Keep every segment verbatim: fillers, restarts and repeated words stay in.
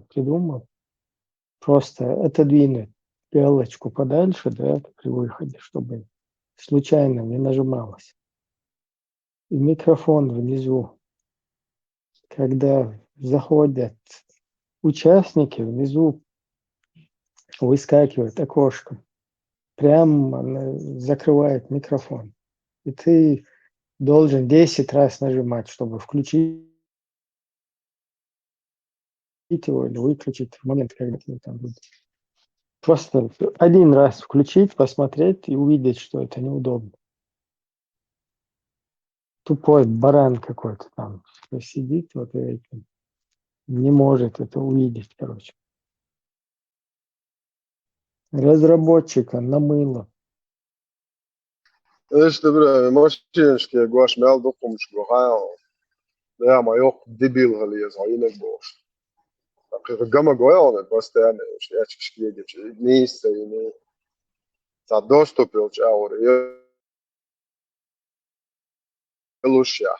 придумал. Просто отодвинуть пиалочку подальше, да, при выходе, чтобы случайно не нажималось. И микрофон внизу. Когда заходят участники, внизу выскакивает окошко. Прямо закрывает микрофон. И ты должен десять раз нажимать, чтобы включить его или выключить в момент, когда ты там будешь. Просто один раз включить, посмотреть и увидеть, что это неудобно. Тупой баран какой-то там сидит, вот этим, не может это увидеть, короче. Разработчика намыло. Ишта бирами машинашка гуш мел дукхумаш гу хьаал. Да, ма йоккха дебил хила еза, хьо йинаг бохуш. Кхы гама гой хьуна постоянно, уьш эчкаш кегича, нийса ца йина. Ца доступ йолчу агӀор. Лушья.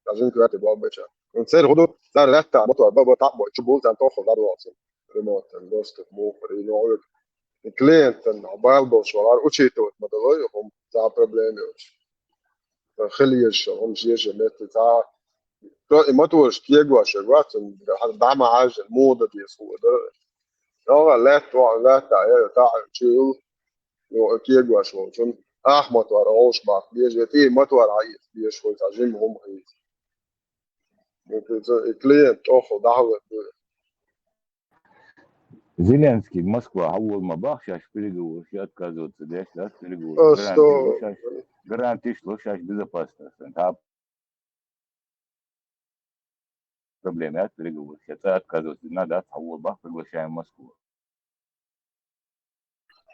Даже не квартира была бы ча. Ну, цер худу, цар латта, мотор, баба, тапбой, чу бул, цан тоху, да, дуалцин. Ремонтан, доступ, мухар, и новик. И клиентан, а бал бул, шо, ар учитывать, ма далой, хум, за проблемы уч. Хили еш, хум, жеже, мети, ца. То и мотор, шкегуа, шегуа, цун, хар дама, ажен, мода, дес, ху, да. Йога, латта, латта, я, та, чул. Ну, кегош волчун. Ахмат вара олуш бах, бежа, ти мат вара аис, беш хой, цхьа жим хӀума хӀийца. Ну, и клиент тӀоху дахьалар ду. Зеленский Москва хьавола ма бах, шаьш переговораш отказываться деш, да, переговораш. Гарантиш ло шаьш безопасность. Та проблема яц переговораш. Я цӀа отказываться не надо, хьавола бах, приглашаем Москву.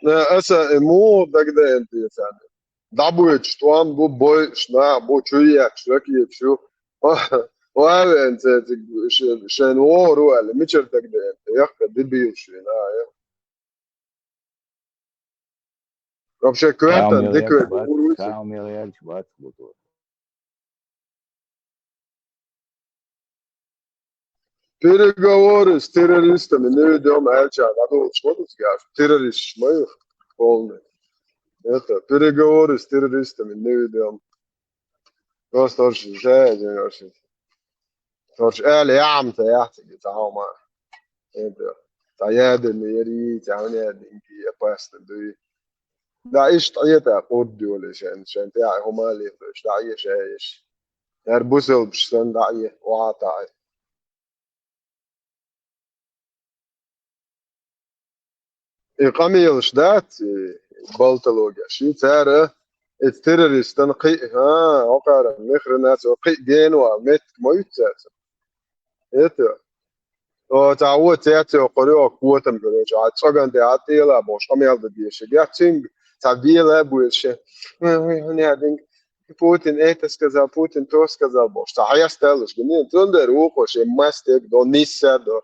Аса и муха дагадеана те царна. ДӀабоьдуш тӀом бу, бойуш нах бу, чу ехаш, ракеташ ю. Вай вен цециг шен вогӀур ву аьлла, мичара дагадеана те, яхка дебил шена, а, я. Вообще, квертан диквет. Самый яьлча бац буту. Переговоры с террористами не ведём, аьлча, надо учмодуц гаш. Террорист шмайх полный. Это, переговоры с террористами не ведём. Просто очень жаль, очень. Короче, аьлла яхьамца яхьцаги цхьа хӀума. ХӀинца цхьа яьдина яри, цхьа хӀума яьдинги, я паста дуй. Да, иштта Ӏета къурд йоле шен, шен тӀехь хӀума леладеш, да, Ӏе шаьш. Яр бусалбаш санна, да, Ӏе, вахьа таӀе. И къамелаш дац, и болтология. Ши цара, и террористан кхиъ, а, окхара мехрина цо кхиъ генва, меттиг ма юьтца цо. Это, о, цхьа вон цец йоккхур йо, котам, короче, а цӀоган тӀе а тӀела бохуш, къамел дан дешиг. Я цуьнга цхьа вела а буьйцуш, ой, ой, ой, не, динг, Путин это сказал, Путин то сказал бохуш. Цхьа хьесталуш, гинин, цундела вукхо шен мастег до, нисса до,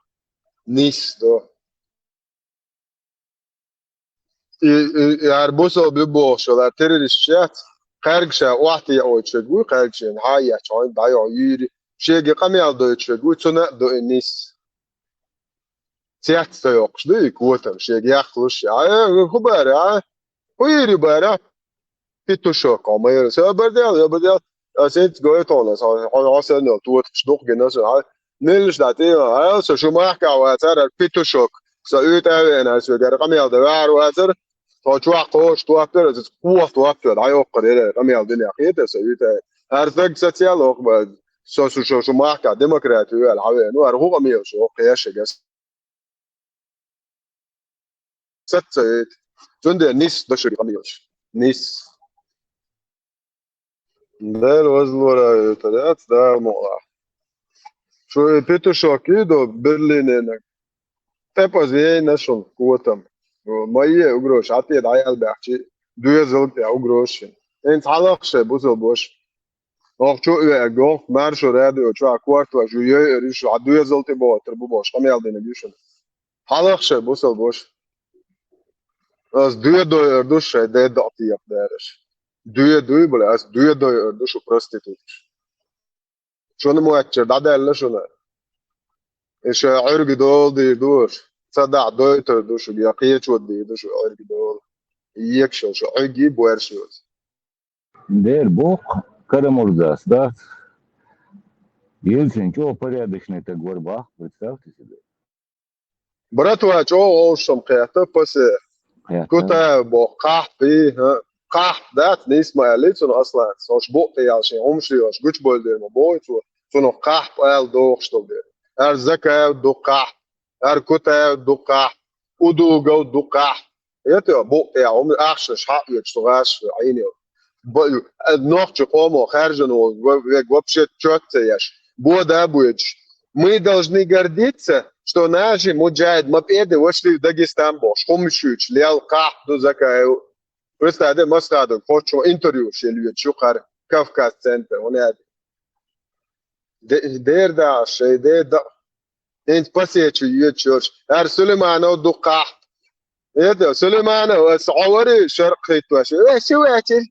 нисса до. И, и, и ар бусалба бохуш, ар террорист яц, кхаьрга ша охьатеойтуш вуй, кхаьрга шен хьа а етташ, хьуна дӀайо йийри, шега къамел дойтуш вуй, цунна а до и нисса. Цец ца йоккхуш ду и котам, шега яхлуш, а, э, хӀу бара, а? ХӀу йийр ю бара? Петушок, хьо ма йийр. Со бар дел, я бар дел. Ас эцци гойту хьуна, ас хьо, хьо, хьо санна тоташ дукха гина аса, а? Меллаш дӀа тӀе, а, со шу махкахь вацара, ар петушок. Со уьйтӀа а веана, ас вегара къамел дан ваьхьар вацара. Со чохь кхоша топ тера, аса кхоха топ тера, дӀайоккхура яра, къамел динехь хета со уьйтӀа а. Ар стаг социал охба, со шу, шу, шу махкахь демократи веана, хьавеана, ну, ар хӀу къамел шу, кхешагас. Саца вейта. Цундела нисса до шуьга къамелаш. Нисса. Дела вазлора витар яц, Дала мукъалахь. Шу и петушок и до Берлиненаг. ТӀепаза вейна шун котам. Ма е угрош, хьан тӀе дӀаял баьхчи, доьзал тӀе угрош шин. ХӀинца хьалакха шайн бусалбош. Оха чу а веа гохк, маршо радио чохь кортош ю, йойур ю шу, хьан доьзал тӀе бохуьйтур бу бохуш, къамел динаг ю шуна. Хьалакха шайн бусалбош. Ас доьдойур ду шайн дедда а текхадараш. Доьдуй, бала, ас доьдойур ду шу проституткаш. Шуна моьттучара дӀадаьлла шуна. И шоай Ӏуьрг дола дийр ду уж. Ца дахь дойтар ду шуьга, я кхечо дийр ду шу Ӏуьрг дола. Екашал шу Ӏуьрги боьрша йоц. Дера боху Карамурзас, да? Ельцин чӀогӀа порядочный таг вара бах, представьте себе. Братва, чӀогӀа гӀовшам кхетта, пасе. Кхетта. Кутаев боху, Кхахьпи, хӀа? Кхахьп дац, нийса ма аьллий цунах Асланас. Ош букъ тӀе ял шен хӀумаш лелош, гучбовла дер ма бохуй цо. Цунах Кхахьп ала дохуш долу дер. Ара Закаев ду Кхахьп, ара Кутаев ду Кхахьп, Удугов ду Кхахьп. Эта букъ тӀе ял хӀума ахчанаш хьаъ йоьдуш цу гӀаш Ӏийне. Б-, нохча къомо хаьржина волу ве-, вега вообще чот ца еш. Бода а боьдуш. Мы должны гордиться, что наши муджахид мапеды вошли в Дагестан бохуш. ХӀумаш юьйцуш, лел Кхахьп ду Закаев. Представь, масхадо кхоччо интервью шел йоьдуш ю кхара Кавказ центр. ХӀунда аьлла? Де-, дер да, шай де да. ХӀинца пасечу йоьдуш йолуш. Ара Сулейманов ду Кхахьп. Эта Сулейманов, аса Ӏовари шаркъ хийттош. Э, шу ваьчил.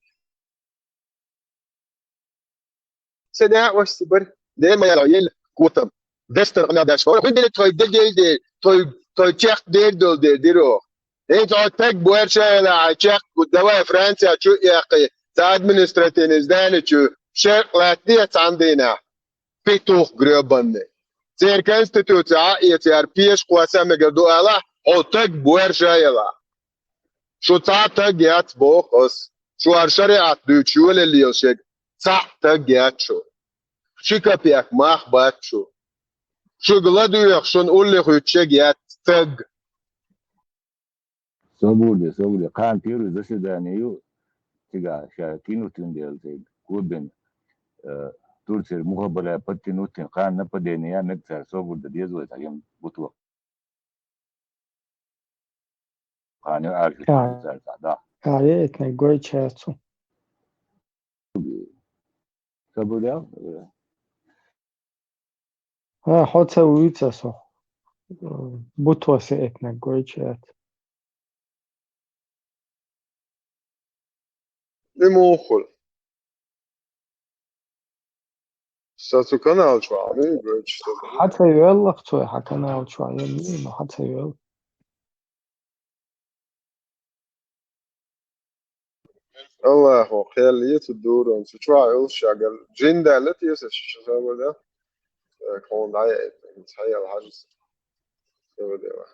Сан а ваша ца бара. Дема яла ел котам. Дастар къамел даш. Ой, хӀун дели тхой дегел де, тхой, тхой чекх дер дол де, диро. ХӀинца хьо таг боьрша а яла, хьайн чекх, давай Франция чу а яккхий, цхьа административный здание чу, шаркъ латтаде цхьана дийнахь. Петух грёбаный. Церан конституци а эца яр пеша кхоса мегар ду ала, хьо таг боьрша а яла. Шу цхьа а таг яц, боху ас. Шу ара шариат дуьйцуш йолаллел шега. Цхьа а таг яц шу. Ши капек мах бац шу. Шуьга ладоьгӀу шуна уллехь хуьтту шега яц таг. Собур де, собур де. Кхана первое заседание ю, цигахь ша кинуттина дела цигахь, го бен, э, Турцера мухаббара подтянуттина, кхана нападение ян мега цара, собур де деза вай, цхьа ем бутво. Кхана ю аьржа Ка-, цара цхьа, да. Ка е этнай гой чацу. Собур де, э, Ха, хьо ца вуьйцу аса. Бутоса этнаг гойчу яц. И мухула. Сан цу канал чохь а вуьйцу. Хьан ца йоьллах цо, хьан канал чохь а ем, но хьан ца йоьлла. Аллахо кхел ецу дурон, цу чохь а йолуш шагал. Жин даьлла теса шиша сабада. Э, кхуна дӀаяйта, хьаял хьажа. Сабадева.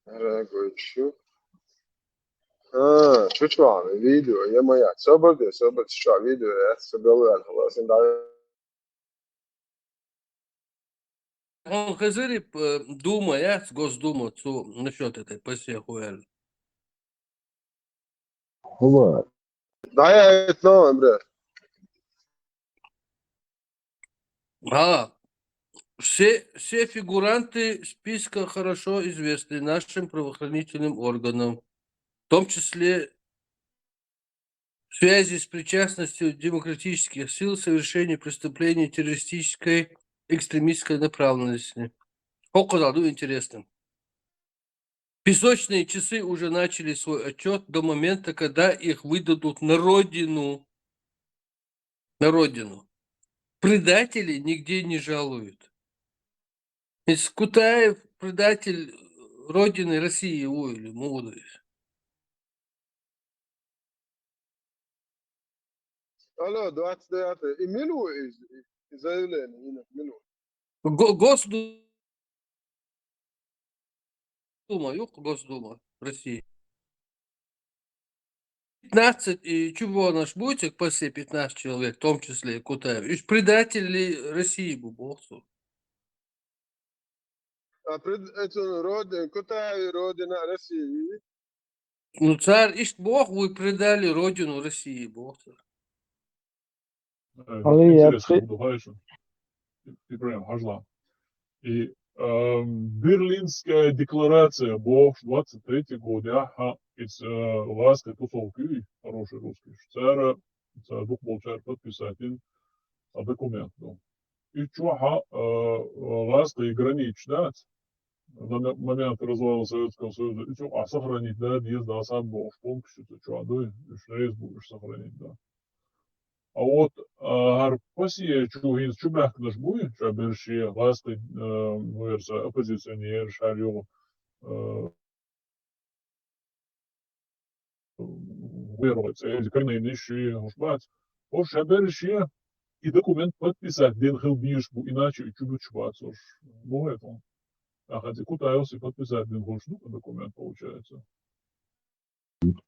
Ара, гойчу. А, чу чохь а видео, я моя. Сабаде, сабаде, чу чохь а видео, я, сабал ваьлла, хала, син дӀа. Он хазирип, э, Дума яц, Госдума, цу насчёт этой пасехуэль. Хува. Да, я это новое, бля. А, все, все фигуранты списка хорошо известны нашим правоохранительным органам, в том числе в связи с причастностью демократических сил в совершении преступлений террористической, экстремистской направленности. Хьо кхузахь ду интересно. Песочные часы уже начали свой отчёт до момента, когда их выдадут на родину. На родину. Предателей нигде не жалуют. Из Кутаев предатель Родины России ву или муха ду иза? Алло, двадцать девятое. И мила ву иза, и заявление, и мила ву? Го-, Госду-, Дума, юкъ Госдума России. Пятнадцать, и чего наш будете к пассе пятнадцать человек, в том числе и Кутаев. Уж предатели России бу боху. А пред-, это родина, Кутаев родина России. Ну, цара иштта боху, вы предали родину России, боху цара. Э, Али интересно яцхи. Буду, хьайша. И, и прям хьажла. И, эм, Берлинская декларация, боху, двадцать третий год, я, ха, из, э, ласка тусовки, хороший русский. Цара, цара бух болчар подписать ин, а документ, ну. И чохь а, э, ласка и граница, да? На мо-, момент развала Советского Союза, и чохь а сохранить, да, деза, да, сам боху, помнишь, это чохь а, да, уж рейс будешь сохранить, да. А вот, а, хӀара Пасия чу хӀинца чу баьхкинарш буй, ша берриш а гӀазкхий, а, ну, яра са оппозиционераш, хӀара юха, а, вера вай цӀе, коренные нищие, уж бац. Уж ша берриш а и документ подписать дина хила дезаш бу, иначе и чу буьтуш бац уж. Ну, это. А хотя Кутаевс и подписать дина хуьлуш ду документ, получается.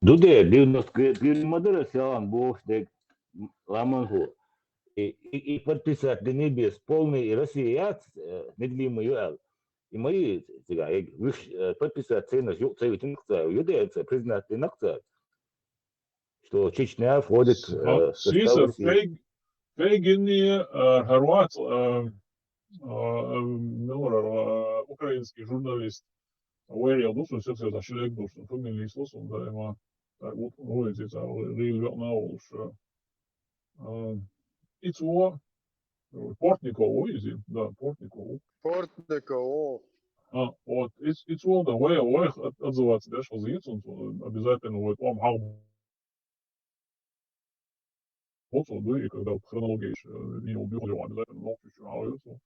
Ду де, девяносто гривен ма дара, селхан бохуш дерг, ламан хӀу. И, и, и подписать дина беза полный и Россия яц, э, неделима ю аьлла. И ма ю цигахь, и вуьш, э, подписать ценаш юкъа ца витина цара, ю де ца признать дина цара, что Чечня входит, э, в состав России. Фейг-, Фейгинни, э, хӀара вац, э, э, миларара, э, украинский журналист. Вайрел ду, со сексуал шилег ду, со фамилия слышал, да, ма. Так вот, ой, здесь, а, рил векна уж, э, а, и цо, Портников, ой, изи, да, Портников. Портников. А, вот, и, и цо, да, вай, вай, от-, отзываться, да, что за яйцо, он обязательно, вот, вам хал. Вот, вот, да, и когда вот хронология ещё, э, не убил его, обязательно ногти ещё, а, вот, вот.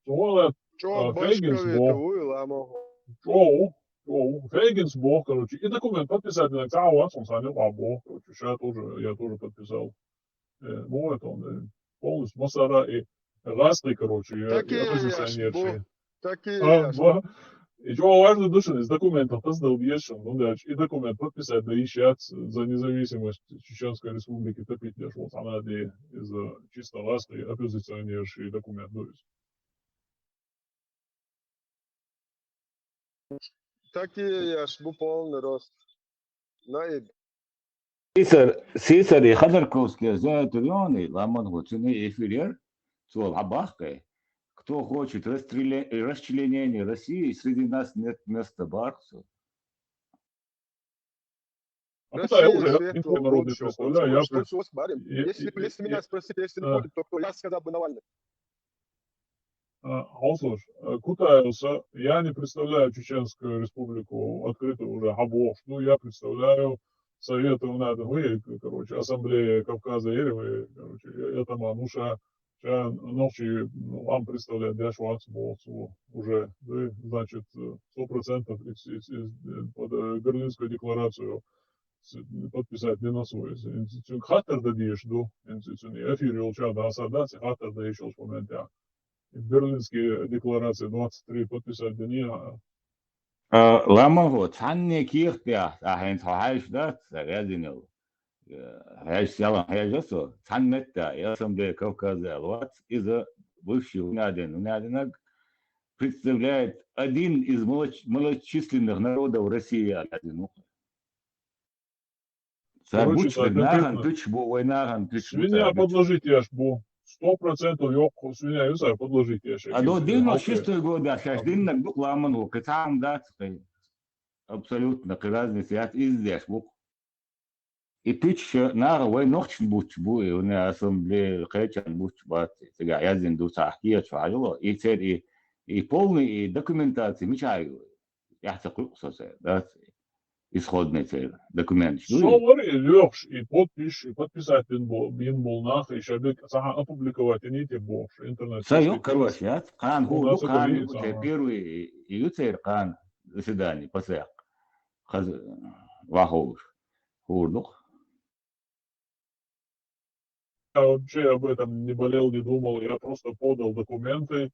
Цо, э, чё, а, Фейгинс башковый бо. Это вы, ламан хӀу. Чё, чё, Фейгинс бо, короче, и документ подписать на цао, он сам не бо, короче, ща тоже, я тоже подписал. Э, ну, это он, э, полностью масара и гӀазкхий, короче, и, так и и яш, оппозиционерши. Бу. Так и яш. А, ба. И чё важно, душин из документов таздал ешин, ну, да, и документ подписать, да, и щас за независимость Чеченской Республики топить лишь вот она, да, из, э, чисто гӀазкхий оппозиционерши и документ, ну, из. Так и яш, бу полный рост. Наиб. Сесар, Сесар и Ходорковский зойтурёный, ламан хӀу, цуьнан эфир яр, цо хьабахкай. Кто хочет расстреля-, расчленения России, среди нас нет места бархсу. А куда я уже инфонародный представляю, я пред-, я, я, если бы меня спросили, если бы, то, то я сказал бы Навальный. А, хьо слушай, э, Кутаевса, я не представляю Чеченскую Республику открыто уже, хьабохуш ду, я представляю Советы, надо, вы, короче, Ассамблея Кавказа, или вы, короче, э, это Мануша, ша нохчий, ну, вам представлять деш вац боху уже, да, значит, э, сто процентов из, из, из, э, под, э, Берлинскую декларацию с-, подписать не на свой. Цуьнга хаттар дан дезаш ду, цуьнан эфир йолча даса дац, хаттар дан йиш йолчу моментехь. Берлинская декларация двадцать три подписать дани, а. А, ламан хӀу, цхьанне кехат яхь, а хӀинца хьо хьаьжча дац, ца вязинел. Э, хьаьжча, ялан хьаьжа со, цхьана метта, и Ассамблея Кавказа аьлла вац, иза бывший Вунадин, Вунадинаг представляет один из малоч-, малочисленных народов России, аьлла ву. Цара, короче, бучу, цара нахана конкретно пуч бу, вай нахана пуч бу, свинья цара бучу. Подложить еш бу. Сто процентов йоккха свинья ю цара подложить еш. А до девяносто шестой года шаьш диннаг ду ламан хӀу, кхин цхьа хӀума дац кхин. Абсолютно, кхин разница яц, иза деш бу. И пуч наха вай нохчашна бучу бу, и вуна Ассамблея кхечарна бучу бац, цигахь яздина ду цхьа кехат хьажало, и церан и, и полный, и документация мичахь ю? Эхь ца кхуьу со церан, дац? Исходный церан документаш дуй? Со вара и лоьхуш, и подписаш, и подписать бин бо-, бин болу нах, и ша бек цхьаьна опубликовать йинийта бохуш, интернет. Ца йо, короче, яц, кхана хӀума ду, кхана ю церан первый, и ю церан кхана заседание, пасаьккха. Хаза ваховлуш. ХӀура ду-кх. Я вообще об этом не болел, не думал. Я просто подал документы,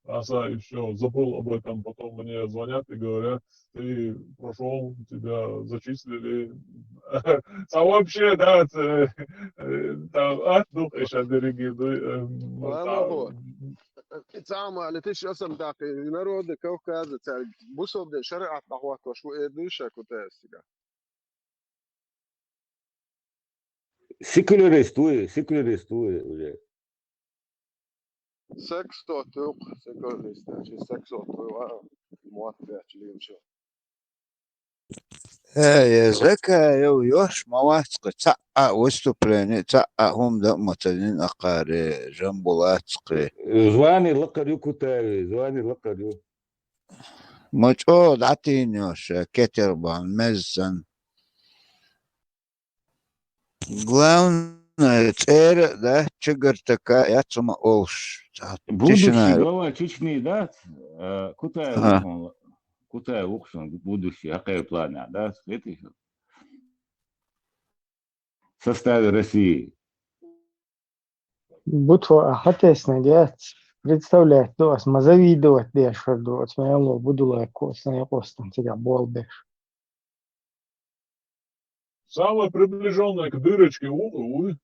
аса, и всё, забыл об этом. Потом мне звонят и говорят: «Ты прошёл, тебя зачислили». А вообще, да, ц-, э, там, а, ну, конечно, дорогие, ну, э, ну, ламан хӀу, там. Цхьа хӀума летиш асам даккха, и народы Кавказа, цаьрга бусалба дин шариӀат дӀахӀоттош ву, э, дуй ша Кутаевс цигахь. Секулярист вуй, секулярист вуй уже. Сексот ву, секулярист, чи сексот ву, а, мотт ваьчча лийначо. Э, я Закаев йош ма вац кхин, цхьа а выступление, цхьа а хӀума дан а ма ца дина акхаре, Жамбулатскхи. Звани лакхара ю Кутаеви, звани лакхара ю. Ма чӀогӀа дӀатийна йош, кетар бахьана, меза санна. Главное, цӀера, да, чагартака яц ма олуш. Ца, Будущий тишина. Глава Чечни, да? Э, Кутаев Ага. ву-, Кутаев ву-кх шуна будущий, хӀокхеран планехь, да? След ещё. В составе России. Бу тхо а хьатеснарг яц. Представлять ду ас, ма завидовать деш хир ду оцу мелло Будулайко, сан къостан цигахь болу беш. Самый приближённый к дырочке у-, у-,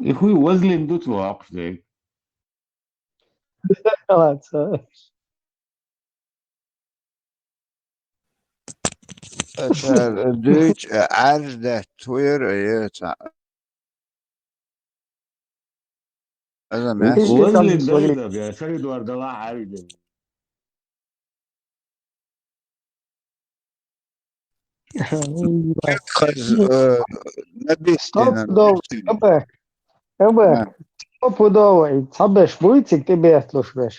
И хӀун вазлин ду цо воккхуш дерг? Халаца. Аша дуьйцу, Ӏаьржа даьтта хӀун яра, е ца. Аза меш. Вазлин ду, я шаридор дала хьаьвдина. Хаза, э, набистина. Абе, абе, стопудово, и цхьаберш буй цига тӀебетталуш берш?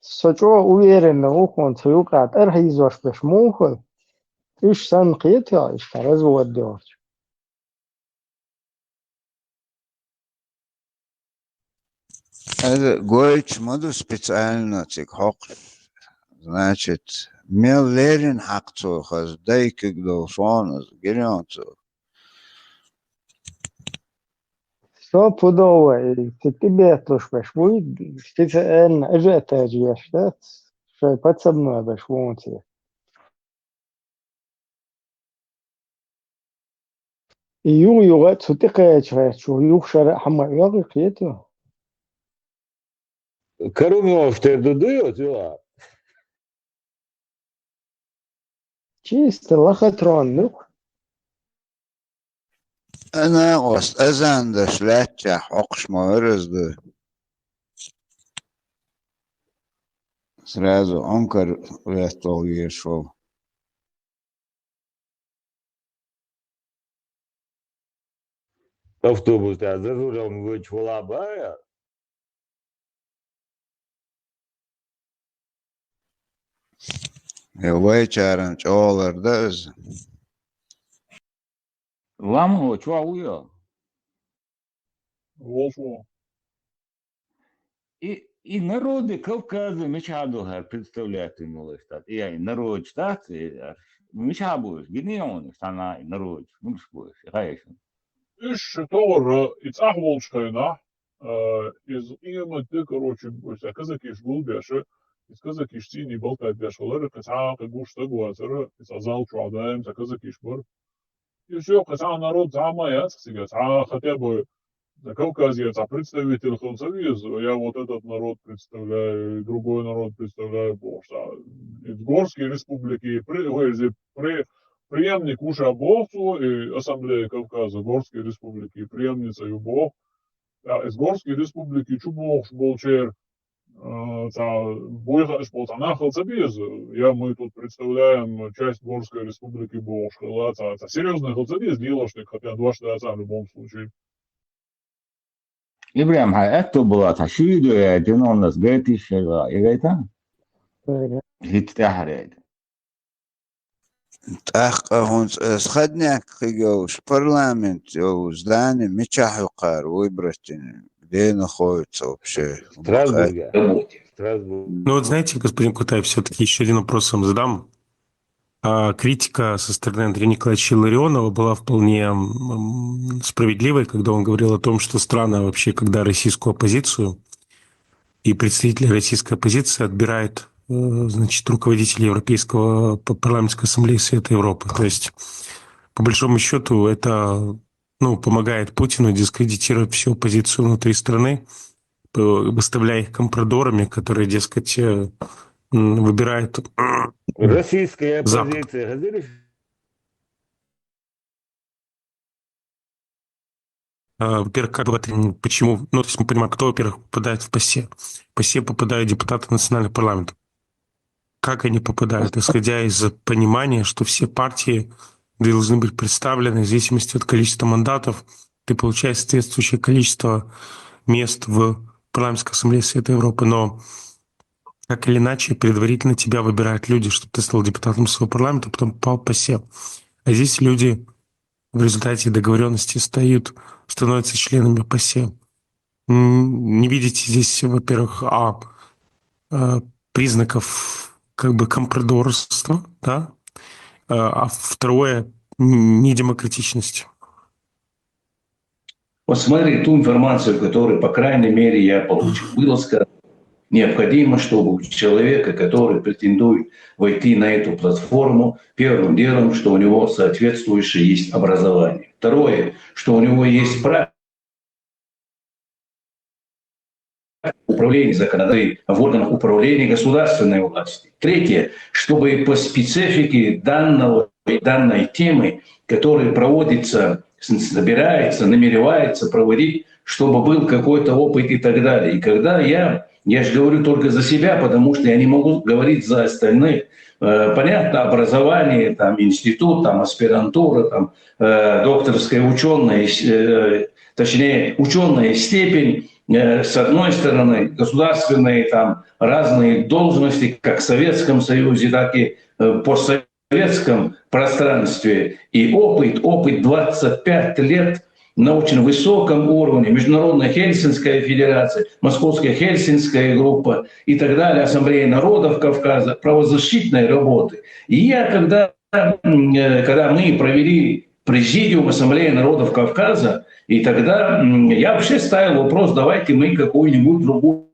Со чӀогӀа уверенно ву хьуна, цу юкъа тӀархьийзош берш муха хуьлу? Уьш санна кхетахь, иштта развод йолчу. Аса гойтуш ма ду специально цига хьокхуш. Значит, мел леррина хьакха цо хаза, дайкиг долуш вон аса, гирйон цо. Стопудово, и цига тӀебетталуш берш буй, специально ажиотаж еш дац, шайн подсобной берш вон цо. И юха-юха цу тӀе кхечу гӀертачо юха шара а хьан ма оьгӀи кхета? Карумов тера ду дуй оцу юкъа? Чисто лохотрон ду-кх. Ана ост азан даш лаьттачехь хьокхуш ма вара аса ду. Сразу Ӏункар ветталгӀа везаш волу. Автобус тӀехь зазуралма гойтуш вала баьа? Э, вайчаран чӀогӀалара дан иза. Ламо чохь ву йо? Волуш ву. И, и народы Кавказа мичахь ду хӀара представлять йина волуш, тӀаккха и, и народаш дац, и, мичахь бу уьш, гина йоӀанаш, цхьана и народаш, муьлш бу уьш, и хаьа шуна? Уьш товар, и цӀахь волчу хенахь, а, иза къемат де, короче, цхьа казакиш гулбеш, иза казакиш цӀийний балтать беш хилар, кхин цхьа а кхин гуш стаг вацара, иза зал чохь даим цхьа казакиш бара. И всё, кхин цхьа а народ цхьа а ма яц цигахь, цхьа а хотя бы Кавказера цхьа представитель хила ца веза, я вот этот народ представляю, и другой народ представляю, бохуш, цхьа, и Горские республики, и при-, ой, иза при-, преемник ву ша боху цо, и Ассамблея Кавказа Горские республики преемница ю боху. Ткъа иза Горские республики чу бохуш болчеран, а, цхьа буй хууш болу цхьа нах хила ца беза, я мы тут представляем часть Горской республики бохуш хила, цхьа, цхьа серьёзный хила ца беза, лелош дерг, хотя дош дац в любом случае. Ибрахим, хьан аьтто бала цхьа ши видео яйтина, хӀунда аса гайтиш хила, и гайта? Ага. ХӀинца тӀаьхьа яйтина. ТӀаккха хӀунца аса хаднехь кхин йолуш парламент йолу здани мичахь ю кхара выбрать йина, где находится вообще? Страсбурге. Страсбург. Ну вот знаете, господин Кутаев, все-таки еще один вопрос вам задам. А критика со стороны Андрея Николаевича Илларионова была вполне, м, справедливой, когда он говорил о том, что странно вообще, когда российскую оппозицию и представители российской оппозиции отбирает, э, значит, руководитель Европейского п-, парламентской ассамблеи Совета Европы. То есть, по большому счету, это, ну, помогает Путину дискредитировать всю оппозицию внутри страны, п-, выставляя их компрадорами, которые, дескать, э, м, выбирает Российская Запад. Оппозиция. Газели А, во-первых, как бы это, почему, ну, то есть мы понимаем, кто, во-первых, попадает в ПАСЕ. В ПАСЕ попадают депутаты национальных парламентов. Как они попадают? Исходя из понимания, что все партии должны быть представлены в зависимости от количества мандатов, ты получаешь соответствующее количество мест в парламентской ассамблее Совета Европы. Но так или иначе, предварительно тебя выбирают люди, чтобы ты стал депутатом своего парламента, а потом попал в ПАСЕ. А здесь люди в результате договоренности стают, становятся членами ПАСЕ. М, Не видите здесь, во-первых, а, э, признаков как бы компрадорства, да, Э, а второе, м, недемократичность. Вот смотри, ту информацию, которую, по крайней мере, я получил. Было сказано, необходимо, чтобы у человека, который претендует войти на эту платформу, первым делом, что у него соответствующее есть образование. Второе, что у него есть практика управления законодательной в органах управления государственной власти. Третье, чтобы по специфике данного, данной темы, которая проводится, с- собирается, намеревается проводить, чтобы был какой-то опыт и так далее. И когда я, я же говорю только за себя, потому что я не могу говорить за остальных. Э, понятно, образование, там, институт, там, аспирантура, там, э, докторская ученая, э, точнее, ученая степень, э, с одной стороны, государственные там разные должности, как в Советском Союзе, так и э, постсоветском пространстве. И опыт, опыт двадцать пять лет на очень высоком уровне, Международная Хельсинская федерация, Московская Хельсинская группа и так далее, Ассамблея народов Кавказа, правозащитной работы. И я, когда, м, э, когда мы провели президиум Ассамблеи народов Кавказа, и тогда м, я вообще ставил вопрос, давайте мы какую-нибудь другую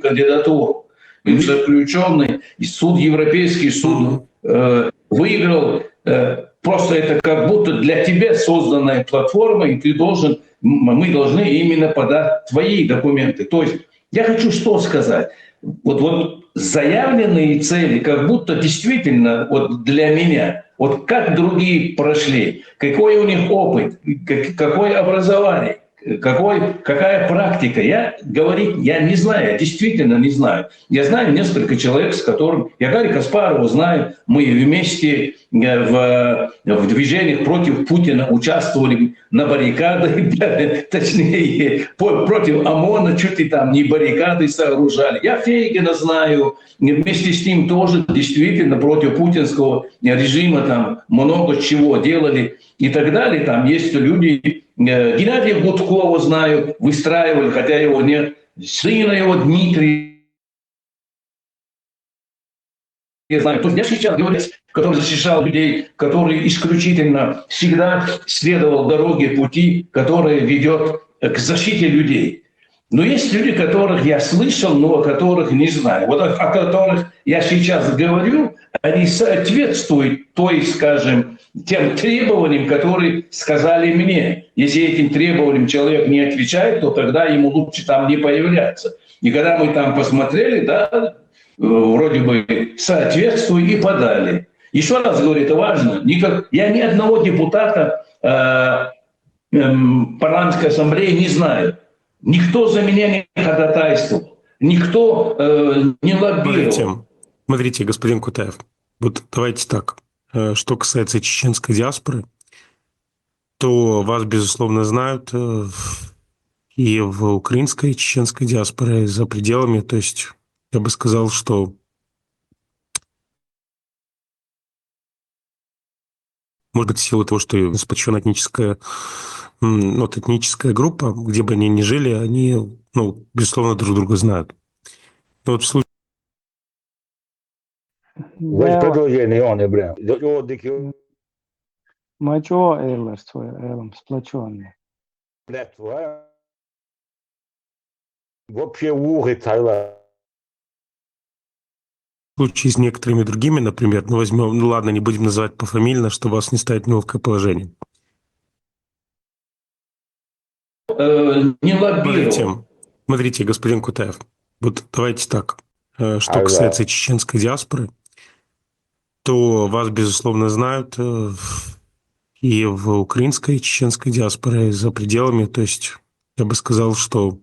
кандидатуру. И заключенный, и суд, Европейский суд э, выиграл. Э, просто это как будто для тебя созданная платформа, и ты должен, м- мы должны именно подать твои документы. То есть я хочу что сказать. Вот, вот заявленные цели, как будто действительно вот для меня, вот как другие прошли, какой у них опыт, как- какое образование, какой, какая практика. Я говорить, я не знаю, я действительно не знаю. Я знаю несколько человек, с которым... Я Гарри Каспарова знаю, мы вместе э, в, в движениях против Путина участвовали на баррикадах, точнее, по- против ОМОНа чуть ли там не баррикады сооружали. Я Фейгина знаю, вместе с ним тоже действительно против путинского режима там много чего делали и так далее. Там есть люди, э, Геннадия Гудкова знаю, выстраивали, хотя его нет, сына его Дмитрия я знаю. То есть я сейчас говорю, который защищал людей, который исключительно всегда следовал дороге, пути, которая ведет к защите людей. Но есть люди, которых я слышал, но о которых не знаю. Вот о, о которых я сейчас говорю, они соответствуют той, скажем, тем требованиям, которые сказали мне. Если этим требованиям человек не отвечает, то тогда ему лучше там не появляться. И когда мы там посмотрели, да, э, вроде бы соответствует и подали. Еще раз говорю, это важно. Никак, я ни одного депутата э, эм, парламентской ассамблеи не знаю. Никто за меня не ходатайствовал. Никто э, не лоббировал. Смотрите, смотрите, господин Кутаев, вот давайте так. Э, Что касается чеченской диаспоры, то вас, безусловно, знают э, в- и в украинской, и чеченской диаспоре, и за пределами. То есть я бы сказал, что, может быть, в силу того, что сплоченная этническая, м, вот этническая группа, где бы они ни жили, они, ну, безусловно, друг друга знают. Но вот в случае Vai Jaa, padojeni on, Ibrahim. Joo, joo, dikki. ma joo eelmast või eelmast splotšoonni. Lähtö, ha? Вообще, угы, тайла. В случае с некоторыми другими, например, ну, возьмем, ну, ладно, не будем называть пофамильно, чтобы вас не ставить в неловкое положение. Э, не лоббировал. Смотрите, смотрите, господин Кутаев, Вот давайте так. Э, что касается чеченской диаспоры, то вас, безусловно, знают э, и в украинской, и чеченской диаспоре, и за пределами. То есть я бы сказал, что,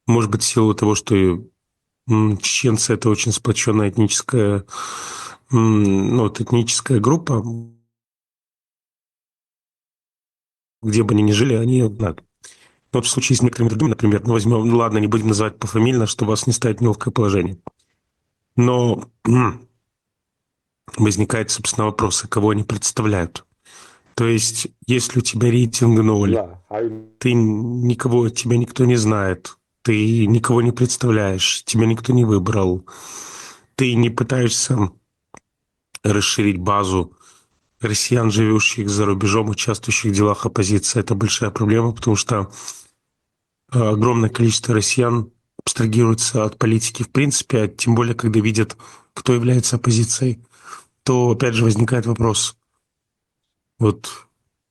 может быть, в силу того, что и, м, чеченцы — это очень сплоченная этническая, м, ну, вот этническая группа, где бы они ни жили, они её знают. Вот в случае с некоторыми другими, например, ну, возьмём, ну, ладно, не будем называть пофамильно, чтобы вас не ставить в неловкое положение. Но возникает, собственно, вопрос, а кого они представляют? То есть, если у тебя рейтинг ноль, ты никого, тебя никто не знает, ты никого не представляешь, тебя никто не выбрал, ты не пытаешься расширить базу россиян, живущих за рубежом, участвующих в делах оппозиции. Это большая проблема, потому что э, огромное количество россиян абстрагируется от политики в принципе, а тем более, когда видят, кто является оппозицией, то опять же возникает вопрос, вот,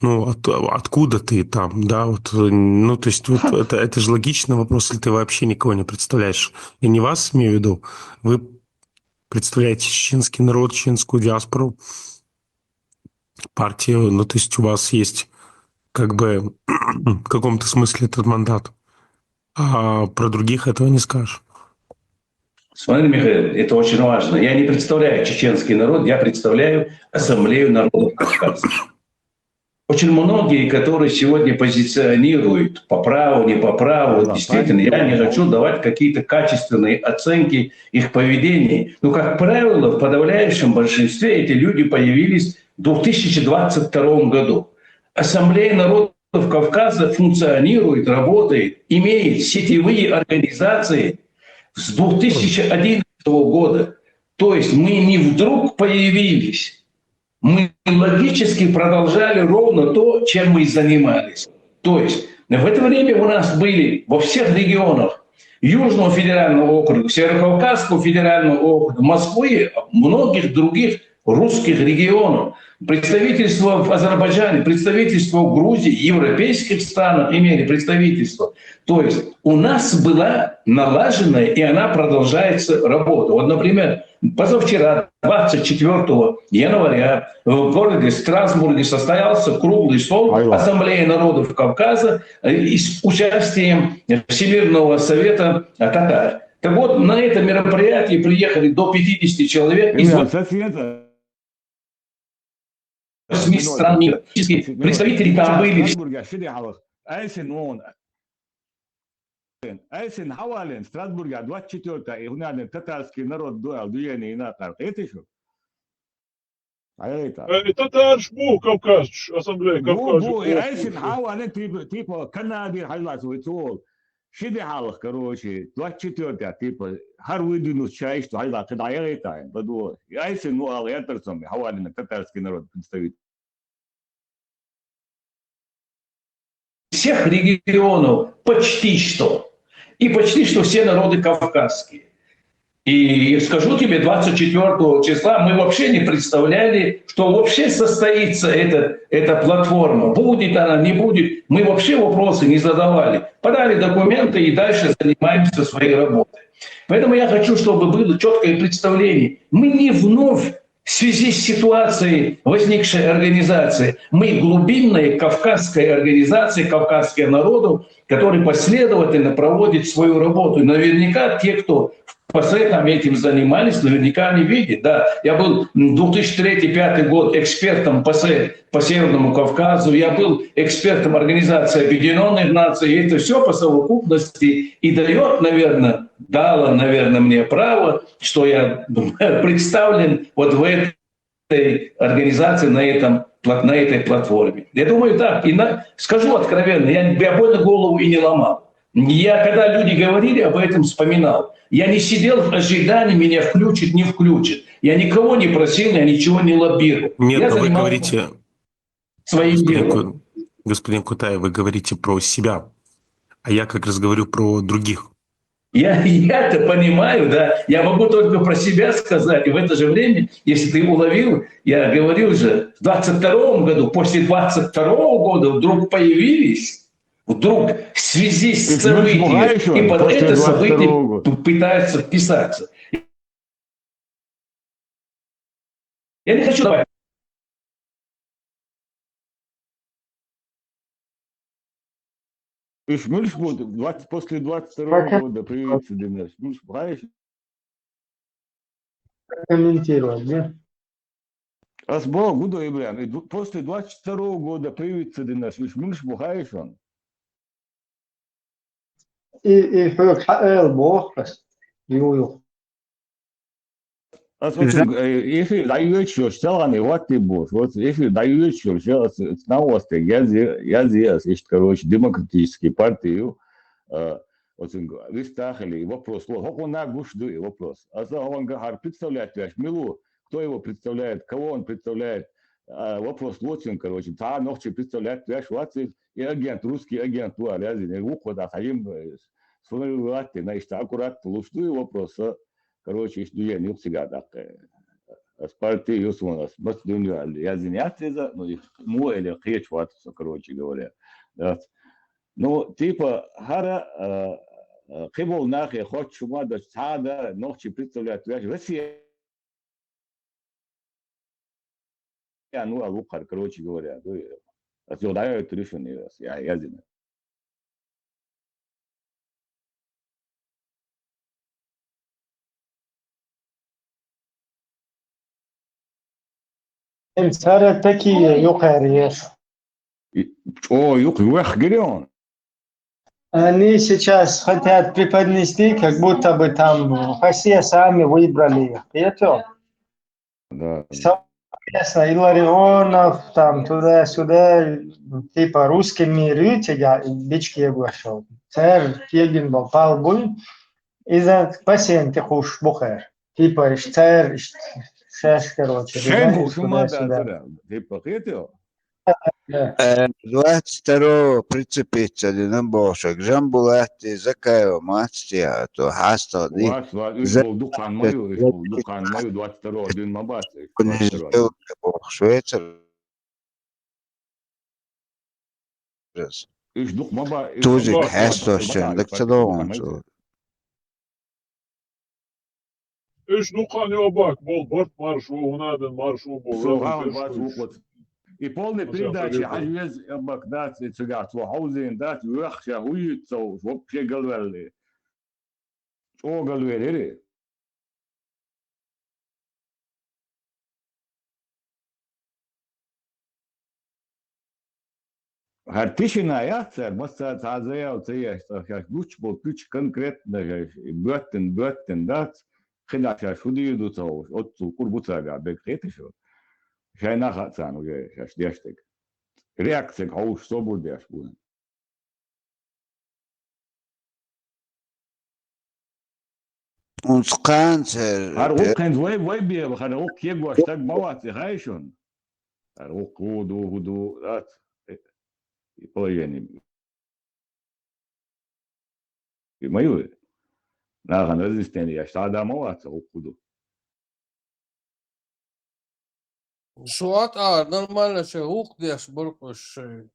ну, от- откуда ты там, да, вот, э, ну, то есть вот это, это же логичный вопрос, если ты вообще никого не представляешь. Я не вас имею в виду, вы представляете чеченский народ, чеченскую диаспору, партию, ну, то есть у вас есть как бы в каком-то смысле этот мандат, а про других этого не скажешь. Смотри, Михаил, это очень важно. Я не представляю чеченский народ, я представляю Ассамблею народов Кавказа. Очень многие, которые сегодня позиционируют по праву, не по праву, действительно, я не хочу давать какие-то качественные оценки их поведения. Но, как правило, в подавляющем большинстве эти люди появились в две тысячи двадцать втором году. Ассамблея народов Кавказа функционирует, работает, имеет сетевые организации с две тысячи одиннадцатого года. То есть мы не вдруг появились. Мы логически продолжали ровно то, чем мы и занимались. То есть в это время у нас были во всех регионах Южного федерального округа, Северокавказского федерального округа, Москвы, многих других русских регионов. Представительство в Азербайджане, представительство в Грузии, в европейских странах имели представительство. То есть у нас была налаженная, и она продолжается, работа. Вот, например, позавчера, двадцать четвёртого января, в городе Страсбурге состоялся круглый стол Ассамблеи народов Кавказа э, с участием Всемирного совета татар. Так вот, на это мероприятие приехали до пятидесяти человек из восьми стран мира. Представители там были. Айсен Страсбурге двадцать четвёртого и татарский народ дуал, дуяни и накар. Это что? Э, татарш бу Кавказш, ассамблея Кавказш. Бу, бу, айсен хавален типа, типа Канади хайлас витол. Шиде халах, короче, двадцать четвёртого, типа, хар выдвинут часть, хайлас, когда я это, баду. Айсен, ну, ал, я тарсам, хавален татарский народ представит. Всех регионов почти что. И почти что все народы кавказские. И скажу тебе, двадцать четвёртого числа мы вообще не представляли, что вообще состоится эта, эта платформа. Будет она, не будет. Мы вообще вопросы не задавали. Подали документы и дальше занимаемся своей работой. Поэтому я хочу, чтобы было четкое представление. Мы не вновь в связи с ситуацией, возникшей организации, мы глубинная кавказская организация кавказских народов, который последовательно проводит свою работу. И наверняка те, кто в ПАСЭ там этим занимались, наверняка они видят. Да, я был две тысячи третий-пятый год экспертом ПАСЭ по Северному Кавказу, я был экспертом Организации Объединенных Наций, и это все по совокупности и дает, наверное, дало, наверное, мне право, что я представлен вот в этой организации, на, этом, на этой платформе. Я думаю так, и на, скажу откровенно, я, я больно голову и не ломал. Я, когда люди говорили об этом, вспоминал. Я не сидел в ожидании, меня включат, не включат. Я никого не просил, я ничего не лоббировал. Нет, я но вы говорите... Своим делом. Господин Кутаев, вы говорите про себя, а я как раз говорю про других. Я, я это понимаю, да. Я могу только про себя сказать. И в это же время, если ты уловил, я говорил же, в двадцать втором году, после двадцать второго года вдруг появились Вдруг в связи с событием и под это событие пытаются вписаться. Я не хочу добавить. Уж муьлш бу двадцать, после двадцать второго года привиться динарш. Муьлш бу хайш? Комментировать, да? Ас бо гудо, Ибрагим, и ду-, после двадцать второго года привиться динарш. Уж муьлш бу хайш он? И, и хьоьга хьаэл боху ас. Ю, ю. Ас оцу, э, эфир дӀайоьдуш йолуш, цалгӀане хӀоттий бохуш, оцу эфир дӀайоьдуш йолуш, ас, ас новостега язъе, язъе ас, иштта, короче, демократический партия ю, э, оцу вистахили, вопрос ло, хӀокхунна гуш ду и вопрос. Аса хӀокхуьнга хӀара представлять веш мила ву, кто его представляет, кого он представляет, а, вопрос лоцуьнга, короче, цхьа а нохчи представлять веш вац иза, и агент, русский агент ву аьлла яздина, вукхо дӀа хьаим, э, суна ватти, на иштта аккуратно луш ду и вопрос, а, короче, иштта движение юкъа цига даккха. Ас партия ю суна, ас маца дуьйна ю аьлла яздина яц иза, ну, и муха элира кхеча вац со, короче говоря. Дац. Ну, типа, хӀара, а, а, кхиболу нахе хоттуш хӀума а дац, цхьа а дан нохчи представлять веш, Россия ну, а вукхара, короче говоря, ду, ас юха дӀайойтур ю шуна, я, я, яздина. Им цара такие юкъара еш. И, чӀогӀа юкъа вехна гирий хьуна? Они сейчас хотят преподнести, как будто бы там в России сами выбрали их. Кхетий? Да. Соответственно, Илларионов, там, туда-сюда, типа, русский мир, видите, я бички вошёл. Цер кегин был, пал был. Иза пасенти хуш бухер. Типа, иш цер, иш шеш, короче, шайн буху шуна да, типа, кхетий? Э, двадцать второго прицепиться дина бохуш, Жамбулатти, Закаева мац те, а то хьастагӀа ди. Вац, вац, уьш За-, болу дукха ма ю, уьш болу дукха ма ю, двадцать второго дина ма бац, уьш двадцать второго дина. Бохуш вецара. Уьш дукха ма бац, уьш Тузик дукха ма бац, хьаьсточун, уьш дукха ма бац, дакца догӀун уьш дукха ма бац. Уьш дукха ма ю, Абак, болу барт маршо, хӀунадана маршо болу. Со гӀала бац вукхуца. И полный передача хьажа веза, Абак, дац, и цигахь цо хьовзийна дац, вехха ша хӀун йийца ца хууш, вообще галваьлла. ЧӀогӀа галвелира. ХӀара тишина яц цара, массара цхьа а заява ца еш, цкъа шаьш гучу болу куьча конкретно шаьш боьттина, боьттина дац, кхидӀа шаьш хӀун дийр ду ца хууш, оццул кӀур бу цаьргахь берг, кхетий шу? Шайна а хаьа царна уже шаьш деш дерг. Реакцияга хьовсуш собар деш бу. Унца кханца хӀара гӀуллакх хӀинца вай, вай бен, хӀара гӀуллакх кегош стаг ма вац, и хаьий шуна? ХӀара гӀуллакх хӀун ду, хӀун ду, дац? И положение. И ма ю. Нахана разъяснение еш, цхьа а дан ма вац, гӀуллакх хӀун ду. Шу а тӀара нормально шайн гӀуллакх деш баркъуш шайн.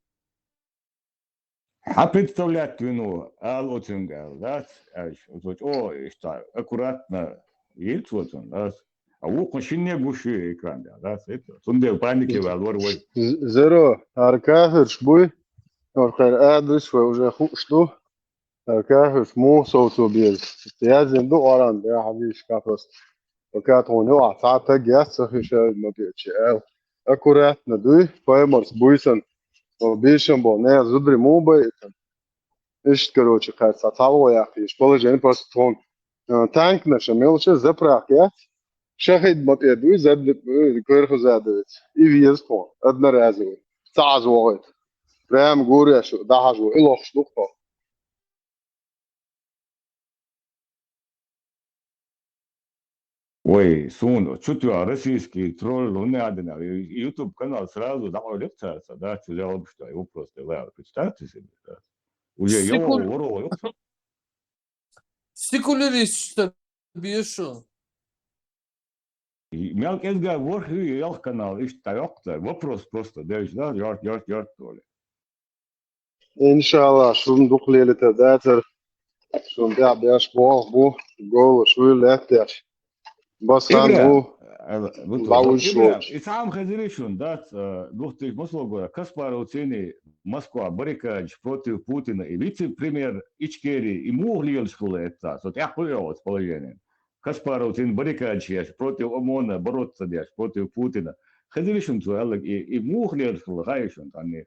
Хьан представлять вина ву, ала оцуьнга аьлла, дац? Аьлча, оцо чӀогӀа иштта аккуратно йийца оцунна, дац? А вукхун шинне гуш ю экран тӀехь, дац? Цундела панике ваьлла вара вай. З-, Зеро, хӀара кафирш буй? Хьо хӀара адрес вай уже хууш ду. ХӀара кафирш муха совцо беза? Яздина ду Къуръан тӀехь, хьан вийшка просто. Пока тхуна юкъахь цхьа а стаг яц ца хиш ма-кхетча аьлла. Аккуратно дуй, паймарс буьйсанна. О, бийшам бо, не, зударий муха байийтина? Иштта, короче, кхаьчча цхьа цхьалгӀо яккхийша положение просто тхуна, э, танкнаша мелча заправка яц. Шахид ма-кхетта дуй, зад-, э, коьрхаза дуьйцу. И веза тхуна, одноразовый. Ца Ӏаза вогӀийта. Прямо гур еш, дӀахьажо, и лохуш ду-кх тхо. Вай, суна чу тоьхна российский тролль хӀунда а дина, YouTube канал сразу дӀакъовлира цара, да, чу ялбаш дай, вопрос дай, представьте себе, да. Уже йо, воро, йо. Секуляризм бешу. Мел кӀезга ворхӀ ю, ялх канал, иштта дӀайоккху цара. Вопрос просто, девлча, да, ярт, ярт, ярт, Толя. Иншалла, шун дукха лелийтар дацар. Шун тӀехь беш болх бу, говлаш вуй лаьтташ. Басхан бу. Ибра, э, вот, дӀавуьйш Ибра, волчу. И цхьа хӀума хезира шуна, дац, э, духтуьйш масала гора, Каспаровций Москва баррикадаш против Путина, и вице-премьер Ичкерии, и муха лелаш хилла эцца? Со тӀаккха кхуьу оцу положенина. Каспаровций баррикадаш еш, против ОМОНа бороться деш, против Путина. Хезира шуна цо аьлларг, и, и муха лелаш хилла, хаьий шуна цхьанне?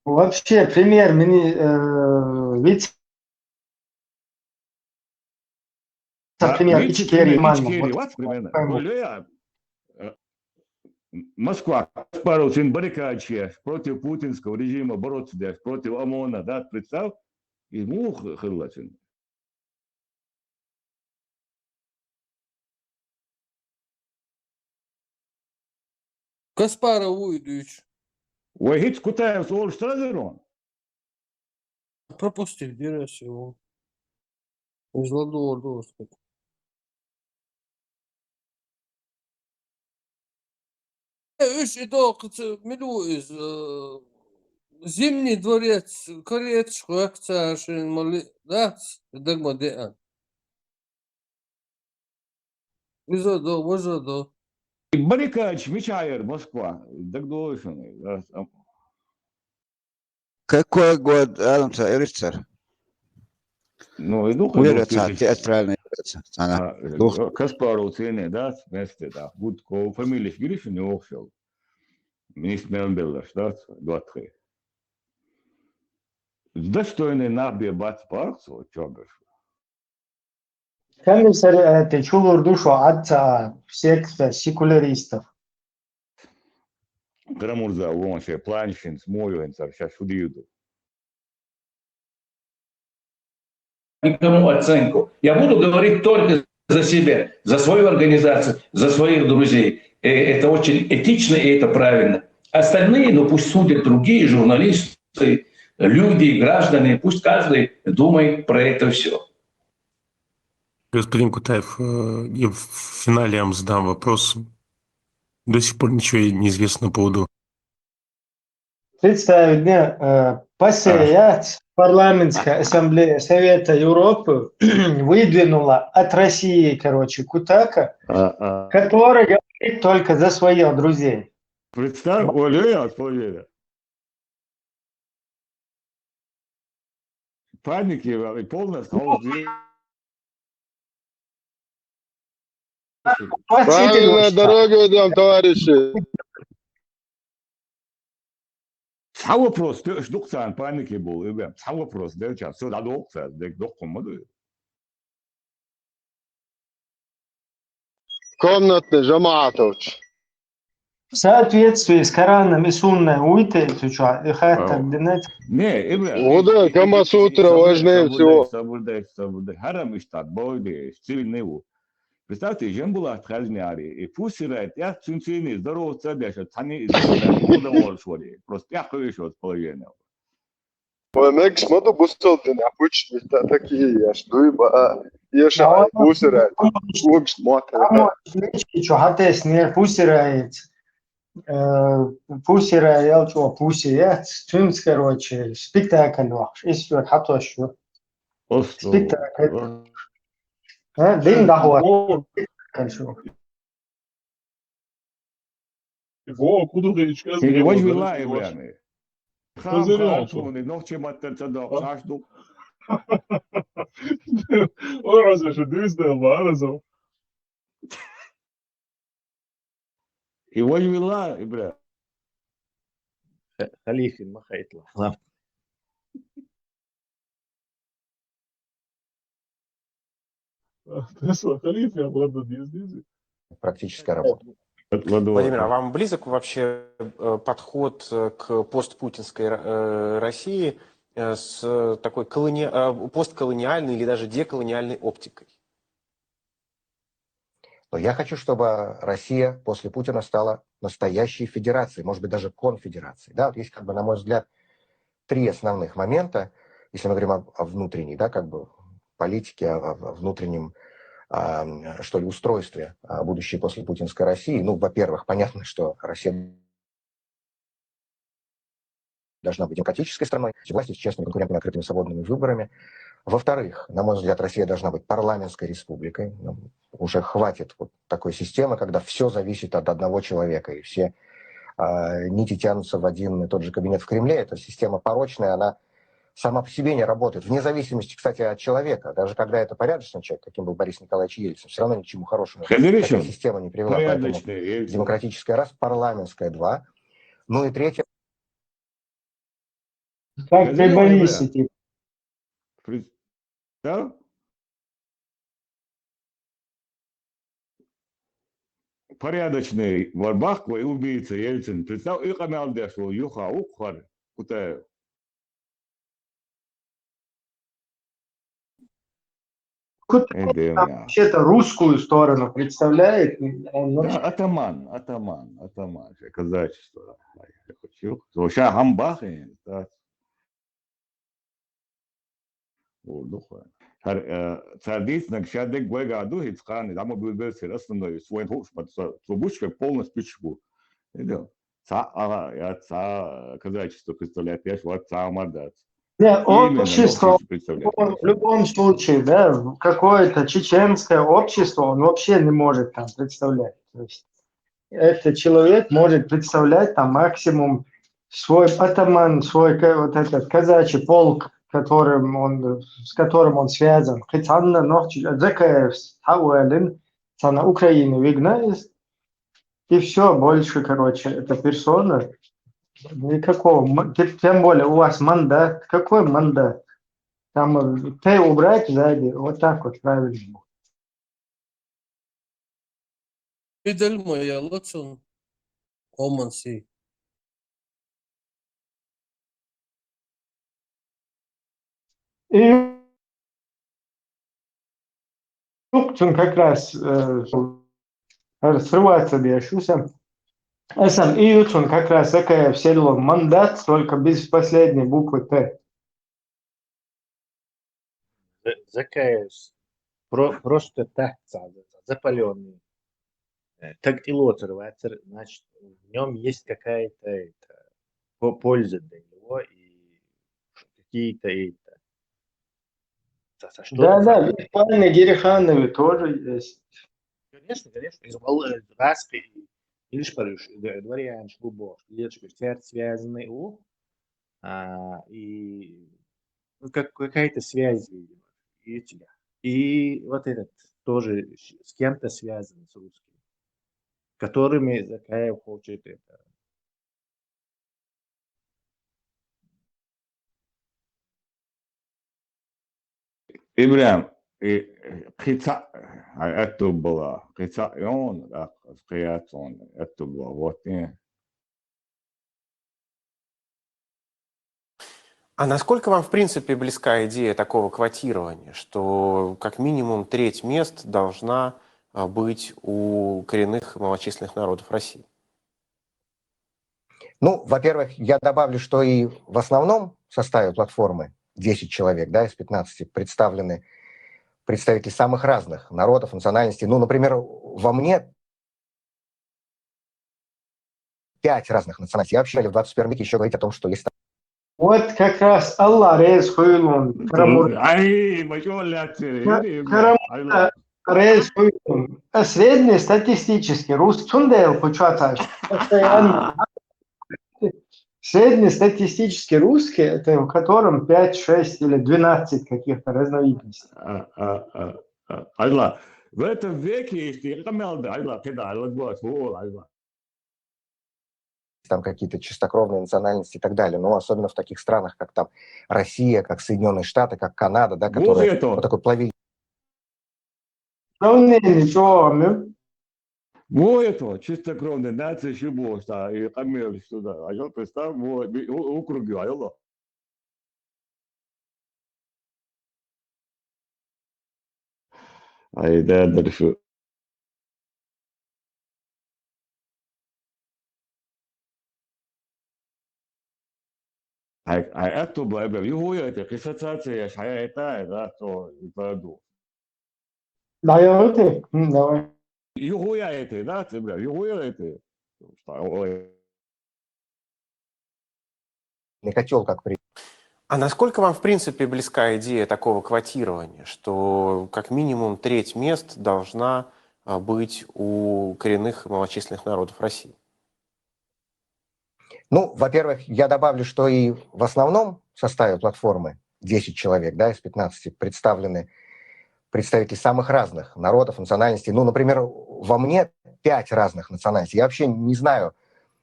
Вообще, премьер-мини-, э, вице-, премьер Ичкерии, Ичкерии, вот примерно. Ой, Лёя, э, Москва, Каспаровций баррикадаш еш, против путинского режима бороться деш, против ОМОНа, да, представь, и муха хилла цуьнан. Каспаров вуй дуьйцу. Вай хӀинца Кутаевс олуш ца хезира хьуна? Пропустил, дира ас его. Иза ладогӀар ду ас. Э, уьш и доккхуца мила ву иза, э, Зимний дворец, корецаш гӀоьртаца шайна ма-, дац, дага ма деана. Иза до, важа до. И баррикадаш мичахь яра Москва? ДагадогӀий шуна? Какой год, Адам, ца, ирицар? Ну, и ду, Уьйра ду, ца, тысяч- театральный, ца, ца, на. А, Ду. Каспаровций, да, вместе, да. Гудков, фамилеш гири шуна йохушал. Министр мел белларш, да, ца, Дуатхе. Достойный нах бе бац бахца, чо беш. Комиссариате чулур ду шо Ӏадца секта секуляристов. Грамурза вон шен планшинс, мойвенцар, щас шу дийр ду. Никому оценку. Я буду говорить только за себя, за свою организацию, за своих друзей. Э, это очень этично и это правильно. Остальные, ну, пусть судят другие журналисты, люди, граждане, пусть каждый думает про это все. Господин Кутаев, э, и в финале я вам задам вопрос. До сих пор ничего не известно по поводу. Представь мне, э, посеять парламентская ассамблея Совета Европы выдвинула от России, короче, Кутака, А, а. который говорит только за своих друзей. Представь, Ма- Оля, я вот поверю. Паники, и полностью. Правильно, дорогу идём, товарищи. Цхьа вопрос, ты ж дукха царна панике болу, и бен, цхьа вопрос, делча, всё, дӀадоккху цара, дерг доккхун ма ду. Комнатный, жамаӀатовч. В соответствии с Кораном и Сунной уйти, ты чё, и хаттар Ау. Динать? Не, Ибра, О, да, и, и, Камасутра и, важнее всего. Сабурдай, сабурдай, сабурдай. Харам иштта, бойде, цивильный ву. Представьте, Жамбулат Хазнияри, и пусирай, я цуьнцини, здороваться деш, цхьанне из удовольствие. Просто я хойш вот положение. Ой, мегаш ма ду бусалба дин, а пуч, та-, такие, я ж дуй ба, а, я ша, а, пусирай, когаш мотта. Мички чу хьатеснера пусирай, э, пусирай, ял чу пусирай, цуьнца, короче, спектакль вахаш, и всё, хьатош ю. Спектакль. А, дин дахва. Спектакль шу. Во, куда ты ичказ? Или вож вилла, Ибрами. Хам, хам, шуни, нохчи маттар ца дохуш, аш ду. Ой, раза, шу дюз да, ва, раза. И вож вилла, Ибра. Ха-, халифин ма хайтла. Ладно. Практическая работа. Владимир, а вам близок вообще, э, подход, э, к постпутинской Ро-, э, России, э, с такой колони-, э, постколониальной или даже деколониальной оптикой? Но я хочу, чтобы Россия после Путина стала настоящей федерацией, может быть, даже конфедерацией. Да, вот есть, как бы, на мой взгляд, три основных момента, если мы говорим о, о внутренней, да, как бы, политике, о, о, о внутреннем, а, м, что ли, устройстве, а, будущей послепутинской России. Ну, во-первых, понятно, что Россия должна быть демократической страной, власти с честными, конкурентными, открытыми, свободными выборами. Во-вторых, на мой взгляд, Россия должна быть парламентской республикой. Ну, уже хватит вот такой системы, когда все зависит от одного человека, и все а, нити тянутся в один и тот же кабинет в Кремле. Эта система порочная, она сама по себе не работает, вне зависимости, кстати, от человека. Даже когда это порядочный человек, каким был Борис Николаевич Ельцин, все равно ни к чему хорошему такая система не привела. Поэтому демократическая раз, парламентская два. Ну и третье. Как ты боишься, типа? Да? Порядочный варбах, вай убийца Ельцин. Представь, и камел дешо, юха, ухар, кутая. Вообще-то русскую сторону представляет. Атаман, атаман, атаман, казачество. Вообще хамбах, да. Цар дийцинарг ша дег вайга ду хӀинца кхана, дӀа ма буьйбелсира, основной, вайн хӀуъш ма цо, цо бучкаг полностью пичча бу. Цхьа, ага, я цхьа казачество представлять еш вац, цхьа а мар дац. Не, общество, в любом случае, да, какое-то чеченское общество он вообще не может там представлять. То есть этот человек может представлять там максимум свой атаман, свой вот этот казачий полк, которым он, с которым он связан. Хоть Анна Нохчи, Закаев, Хауэлин, она Украина вигна из, и все, больше, короче, эта персона никакого, тем более у вас мандат, какой мандат? Там Т убрать сзади, вот так вот правильно. Бидел моя лоцун оманси. И цун как раз э, срываться дешуся. Эсам и цун как раз такая все мандат, только без последней буквы Т. Закаев просто так, запаленный. Так и лоцер вацер, значит, в нем есть какая-то это, польза для него и какие-то это. Да, да, виртуальные Герихановы тоже есть. Конечно, конечно. Из Раски и Ильшпарюш, вариант, что бог, связанный у, и ну, как, какая-то связь, видимо, и у тебя. И вот этот тоже с кем-то связан с русскими, которыми Закаев хочет это. Ибрам, кхица, атту была, кхица, и он, кхица, он, атту была, вот, и А насколько вам, в принципе, близка идея такого квотирования, что как минимум треть мест должна а, быть у коренных малочисленных народов России? Ну, во-первых, я добавлю, что и в основном составе платформы десять человек, да, из пятнадцати представлены представители самых разных народов, национальностей. Ну, например, во мне пять разных национальностей. Я вообще в двадцать первом веке еще говорить о том, что есть... Вот как раз Алла рез хуйлун. Ай, бачоляцери. Рез хуйлун. А среднестатистически рус цундел кучаташ. Постоянно. Среднестатистический русский, это в котором пять, шесть или двенадцать каких-то разновидностей. А, а, а, а. Айла, в этом веке, если я камел, айла, когда, айла, гуас, о, айла. Там какие-то чистокровные национальности и так далее. Но особенно в таких странах, как там Россия, как Соединенные Штаты, как Канада, да, которые вот такой плавильный Сравнение, что мы Во это, чистокровная нация, еще было, что и камел, что да. А я представь, во, округи, айла. Ай, да, дальше. Ай, ай, атту бла, бла, юхуя это, кисацацияш, ай, это, да, то, это, ду. Да, я это, м, давай. Юхуя это, да, ты, бля, юхуя это. Что, ой. котел, как при... А насколько вам, в принципе, близка идея такого квотирования, что как минимум треть мест должна а, быть у коренных и малочисленных народов России? Ну, во-первых, я добавлю, что и в основном составе платформы десять человек, да, из пятнадцати представлены представители самых разных народов, национальностей. Ну, например, во мне пять разных национальностей. Я вообще не знаю,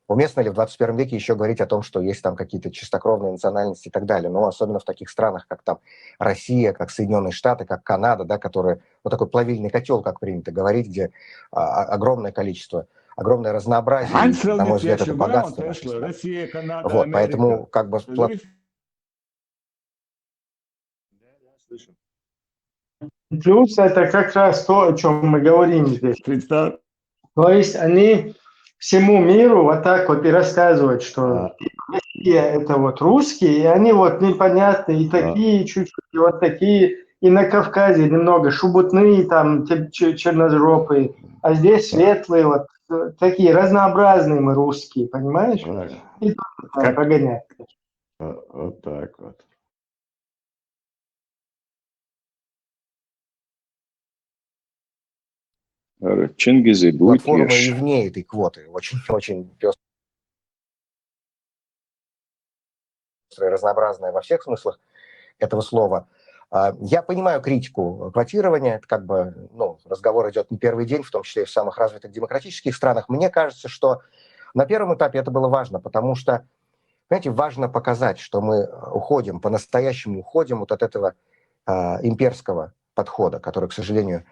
уместно ли в двадцать первом веке еще говорить о том, что есть там какие-то чистокровные национальности и так далее. Но особенно в таких странах, как там Россия, как Соединенные Штаты, как Канада, да, которые, ну, такой плавильный котел, как принято говорить, где а, огромное количество, огромное разнообразие. И, на мой взгляд, это богатство нашей страны. Вот, поэтому как бы... Плюс это как раз то, о чем мы говорим здесь. То есть они всему миру вот так вот и рассказывают, что Россия это вот русские, и они вот непонятные, и такие чуть-чуть, и вот такие, и на Кавказе немного шубутные, там черножопые, а здесь светлые, вот э, такие разнообразные мы русские, понимаешь? И там прогонять. Вот так вот. Чингизы, будет платформа и вне этой квоты. Очень, очень пёс. Разнообразная во всех смыслах этого слова. А, я понимаю критику квотирования, это как бы, ну, разговор идет не первый день, в том числе и в самых развитых демократических странах. Мне кажется, что на первом этапе это было важно, потому что, понимаете, важно показать, что мы уходим, по-настоящему уходим вот от этого а, имперского подхода, который, к сожалению,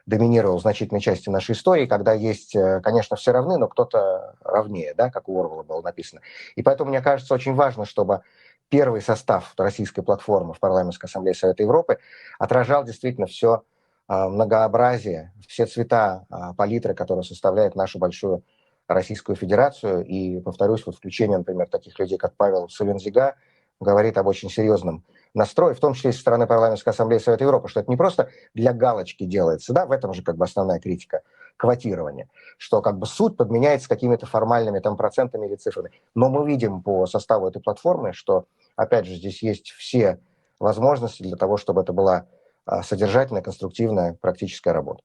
доминировал в значительной части нашей истории, когда есть, э, конечно, все равны, но кто-то ровнее, да, как у Оруэлла было написано. И поэтому, мне кажется, очень важно, чтобы первый состав российской платформы в Парламентской ассамблее Совета Европы отражал действительно все а, многообразие, все цвета а, палитры, которые составляют нашу большую Российскую Федерацию. И, повторюсь, вот включение, например, таких людей, как Павел Сувензига, говорит об очень серьезном настрое, в том числе и со стороны Парламентской ассамблеи Совета Европы, что это не просто для галочки делается, да, в этом же как бы основная критика квотирования, что как бы суть подменяется какими-то формальными там процентами или цифрами. Но мы видим по составу этой платформы, что, опять же, здесь есть все возможности для того, чтобы это была а, содержательная, конструктивная, практическая работа.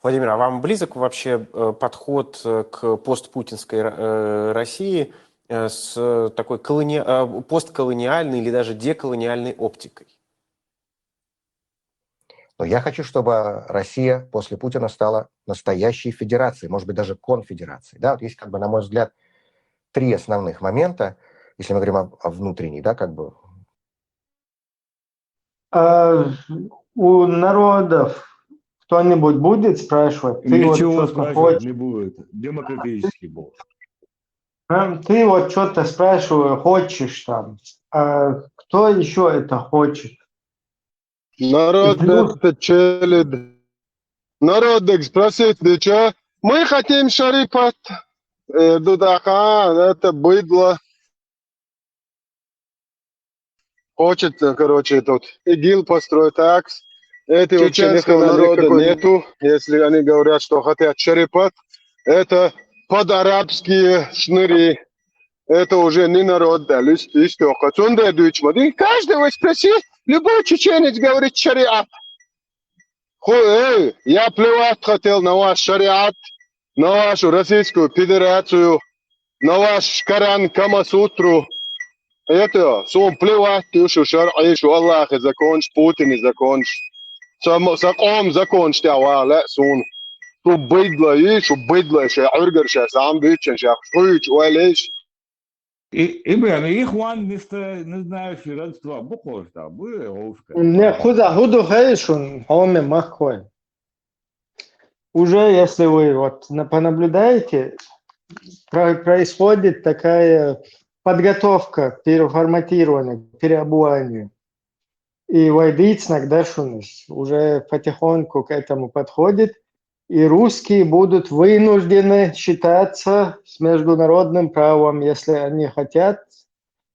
Владимир, а вам близок вообще э, подход э, к постпутинской э, России с такой колони... постколониальной или даже деколониальной оптикой? Но я хочу, чтобы Россия после Путина стала настоящей федерацией, может быть, даже конфедерацией. Да, вот есть, как бы, на мой взгляд, три основных момента, если мы говорим о, о внутренней, да, как бы. А у народов кто-нибудь будет спрашивать? Ты Ничего вот спрашивать хочешь? Не будет. Демократический был. Ты вот что-то спрашиваешь, хочешь там. А кто еще это хочет? Народ это челядь. Народ так спросит, ты что? Мы хотим шарипат. Э, Дудахан, это быдло. Хочет, короче, тут ИГИЛ построить так. Эти чеченского народа нету, если они говорят, что хотят черепат. Это под арабские шныры. Это уже не народ, да, лист, лист, Каждый вы спроси, любой чеченец говорит шариат. Ху, эй, я плевать хотел на ваш шариат, на вашу Российскую Федерацию, на ваш Коран, Камасутру. Это, сун плевать, ты шу шаръи, шу Аллахи закончи, Путини закончи. Сам, сакъом закончи, тя вала, сун. Шу быдло, и шу быдло, ше, ургар, ше, сам бичен, ше, хуич, уэлиш. И, и блин, их ван не, ста- не знаешь, и родства, бухошта, бы, овшка. Не, куда, худу хейшун, хоме махой. Уже, если вы вот на- понаблюдаете, про- происходит такая подготовка к переформатированию, к переобуванию. И вайдицнак дашунис уже потихоньку к этому подходит. И русские будут вынуждены считаться с международным правом, если они хотят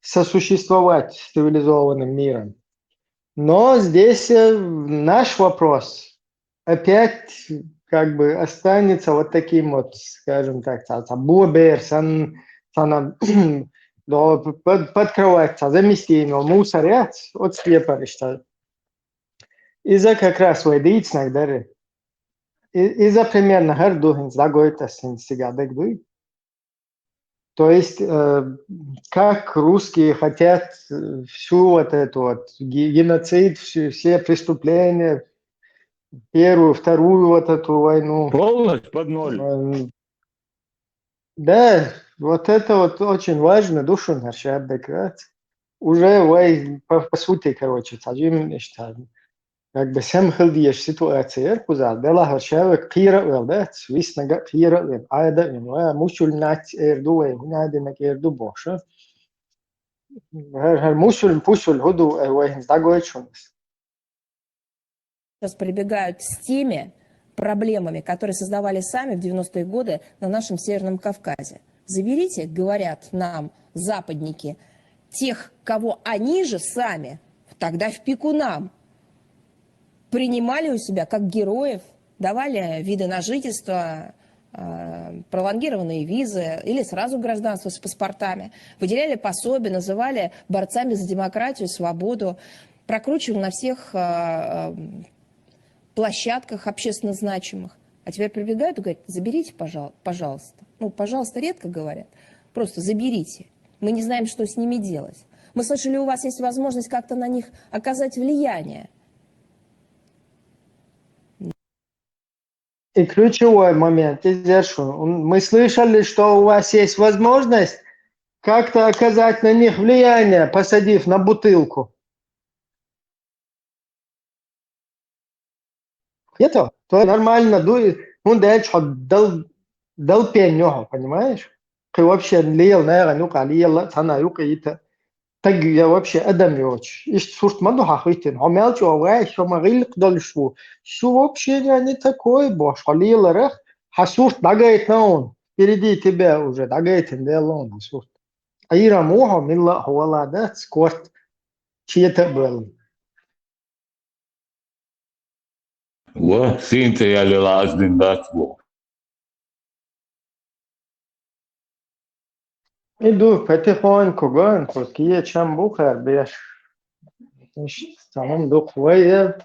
сосуществовать с цивилизованным миром. Но здесь э, наш вопрос опять как бы останется вот таким вот, скажем так, ца- ца- буабер, сан- сана- До под, под кровать цхьа заместийно мусор яц, оцу кепара иштта. Иза как раз вай дийцинарг дара. И, иза примерно хӀара ду хӀинца дӀагойту ас хӀинца цигахь дагадуй. То есть, э, как русские хотят, э, всю вот эту вот ге-, геноцид, всю, все преступления, первую, вторую вот эту войну. Полностью под ноль. Э, да, вот это вот очень важно, душу нарушает, да, как раз. Уже вай, по, по сути, короче, цхьа жимма иштта как бы сема хила дезаш ситуация яра кхузахь, делахь хӀара ша век кхера а вел дац, виснарг а кхера а вен, Ӏада а вен, ва мусульманаш эр ду вай, хӀунда динарг эр ду бохуш. ХӀара, хӀара мусульман, пусуль хӀун ду, э, вай хӀинца дӀагойту шуна. Сейчас прибегают с теми проблемами, которые создавали сами в девяностые годы на нашем Северном Кавказе. Заберите, говорят нам западники, тех, кого они же сами тогда в пику нам принимали у себя как героев, давали виды на жительство, э, пролонгированные визы или сразу гражданство с паспортами, выделяли пособия, называли борцами за демократию, свободу, прокручивали на всех э, э, площадках общественно значимых. А теперь прибегают и говорят: «Заберите, пожал-, пожалуйста». Ну, «пожалуйста» редко говорят, просто «заберите». Мы не знаем, что с ними делать. Мы слышали, у вас есть возможность как-то на них оказать влияние. И ключевой момент, иза шу, мы слышали, что у вас есть возможность как-то оказать на них влияние, посадив на бутылку. Это, то нормально, ду, хӀунда аьлча хьо дал-, дал пен ю хьо, понимаешь? Кхин вообще лела нахана юкъа, лела цхьана юкъа йита. Таг я вообще адам йоцуш. Иштта сурт ма ду хьан хӀиттина. Хьо мел чӀогӀа вай, хьо ма гӀиллакх долуш ву. Шу вообще я не такой бохуш. Хьо леларах, хьан сурт дӀагайтина вуна. Впереди тебя уже дӀагайтина делла вуна хьан сурт. Ӏийрам ву хьо, милла а хьо вала дац, корта чета а боьлла. Ва, сийна тӀе яллала ас дина дац боху. И ду, потихоньку гон, кху кечам бу хӀара беш. Иштта, цхьа хӀума ду кху вай, э,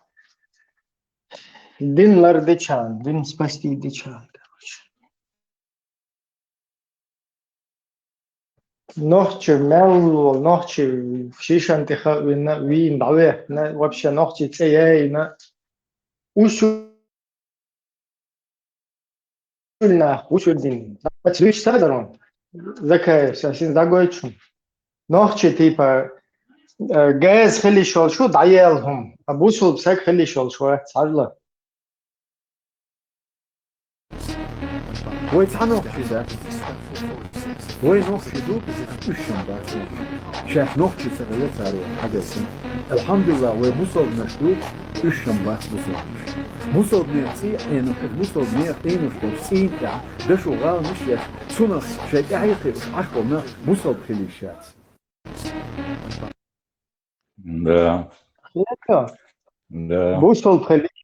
дин лардичарна, дин спасти дичарна, короче. Нохчи мел ву, нохчи шишан тӀе хаавина, вийна дӀавехна, вообще нохчи цӀе яйна. Усу-, нах, усу дин. Дац вуьш ца дарон. Закаев, сан син дагойту шуна. Нохчи, типа, э, газ хила йиш йолуш ву, дӀаелла хӀума. А бусулба саг хила йиш йолуш вац, хьажал. Вай цхьа нохчи дац. Вай нохчи ду, уьш шин бац. Шаьш нохчи ца хилла цара вай хьадаьссина. Алхьамдулиллах, вай бусалбанаш ду, уьш шин бац бусалбанаш. Бусалбанех цӀий Ӏенаш, бусалбанех Ӏенаш долчу цӀийн тӀехь, дашо гӀаланаш еш, цунах шайн тӀаьхье кхиъна Ӏаш болу нах бусалба хила йиш яц. Да. Это Да. Бусалба хила йиш,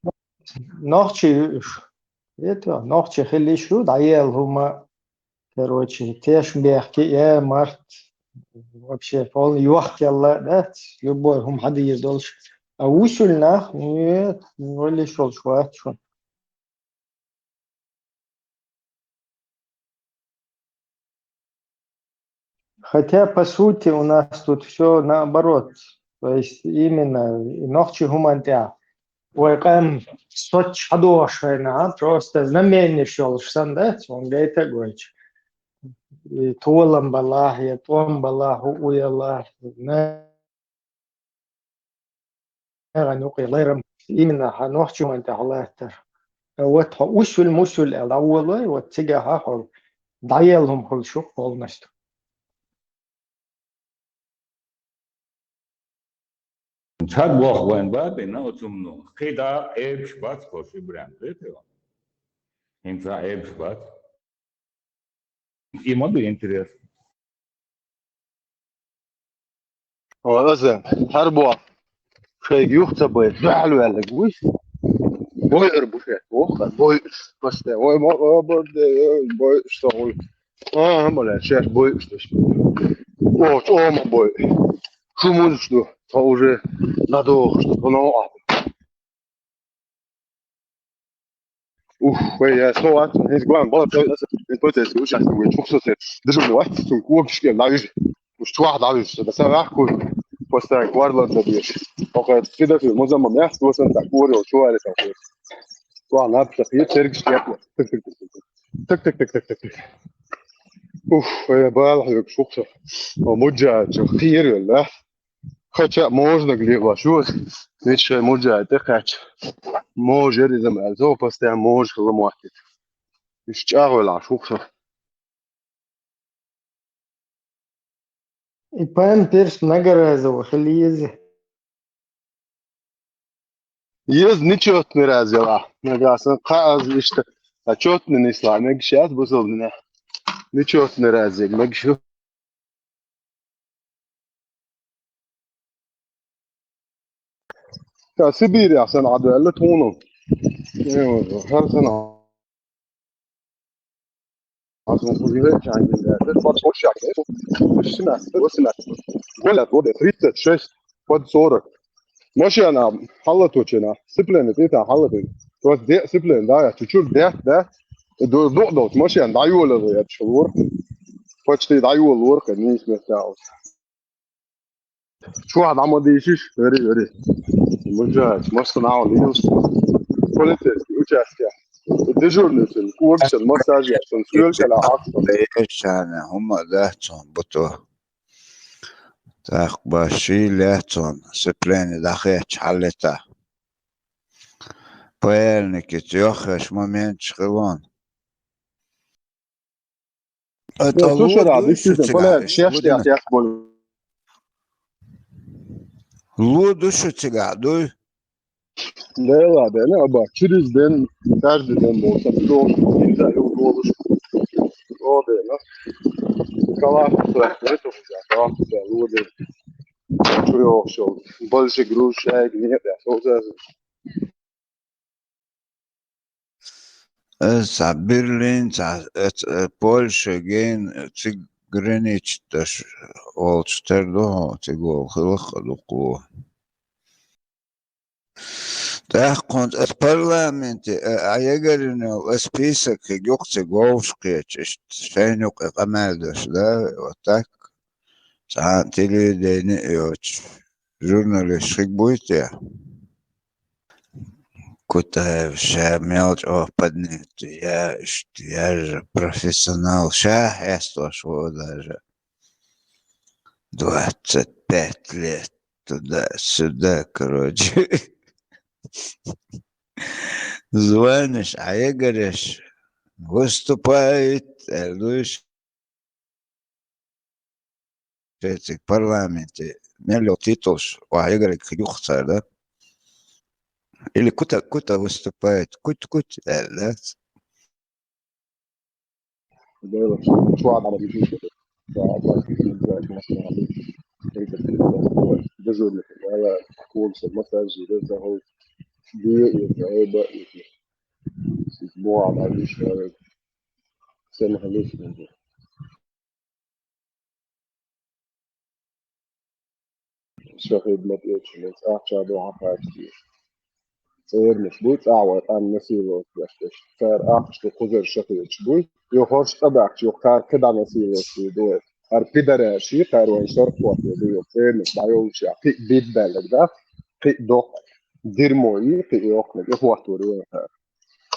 нохчи, это, нохчи хила йиш ю, дӀаелла хӀума, короче, тешнабехке, э, март, вообще, полный йохкелла, да, любой хӀума хьадийр долуш. А усул нах, нет, валли йиш йолуш вац шуна. Хотя, по сути, у нас тут всё наоборот. То есть, именно и нохчи хӀуманна тӀехь вай къам соцуш хьадогӀуш вайна, а, просто знаменеш йолуш санна, да, цунна гайта а гойтуш. И толам балахь, я тӀом балахь, хӀуъу ялахь, на Нагахь юкъе лайрам именно хьан нохчи хӀуманна тӀехь латтар. Вот хьо усуль-мусуль аьлла дӀаволавой, вот цигахь хьо дӀаелла хӀума хуьлуш ву полностью. Ца боху вайн бабина оцу хӀумано. КхидӀа эбаш бац кхо ши брен, кхетий? ХӀинца эбаш бац. И ма ду интерес. О, аза, хьарбо. Шайга юха ца бай, дуьхьал ваьллиг вуй. Бойур бу шаьш, вохка, бойуш, пасте. Ой, мо, о, бо, де, ой, бойуш со вуй. А, хӀама лаьа, шаьш бойуш деш. О, чӀома бой. Шу музыч ду. Тхо уже надолго, что тхо новкъа. Ух, вай, я со вац, хӀинца главное, бала тхо, хӀинца полицейский участок вай, чухсо цер. Дежурный вац, цун кокашка дӀавижа. Уж чохь дӀавижа, со даса ваьхку, постоянно кварлан ца деш. Окей, педофил, музамма мясо, вот он так, говорил, чували там. Чохь наб ца хи, цергаш текла. Так, так, так, так, так. Так, так, так, так, так, так. Ух, вай, бала хьоьгуш ву со. О, муджа, чу, хир, да? Хотя можно глеба, чу. Ведь шай муджа, это кач. Може, резом, а то постоянно може, ламуатит. Иш чӀагӀвелахь шух со. И памперс многоразовый хила еза. Еза нечётный раз яла. Нагасан кхаъ аз иштта. А чётный нисла, мегаш яц бусалба динехь. Нечётный раз яла, мегаш ю. Ша Сибирехь санна Ӏадваьлла тхуна. Э, хӀара санна. Аз вон кху виле чанген даьлла, под сорок шесть, восемнадцать, восемнадцать. Голя, года тридцать шесть, под сорок. Машена хьалаточена, сцепление тӀе хьалаточена. Просто де сцепление, да, я чуть-чуть де, да. Ду-, ду-, ду-, машена дӀайолалур, я чу лур. Почти дӀайолалур, конечно, меттаалц. Чохь дӀа ма дийшиш, вери, вери. Мужач, массанхьа лелаш. Полицейский участке. Дежурный сын, курчан, массажер сын, сколько на акцию. Эшана, хӀума дац цунна буто. ТӀаккха баши лаьцун, сцепление дӀахечча хьаллета. Паяльникица йоххеш моменташ хилон. ТӀа лу дуьсу цига, лу дуьсу цига, дуй? Дела, дела, аба, через день, каждый день был, так что нельзя, и уголовку. О, дела. Калаш, это, калаш, лу день. Чё я вообще? Больше груз, шайк, нет, я, что за Э, цхьа Берлин, цхьа, э, ц-, э, Польша гейна, э, цига границаш волчу тера ду хьо, цига волу хиларх а дукха ву. ТӀаккха хӀунца аса парламенте, э, Ӏа ягарйина йолу аса список хиг юкъа цига вовшах кхеча, иштта шайна юкъа къамел деш, да, вот так. Цхьа а телевидение а йоцуш. Журналист хиг буй те? Кутаев ша мел чӀогӀа поднятый, я иштта, я же профессионал, ша хьестош ву даже. Двадцать пять лет туда-сюда, короче. Звонишь, а я, говоришь, выступает, э, ну и Шен цига парламенте мел йолу титулаш охьа ягарг хир ю-кх цара, да? Или кута, кута выступает, куть-куть аьлла, да? Дежурный, Сан хӀаллакьхилча, ша хӀедмат эцча, ахча дохьа хачийша. ЦӀернаш буй, цӀахь вай къам насиловать деш дерш. Цара ахча ду кхузара ша хеташ буй. Йо, хӀорш цӀа баьхча, йо, кхара кхидӀа насиловать ду вай. ХӀара пидараши, кхара вайн шарх хӀоттор ду, йо, цӀернаш дӀайолча, кхин а биббаьлларг дац, кхин а доккха дерьмо йий, кхин а йоккханиг, и хӀоттор ю вайн кхара.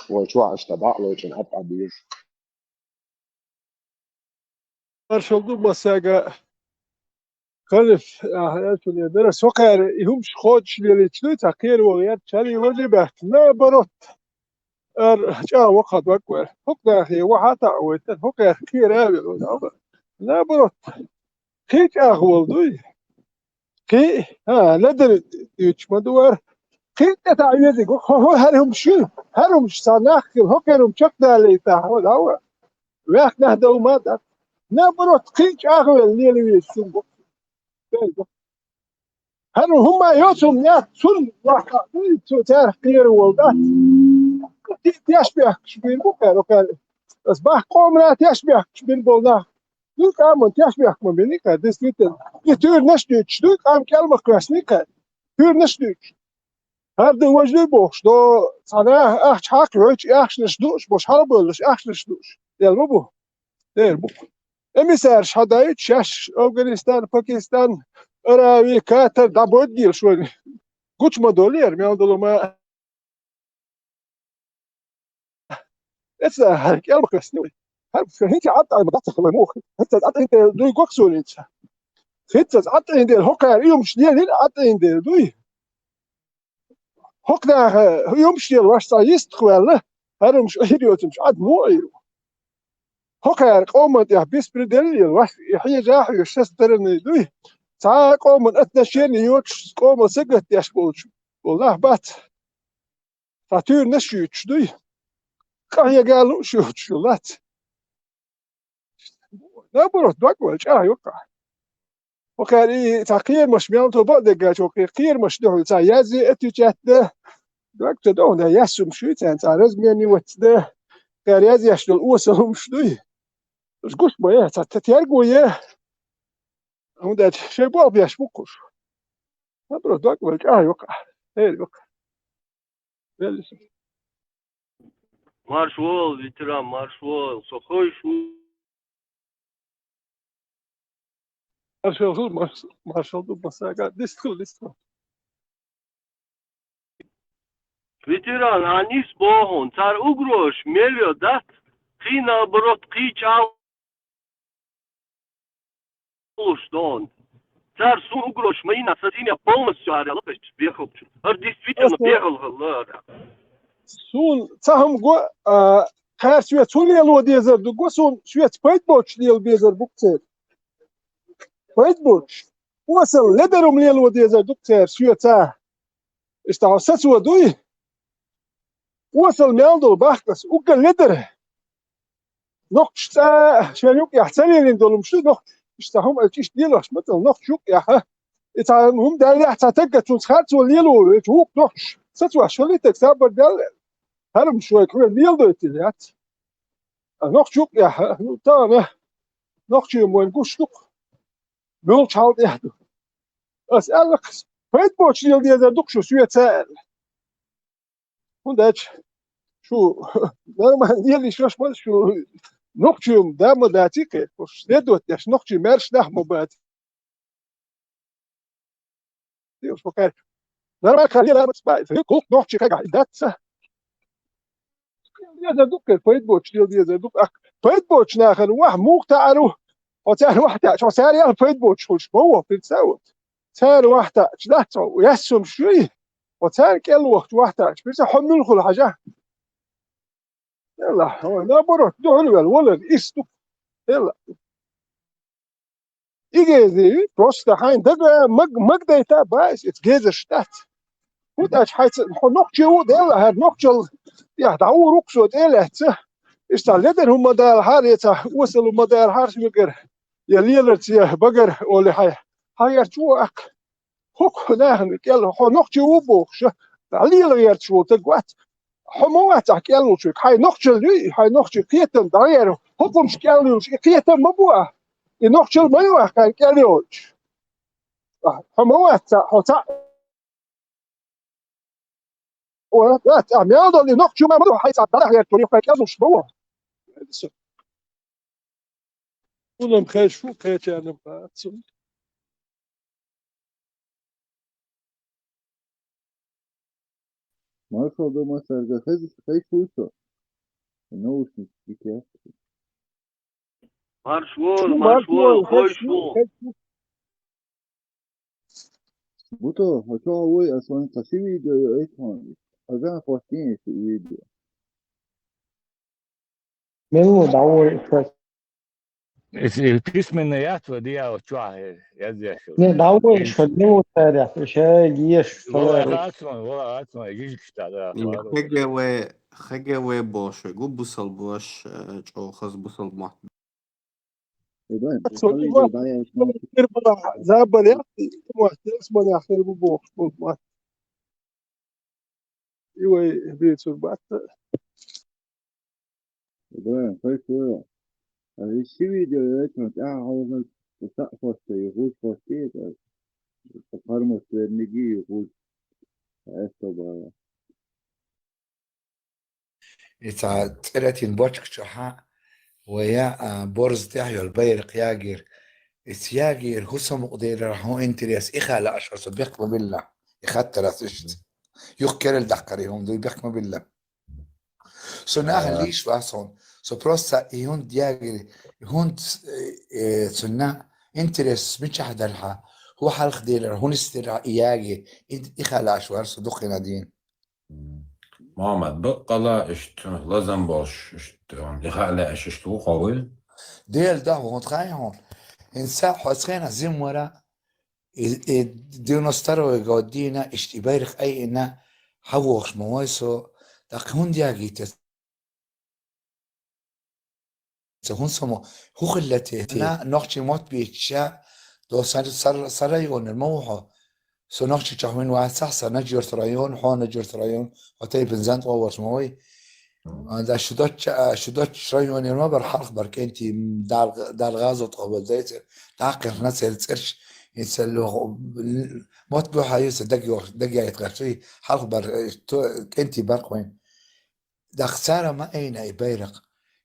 Вай чохь иштта дӀа а лойчина, Ӏад-Ӏад беза. Маршалла ду массаьрга. Халиф, ахьа, аьлла, дара, со кхаьра и хӀумаш кхочуш лелийча дуй, цхьа кхера ваха яц, чарий вазе баьхка. Наоборот, ара чӀагӀ вакха дог вара. ХӀокху нахе ваха таӀа вайтара, хӀокхех кхера а велла, наоборот. Кхин а чӀагӀ волу дуй? Кхин а, хӀа, ледара дуьйцуш ма ду вара. Кхин а тӀетаӀа везиг ву, хӀо, хӀо, хӀара хӀумаш ю, хӀара хӀумаш цхьа нах хила, хӀокхеран хӀума чекхдалийтахь, хӀо, дӀа ван. Ваьхна нах дов ма дац. Наоборот, кхин а чӀагӀвелла лела веза цунна бу. ХӀара хӀума йоцу хӀума яц, цунна ваха дуй, цу царах кхера волу дац. Те-, тешнабехкаш бийр бу кхара, кхара. Ас бахка къомана тешнабехкаш бийр болу нах. дуй, къаман тешбехк ма биника, действительно. И туьйранаш дуьйцуш дуй, къам кӀел ма кхоьссиника. Туьйранаш дуьйцуш. ХӀара ду важа дуй бохуш, до цхьана ахча хьакхайойтуш, ахчанаш дууш, бош хьалабевллаш, ахчанаш дууш. Дела ма бу. Дера бу. Эмиссараш хьадаьйта шаьш Афганистан, Пакистан, Арави, Катар, дӀабойта гелаш вайна. Гучу ма доллера, мел долу ма. Эца, хӀара кӀел ма кхоьссина вай. ХӀара хӀинца Ӏад Ӏайна дац хила муха. ХӀинца Ӏад Ӏайна дуй гок суница. ХӀинца Ӏад Ӏайна дела, хӀокхара юмаш лелийна Ӏад Ӏайна дела дуй. ХӀокху наха юмаш лелош цхьа йистах ваьлла, хӀара юмаш Ӏийр йоцумаш Ӏад муха Ӏийр ву? ХӀокхара къоман тӀехь беспредел лелош, и хьежа а хьоьжуш, со стороны дуй. Цхьа а къоман отношение йоцуш, къоман сагатдеш болчу. Валлахь, бац. Цхьа туьйранаш юьйцуш дуй. Къахьега лууш йоцуш ю, лац. Наоборот, дог вала чӀагӀ ю кху. ХӀокхара и цхьа кхерамаш мел то бакъдерг гач, хӀокху кхерамаш дуьхьал цхьа язъе, отвечать дан. Дог ца доху, да, яьссумаш ю, царна цхьа размениваться дан. Кхара язъеш долу осал хӀумаш дуй. Уьш гуш ма е, цхьа т-, терго е. ХӀунда аьлча шайн болх беш бу кхуш. Наоборот, дог вала чӀагӀ ю кху. Хьера ю кху. Веллис. Марш вол, ветеран, марш вол. Со хойш ву. Маршал ду, марш-, маршал ду, масага. Дистхил, дистхил. Ветеран, а нис бохун, цар угрош мел йо дац, кхий наоборот, кхий чӀагӀ луш дон. Цара суна угрош ма йина, сан сине полностью араяла кхечу бехалчу. ХӀара действительно бехал хилла ара. Суна ца хӀума го, а, кхаьрца соьца хӀун лело дезар ду го, суна соьца пайда боцуш лела безар бу церан. Пайда боцуш. Осал ледар хӀума лело дезар ду церан соьца. Иштта хьо сацо дуй? Осал мел долу бахкас, уггар ледар. Нохчаш цӀа шайн юкъехь ца лелийна долу хӀумаш ду, нохчаш иштта хӀума аьлча, иштта лелош ма ца, нохчаш юкъехь. И цхьа хӀума даьллехь, цхьа тагга цунца харцо лело ву, вукху нохчаш сацош хилийтаг сабар даьлла. ХӀара хӀума шоьга хьоьга леладойтина яц. А нохчаш юкъехь, ну, тахана нохчийн вайн гуш ду-кх. Муьлхачу хьал тӀехь ду. Ас аьлла-кх, пайда боцуш лела дезар ду-кх шу соьца аьлла. ХӀунда аьлча шу нормально лела йиш йолуш ма шу, нохчийн да ма даций кхеташ, следовать деш нохчийн маьрша нах ма бац. Нормально кхаьрга. Нормально кхаьрга лела ма ца бац. Кху нохчийн кхаьргахь и дац ца. Лела дезар ду-кх, пайда боцуш лела дезар ду-кх. Ах, пайда боцучу нахана ваха муха таӀар ву? Хьо царна ваха таьӀча, хьо цара ял пайда боцуш хуьлуш ма ву, пирса а ву. Цара ваха таьӀча, дац хьо, яьссумаш юй? Хьо царна кӀел вахча ваха таьӀча, пирса хьо муьлха хуьлу хьажа? Элла, хьо, наоборот, дуьхьал вел, валар, ирс ду. Элла. И гези, просто хьайн дага маг-, маг дайта баьс, эца гезаш дац. ХӀунда аьлча хьайца, хьо нохчи ву, Делла, хӀара нохчалла тӀехь дӀагӀур ву-кх со тӀе а лаьцна. Иштта ледар хӀума ма далахьара, я цхьа осал хӀума ма далахьара соьгара, я леларца, я багара олий хьайн. Хьан гӀерташ ву аккха? ХӀокху нахана кӀел, хьо нохчи ву бохуш, дӀалела гӀерташ волу стаг вац. Хьо ма вац ахь кӀел волчуьнга. Хьайн нохчалла юй, хьайн нохчийн кхетам дӀагӀера. ХӀокхумаш кӀел йолуш, и кхетам ма бу ахь. И нохчалла ма ю ахь, хьайн кӀел йолчу. Хьо ма вац цхьаъ, хьо цхьаъ. О, вац, ахь мел долу и нохчо ма ду, хьайн цхьаъ дӀадахьа гӀерташ волу, хьайн кӀел йолуш ма ву. Хьуна-м хезаш ву, кхечарна-м бац. Маршалла ду, масарга, хезаш, хезаш ву со. Наушник дика яц. Марш вон, марш вон, хойш вон. Буто, хьо чохь вуй, ас вайн цхьа ши видео йо, ай тхьон. Ас а хӀоттийна ши видео. Мила ву дӀавоьдуш? Иза письменный яц вай диа оцу чохь язъеш йолу? Не, дӀавоьдуш хьо, мила ву царех, ша еш вала цунна, вала цунна, гижигаш тӀе, да. ХГВ, ХГВ бохуш вай гу бусалбаш, э, чӀогӀа хаза бусалба мотт. Забар яхь, мотт, мотт, хир бу бохуш болу мотт. И вай бийцур бац. Ибрахим, хай хӀора. Иши видео яйцун тӀехьа хьалха цхьа хӀоста, юхуз хӀоста, цхьа пармус верниги юхуз хӀеста бала. Ица цӀератин бочка чухьа, вая, а, борз тӀехь йол байракъ ягир. Ица ягир, хӀусамукъ делар хӀун интерес, и хала ашгӀар со бехк ма билла. И хаттарас ишт. Юх керел дахкари хӀун дуй бехк ма билла. Со нахал А. лиш васон. Со просто и хӀун дягир, и хӀун, э, э, цунна интерес мичахь дарха, хӀу халх делар, хӀун истира и яги, и, и халаш вар со духина дин. М. Мухаммад, бакъала ишт лазам бош, ишт, он, и хала аш ишт ву ховы? Дел да хӀун хай хӀун. Инса хосхена зим вара, и, и девяносто второй година, ишт и байракъ айина, хьавохш ма вай со, так хӀун дягите Ца хӀун само, хӀу хиллати, на нохчи мот бича, до сар, сар, сар районер ма вухо. Со нохчи чахвин васах, са Наджурт район, хьо Наджурт район, хьо тайпин зан тӀо ворс ма вай. А, да шудоч, а, шудоч районер ма бар халх бар кенти, дал, дал газот хо базайцер. Тахир на цер церш, ицел мот бу хаюса даг йор, даг яйт гаши, халх бар, э, то, кенти бар хвен. Дахцара ма айна и байракъ.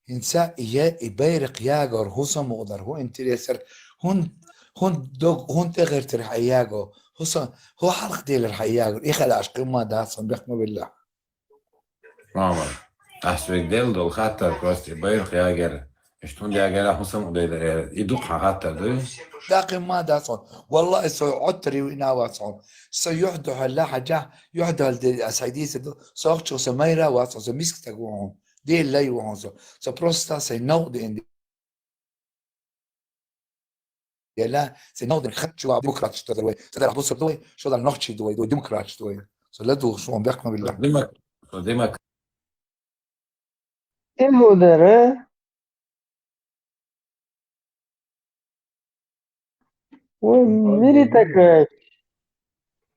Инца ие и байракъ ягор, хӀусамукъдар, хӀу интересар, хӀун, хӀун дог, хӀун тӀегъертар хьаяго, хӀуса-, хӀу халх делар хьаяго, и хала аш къимма дацун бехк ма билла. Мама, ахсвек дел дол хаттар просто и байракъ ягер. Иштун ягера хӀусамукъ делар, и дух хаттар ду. Да къимма дацун. Валлахи, со оттари вина вацун. Со юхь духьала хьажа, юхь духьал де, а, сайдиса ду. Со охчу со майра вацун, со миск таг вон. Де лай вон со. Со просто сай нау де инди. Яла, сай нау де хачу демократ что давай. Садар хбусур давай, что дар нохчи давай, давай демократ что давай. Со ладу шо бехк ма билла. Демок-, со демок- Ин гудере. Ой, мири такая.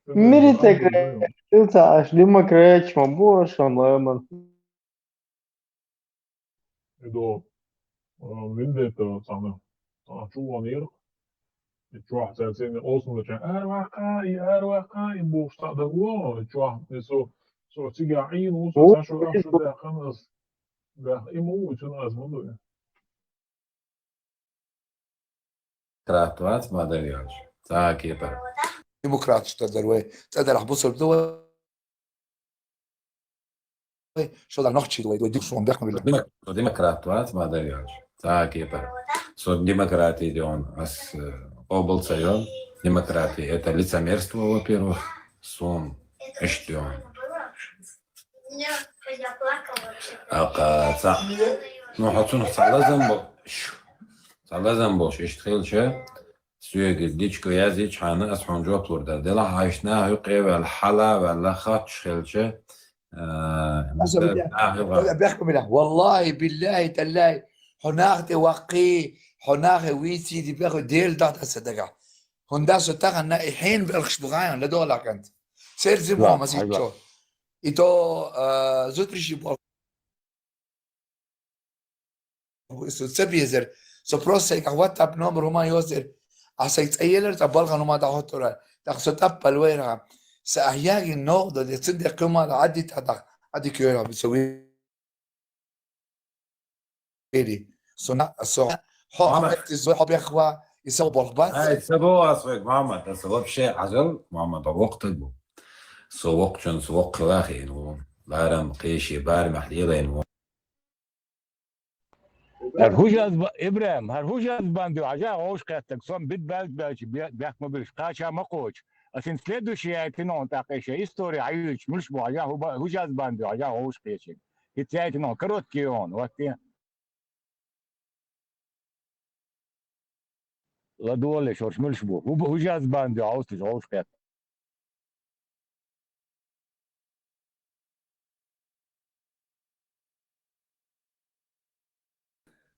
Мири такая. Ты аш демократ, ма бу, шо нормально. Идо, а, виндета сана. А, чуван ирх. И чуван сен сен осун да чан. Ар вака, и ар вака, и бу ста да го. И чуван, и со, со цига ин, у со, са шо, а, шо да ханас. Да, и му, и цун аз му да. Кратвац, мадарьяш. Так, это. Демократ что дарвай. Цадар хбусур давай. Шо дар нохчи дуай, дуай, дуй шуон бехк ма билла. Демок-, демократ вац, мадарьяш. Так, это. Со демократи дион, ас, э, обл цайон. Демократи, это лицемерство, во-первых. Сун, эштион. Ака, ца. Ну, хацун ца лазам бо-, ш-, ца лазам бош, эшт хилча. Суеги дичко язич хана ас хун жоп лурда. Дела хайшна ху къевел хала вала хач хилча. А, Аса бля, а, ху га- бля, бехку бля. Валлахи, биллахи, таллахи. Хунахте вакки, хунахе вици ди беху дел дата садага. Хунда сутагана ихин белхш бугайон, ла дола кант. Серзи Ва, бо масичо. Айва. Ито, а, зутриши бо Со ца безер, со просто сайгахь WhatsApp номер хӀума йозер, а сай цӀаелар, цӀа балган хӀума дахьотура, тӀаккха со тӀаппал вайра. Са ахьяги ногӀда, де цин де хӀума да Ӏадди тӀа дахь, Ӏадди кёра, со вери. Со на, со хьо Мама. Ахмед, и со хьо бехва, и со болх бац. Ай, ца бо ас вай, мама, да со вообще ажал, мама, да вокъ таг бу. Со вокъ чун, со вокъ хилахи ин ву. Барам, къеши, барам, ахлила ин ву. ХӀар хӀужаз ба-, Ибрахим, хӀар хӀужаз банду, хьажа гӀовш кхеттаг, сом бид балг балчи бе-, бехк ма билш, кхача ма кхочу. Ас ин следующий яйтина он тӀаккха иша история хьаюйчу, муш бу, хьажа хӀу ба-, хӀужаз банду, хьажа гӀовш кхечи. Хит яйтина он, короткий он, вот те. ЛадугӀале шорш муьлш бу. ХӀу бу хӀужаз банду, гӀовсташ гӀовш кхетта.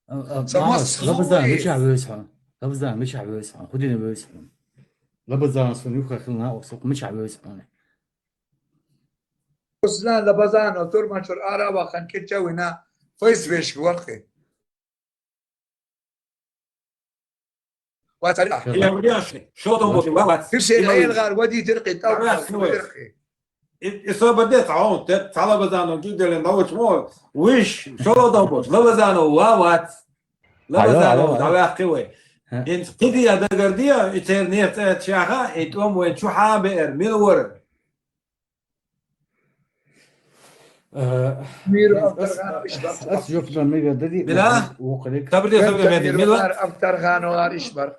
А, а, Ца мама, мас лабазан, хӀуй? Мичахь вевс хьо? Лабазан, мичахь вевс хьо? ХӀу дина вевс хьо? Лабазан, сон юха хилна, охсо, мичахь вевс хьо? Ос на лабазан, турмачур ара вахан, кеча вина, фейс вешк вархи. Вац, али. Я, я, шо там вот, ва, вац. Ты все, я, я, гар, вади, дыркъи, тау, дыркъи. И, и собаде цаун, те, цала базано, гиделен, да, вот, мо, виш, шо там вот, ла базано, ва, вац. Ла базано, да, ва, хи, вай. Ин, киди, я, да, гардия, и цер не, ца, чаха, и том, вай, чу, ха, бе, эр, мил, вор. Э, Мир ас, ас, ас, ас жоп дан мега дади, Мила? Вукъалик. Сабрде, сабрде, Меди, Мила? Автор хана иш бар.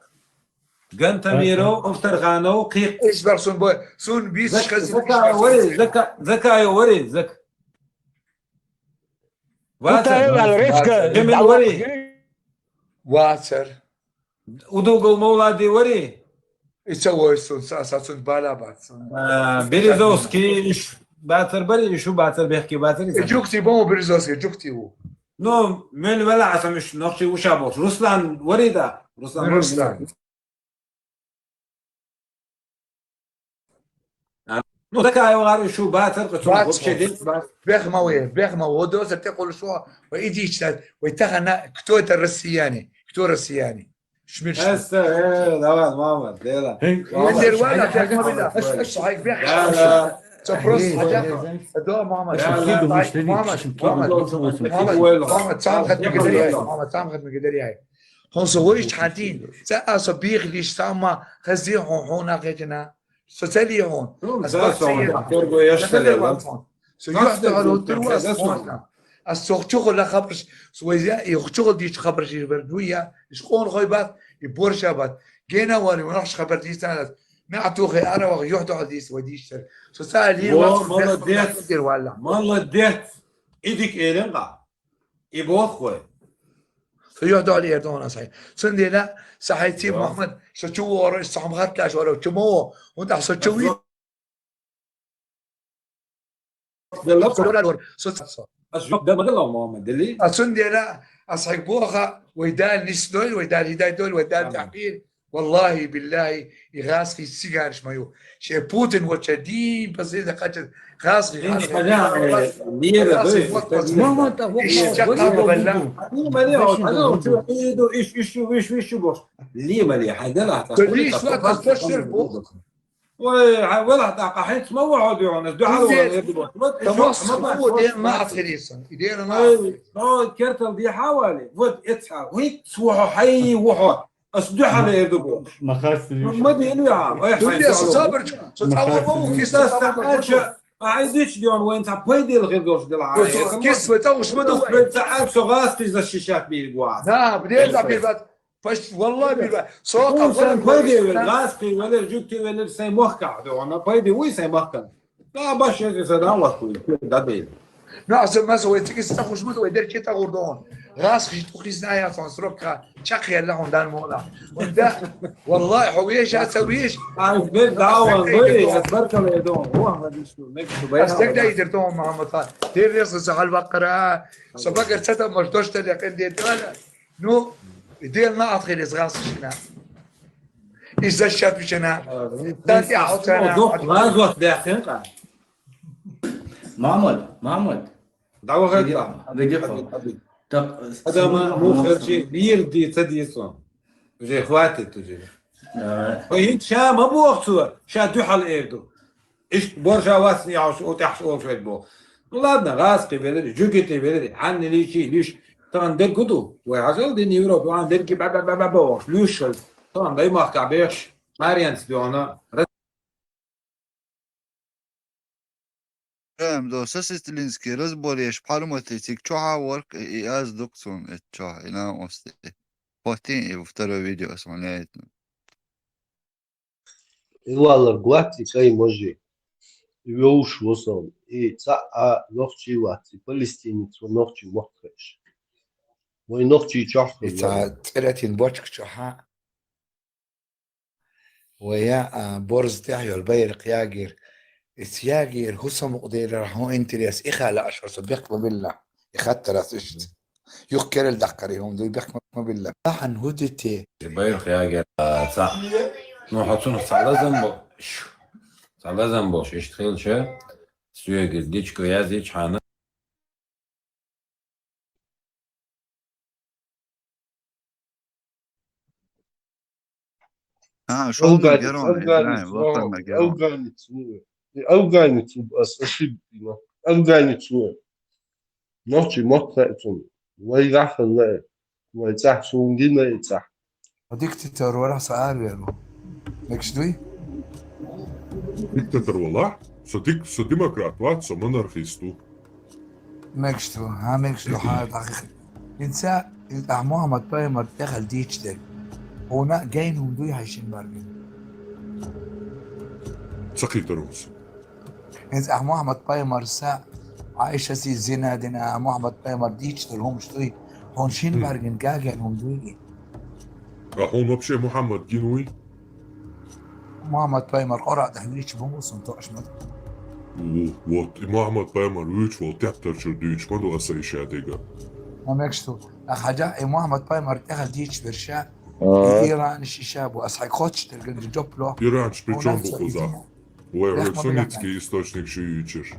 Гантамиров, автор хана, къих. Иш бар сун бо, сун бис Зак-, шкази Зака, иш бар, вари, сун. Зака, Зака, вари, Зак. Вацар. Кутай вал, речка, Кемин, вари. Вацар. Удугов Мовлади вари? Ица вой сун, са, са сун бала бат сун. А, Березовский иш бацар бари, ишу бацар бехки бацар. Э, ица. Жукти бо Березовский, жукти у. Ну, мен вала асам иш нохчи уша бо. Руслан вари да? Руслан вари. Руслан. А, ну, такая вари шу бацар, куцун вообще дит, бац. Бехмаве, бехмаве, одо за те колшо, ва иди читать, ва тахана, кто это россияне? Кто россияне? Шмир, шмир. Эссе, э, давай, мама, дела. Эй, мама, дер вала, ай, бехмаве, ай, да. Аш, аш, ай, бех. Да, да. Всё просто, ай, да, ай, да, мама. Ай, мама, мама, мама, мама, мама, сам хат мегедери ай. Хонсо вой чхантин. Ца асо бих лиш сама хази хон хона хетина. Со цали хон. Ну, ас да, бак сама, цали да, хон. Терго яш цали, да. Со юхта хало турвас хона. Ас сохчухо ла хабрш, со везя, и хохчухо дич хабрш, и вердуя, и шкон хой бат, и борша бат. Гена вари, ванахш хабар дистан ас. Ма атухе ара вах юхта хал дис вадиш сер. Со цали. О, вах, молодец. Молодец. Идик эрен га. И бохуй. Со юхта хал эрдон ас хай. Сун дела, са хай ти, о, Мухаммад, со чу вора, са хамхат лаш вора, чу мо, унда со чу ви. Ас юхта хал, ас юхта хал, да, ма дела, Мухаммад, дели? А сун дела, ас хай боха, вайдал нисдой, вайдал хидай дой, вайдал, амин, тахкир. Валлахи, биллахи, и гъазкъи сигариш маю. Ше Путин вот ше дин пазил да къача гъазкъи, гъазкъи. Ин хажа, э, мира, гъазкъи, бой, вот, вот, мама, та, вот, иш вот, чакъ вот, балла. Али мали, вот, али, вот, иш, иш, иш, иш, иш, бош. Ли мали, хадала, та, то ли, хадала, шо, та, та, шо, шо, шо, бо. Ой, ха, вала, та, къахит, ма ва, хо, дёна, дё, ха, ва, э, бо. Вот, та, шо, мос, ма, ма, вот, шо, э, ма, ма, атрисун. Идея на, ой, но, кертал ди хавали. Вот, эцха, вит, сухо, хай, ухо. Ас духьала эрдугу. Махастри. Ма дин я, ай, хай, сабр. Со цава ву, киса цава ву. Ай, дич дион вен ца пайдел хиргош дила. Кис вета ушмаду. Вета ацо гъасти защищать биргуа. Да, бдел да бирбат. Паш, валлахи бирбат. Со ка вен пайдел, гъасти вен, жукти вен, сай мохка, да, она пайдел, уй, сай мохка. Да, баш, я садан вахуй, да, бей. Ну, а сама свой тики ста хушмут, вай дер кита гурдон. Гъасти тухиз на я сон срокка, чакъ я ла хондан мола. Онда, валлахи, ховеш, а савеш. А, бер да, ван, бер, бер кале дон. Ван, ма диш, мек, бай. Астек да идер дон, Мухаммад хан. Дер рес сахал бакъара. Собакъ эрцата маждош да якъин де дала. Ну, идел на атхилиз гъасти шина. Иза шапи шина. Дати ахтана. Дох, лаз вахт бяхин ка. Мамад, Мамад. Дава гайта. Беги, беги ха. Так, адама, ну, мухарчи, бир ди, ца ди сон. Уже хватит уже. Да. Ой, ин ша ма бохцу, ша духьал эрду. Иш боржа васни яуш, о тяхш ол швед бо. Ну ладно, гъасти велери, жугити велери, ханни личи, лиш, тан дергуду. Вай хажал дин Европа, ан дерги ба, ба, ба, ба, ба, ош, лиш шал. Тан дай мах ка беш, Марианц диона. Эм, до сосистилинский разбор еш, пармоти тик чоха ворк, и, и аз дукцун, эт чоха, и нам ости. Хотин, и во второй видео османяет. Илалар гуати кай можи. Веуш восал. И ца а нохчи вати, палестинец во нохчи мохкаш. Вай нохчи чохка. И ца цератин бочк чоха. Вая, а, борз тяхьёл байрак ягир. Ис ягир, хусам укъдер рахун интерес. Ихала ашхаса бекъ ма билла. Ихаттарас ишт. Юх керел дахкари хун дуй бехк ма билла. Тахан худите. Байрх ягер, а, ца. Ну, хацун ца лазам бо-, ш-, ца лазам бош, ишт хилча. Сюегер, дичко язич хана. А, шолгӀанна герой, афганец, афганец, афганец ву. Афганец ву, ас ошибкина. Афганец ву. Нохчий мотт хаьа цунна. Вай гаххалла э. Вай цӀахь суна гина и цӀахь. Диктатор вара со аравер ву. Мегаш дуй? Диктатор вала? Со дик-, со демократ вац, со монархист ву. Мегаш ду, хӀа, мегаш ду, хӀа, дӀахих. ХӀинца, ахь Мухьаммад пайхамар тӀехьал дийча дерг. Хьуна гайна хӀума дуй хьай шин баргин? Ца кхийтар хӀума со. ХӀинца ахь Мухьаммад пайхамар са, Ӏайшаси зина дина, Мухьаммад пайхамар дийча дерг хӀумаш дуй. Хьуна шин баргин гагайна хӀума дуй. А хьуна вообще Мухьаммад гин вуй? Мухьаммад пайхамар Къуръан тӀехь вуьйча бу мусун тоъаш ма ду. Ву, вот, и Мухьаммад пайхамар вуьйча вол тептар чуьра дуьйча ма ду аса иша дега. Ма мегаш ду. А хьажа, и Мухьаммад пайхамар тӀехьа дийча берша, и Иран шиша бу, ас хьай кхоччуш дерг жоп ло. Иран при чём бу хуза? Вай, вай, суннитский источник шу юьйчаш.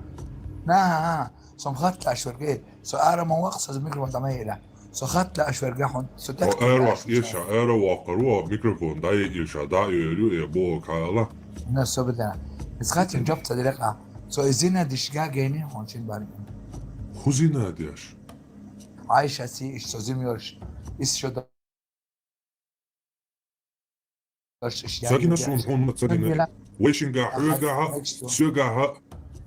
На, сом хатта аш верге. Со ара ма вакъ, со микрофон дӀамайира. Со хатта аш верге хьун. Со тӀехь ара вакъ, эша, ара вакъар ву, микрофон дӀа е эша, дӀа е ю, е бо кала. На, со бедана. Из хатин жоп ца дирекъа. Со изина диш гагайни хьун шин баргин. Хузина деш. Ӏайшаси иш со зимёш. Ис шо Цагина сун хьуна ма цагина. Вайшинга хьоьгахьа, соьгахьа,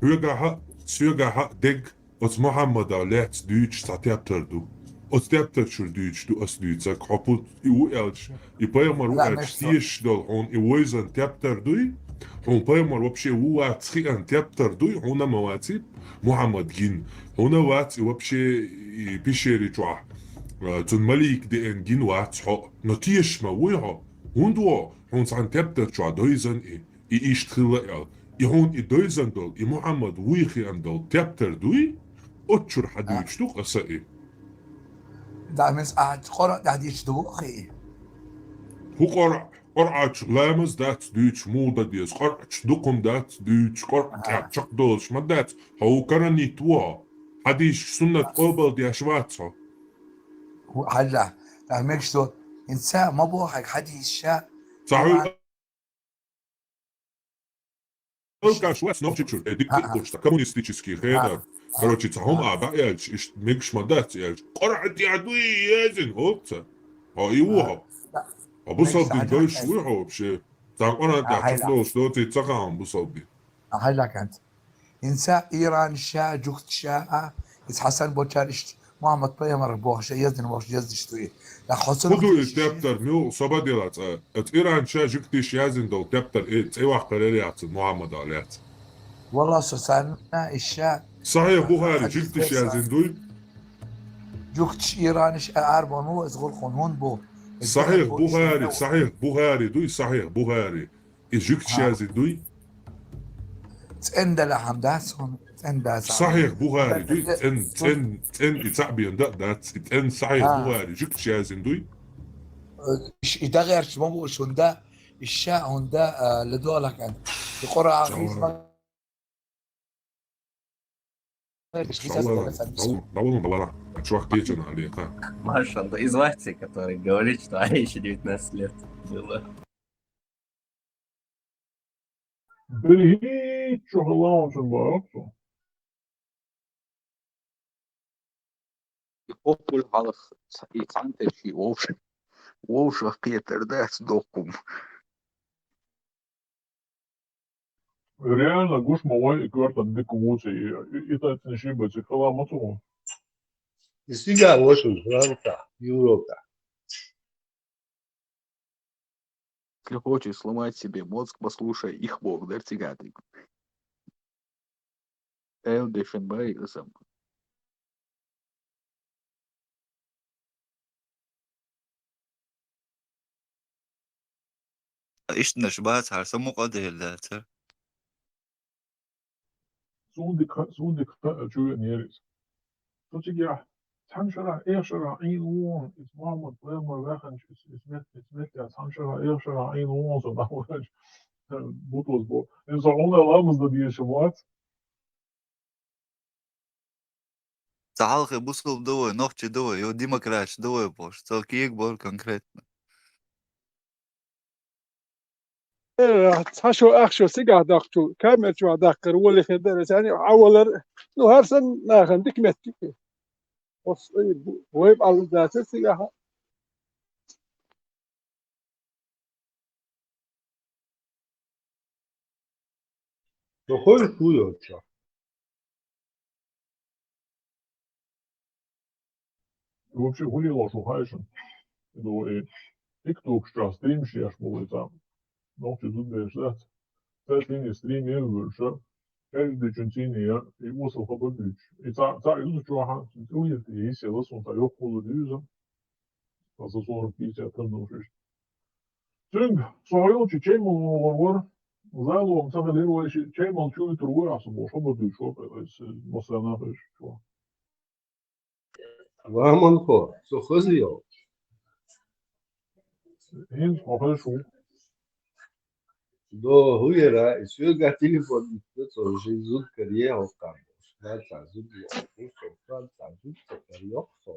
хьоьгахьа, соьгахьа дег оцу Мухьаммада лаьцна дуьйцуш цхьа тептар ду. Оцу тептар чуьра дуьйцуш ду ас дуьйцург. Хьо пу и ву аьлча, и пайхамар ву аьлча, тешаш долу хьуна и войзан тептар дуй? Хьуна пайхамар вообще ву вац хиъан тептар дуй? Хьуна ма ваций Мухьаммад гин. Хьуна вац и вообще и пещери чохь. А, цунна малик деана гин вац хьо. Но тешаш ма вуй хьо. ХӀунда ву? Хьуна цхьана тептар чохь дойзан и, и иштта хилла аьлла. И хьуна и дойзан долу, и Мухьаммад вуй хиъан долу тептар дуй? Оцу чуьра хьан дуьйцуш ду аса и? Да, мес а Къуръан тӀехь дийцуш ду ву хи? ХӀу Къуръан, Къуръан чу ламаз дац дуьйцуш, муха дан деза? Къуръан чу дукхум дац дуьйцуш, Къуръан тӀехь чекхдолуш ма дац. Хьо ву каранит ву хьо. Хьадисаш суннат къобал деш вац хьо. Хьалла, да, мегаш ду, хӀинца ма боху хьайга хьадисаш ша. Ца хьуьйту Алкаш вац Нохчийчуьра, э, диктатурашца, коммунистический хенара. Короче, цхьа хӀума а баьлча, иштта мегаш ма дац аьлча, Къуръан тӀехь дуй язйина, оццо. Хьо и ву хьо. Хьо бусалба дин дойш вуй хьо вообще? Цхьана Къуръан тӀехь чекхдолуш доций ца хаьа хьуна бусалба дин? Ахьа лакант. ХӀинца Иран ша, жугташа а, иза Хьасан болчара иштта Мухьаммад пайхамар бохуш, яздина бохуш, яздиш дуй. ХӀун ду иза тептар, муьлха собар дела цкъа? Оцу Иран ша жугтиш яздина долу тептар, э, цӀе ваккхар яр яц Мухьаммада лаьцна? Валла, со царна иша. Сахьих Бухари жугтиш яздина дуй? Жугтиш Ираниш а арбан ву, иза гӀулхун хӀун бу? Сахьих Бухари, Сахьих Бухари дуй, Сахьих Бухари. И жугтиш яздина дуй? ЦӀена дала хьан дац хьуна, цӀена дац хьуна. Сахьих Бухари дуй, цӀен, цӀен, цӀен и цхьаъ бен да а дац, и цӀен Сахьих Бухари жугтиш яздина дуй? Иш, и дагӀерча ма бу шун да, иш ша хӀунда, а, ладогӀалахь кӀант. И Къуръан хӀинца ма Давай, давай, давай, чувак, кечана алиха. Маршал, да, из вахты, который говорит, что Аише девятнадцать лет было. Берхи чухалаунчун бараксу. И поппуль хьалха ца-, и цхьаьнатеший вовш-, вовшах кхетар дац доккхум. Реально, гуш ма вай и коьртан дика вуций, и, и, и тайпа ши баци хала ма цу. И сига вошел Франца, Европа. Если хочешь сломать себе мозг, послушай их, Бог, дэр цигатик. Эл Дешенбай ысам. Иштанаш бац хьара, са мукъа а дехила дацара. Сундик ха-, сундик ха-, чу веана ерис. Цу чигахь, цхьана шарахь, эх шарахь Ӏийна вон, иза Мухьаммад пайхамар ваьхначу, иза, иза мет-, иза меттехь цхьана шарахь, эх шарахь Ӏийна вон со нах ваьхначу, бутоз бо. Иза со хьуна ламаз дан дезаш вац. Ца хьалхе бусулба ду вай, нохчи ду вай, ё демократаш ду вай бохуш, цо кег бора конкретно. Э, цхьа шо, ах шо цигахь даккхачул, камера чохь даккхар, вале хир дара, царна хьан валар, ну, хӀара санна нахана дика меттиг. Оцу, э, бу-, вай бӀаьллаца цигахь. Со хой шу йолчохь. Вообще, хӀун лелош ву хьайша? Ду и тиктокаш чохь стримаш еш болу и цхьа. Нохчий зудбераш дац. Цаьрца стрим еш вуьйш, каждый чун цийна я, и осал хабар дуьйцуш. И цхьа, цхьа юзу чохьа, цу юрте йисъяла, суна цхьа йоккхула дуьйза. Аса сорок пятьдесят тонн уж иштта. Цуьнга со хьо йолчу чаймал вогӀур вара. Зало ца хилира вай ши чаймал чу вуьтур ву ахьа бохуш, хабар дуьйцуш вара, аса массарна хезаш чохь. Ламанхо, со хаза йолчу. ХӀинца хьо хезаш ву. До хӀу яра, и соьга телефон итта, со жи зудкар е хьо кхаббалаш. Дан цхьа зуд йо, хӀу со кхаб цхьа зуд ца кар йоккху со.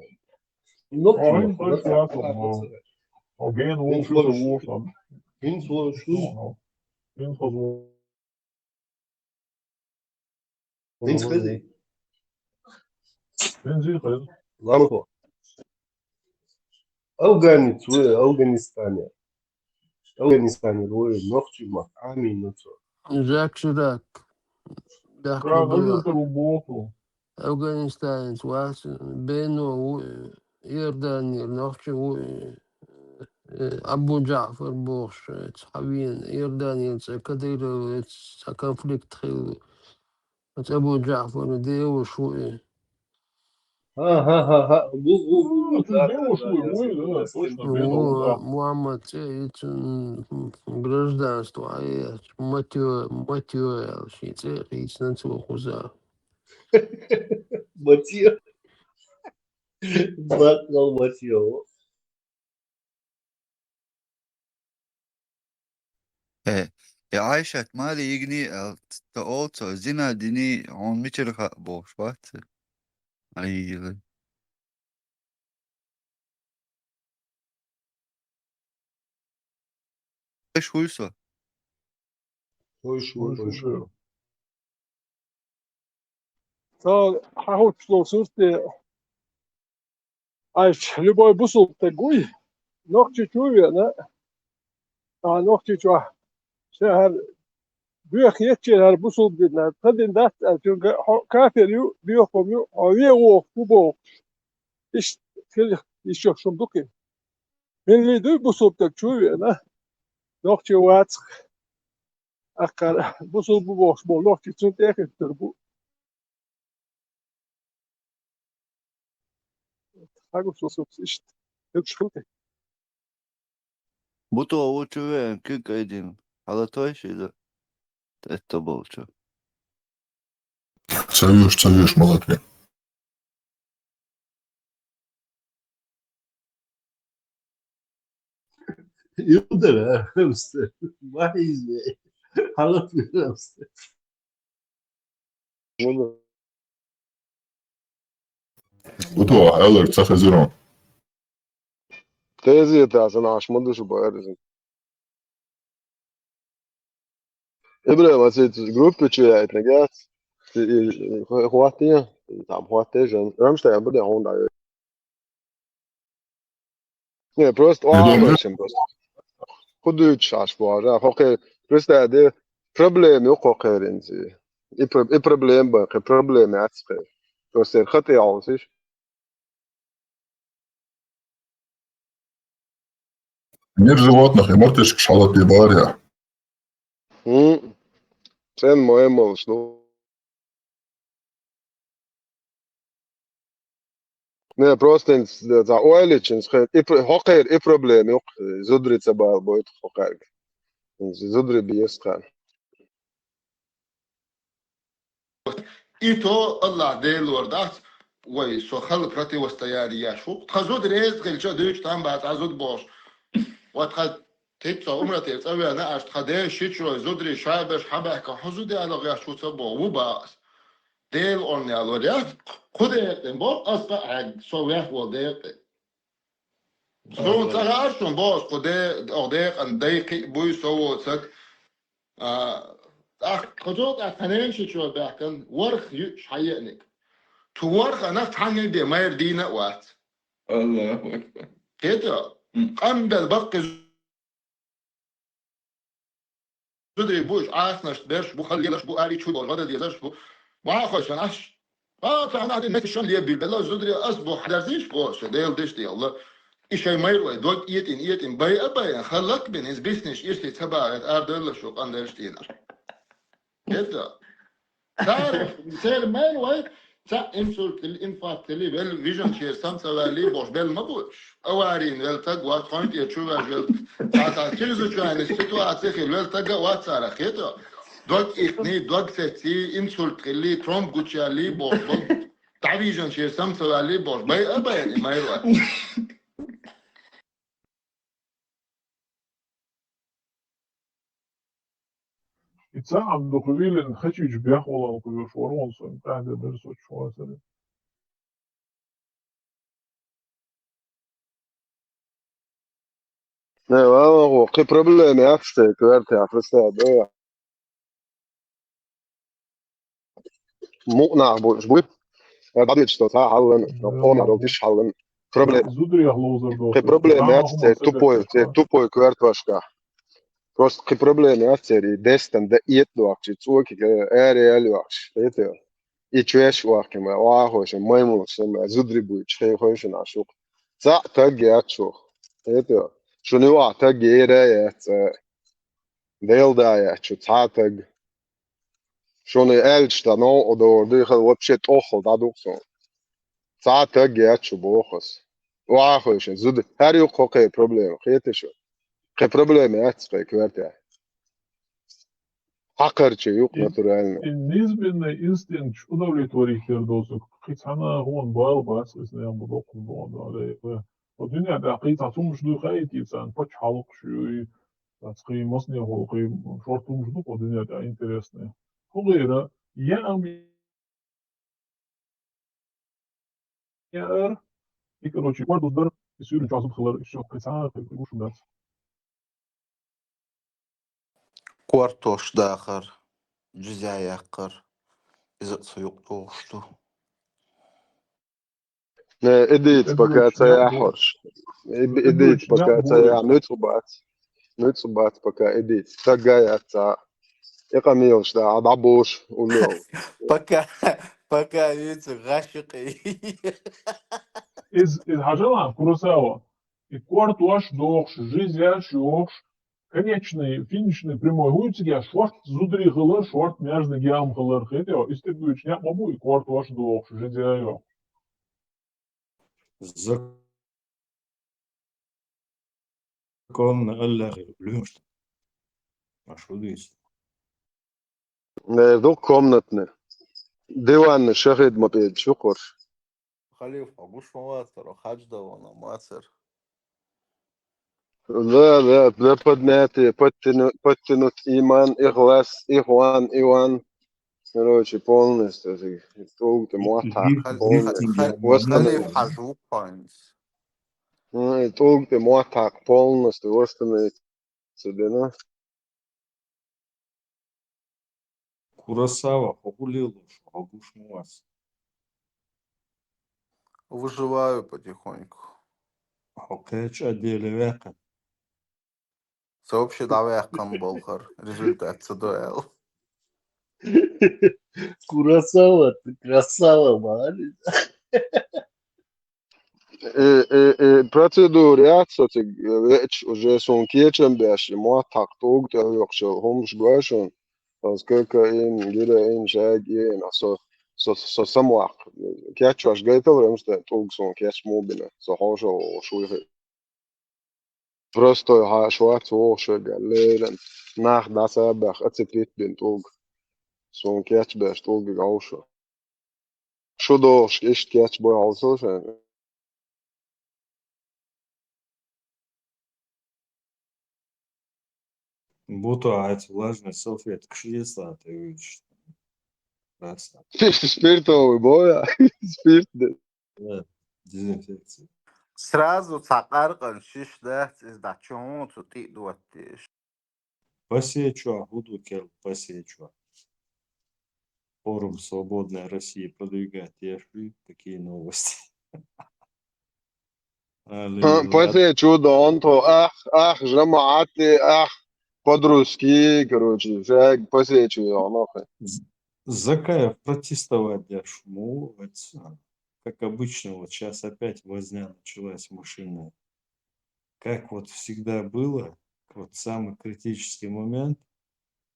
Ну, хьо хӀинца хезаш ву со, хьо гена ву шу со ву со. ХӀинца ву шу. ХӀинца хаза ву. ХӀинца хезий? ХӀинца хеза. Ламанхо. Афганец ву, Афганистане. Афганистане ву, нохчий мах, Ӏамийна цо. Жак Ширак. Ша хаза тара ву боху. Афганистанец вац, бено ву, Иорданера нохчи ву, э, Абу Джаъфар бохуш, э, цхьа вен, Иорданера цӀе Кадыровец цхьа конфликт хилла. Оцу Абу Джаъфаран девуш ву и. Ха-ха-ха-ха. Ву, ву, ву, ву, Оцу да, да, девуш да, ву, я ву, согласен, да, точно, да, бено ву, да. Мухаммад цӀе, и цун, м, гражданство, а я Матео, Матео аьлла шен цӀе, хийцина цо кхуза. Матео. Баккъал Матео. Э, э, Айшат, маре йигни, э, т-, т-, олцо, зина дини, хьуна мичара хаьа бохуш вац? Ай, йигли. Хезаш вуй со? Хезаш ву, хезаш ву. Со хьан хӀуттуш долу сурт де, айча любой бусулба стаг вуй, нохчи чу а веана, а нохчи чохь ша хӀара боьха еттачера хӀара бусулба дина, тхан дина дац аьлла, цуьнга хьо кафир ю, боьха хӀума ю, хьо вен воху хӀу бохуш. Иштта хила йиш йолуш хӀума ду кхин. Милли дуй бусулба стаг чу а веана, нохчи вацахь, аккхара бусулба бу бохуш болу нохчи цунна тӀе а хӀуьттур бу. Хьагуш ву суц иштта. Хьуьгуш хилти? Буто ву чу веана, куьг айдина. Хьала той ши иза? Тетта болчу. Ца веш, ца веш, молодец. Юлдара, хамста. Вайзе. Халат хамста. Буто, алар ца хазирон. Тезета, сан аш мадушу баьрзин. Ибрахим, а цу группе чу яйтнарг яц? И, и, хо-, хӀоттае? Там хӀоттае жан. Рамштайн бу де хьуна дӀа. Не, просто, я думаю, оаллашам просто. ХӀу дуьйцуш Ӏаш боху, хӀокхе, представь де, проблема ю хӀокхеринца. И про-, и проблема бан, кхе проблема яц кхе. Просто эр хатӀе Ӏовсиш. Мир животных и мартышки шалат и баря. М. Цен моем молш, ну. Не, просто инс, да, за ойличинс, хе, и пр-, хӀокхер, и проблема юкъ, зудрица бал бойт хӀокхерг. Зудри биес хан. И то Аллах Делор дац, вай, со хала противостояние еш ву. Тхан зуда реза хилча дуьйцу там бац, а зуда бохуш. Ва тхан тип со умратера цӀа вена, аш тхан ден шичрой зудри шайбеш хьабаьхка, хьо зуда яла гӀеш ву ца боху, ву бац. Дела орна ялор яц, кху декъе боху, ас къа хьаьг, со вех волу декъе. Суна цӀа гӀаш шун бохуш, кху де-, ох декъан дай кхиъ буй со воцург, А, тӀаккха тхо цул тӀаьхьа тхан ненаши чу баьхкан, ворхӀ юуш хьаеаниг. Цу ворхӀанах цхьанне а бен майра дийна а вац. Аллаху акбар. Кхетий? М. Къам бел баккхий зударий бу уж, Ӏасанаш берш бу, хала лелаш бу, ари чу долаш, гӀо дан дезаш бу. Вахой шун аш. А, цхьа нах дин мети шун лебил, белла зударий ас бу, хьадарзиш бу, ша, Дела деш диалла. И шай майра вай, дог этӀин, этӀин, бай а бай, халлак бен, из бисниш, ирси ца багӀет, ардалла шу къандерш дийнар. Кхетий? Цар, цар майра вай, цхьа инсульт хили, инфаркт хили, вел виженчер сам ца валли, бохуш, бел ма бу. Аварийна вел таг вац, хойн тӀе чу ваьж вел. Цхьа, цхьа чрезычайный ситуаци хили, вел таг а вац царах, кхетий? Дог итни, дог сеци, инсульт хили, тромб гучаялли, бохуш, бохуш. ДӀавиженчер сам ца валли, бохуш, бай а бай, и майра вай. И цхьа Ӏамдукха вилин хачийчу бехвалан кхуьуш вара вон сон, тӀаьхьа де дара со чу вацара. Не, валлахӀи, кхин проблема яц те, коьртехь, представь, да? Мукъ нах бу, уьш буй. Э, бадуьйцу со, цхьа хьаллан, къоман долу тиш хьаллан. Проблема. Зударех ловзар долу. Кхин проблема яц те, тупой, те, тупой коьртошка. Просто кхин проблема яц те, и дестан да эт дохчи, цӀоки, э, аре ял йохчи. Кхетий? И чвеш вахкима, вахойша, маймулша, зудри буйчу, хе, хойшина шух. Цхьа таг яц шух. Кхетий? Шуна юкъахь таг ера яц, э, Дела да яц шу цхьа таг. Шуна аьлча, дан новкъа догӀур дуй, хала вообще тӀоххал дӀадукъу суна. Цхьа таг яц шу боху ас. Вахойша, зуда, хӀара юккъе кхин проблема, кхетий шу? Кхин проблема яц кхин коьртехь. Хьакхарчий юкъ натурально. И низменный инстинкт удовлетворить хир доцург, кхин цхьана гӀон бала бац, иза нах бу доккхур боху, да, да, да. Хьо дуьнен тӀехь кхин цхьа хӀумаш дуй хаийтий царна, пачхьалкхаш юй, цхьа кхин массанехула кхин шорта хӀумаш ду кху дуьнен тӀехь интересный. ХӀун гӀира, яа яар, и, короче, кор дуздар, и суьйран чохь зуда хилар, и всё, кхин цхьа а кхин гуш дац. Кортош дахар, жизя яккхар, иза а цу юкъа догӀуш ду. Не, идийца пока ца яхьуш. Идийца пока ца яхь, нуьцкъ бац. Нуьцкъ бац пока идийца. Тагга яц цхьа. И къамелаш да, а дӀабуш, улло. Пока, пока вицу гӀашикъи. Из, из хьажала, Куросава. И кортош дохуш, жизяш йохуш, конечный, финишный прямой вуй цига, шорт зударий хилар, шорт между геам хилар, хетий, истерг дуьйцу некъ ма бу, и кортош дохуш, жизя йохуш. Законна Аллахе луьймаш ду. Аш хӀун дуьйцу? Э, ду комнатный. Диванный шахид ма пӀедаш ю кхуш. Халиф, хьо гуш ма вацара, хьаьж дан вана мацара. Да, да, да, поднятие, подтяну-, подтянуть иман, ихлас, ихван, иван. Короче, полностью, тӀулга тӀе моттахь, полностью. Хал-, хал-, Халиф хьажа ву кхоьнца. Ну, и тӀулга тӀе моттахь полностью восстановить ца дина. Курасава, хьо хӀун лелош, хьо гуш ма вац? Выживаю потихоньку. Хьо кхечу отделе ваьккхина? Со вообще дӀаваьккхина болхара, результат ца до аьлла. Курасава, ты красава, Марин. Э, э, э, процедура яц со цига, э, веача, уже суна кечам беш, и моттахь тӀулга тӀе йоккхуш йолу хӀумаш гой шуна. Аса кокаин, героин, шаьга, ин, а со, со, со самваккха. Кечвеш гайтал, ремста тӀулга суна кечмо бина. Со хьошалгӀа волуш вуй хи. Простой хьаша вац вогӀуш верг, леррина. Нах дӀаса баьхна, оцепить бина тӀулг. Суна кечбеш тӀулгиг хьовшо. Шу дохуш иштта кечбой хьовсо шайна? Буто, а эти влажные салфеткаш есть, а ты видишь? Красота. Спиртовый боя? Спирт, да. Да, дезинфекция. Сразу цхьа къаркъан шиш дац, иза дӀа чу хӀун цу тӀе а доттийша. Пасечо, буду кел пасечо. Форум «Свободная Россия» продвигать, я ж вижу такие новости. Али, Ха, ладно. Пасечу донто, ах, ах, жамаати, ах, по-друзски, короче, жаг, пасечу, оно. З-, Закаев протестовать, я ж мол, это самое. Как обычно, вот сейчас опять возня началась машинная. Как вот всегда было, вот самый критический момент,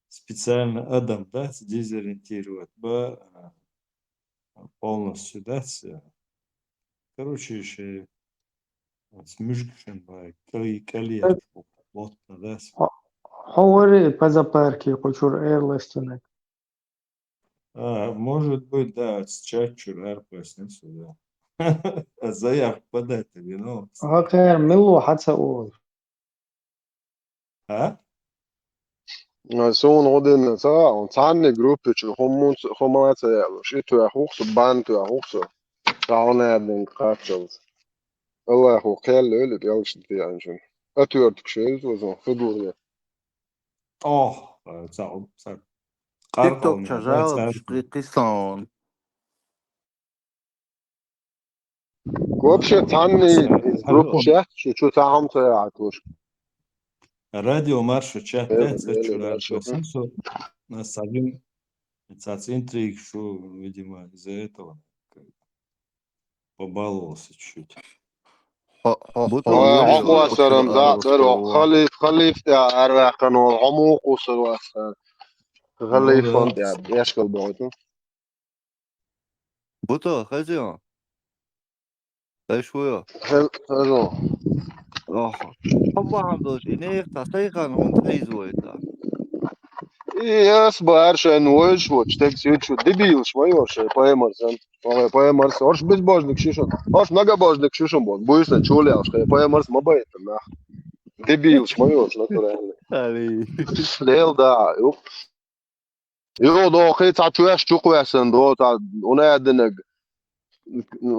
специально адам, да, дезориентировать, ба, а, полностью, да, всё. Короче, ещё вот с мышкашем, ба, кали-, кали-, Э, плотно, да, с- хо-, ховари по запарке, кучур эрластинек. А, может быть, да, с чачур ар поясницу, да. Заявку подать-то не надо. Ага, милу хаца у. А? А, сун один, ца, он цанни группе чу, хуммун, хумаца, ши туя хуксу, бан туя хуксу. Цауна дин качалс. Аллаху кел, өлүп, ялгышын тиянчын. Отверток шейлт, возможно, фигурный. О, э, ца, ца. ТикТок Къаркъалны, чажал, да, ца. Шкы-, кысан. Вообще, цанни Ца, группа алло. Чат, чу, чу, цахам ца, я, туш. Радио Марша чат, э, да, ца, э, чу, да, радио. Чу. Сенсо, на сагин, ца, интриг, шу, видимо, из-за этого. Побаловался чуть-чуть. Хо-, хо-, Буту хо-, Ой, хо-, хо-, хо-, хо-, хо-, хо-, халиф, халиф, я, арвакан, хо-, хо-, хо-, хо-, хо-, халиф, Ну да. Я, я ж кал боготу. Буту, хозяин. Дай шуя. Хел-, хело. Ох. Аллахам дош, инех та сайхан, он трейзвойта. И я с баршен войш, вот, штек сючу, дебил, шмайор, шай, поэмарсан. Ой, поэмарс, орш безбожник шишон. Орш многобожник шишон, вот, буйсна чулял, шай, поэмарс мабайта, нах. Дебил, шмайор, натуральный. Али. Лел, да, юп. Йо, до, хи, ца чуяш чуквесан, до, ца, уна динег.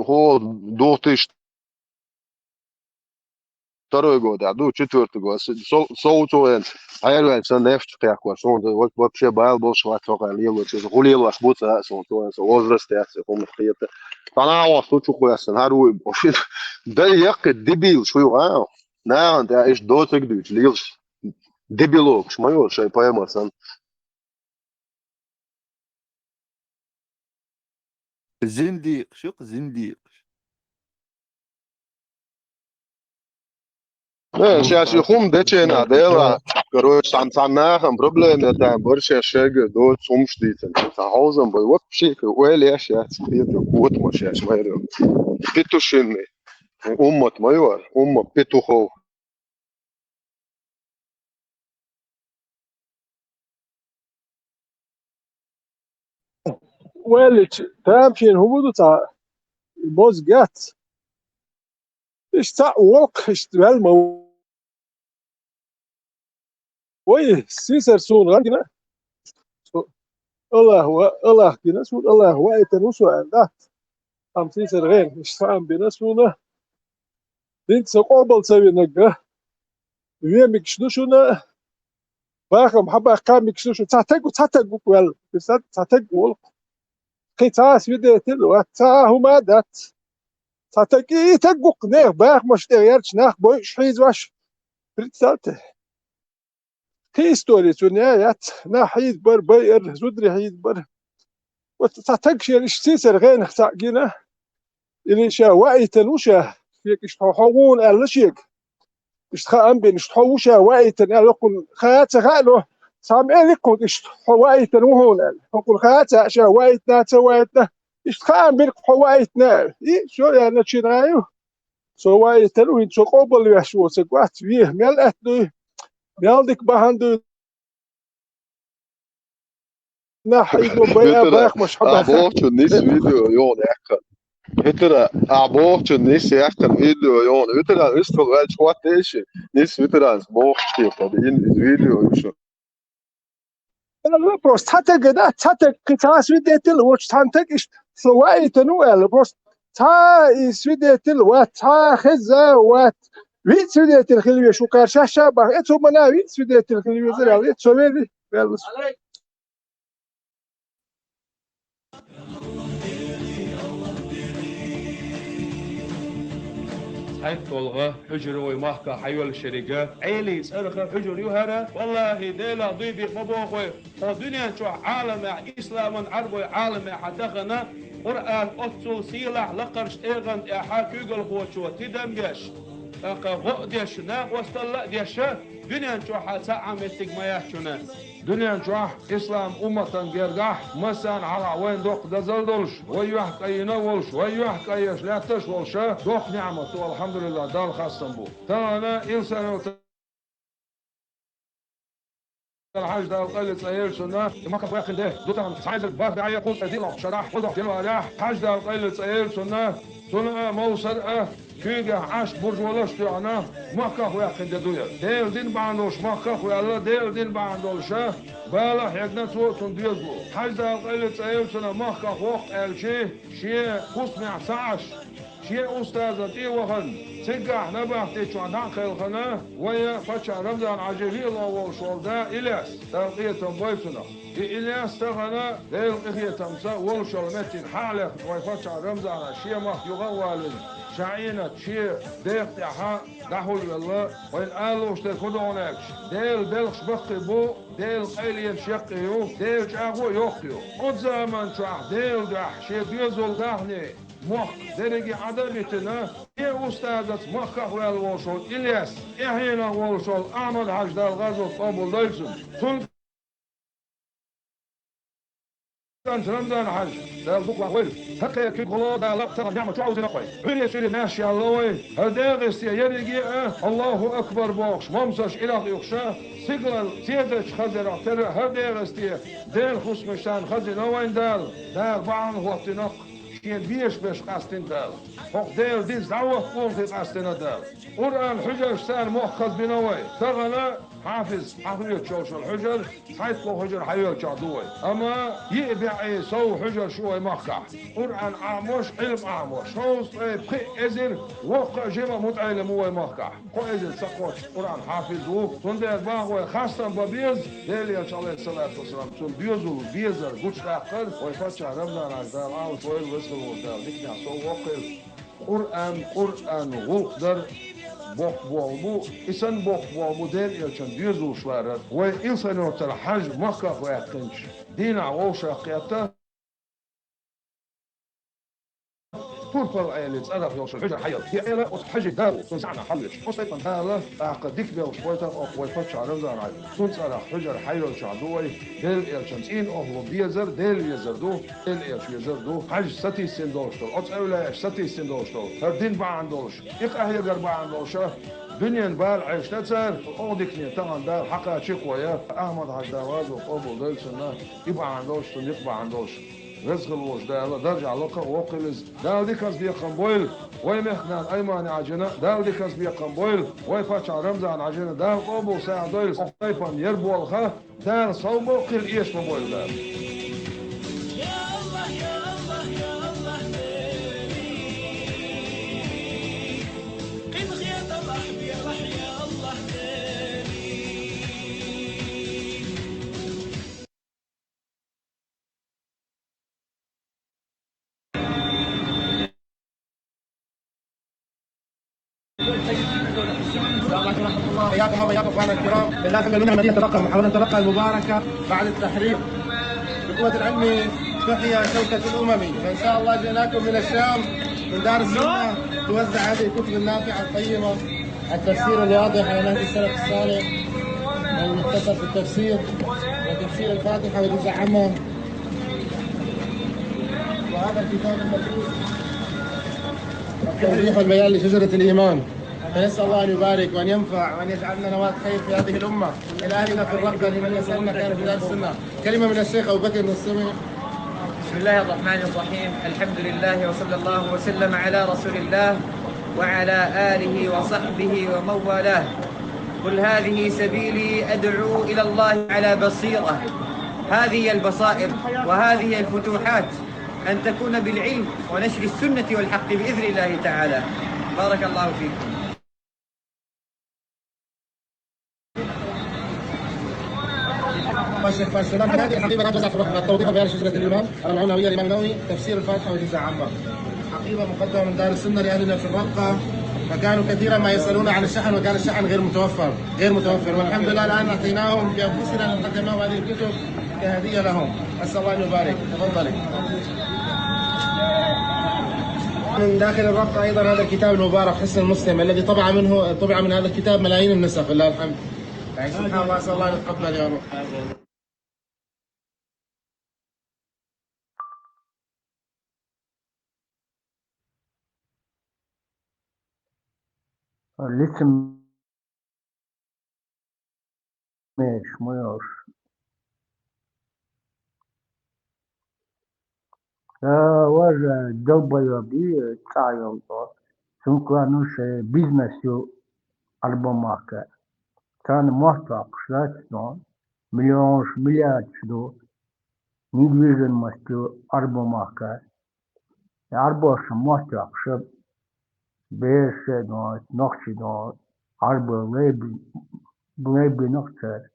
Хо, две тысячи второй год, а, ду, четвёртый год. Со, со, со, уцоен. А я, ца, нефть, как, вот, он, вот, вообще, байл, больше, вот, только, лило, чё, хулило, аж будто, а, со, со, со, возраст, я, со, помню, какие-то. Она, вот, случай, хуя, сан, харуй, вообще, да, я, как дебил, шуй, а, на, он, я, иш, до, так, дюч, лил, дебилок, шмайор, шай, поэмарсан. Зиндикъ, шук, зиндикъ. Э, щас и хум дечена, дела. Короче, сан, сан нахам проблема, там, больше шега, до, сумштицен. Ца хаузам, бой, вообще, уэль, я щас, это, вот, ма, щас, майрю. Петушиный. Уммат майор, умма петухов. Уэлич, тамшин хубуду ца, боз гяц. Иш ца уок, иш вел ма. Ой, сисер сун гангина. Аллах ва, Аллах гина, сун Аллах ва, это ну суан, да. Ам сисер ген, иш сам бина суна. Дин со къобал ца винага. Вемикш ду шуна. Бахам хаба камикш ду шу. Ца тегу, ца тегу вел. Биса ца тегу вол. Кхи ца свидетель, ва ца хума дац. Ца теги, и тегу нех, бах маш те ярч нах бой шхиз ваш. Представьте. Кхи история цуня яц, на хьиз бар, бай эр, зудри хьиз бар. Вот ца таг шер иш сисер генах ца гина. Или ша ваитан уша, фек иш хо хогун эл шек. Иш ха амбин иш хо уша ваитан эл кун ха ца ха ло. Сам эл кун иш хо ваитан ухун эл. Кун ха ца ша ваитна ца ваитна. Иш ха амбин хо ваитна. И всё, я начинаю. Со ваитан уин со къобал вяш во ца гвац вие мел атду. Мел дик бахан ду. Нах, иго бая, Витра, бах, маш, а хаба. Бохчу нис видео ён якка. Витра, а бохчу нис якка видео ён. Витра, вистол вач хватеши. Нис витра, бохчу, под ин из видео ещё. Вопрос, цатег, да, цатег, китас видетил, вот цатег, иш, слова это, ну, эл, просто, ца, и свидетель, вот, ца, хеза, вот, виъ свидетель хила веза, шу кхаьршаш а баха, э, цу мана виъ свидетель хила веза, ваьлла, э, цо веза, ваьлла. ХӀаьта долгӀа хьужар вай махка хьайоьллуш еррига, Ӏелий цӀерах хьужар ю хӀара. ВаллахӀи, Делах дуй биъ ма боху вай, кху дуьнен чохь Ӏаламехь, исламан Ӏарбой Ӏаламехь а тахана, Къуръан оццул сийлахь лакхарчу тӀегӀан тӀехь куьйгалхочо тидам беш, тӀаккха гӀо а деш, накъосталла а деш, дуьнен чохь а цхьа а меттиг ма яц шуна. Дуьнен чохь ислам умматан гергахь массарна хьалха вайна доккха дозалла долуш, вай юьхькӀайина а волуш, вай юьхькӀайеш лаьтташ а волуш, доккха неӀмат ду, алхьамдулиллахӀ, Далла хастам бу. Тахана Илсхан-Юьртара Хьаьждала къайле цӀе елла цунна, и махках ваьккхина де ду тахана, цхьа эзар бархӀ бӀе кхузткъе диълагӀчу шарахь, кхузткъе диълагӀчу январехь, Хьаьждала къайле цӀе елла цунна, цунна а, Мовсар а, куьйгахь Ӏаш буржалаш а тоьхна, махках ваьккхина де ду яра. Делан дин бахьана долуш махках а ваьлла, Делан дин бахьана долуш а, бала а хьегна цо а, цунна доьзал а. Хьаьждала къайле цӀе елла цунна махках воккху аьлча, шен хӀусамехь ца Ӏаш, шен устазан тӀе а вахана, цигахь набахти чохь дӀа а кхелхина, вайн паччахь Рамзан-Хьаьжин виълагӀа волуш волу да Ильяс, Дала къинхетам бойла цунах. И Ильяс тахана Делан къинхетамца волуш йолу меттиг хьа а лехна, вайн паччахь Рамзана шен махка юха а валийна, ша Ӏийнат шен декъа тӀехь дӀахьулвелла, вайна ала лууш дерг хӀун ду хьуна аьлча, Делан белхаш баккхий бу, Делан къайленаш яккхий ю, Делан чӀагӀо а йоккха ю. Оцу заман чохь Делан дуьхьа шен доьзал, даьхни, мохк дерриге Ӏад а битина, шен устазаца махках а ваьлла волуш волу Ильяс, тӀаьхьенах волуш волу Ахьмад-Хьаьжа, Дала гӀазот къобалдойла цуьнан. Цуьнан кӀант Рамзан-Хьаьжа, Дала дукха вахавойла, хӀара кхеран куьг гӀоло Дала тахана неӀмат чу Ӏовдийна вай. Ӏуьйре-суьйре маьрша яьлла вай, хӀара ДегӀастий ерриге а, Аллаху акбар бохуш, момсаш ирах юхуша, сигалара цецачу хазарах тера хӀара ДегӀастий Делан хӀусамаш царна хазийна вайна Дала. Дала бахьана хӀоттийна-кх, шена безаш берш къастийна Дала. ХӀокху Делан динца дӀахӀотта къонахий къастийна Дала. Къуръан хьуьжаршца царна мохк хазбина вай. Тахана хьафиз хьахоьцуш йолуш йолу хьуьжар, цхьайтта хьуьжар хьайоьллучохь ду вай. Амма йиъ бӀе сов хьуьжарш ю вай махкахь. Къуръан Ӏамош, Ӏилма Ӏамош, шовзткъе пхиъ эзар воккха а, жима а мутаӀеллим ву вай махкахь. Кхо эзар ца кхоччуш Къуръан хьафиз ву. Цундела боху вай, хастам бан беза Делан Элча, Ӏалайхиссалату вассалам, цуьнан доьзал, безар гучудаккхар вай паччахь Рамзан-Хьаьжа, Дала Ӏалаш войла, веза волчу Дала диканехь сов воккхийла. Къуръан, Къуръан гӀуллакх дар боккха болх бу, и санна боккха болх бу Делан Элчан доьзалш ларар. Вай Илсхан-Юьртара Хьаьжа махках ваьккхинчу дийнахь вовшах кхетта, Турпал-Ӏели цӀарах йолчу хьуьжар хьайоьллу. И Ӏела оцу Хьаьжин да ву, цуьнан сахьтана хьалавечу. Оцу тайпана Дала тӀаккха дика белхаш бойла-кх вай паччахь Рамзан-Хьаьжин. Цуьнан цӀарах хьуьжар хьайоьллучохь ду вай Делан Элчан цӀийнан охӀла безар, Дела везар ду, Делан Элча везар ду, Хьаьжас сатийсина долуш долу, оцу эвлаяаша сатийсина долуш долу, хӀара дин бахьана долуш, и къахьегар бахьана долуш а, дуьненан бала Ӏешна цара, оха дикане тахана Дала хьакхачийла-кх вай, Ахьмад-Хьаьжин, Дала гӀазот къобалдойла цуьнан, и бахьана долуш, цуьнан ницкъ бахьана долуш. Веза хила волчу Дала даржехь лакха а, воккха а хилийла иза. Дала диканца бекхам бойла, вай мехкан Аймани-Хьаьжина Дала диканца бекхам бойла, вай паччахь Рамзан-Хьаьжина Дала къобал сагӀа дойла, оцу тайпана яр болх а Дала сов боккхийла, эша ма бойла Дала. حياكم الله، حياكم اخواننا الكرام. لا تقبلونا مدينه الرقم، محافظه الرقم المباركه بعد التحرير. بقوه العلم تحيا شوكه الامم، فان شاء الله جئناكم من الشام، من دار السنه، توزع هذه الكتب النافعه القيمه. التفسير الواضح على نهج السلف الصالح، والمختصر في التفسير، وتفسير الفاتحة وجزء عامة. وهذا الكتاب المكتوب، التوضيح والبيان لشجرة الإيمان. فنسأل الله أن يبارك وأن ينفع وأن يجعلنا نواة خير في هذه الأمة. إلى أهلنا في الرقة، لمن يسألنا كان في دار السنة. كلمة من الشيخ أبو بكر المسلمي. بسم الله الرحمن الرحيم. الحمد لله وصلى الله وسلم على رسول الله وعلى آله وصحبه ومن والاه. قل هذه سبيلي أدعو إلى الله على بصيرة. هذه البصائر وهذه الفتوحات أن تكون بالعلم ونشر السنة والحق بإذن الله تعالى. بارك الله فيكم. الشيخ فارس السلام. هذه الحقيبة لا تزال تحرك مع التوضيح وبيان شجرة الإمام الرعونوية الإمام النووي، تفسير الفاتحة وجزاء عامة. حقيبة مقدمة من دار السنة لأهلنا في الرقة، فكانوا كثيرا ما يسألون عن الشحن، وكان الشحن غير متوفر، غير متوفر، والحمد لله الآن أعطيناهم بأنفسنا أن نقدم لهم هذه الكتب كهدية لهم. أسأل الله أن يبارك. تفضلي. من داخل الرقة أيضا هذا الكتاب المبارك حصن المسلم الذي طبع منه، طبع من هذا الكتاب ملايين النسخ، لله الحمد. يعني سبحان الله، أسأل الله أن يتقبل يا رب. Лицемеришь, мой уж. Да, важа долбоёбы, цаёлдо. Сункуануш бизнес ю альбомака. Цан мотвакш, да, но. Миллионш, миллиардш ду. Недвижимость ю альбомака. Арбоша мотвакш. Бешено, нохчидо, арбо леби, леби нохча.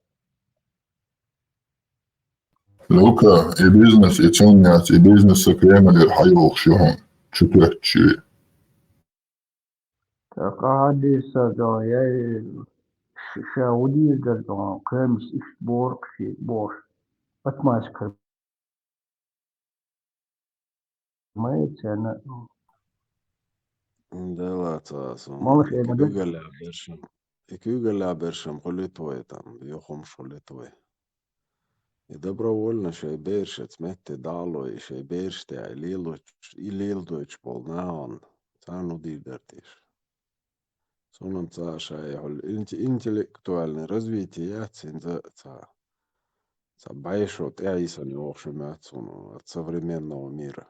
Лука, и бизнес, и цунняц, и бизнес Кремль хайвох шугун. Чутвечи. Так, а хадиса да, я ш-, ша удир да, Кремль иш борг ши, борг. Отмазка. Мається на Дела цасун. Малыш, я надо. Икугалябершим. Икугалябершим хулитвой там, йохум шулитвой. И добровольно шей бершец метте дало, и шей берште ай лилуч, и лилдуч полнаон. Цану дидертиш. Сунам ца шай хул инте-, интеллектуальное развитие, цинза ца. Ца байшо тяйсани охшимят суну от современного мира.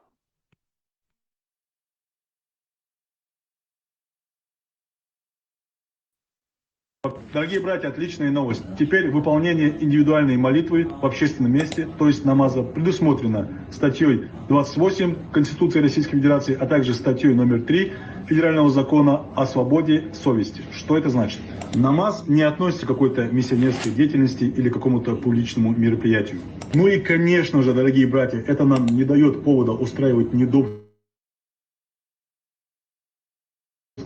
Дорогие братья, отличная новость. Теперь выполнение индивидуальной молитвы в общественном месте, то есть намаза, предусмотрено статьей двадцать восемь Конституции Российской Федерации, а также статьей номер три Федерального закона о свободе совести. Что это значит? Намаз не относится к какой-то миссионерской деятельности или к какому-то публичному мероприятию. Ну и, конечно же, дорогие братья, это нам не дает повода устраивать недовольство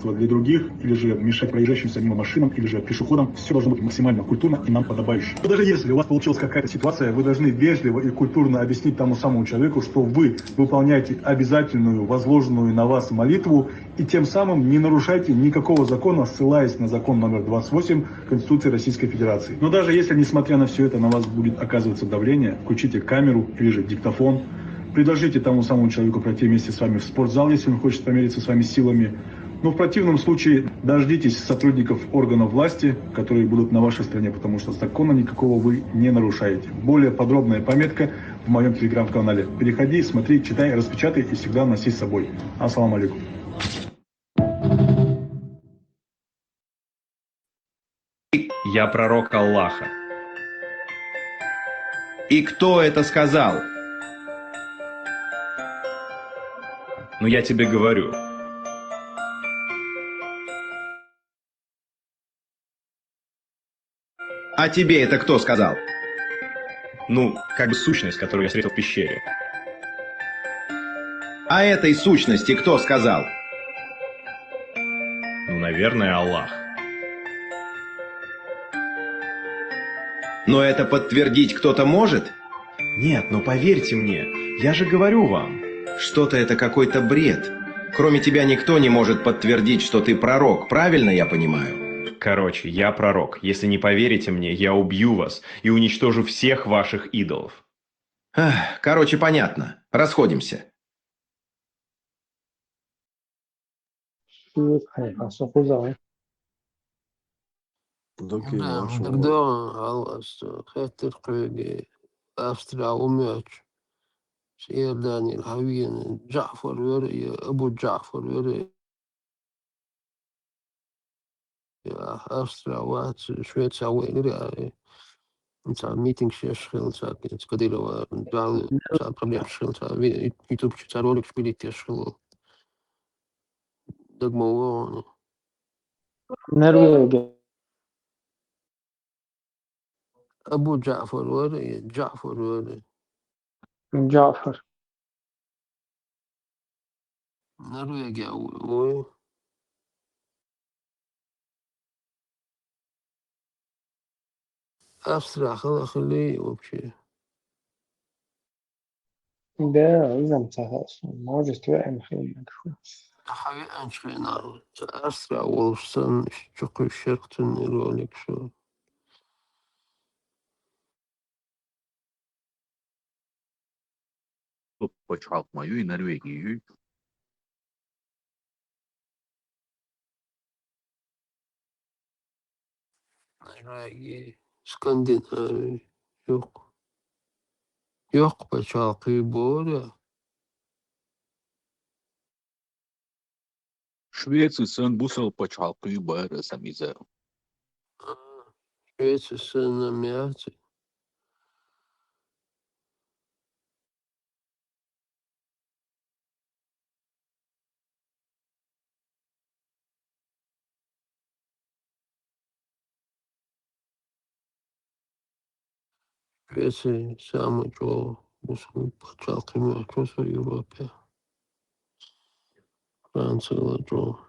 для других или же мешать проезжающимся мимо машинам или же пешеходам. Все должно быть максимально культурно и нам подобающе. Но даже если у вас получилась какая-то ситуация, вы должны вежливо и культурно объяснить тому самому человеку, что вы выполняете обязательную, возложенную на вас молитву, и тем самым не нарушайте никакого закона, ссылаясь на закон номер двадцать восемь Конституции Российской Федерации. Но даже если, несмотря на все это, на вас будет оказываться давление, включите камеру или же диктофон, предложите тому самому человеку пройти вместе с вами в спортзал, если он хочет помериться с вами силами. Но в противном случае дождитесь сотрудников органов власти, которые будут на вашей стороне, потому что закона никакого вы не нарушаете. Более подробная пометка в моем телеграм-канале. Переходи, смотри, читай, распечатай и всегда носи с собой. Ассаламу алейкум. Я пророк Аллаха. И кто это сказал? Ну, я тебе говорю. А тебе это кто сказал? Ну, как бы сущность, которую я встретил в пещере. А этой сущности кто сказал? Ну, наверное, Аллах. Но это подтвердить кто-то может? Нет, но поверьте мне, я же говорю вам. Что-то это какой-то бред. Кроме тебя никто не может подтвердить, что ты пророк, правильно я понимаю? Короче, я пророк. Если не поверите мне, я убью вас и уничтожу всех ваших идолов. Ах, короче, понятно. Расходимся. Шук хай, хасо хуза. Доки Да, машин. Дурдо, ал, ас, хеттер куйги, Австрия умёч. Сиер Даниил Хавиен, Джафар вер, и Абу Джафар вер. Я Австрия ва Швеция вер, я. Ца митинг шеш хил, ца, ца Кадырова, дал, ца проблем шил, ца ви-, YouTube чи ца ролик шпилит еш хил. Дагмово. Норвегия. Абу Джаъфар вара, е Джаъфар вара? Джаъфар. Норвегия ву-, вуй. Австрия хала хили вообще. Да, изам ца хас. Может, веан хилмагшу. Хавеанчхина. Австрия волшсан чукху шерхтун ролик шу. Пачхьалкх ма юй, Норвеги юй. Норвеги, Скандинави, юкъ. Юкъ пачхьалкхи бора. Швеци сан бусал пачхьалкхи бара самиза. А, Швеци сан намяци. Швеци сама чӀо бусал пачхьалкхи махчо са Европе. Франция ла чӀо.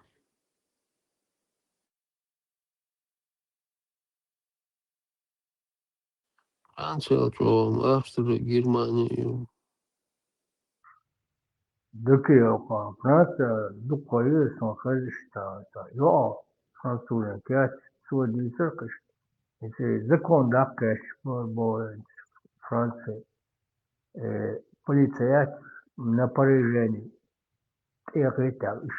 Франция ла чӀо, Австри, Германи ю. Дукха йоха, Франция дукха ю, сон хезиш та, та. Йо, французин кач, цо дийцар кхиш. Если закон даккхеш бо, бо Франция, э, полиция напряжение тӀехе тӀал иш.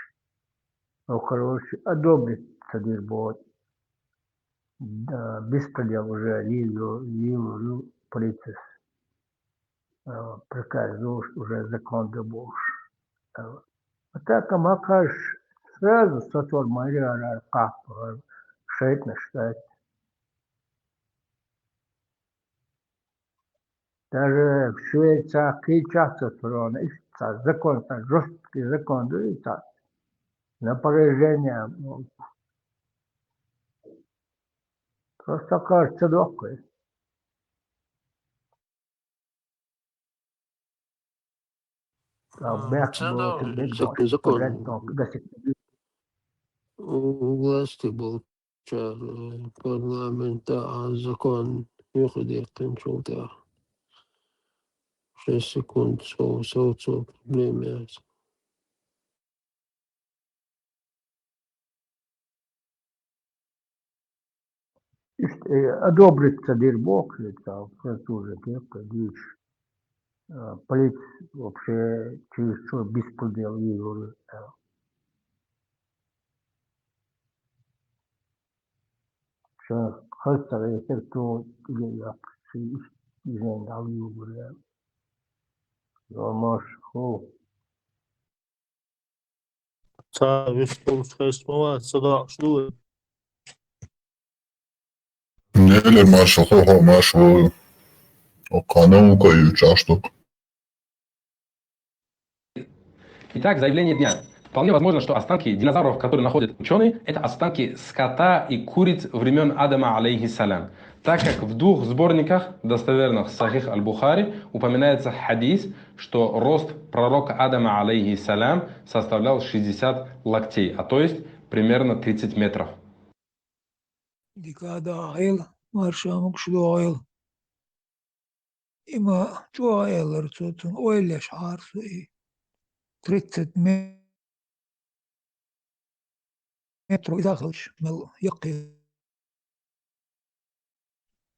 Ну, короче, одобрить ца дир бо. Да, беспредел уже лил, лил, лил полицис. Э, приказ душ, уже закон да буш. Э, а так, а макаш сразу сатор майрара кап, э, шейтнаш, кстати. Даже в Швеции кийчахца корона, ишца закон, та жёсткий закон, да, и та напряжение, ну, просто кажется, лёгкое. А, бэк, ца бо, да, бэк, закон. У, у власти бо чар, э, парламента, а закон юхидиккхинчул тӀехьа. Шесть секунд, сов-, совцо проблема яц. Ишт, э, одобрить ца дир бо, кстати, француза кепка, диш. Э, полиц вообще через что беспредел и говорит, э. Ша хастар эсер то, я, я, изен дал югуре. Йо, маш, ху. Ца виш тулс хестмова, ца дакъ шу. Нелер, машал, хо-хо, машал. О, канал, каю, чаштук. Итак, заявление дня. Вполне возможно, что останки динозавров, которые находят ученые, это останки скота и куриц времен Адама, алейхиссалям. Так как в двух сборниках достоверных Сахих аль-Бухари упоминается хадис, что рост пророка Адама, алейхиссалям, составлял шестьдесят локтей, а то есть примерно тридцать метров. Дика дагӀел, маршамукш догӀел. Има чӀоагӀа элар цо, цун ойла еш хьарсу и. Тридцать ме-, метров иза халш мел яккхи.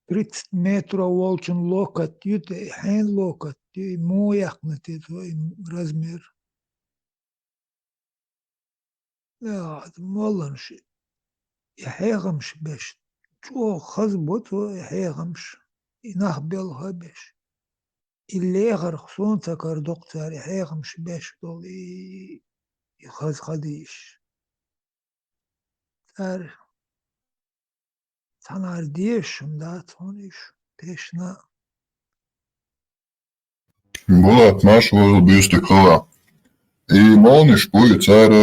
Тридцать метров волчун локоть ю те, хьен локоть ю, и му яхна те цо и размер. Да, молланаш и хьехамаш беш. ЧӀоагӀа хаза бо цо и хьехамаш, и нах белха беш. И лехарх сона ца кара доккху цара и хьехамаш беш долу, и, и хаза хадийш. Цара цхьанара дезаш хӀума дац хьуна уьш, тешна. Булат, марша вогӀийла, буьйстиг хила. И молланаш бу, и цара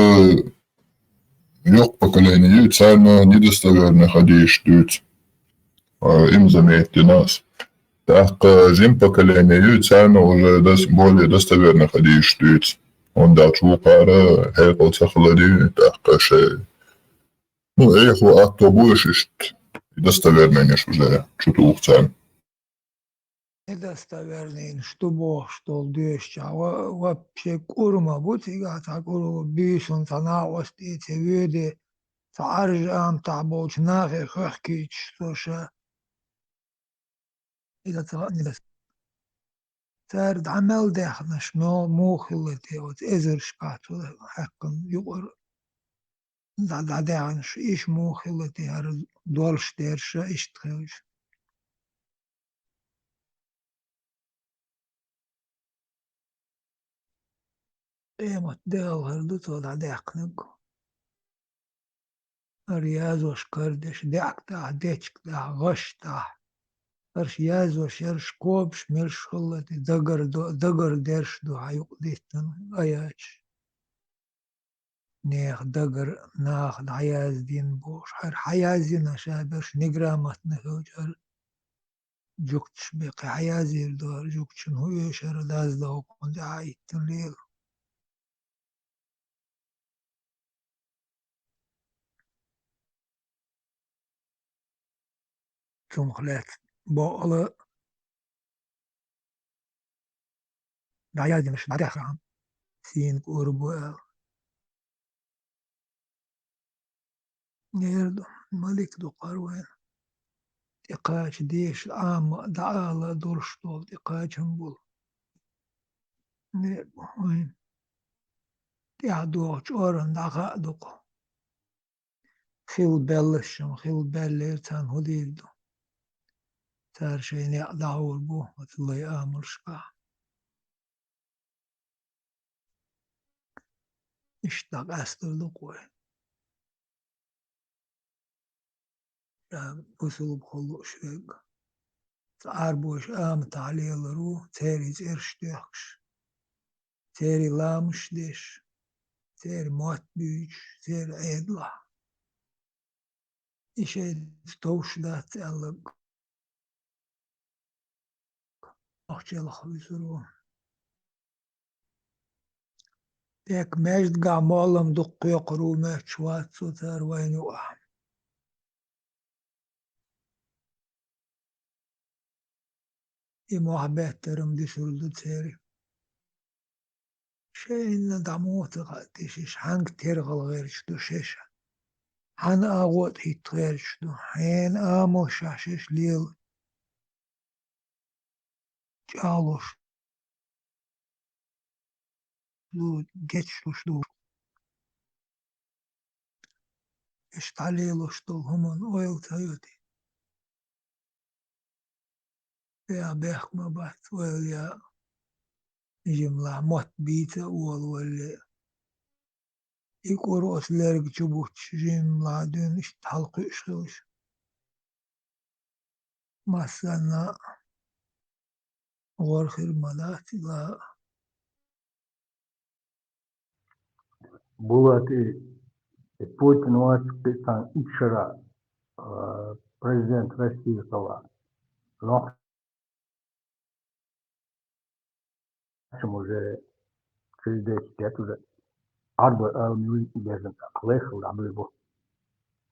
йоккха поколение ю, и царна недостоверный хадийш дуьйцу. а, им заметить дина ас. ТӀаккха жима поколение ю, царна уже дос-, более достоверный хадисаш дуьйцу. ХӀунда аьлча вукхара хьекъал ца хилари, тӀаккха шайн, ну, эхь ву, атто бу уьш иштта, и достоверныйнаш уже чу туху царна. Недостоверныйнаш ду бохуш долу доьшучохь, ва-, вообще кӀур ма бу цигахь, цхьа кӀур буьйсанна цхьа накъостий ца воьду, цхьа Ӏаьржа аматахь болчу нахе хехкийчаш цо ша. Иза ца хаьа, иза. Цара дӀа мел даьхнаш, мо-, муха хилла те, оцу эзаршкахь цо хьаькхна юкъара дӀа-, дӀадаьхнаш, иша муха хилла те, хӀара долуш дерш а иштта хилча. Къемат де хӀара ду цо дӀадаьккхинарг. ХӀара язош карадеш, даьӀахк тӀехь, дечка тӀехь, гӀаш тӀехь. ХӀорш язош, ерш кхобуш, мелш хилла те, дагар до-, дагар дерш ду хьан юкъа диттина аяташ. Нехан дагар наха дӀаяздина бохуш, хӀара хьан яздина ша берш неграмотно хилча, хӀара жуьгташ бен кхин хьан язйийр ду, хӀара жуьгташна хӀун оьшу, хӀара даздан хӀокхунна тӀехь а иттина лела. Цунах лаьцна бакъала дӀаяздинарш дӀадаьхна, сийна кӀур бу аьлла. Нера ду, малик ду кхара вайна. ТӀекхача дешан Ӏама а, дӀаала а долуш долу тӀекхачам болу. Нера ду вайна. ТӀаьхьа догӀучу орана дӀахаа ду-кх. Хила баьллашшам, хила баьллера царна хӀун дийр ду? Цара шайн некъ дӀахьур бу оцу лай амалшкахь. Иштта дӀакъаьстар ду-кх вай. Ша бусулба хула лууш верг. Цхьа Ӏарбоша аматахь лелар ву, церан цӀераш доьхкуш, церан ламазаш деш, церан мотт буьйцуш, церан Ӏедалахь. И шайца товш дац аьлларг. Ахча ялх вуьсур ву. Декка маьждигахь моллам дукха кхойкхур ву, моьттуш вац цо цара вайна юкъахь. И мохь беттарам дуьсур ду церан. Шайна дӀа муха ца хаьа те шаьш, хьаьнга тергал гӀерташ ду шаьш? Хьан агӀо тӀе хӀитта гӀерташ ду? Хьенан амалшехь шаьш лела? ЧӀагӀлуш ду, гечдеш ду. Иштта лелош долу хӀуманна ойла ца йо те? Я бехк ма бац ойла яа, жимлахь мотт бийца а волавалале. И кӀур оцу лерга чу буттуш жимлахь дуьйна иштта хьалакхуьуш хилча. Массанна а гӀор хир ма дац и ла а. Булат, и, и Путин вац кхин цхьана итт шарахь, а, президент России хилла. Нохчо уже через десять лет уже Ӏарбой ала муьйн безна, лайхалла дӀабуьйлабо.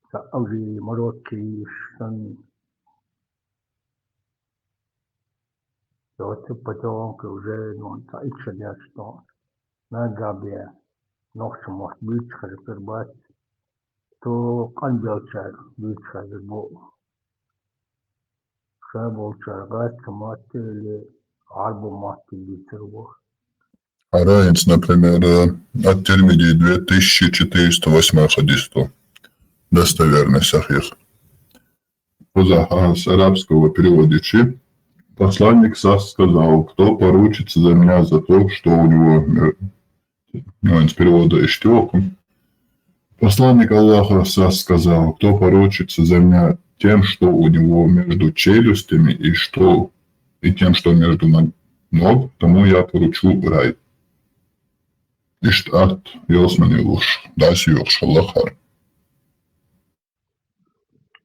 Ца Алжири, Марокко, санна. Йоцу потёлка уже, ну, ца итт ша деш, ну, наггахь бен нохчийн мотт буьйцуш хезар бац. Цу къанбелчара буьйцуш хезар бу. Ша болчара гӀатта мотт или Ӏарбо мотт буьйцур бу. ХӀара хӀинца, например, э, Ат-Тирмиди две тысячи четыреста восьмой хадис ду. Достоверный, сахих. Кхузахь, а, с арабского переводичи. Посланник сас сказал: «Кто поручится за меня за то, что у него мер-», ну, из перевода иштёку. Посланник Аллаха сас сказал: «Кто поручится за меня тем, что у него между челюстями, и что, и тем, что между ног, тому я поручу рай». Иштта атта ялсамане луш, дӀасайохуш хилла хӀара.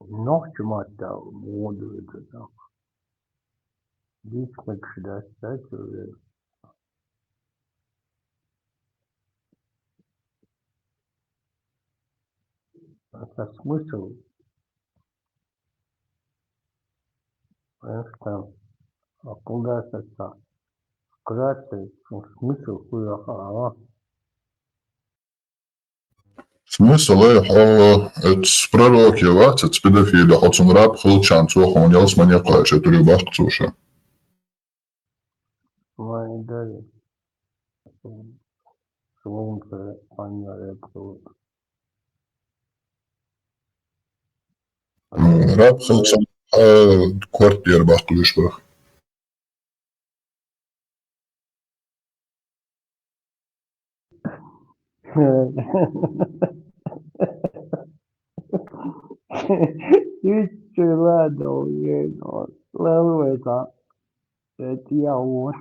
Нохчийн маттахь муха ду иза? Дийцинарг дац, дац вай. Аса смысл? Эх, там, аккуратно, вкратце, смысл хуй ахара. Смысл, э, хьо, э, эцу пророк я вац, эцу педофил я, хьо цуьнан раб хилча, цо хьуна ялсамане кхоьссича, туьре баккха цо ша. Вай, Дарья. Солнце, Анна, это вот. М, раб хилча, а, квартира баккха вуьш бара. Ишта ладно, уже, ну, ладно, это, это я вот.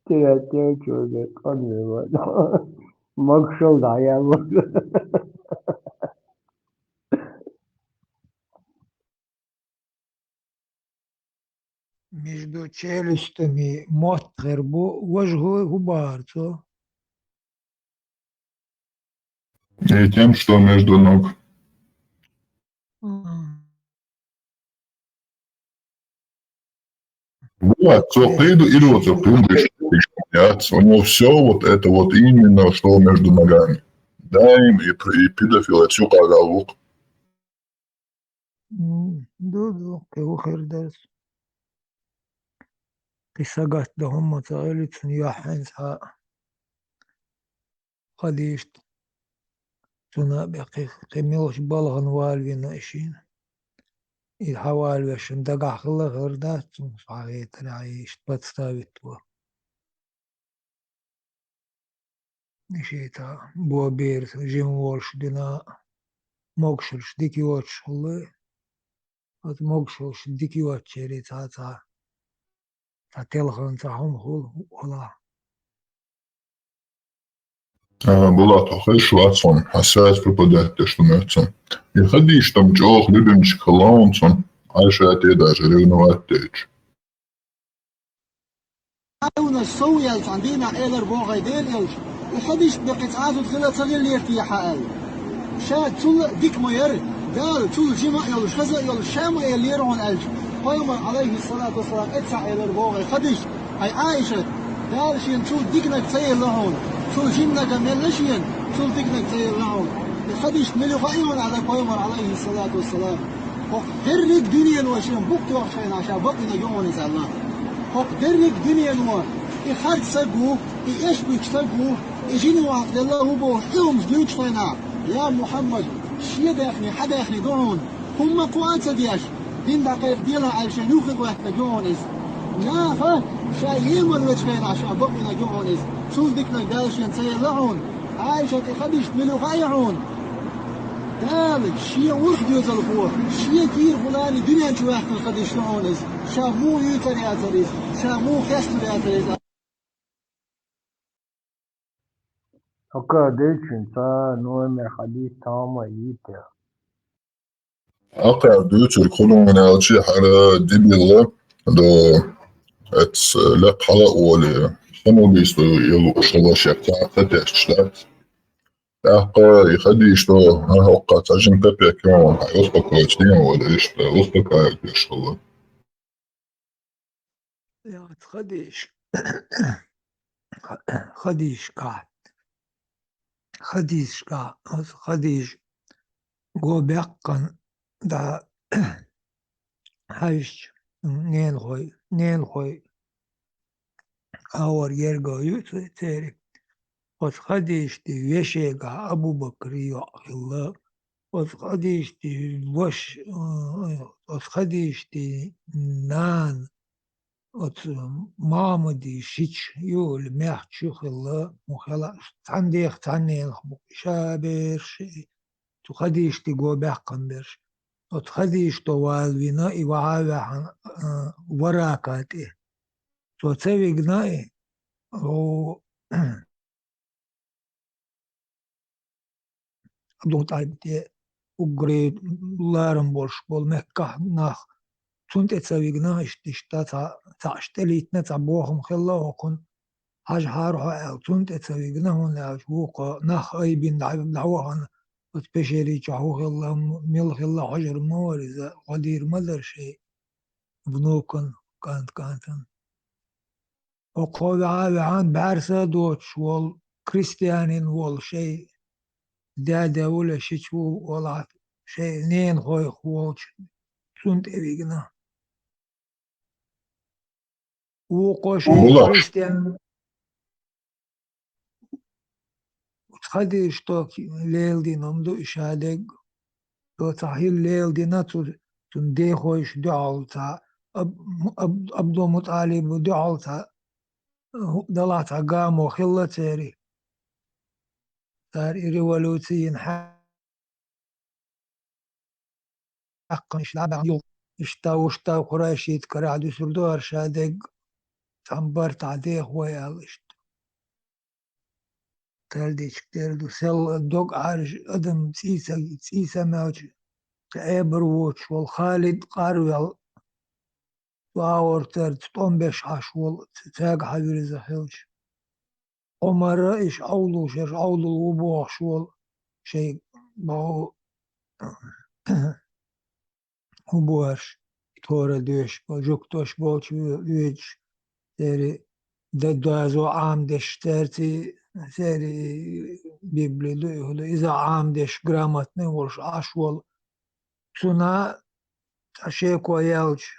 Ты отец уже, он его. Могу шел, да, я вот. Между челюстями мотт хир бу, важа хӀу-, хӀун бахара цо? И тем, что между ног. М. Вот, цо кхийду, и вот цо кхийду, яц. У него всё вот это вот именно, что между ногами. Да, и, и педофил, отсюда галук. М, ду, ду, кхин хӀун хир дара. Кхин сагатдан хӀума ца хилла, цунна юьхьанца хьа хадийшта. Цунна бен кхин, кхин мелхаш балхана валавина и шийна. И хьавалавеш шун дагахь хилла хир дац, цунна схьахетарехь, иштта подставить ву. Ишита бо бераш жима волуш дина, могушаллаш дика йоцуш хилла. Оцу могушаллаш дика йоцучерий цхьа, цхьа, цхьа телхана цхьа хӀума хуьлу, хӀула. А, Булат, хьо хезаш вац хьуна, хьан связь пропадать деш ду моьтту цунна. И Хадиша там чӀогӀа любимчик хилла хьуна цунна, Ӏайшате даже ревновать дечу. Хьуна сов яьлла цхьана дийнахь элар боху хьайн Дела элча, и Хадиша бен кхин цхьа а зуда хила ца хиллера те хьан аьлла. Ша цул а дика ма яра, Дала цул жима а йолуш, хаза а йолуш, ша ма эллера хьуна аьлча, пайхамар, Ӏалайхиссалату вассалам, эццахь элар боху хьайн Хадиша, хьайн Ӏайшат, Дала шена цул диканиг ца елла хьуна, цул жиманиг а мелла шена, цул диканиг ца елла хьуна. И Хадишта мила хаьа хьуна аьлла пайхамар, Ӏалайхиссалату вассалам. ХӀокху дерриг дуьнено шен букъ тоьхча хенахь ша бакъвинарг ю хьуна иза аьлла. ХӀокху дерриг дуьнено и харц стаг ву, и эшпуьчу стаг ву, и жино хьакъ делла а ву бохуш, и хӀумаш дуьйцучу хенахь, я Мухьаммад, шен даьхни, хьан даьхни ду хьуна, хӀумма кхоа а ца деш, дин дӀакхайкха делахь аьлла шен юххе гӀоьттинарг ю хьуна иза. Наха ша емал вечу хенахь ша бакъвинарг ю хьуна иза. Цул диканиг Дала шена ца елла хьуна. Ӏайшат, и Хадишта мила хаьа хьуна? Дала шен урх доьзалхо, шен кийра хӀулани дуьнен чу ваьккхина Хадиша ю хьуна иза. Ша муха юьйцур яцара иза, ша муха хеснур яцара иза. Ока дечун ца номер Хадиша тама йитя. Акхар дуьйцург хӀун ду аьлча, хӀара дебила до эц лекха хьала а волий, самоубийство йолуш хилла шех цхьа а ца тешча дац. ТӀаккха и Хадиша до, а, хӀокху цхьа жима капек йолу, хьан успокоиться дийна волу, иштта успокаивать деш хилла. Яц Хадиша. Хадишка. Хадишка. Оцу Хадиша го баьккхина дӀа хьаьжча, ненахой, ненахой, хьавар ерго ю церан. Оцу Хадишти вешегахь Абу-Бакри йоӀ хилла. Оцу Хадишти ваш-, оцу Хадишти нана оцу Махьмади шича юхули мехча ю хилла, хӀун хила, цхьаьна дех, цхьаьна ненах бу, ша берш, цу Хадишти го баьккхина берш. Оцу Хадишто вала вина, и вахьа а ваьхьана, а, Варака тӀе. Цо ца вигна и, о, Абдул-МутӀалиб тӀе уггаре ларам болуш болу Меккахь нах, цунна тӀе ца вигна, иштта, иштта цхьа, цхьаъ тӀелийтина, цхьа бохам хилла хӀокхунна, хьажахьара хьо аьлла, цунна тӀе ца вигна, хӀунда аьлча вукхо нах айбина дӀа-, дӀавахана, оцу пещери чохь хӀун хилла, м-, мила хилла хьожур ма вара иза, гӀо дийр ма дара шайн внукан, кӀант-кӀантан. ХӀокхо ваьхьа-ваьхьана бӀаьрса а доцуш волу, крестьянин волу шайн даьден ву ле шича ву валахь, шайн ненахойх волчу цунна тӀе вигна. Вукхо шайн Вула. Христиан хадийш ток леладина хӀума ду и шадерг. Цо цхьа хӀилла леладина цу, цунна дехойша дуьхьал цхьа Аб-, Аб-, Абдулмуталибу дуьхьал цхьа хӀу-, далахь цхьа гамо хилла церан. Цара и революци йина хьа-, хьаькхна иштта дӀабаьхна юха. Иштта вуштта Курайшита карахь дуьсур ду хӀара шадерг, цхьана бартахь дехой аьлла иштта. Тардичка тера ду, сел дог Ӏаьржа адам цӀийца, цӀийца мелча, кхин Ӏебар воцуш волу Халид къарвел, цу агӀор цаьрца тӀом беш Ӏаш волу, ц-, цаьрга хьан вирза хилча. Ӏумара иша Ӏовлуш, ерш Ӏовлула ву бохуш волу, шайн боху хӀун бу аьрш, тора доьшуш болу, жуьгташ болчу ве-, везаш, церан д-, доза Ӏамадеш, цаьрций, церан Библи ду, и хӀун ду, иза Ӏамадеш, грамотный волуш Ӏаш волу. Цунна цхьа шеко яьлча,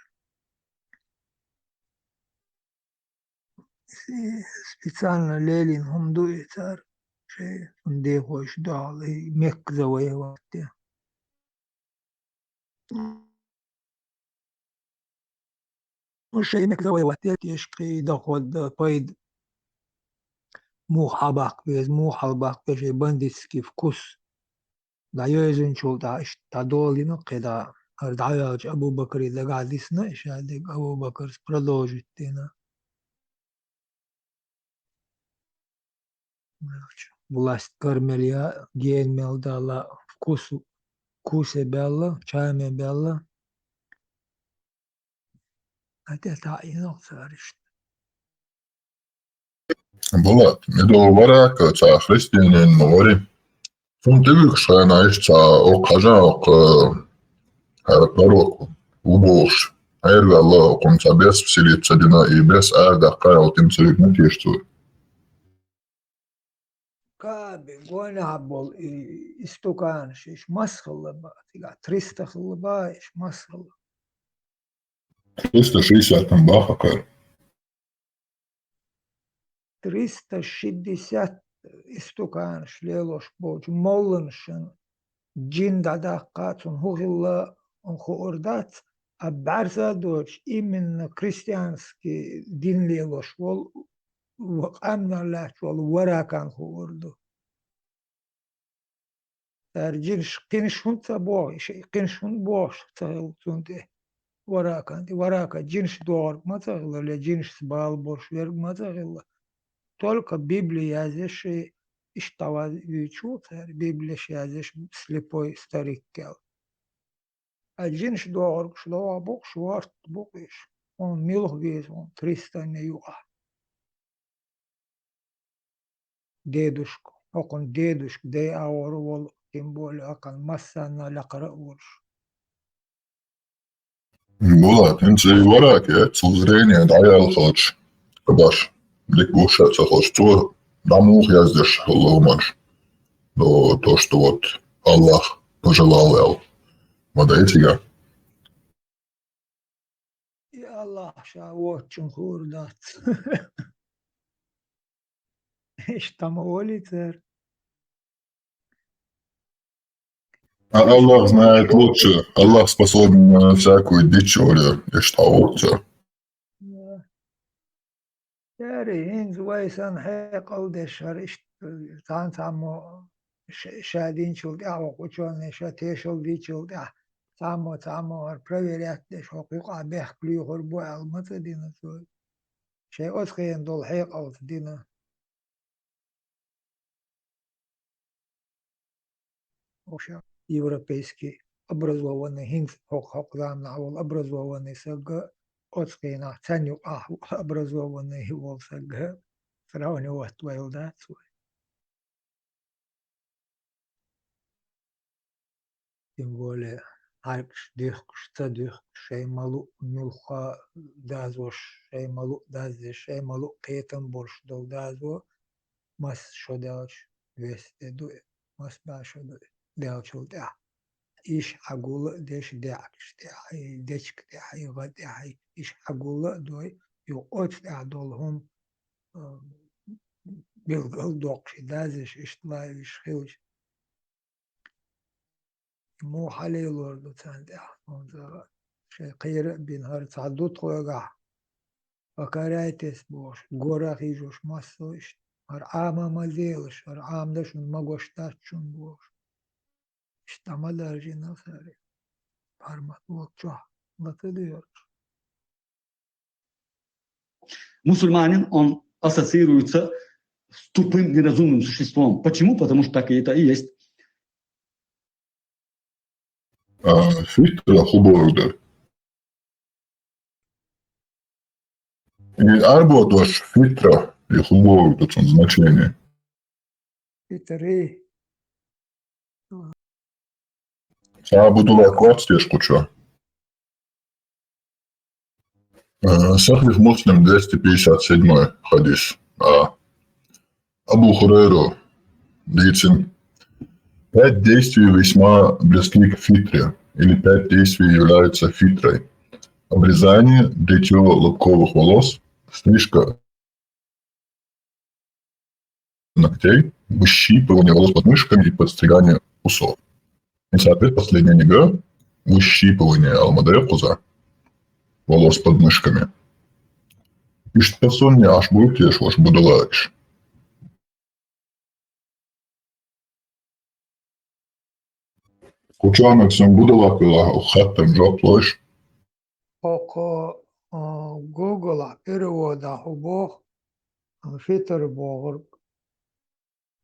специально лелийна хӀума ду и цара, шайн цунна дехойша дуьхьал, и Мекка завоевать де. Ну, шайн Мекка завоевать де, тешка кхин доход, пайда муха хьалабаккха беза, муха хьалабаккха беза, шайн бандитский вкус. ДӀайоьзначул тӀаьхьа иштта дӀадолийна кхидӀа. ХӀара дӀаваьлча Абу-Бакри дагахь дисна и шадерг, Абу-Бакрс продолжить дина. Власть кара мел яа, гена мел дала, вкус, вкусе баьлла, чаме баьлла. ХӀетте таӀийна цара иштта. Булат, медовый варака, цхьа христианин ма вари. Цунна тӀевуьгуш хенахь иштта цхьа оккха хьажа, оккха, э, хӀара пророк ву бохуш, Ӏер ваьлла, оккхунна цхьа бес вселиться дина, и бес арадаккха аьлла тӀе ца вигна теша цо. Каби, гонахь болу и, и стуканаш, иш мас хилла баха, цигахь триста хилла баха, иш мас хилла. Триста шестьдесят там баха кара. Триста шестьдесят и стуканаш лелош болчу молланашна джин дӀадаккха, цунна хӀун хилла хуур дац, а бӀаьрса а доцуш, именно христианский дин лелош волу, къаьмнал лаьтташ волу варакан хуур ду. Цара джинаш, кхинаш хӀунда ца боху, и ши-, кхинаш хӀунда бохуш ца хилла цунна тӀе? Варакан тӀе, варака джинаш догӀург ма ца хилла, я джинашца бала болуш верг ма ца хилла. Только Библи язъеш, и иштта ваз вуьйцуш ву цара, Библеш язъеш слепой старик аьлла. А джинаш догӀургаш догӀа бу-кх, шорта бу-кх уьш. Хьуна муьлха веза хьуна триста юкъахь? Дедушка, хӀокхуьнан дедушка, дай агӀор волу, тем более хӀокхуьнан массанна лакхара а волуш. Булат, хӀинца и вараке, цо зрение дӀаяьлла хилча, баш, дика гуш а ца хилча, цо дӀа муха яздеш хилла хӀуманаш? Ну, то, что вот Аллах пожелал аьлла. Ма дай цига. И Аллах ша воцчунна хуур дац. Иштта ма олий цара. А Аллах знает лучше. Аллах способен на всякую дичь, Оля, иштта олу цара. Да. Цара хӀинца вай санна хьекъал деш хӀара иштта цхьана цхьаммо ша, ша динчул тӀаьхьа, хӀокху учёныша тешал динчул тӀаьхьа цхьаммо, цхьаммо хӀара проверять деш, хӀокху юкъахь бехк лоьхур бу аьлла ма ца дина цо. Шайн оцу хенахь долу хьекъалца дина. Вообще. европейский образованный, хӀинца хӀокху, хӀокху заманахь волу образованный саг а, оцу хенахь царна юкъахь образованный волу саг а сравнивать вайл дац вай. Тем более, хьаьркаш дихкуш, ца дихкуш, шайн ма-луъу муьлхха дазош, шайн ма-луъу даззеш, шайн ма-луъу кхетам болуш долу дазо, масса шо даьлча вес де ду и, масса бӀе шо ду и даьллачул тӀаьхьа. Иша хьагула а деш, даьӀахкаш тӀехь, и дечка тӀехь, и гӀа тӀехь, и иша хьагула а дой, юха оцу тӀехь долу хӀума, а, билггал доккхуш и даззеш, иштта лайвиш хилча. Муха хьалелор ду царна тӀехь, хӀунда шайн кхера а бина, хӀара цхьа ду тхоьгахь, покоряйтесь бохуш, гора а хьийжош массо а иштта. ХӀара Ӏама ма лелаш, хӀара Ӏамадо шуна магош дац шуна бохуш. Иштта ма даржийна сари. Пармат лоцчохь ла ца доьрчу. Мусульманин, он ассоциируется с тупым, неразумным существом. Почему? Потому что так и это и есть. А, фитра хуборда. И арбо дош фитра, и хуборда, цун значение. Фитри. Ца будулак вац теш кхучо. Э, Сахих Муслим, двести пятьдесят седьмой хадис. А. Абу Хурайра дийцина: пять действий весьма близки к фитре, или пять действий являются фитрой. Обрезание, бритьё лобковых волос, стрижка ногтей, выщипывание волос под мышками и подстригание усов. И, соответственно, последняя нега — выщипывание, алмадай кхуза, волос под мышками. Иштта сонни аш буй теш ваша будулакаш. Кучанок сан будулак вела, хаттам жоп лойш. Око, а, Google-а перевода хӀу боху, а, фитр бохург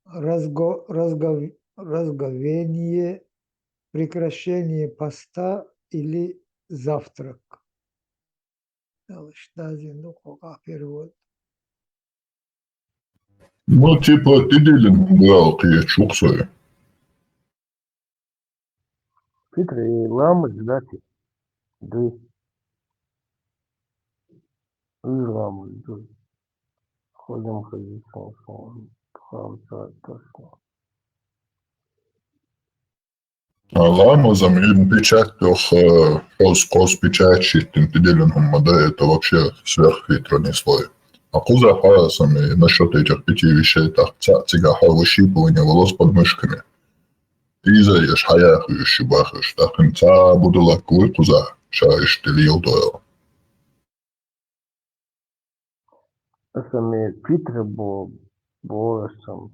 разго-, разгов-, разговение, прекращение поста или завтрак. Аьлла, иштта дазийна ду кху къа перевод. Ну, типа, тидилин гал кхечу хӀу сой. Фитра и ламаз дац и? Ду. Уьш ламаз ду. Ходим, ходим, сон, сон, сон, сон, сон. А ламазам ирна печать тох, э, кхоз, кхоз печать шиттина тиделлин хӀумма да, это вообще сверхфитра не слой. А кхуза хьа сами насчёт этих пяти вещей, так, ца, цига хьа выщипывание волос под мышками. Иза еш хьаяхуьйш, бахуьш, тахин ца будулак вуй кхуза, ша иштта лел дойл. Аса ме фитра бо-, бо аса.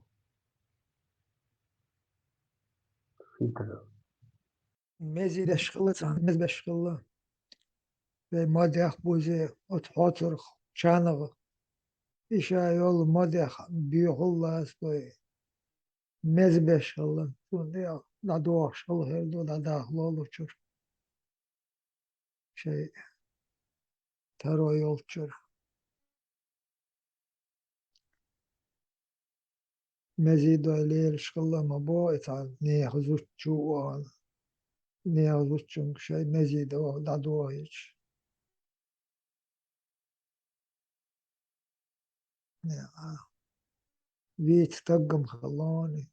Фитра. Мези деш хилла цхьана, мез беш хилла. Вай мадех бузе, оцу хьоцурх, чанагӀа. Иша йолу мадех буьйхула лаьцна вай. Мез беш хилла, цунна дӀадохуш хилла хир ду, дӀадахло лучура. Шайн таро йолчуьра. Мези дой лелаш хилла ма бо, и цхьа нехан зудчу вахана. Нехан зудчуьнга шайн мези дой дӀадохийча. Неа, вийца таггам халлони.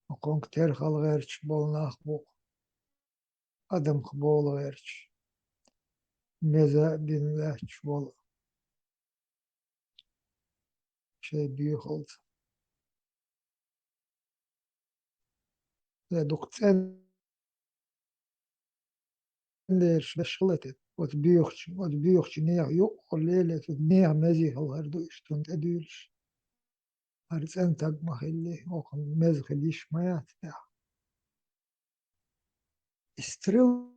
Кхунка терхал гӀерташ болу нах бу-кх, адамах болу гӀерташ. Меза а бина лаьтташ болу. Шайн буьйхалца. Я дукха цӀен- лераш беш хилла те, оцу буьйхучу, оцу буьйхучу нехан юкъахула лелаца, оцу нехан мезий хала хир ду иштта цунна тӀедуьйлуш. ХӀара цӀена таг ма хилли, оха меза хила йиш ма яц тӀехь. И стрела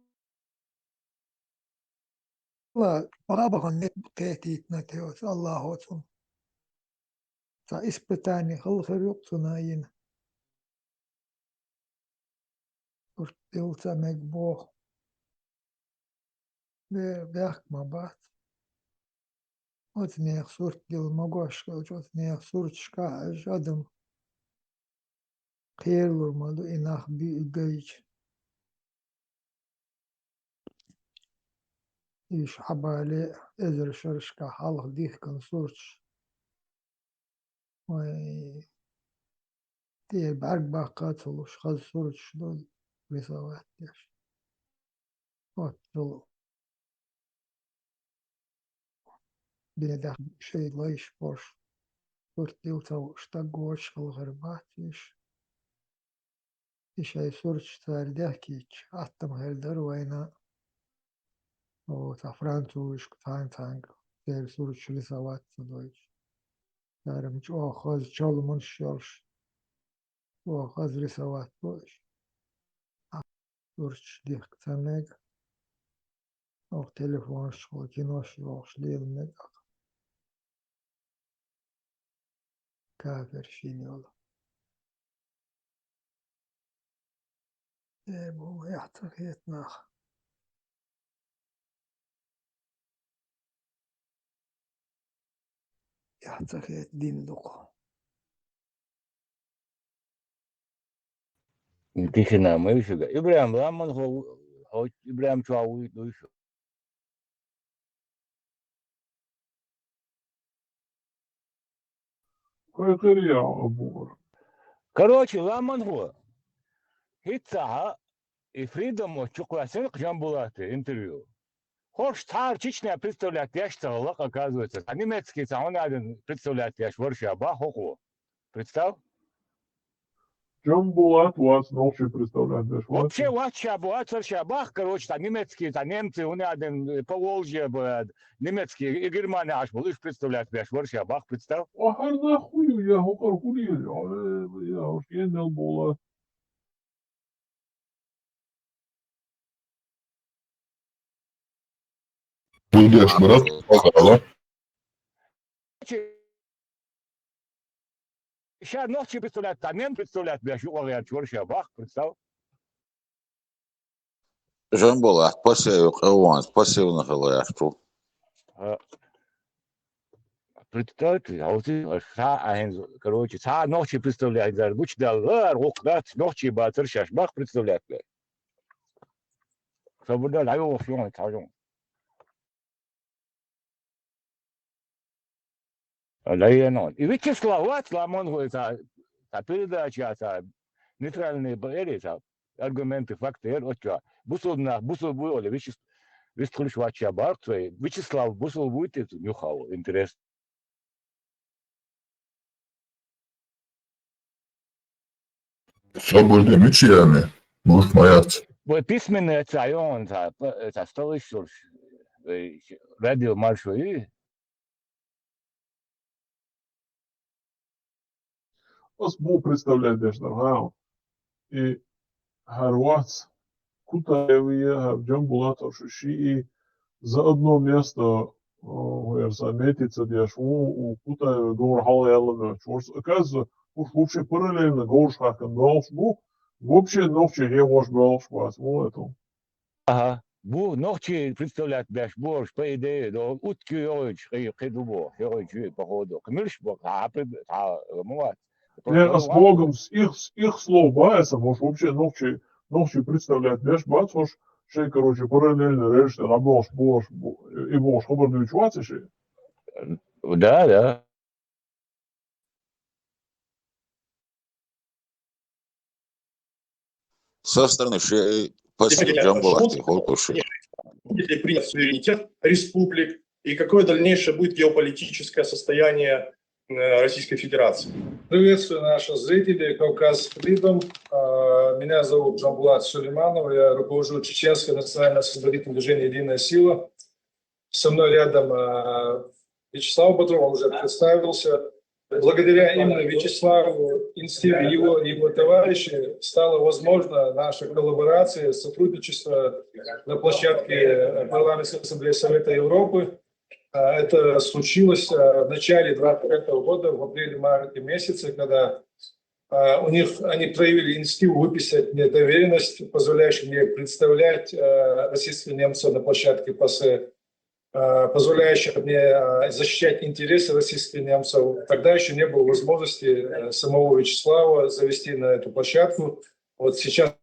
баха-бахана кхетийтина те оцу Аллахо цунна. Цхьа испытание хала хир ю-кх цунна йина. дилла ца мега боху. Бе-, бехк ма бац. Оцу нехан сурт дилла могош хилча, оцу нехан сурташкахь а хьаьжча, адам кхералур ма ду и нах би-, гайча. Уьш хьабале эзар шерашкахь хьалха дихкина сурташ. Вай, тӀера бӀаьрг баккха а ца луш, хаза сурташ ду рисовать деш. Оццул бен даха шайн лайш болуш, сурт дилла ца вууш стаг воцуш хилла хир бац уьш. И шайн сурташ цара дехкийча, хьастам хир дара вайна. О, цхьа французашка цхьаьна-цхьаьнга церан сурташ рисовать ца дойтуш. Цара-м чӀогӀа хаза чалманаш йолуш, чӀогӀа хаза рисовать бо уьш. Сурташ дихка ца мега. Оха телефонаш, оха кинош йохуш лела мега. Кафир шина йолу. Э, бу, эхь ца хета нах. Эхь ца хета дин дукха. Тихина ма ю шуьга. ИбрахӀим, ламан хьо, хьо ИбрахӀим чохь вуй дуй шу? Кхайкхира я, Абу. Короче, ламан хьо. ХӀинццахьа и Freedom чу кхоьссина Жамбулатан интервью. ХӀорш цхьа а Чечня представлять деш ца хилла, оказывается. Цхьа немецкий цхьа хӀунда аьлла представлять деш вара ша бах хӀокхо. Представь. Жамбулат вац нохчий представлять деш, вац. Вообще вац ша бу, вацара ша бах, короче, цхьа немецкий, цхьа немцы, хӀунда аьлла, Поволжье бу, немецкий, и Германия Ӏаш болу, уьш представлять деш вара ша бах, представь. О, хӀара нах хӀун ю, я хӀокхара хӀун ю, я, я, хӀорш ген мел бола. Будеш, брат, погнала. Ша нохчий представлять, а немцы представлять беш юкъа гӀерташ вара ша бах, представь. Жамбулат, пассив къевванца, пассивна хила яхчу. А, представьте, а вот и, а, ша, а, хӀинца, короче, цхьа нохчий представлять дар, гучудаьлла, ара гӀуллакх дац, нохчий бацара шаьш бах представлять беш. Со бу дан дӀайогӀуш ю хьуна цхьа жон. А, да, и оно. И Вячеслав вац, ламан хьо, цхьа, цхьа передача, цхьа нейтральный баьри, цхьа аргументы, факты яр оццо. Бусулба нах, бусулба вуй ола, Вячес-, вистхуьлуш вац ша бах цо. Вячеслав бусулба вуй те, юххьа ву, интересно. Собар де мича яьлла? Муш ма яц. Вай письменная ца йогӀун, ца, ца столыш сурш, вай радио маршо ю? Ас бу представлять деш дар, хӀа? И хӀара вац Кутаеве, хӀара Жамбулатов шу шиъ, за одно место, э, хӀара са метиться деш ву, у Кутаеве говр хьала яьлла моьттуш. Ворс, оказывается, уж вообще параллельно говраш хьаькхна боьлхуш бу, вообще нохчий хьехош боьлхуш бац, вон это. Ага. Бу нохчий представлять беш бу уж, по идее, до утки йогӀуьйтуш, кхи, кхи ду бо, йогӀуьйтуш, походу. Кхи муьлш бо, хьа, хьа, хьа, ма вац. Э, ас богам, с их, с их слов баьса, может, вообще нохчий, нохчий представлять беш бац, хӀорш шайн, короче, параллельно режиссер, а бохуш, бохуш, бу-, и бохуш хабар дуьйцуш вац шайн? Да, да. Со стороны ши-, пас Жамбулат, хӀокхо ши. Будет ли принят суверенитет республик и какое дальнейшее будет геополитическое состояние, э, Российской Федерации? Приветствую наших зрителей Кавказ Freedom. А, меня зовут Джамбулат Сулейманов, я руковожу Чеченским национально-освободительным движением «Единая сила». Со мной рядом, а, Вячеслав Бодров, он уже представился. Благодаря именно Вячеславу Инстиру и его, его товарищи стало возможно наша коллаборация, сотрудничество на площадке, э, Парламентской ассамблеи Совета Европы. А, это случилось, а, в начале двадцать пятого года, в апреле-марте месяце, когда А, у них, они проявили инициативу выписать мне доверенность, позволяющую мне представлять, э, российских немцев на площадке ПАСЭ, э, позволяющую мне, э, защищать интересы российских немцев. Тогда еще не было возможности, э, самого Вячеслава завести на эту площадку. Вот сейчас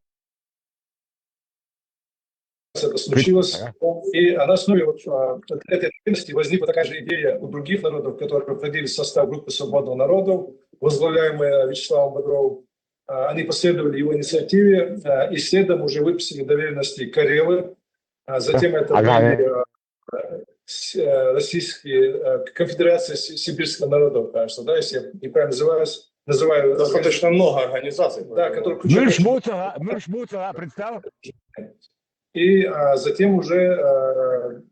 это случилось. Ага. И на основе вот, а, вот этой доверенности возникла такая же идея у других народов, которые входили в состав группы свободных народов, возглавляемой Вячеславом Бодровым. А, они последовали его инициативе, а, и следом уже выписали доверенности карелы. А затем это Ага. были, а, с-, э, российские, э, конфедерация си-, сибирских народов, кажется, да, если я неправильно называюсь, называю. Достаточно много организаций. Да, которые включают Мирш Муцага, Мирш Муцага, представь. И, а, затем уже, э,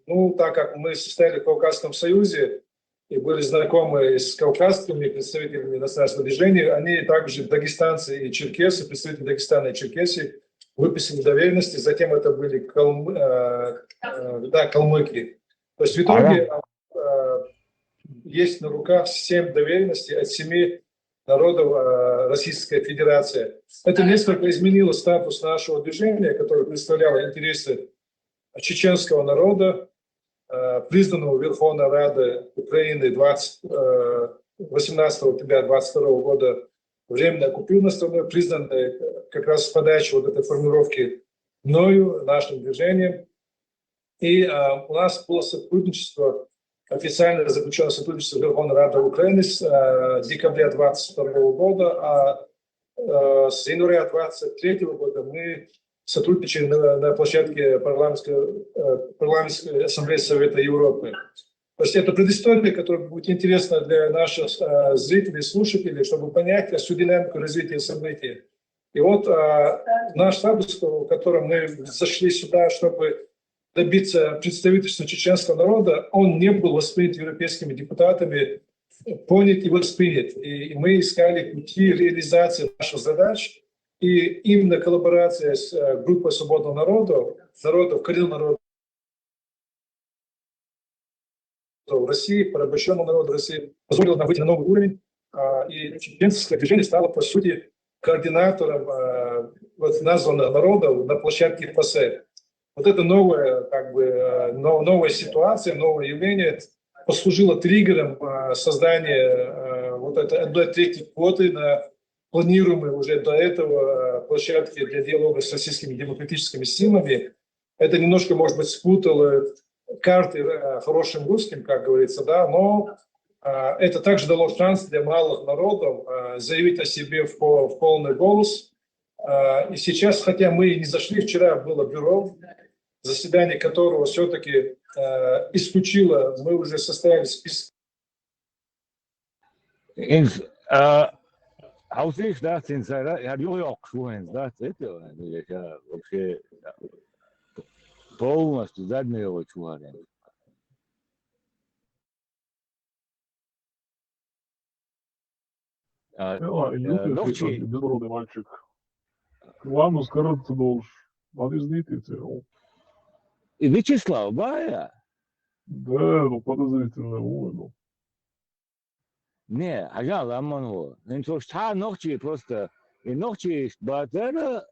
ну, так как мы состояли в Кавказском союзе и были знакомы с кавказскими представителями национального движения, они также, дагестанцы и черкесы, представители Дагестана и Черкесии, выписали доверенности, затем это были калмы-, э, э, да, калмыки. То есть в итоге, э, есть на руках семь доверенностей от семи народов, э, Российской Федерации. Это несколько изменило статус нашего движения, которое представляло интересы чеченского народа, э, признанного Верховной Радой Украины двадцать, э, восемнадцатого октября двадцать второго года временно оккупированной страной, признанной как раз с подачи вот этой формировки мною, нашим движением. И, э, у нас было сотрудничество, официально заключено сотрудничество с Верховной Радой Украины с, э, декабря двадцать второго года, а, э, с января двадцать третьего года мы сотрудничаем на, на площадке парламентской, э, парламентской ассамблеи Совета Европы. То есть это предыстория, которая будет интересна для наших, э, зрителей, слушателей, чтобы понять всю динамику развития событий. И вот, э, наш статус, в котором мы зашли сюда, чтобы добиться представительства чеченского народа, он не был воспринят европейскими депутатами, понят и воспринят. И мы искали пути реализации наших задач. И именно коллаборация с, э, группой свободного народа, народов, коренных народов России, порабощенного народа России, позволила нам выйти на новый уровень. А, и чеченское движение стало, по сути, координатором, а, вот названных народов на площадке ПАСЭ. Вот это новая, как бы, э, но-, новая ситуация, новое явление послужило триггером, а, создания, э, вот этой одной трети квоты на планируемой уже до этого, э, площадке для диалога с российскими демократическими силами. Это немножко, может быть, спутало карты, э, хорошим русским, как говорится, да, но, э, это также дало шанс для малых народов, э, заявить о себе в по-, в полный голос. Э, и сейчас, хотя мы и не зашли, вчера было бюро, заседание которого все-таки, э, исключило, мы уже составили список. Инс, а, хьовсийш дац, инс, ара, яр юха йоккхуш ву хӀинца, дац, это, вообще полностью задний йолчу варен. А, Ела, э, Илюша, нохчий. Кстати, безродный мальчик. Главное, скораться должен. Надо извините, Вячеслав, бая? Да, ну, подозрительно, ой, ну. Не, хьажал, амма ну. ХӀинца уж цхьа нохчий просто. И нохчий бацара,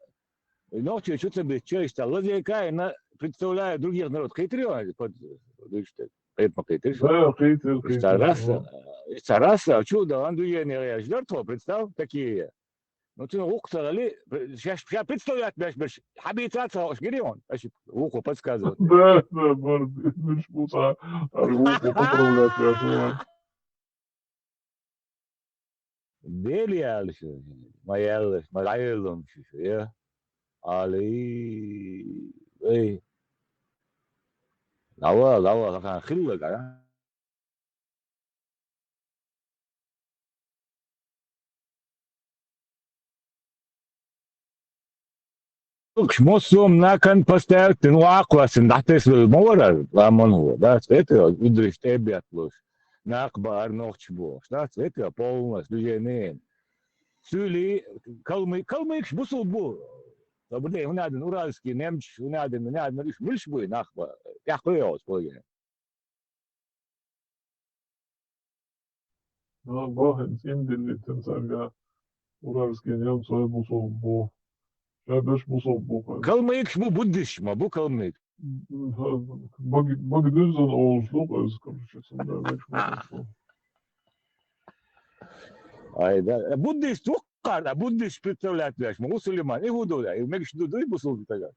и нохчий чу ца битча, иштта лазейка, и на-, представляю других народ. Хитрый он, под, видишь, так, это хитрый, что Да, хитрый, хитрый, цараса, да. Цараса, чудо, он движение я ждёт, представь, такие. Ну, ты гӀулакх ца гӀели, ша, ша представлять беш, беш, хьабийца ца хьош гири он, аш гӀулакх подсказывать. Да, да, бар-, беш буца, ар гӀулакх поправлять беш буца. Дели ял шу, ма ял, ма гӀайралун шу, шу, я. Али, эй. Лава, лава, лахан хилла гара. Массо а накан поставить, ну, акъла син дӀатесвелла ма вара, ламан хӀу, да, это удриш тӀебиатлуш, накъ баар нохч бохуш, да, это полностью движение. Цуьли калмы-, калмыкаш бусул бу. Добрый день, хӀун аьлла, уральский, немч, хӀун аьлла, хӀун аьлла, уьш муьлш буй, нах ба, тӀехь кхуьй йолуш, кхуьй. А, бахьанца имдиллийтина цаьрга. Уральский немцой бусалба бу. Шабаш бусалба бу. Калмыкаш бу, буддисташ ма бу калмык. Бага, бага дуьззина олуш ду-кх иза, короче, цундела мегаш ма ду. Ай, да. Буддист ву-кх, а буддист представлять веш ма, мусульман, и хӀу ду, да, и мегаш ду, дуй бусалба стага.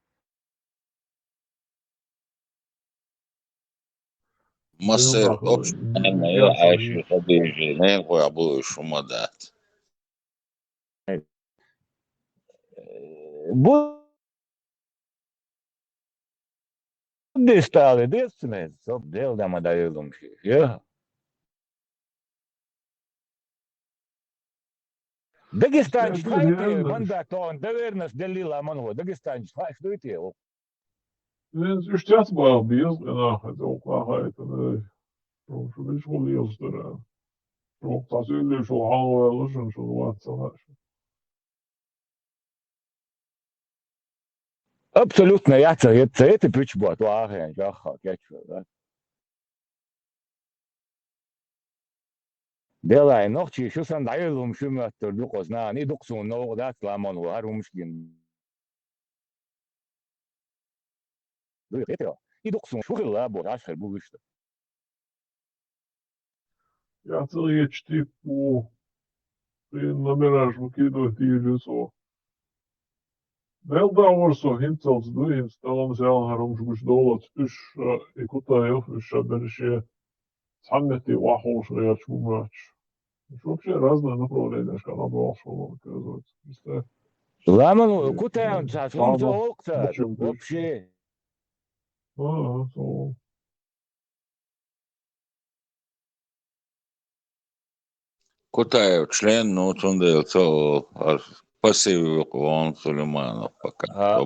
Массеран общество, наверное, я Ӏайши хадийжи, ненахой а бу уьш хӀума дац. Бу-, буддист ала деза цунна, со Дела ма дӀайолуш я. Дагестанчу хаьий те, мандат тоьхна доверенность деллий ламан хӀо? Дагестанчу хаьаш дуй те? Венца уьш цецбаха беза, къинах хьаьта, вукхаха а хаийтина, ай. Шу, шу мича хӀума лелаш дара? Шу цхьа суьйле шу хьалаваьлла шуна, шуна вац ца хаьа шу. Абсолютно яц, ца хета, ца хета пуьча бот, вахен, жахха, кечвар, да? Делай, нохчий шу санна дӀайолуш хӀума шу моьттур ду-кх оцу нахана, и ду-кх суна новкъа дац ламан хӀо, хӀара хӀумаш гина. Дуй хетарехь, и ду-кх суна шу хилла а бохуш, Ӏаш хир бу вуьшта. Я ца хеташ типа ву, кхин номераш ву кидой тийжа со. Мел дагӀор со хӀинцалц дуй, хӀинца тахана селхана хӀара хӀумаш гучудоллац, уьш, а, и Кутаев, уьш ша берриш а цхьана метте охьаховшахь гӀерташ хӀума моьттуш. Уьш вообще разные направленияшка наб бохуш хӀума оказывается. Представь. Ламан, э, Кутаевна цхьа хӀума ца гӀуллакх цара. Вообще. А, а, со. Кутаев член, ну, цундела цо, а, пассив ву-кх вон Сулейманов пока. А,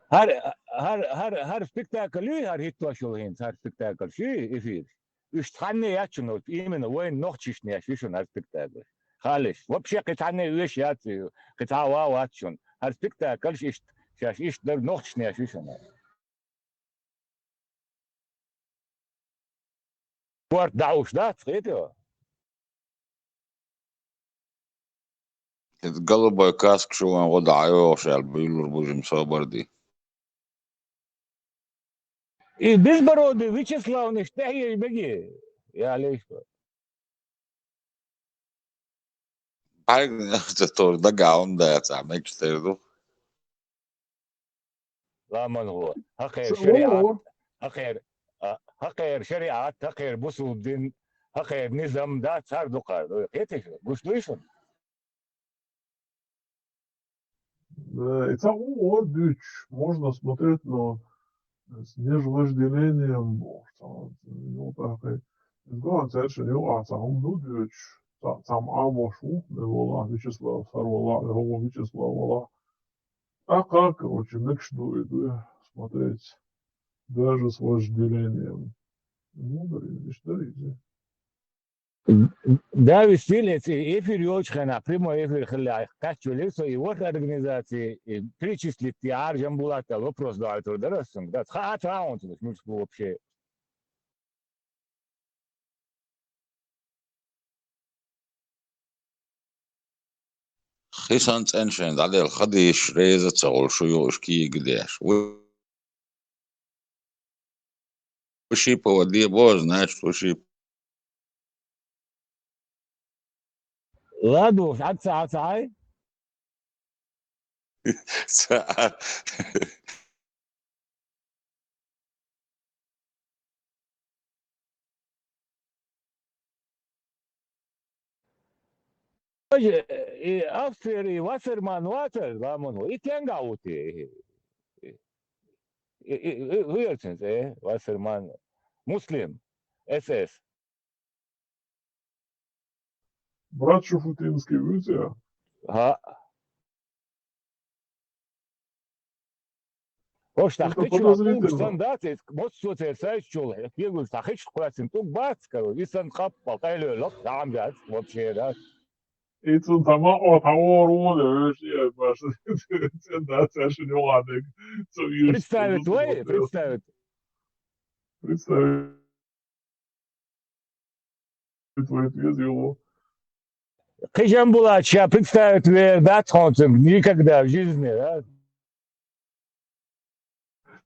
хӀара, хӀара, хӀара, хӀара спектакль юй, хӀара хӀиттош йолу хӀинца, хӀара спектакль шуьй эфир? Уьш цхьанне яц шуна, вот именно вайн нохчашна еш ю шуна хӀара спектакль. Хаалаш. Вообще кхин цхьанне оьшуш яц, кхин цхьа а ван вац шуна. ХӀара спектакльш иштта, шаьш иштта дара, нохчашна еш ю шуна. Корта дӀахьуш дац, хетий? Иза голубой каска шу вайн гӀо дӀа ӀайогӀуш аьлла буьйлур бу жима собар ди. И Безбородый Вячеславнаш тӀехье меги, я лейшпа. Бхьайгна ца тор дагахь хӀума дацахь, мегаш тера ду. Ламан хӀо, хӀокхеран шариӀат, хӀокхеран, а, хӀокхеран шариӀат, хӀокхеран бусулба дин, хӀокхеран низам дац, хӀара дукхара ду. Кхетий шу? Гуш дуй шуна? Э, и цхьа хӀума вара дуьйцуш, можно смотреть, но с нежвожделением, бохуш, цхьа, ну, тӀаккха, иза гоьн цаьршинна юкъахь цхьа хӀума ду дуьйцуш, цхьа, цхьамма Ӏамош ву, мила валахь Вячеслав, хӀара валахь, хӀокху Вячеслав валахь. ТӀаккха, короче, мегаш ду и дуй смотреть, даже с вожделением. Ну, дари, иштта дари иза. Да, вистина, эфир йолчу хенахь, прямой эфир хиллехь, кхаччале со и ваха организаци, и причислить яхьара Жамбулат аьлла вопрос доуьйтур дара ас цуьнга. Дац, хаа ца хьа хьуна цунах, муьлш бу вообще. Хи сан цӀена шайн дӀаделла ха дийшаш реза ца хуьлу шу юкъаш кийга деш. Ву-, ву шипа ван де боза, значит, ву шип. ЛадугӀуш, Ӏад ца, Ӏад ца хьай? Ца. Важа, и Австрия, и Вассерман вацара, ламан ву. И стенга ву те? И, и, и, и, хӀу яра цуьнан цӀе? Вассерман. Муслим. С С. Брат Шуфутинский вуьйцу я? ХӀаъ. Ош тахкхича подозрительно. ТӀулгаш санна дац, иза массо а церан сайташчул кегуьйсу тахкхича кхоьссина тӀулг бац, короче, и санна кхаппал къайлоьллакх, дӀа-м дац, вообще дац. И цунна тхьамакъо тхьавогӀур ву, вешан баш. Цен дац, цаьршинна юкъахь дерг. Цо вуьйцу. Представить вай, представить. Представить. Вай веза йолу. Кхы Джамбулат ша представить вер дац хьуна цуьнга никогда в жизни, да?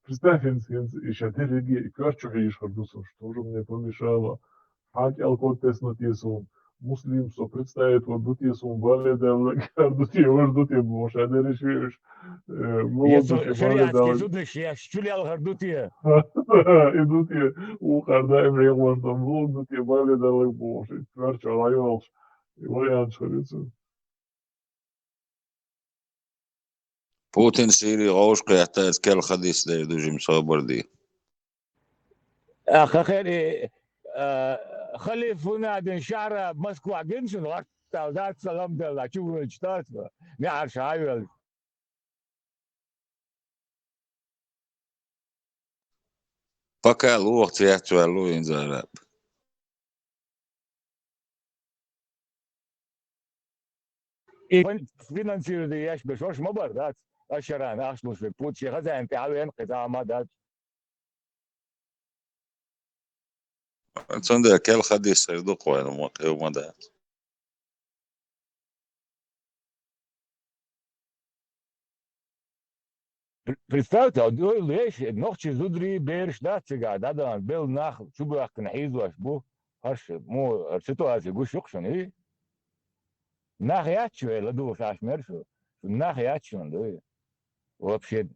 Представь, хӀинца, хӀинца и ша дерриге и коьрта чу хьийжаш хир ду со, что же мне помешало? Хьан кӀел ког тесна те суна? Муслим со представить вар ду те суна, бале даьлла кар ду те, ваш ду те, бохуш, ша дерриш ве уьш. Э, Я муха ду со те, бале шариатский даьлла. Зудаш, я чу лелхар ду те. И ду те, вукхар даим хьехамаш дан, муха ду те, бале даьлла бохуш, и коьрта чу хьайолуш, и варианташ хир ю цуьнан. Путин Сири гӀовшахъеттарца керла хадис дер ду жима собар ди. А, хахер и, а, халиф вунадин шахьара Москва гинчун гӀаттал дац, салам делла, чу вуьлчу дац, неӀарша хьавелла. Пока лохаца яц ваьлла ву инзараб. И фин-, финансирование еш беш, ош ма бар, дац? Ашаран ахча луш век пут шен хазайн тӀе хьавеана кхин зама дац. Цундела керла хадис хир ду кхойна, ма кхин ма дац. Представьте, а, ой, леш, нохчий зударий, бераш дац цигахь, дӀадахана, белла нах чубоьхкина хьийзош бу. Хьаш, мо, ситуация гуш ю-кх шуна, и? Нах яц шу, э, ладугӀуш Ӏаш мер шу. Нах яц шуна, дуй? Вообще.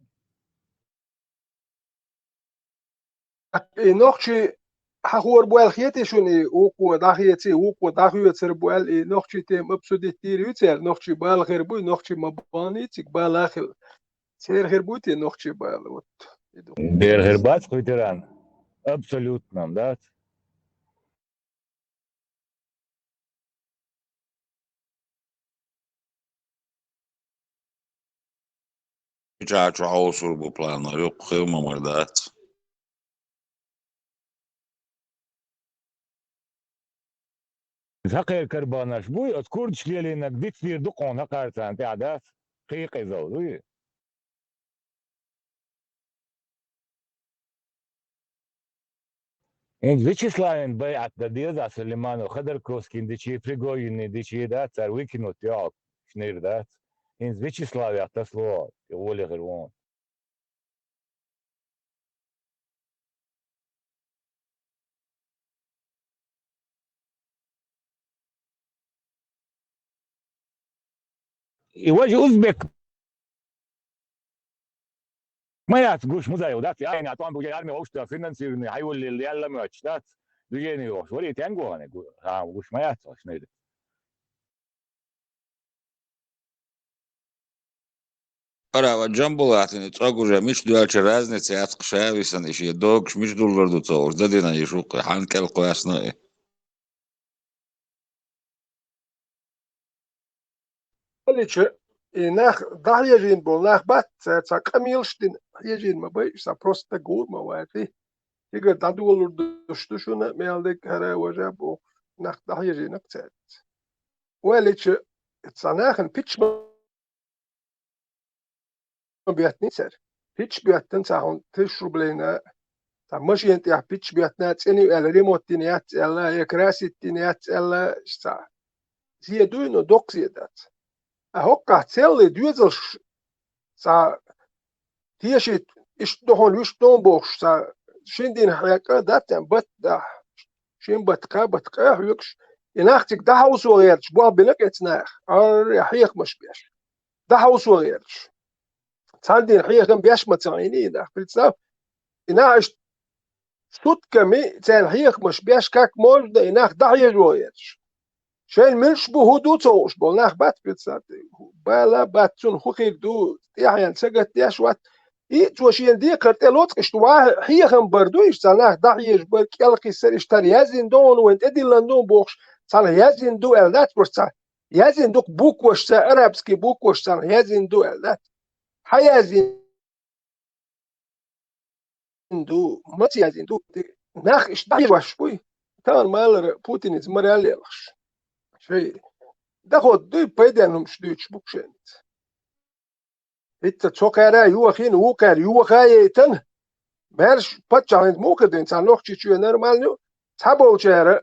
И нохчий хьахор бу аьлла хетий шуна, и вукхо дӀахеций, вукхо дӀахоьцур бу аьлла, и нохчий тема обсудить дийр ю церан, нохчий бала хир буй, нохчий ма бахний цига бала хила. Церан хир буй те нохчий бала, вот, и ду. Бер хир бац кхуьйтаран? Абсолютно, дац? Ча чу хьовсур бу планар, юккъе хир ма мара дац. Сакхер карбанаш буй, оцу курдаш лелийнарг дицдийр ду кхуна хӀокхарцарна тӀехь дац, кхийкъизал дуй? ХӀинца Вячеславин байӀат дан деза Сулейманов, Ходорковскийн дичий, Пригожинний дичий дац, цара выкинуть йохьу шнир дац. ХӀинца Вячеславех тасало и гӀоле хир вон. И важа узбек ма яц гуш Музаев, дац, айна тӀом уже армия вовшта финансирование хьайваллил яьлла моьттуш, дац, движение йохуш. Вари тенго хьана гу-, ха, гуш ма яц ваш нейда. Ара ва Джамбулатина цӀогур мича доьлча разница яц кху ша висана и шен догуш мича дуллур ду ца уж, дадина и шуккхе, хьан кӀел кхоьссина и. Халича, и нах дӀахьежийна болу нах бац, цара цхьа къамелаш дина, хьежийна ма бай, цхьа просто гур ма вац и. Цигара дӀадолур душ ду шуна, мел дерг хӀара важа бохуш, нах дӀахьежийнарг цаьрца. Валича, цхьа нахана пич ма беттина цара. Пич беттина цхьа хьуна тысяча рублейна, цхьа машена тӀехь пич беттина, цӀена ю аьлла, ремонт дина яц аьлла, я красить дина яц аьлла, цхьа. Зе дуй, но доккха зе дац. А хӀоккхахь целлий доьзалш цхьа тешийта, иштта ду хьуна, вуьшта ду бохуш, цхьа шина дийнахь хьекъа дац цхьаьна бат дахь, шин бат, кхаа бат къа хьоьгуш, и нах цига дӀахьовсо гӀерташ, болх бина кӀеца наха, ара хьехамаш беш. ДӀахьовсо гӀерташ. Цхьана дийнахь хьехам беш ма ца Ӏийний и нах, представь, и нах иштта сутками царна хьехамаш беш, как можно, и нах дӀахьежо гӀерташ. Шайна муьлш бу, хӀун ду ца хууш болу нах бац, представь, бала бац, цунна хӀун хир ду, тӀаьхьенна сагатдеш вац. И цо шена декхар тӀе лоцкъа иштта ваха хьехам бар ду, иштта цхьа нах дӀахьежа бар, кӀел кхиссар, иштта хӀара яздина ду хьуна, вайн тӀедиллина ду бохуш, цхьана яздина ду аьлла дац, просто цхьа яздина ду-кх буквашца, арабский буквашца цхьана яздина ду аьлла дац. Хьан яздина ду, маца яздина ду, нах иштта дӀахьежош буй, тахана малара Путиница мораль лелхаш. Шай доход дуй, пайденна хӀумаш дуьйцуш бу-кх шайца. ХӀинца цо кхара йохийна, вукхара йоха а яйтана, маьрша паччахьлица муха дина, цхьа Нохчийчоь нормально ю, цхьаболчара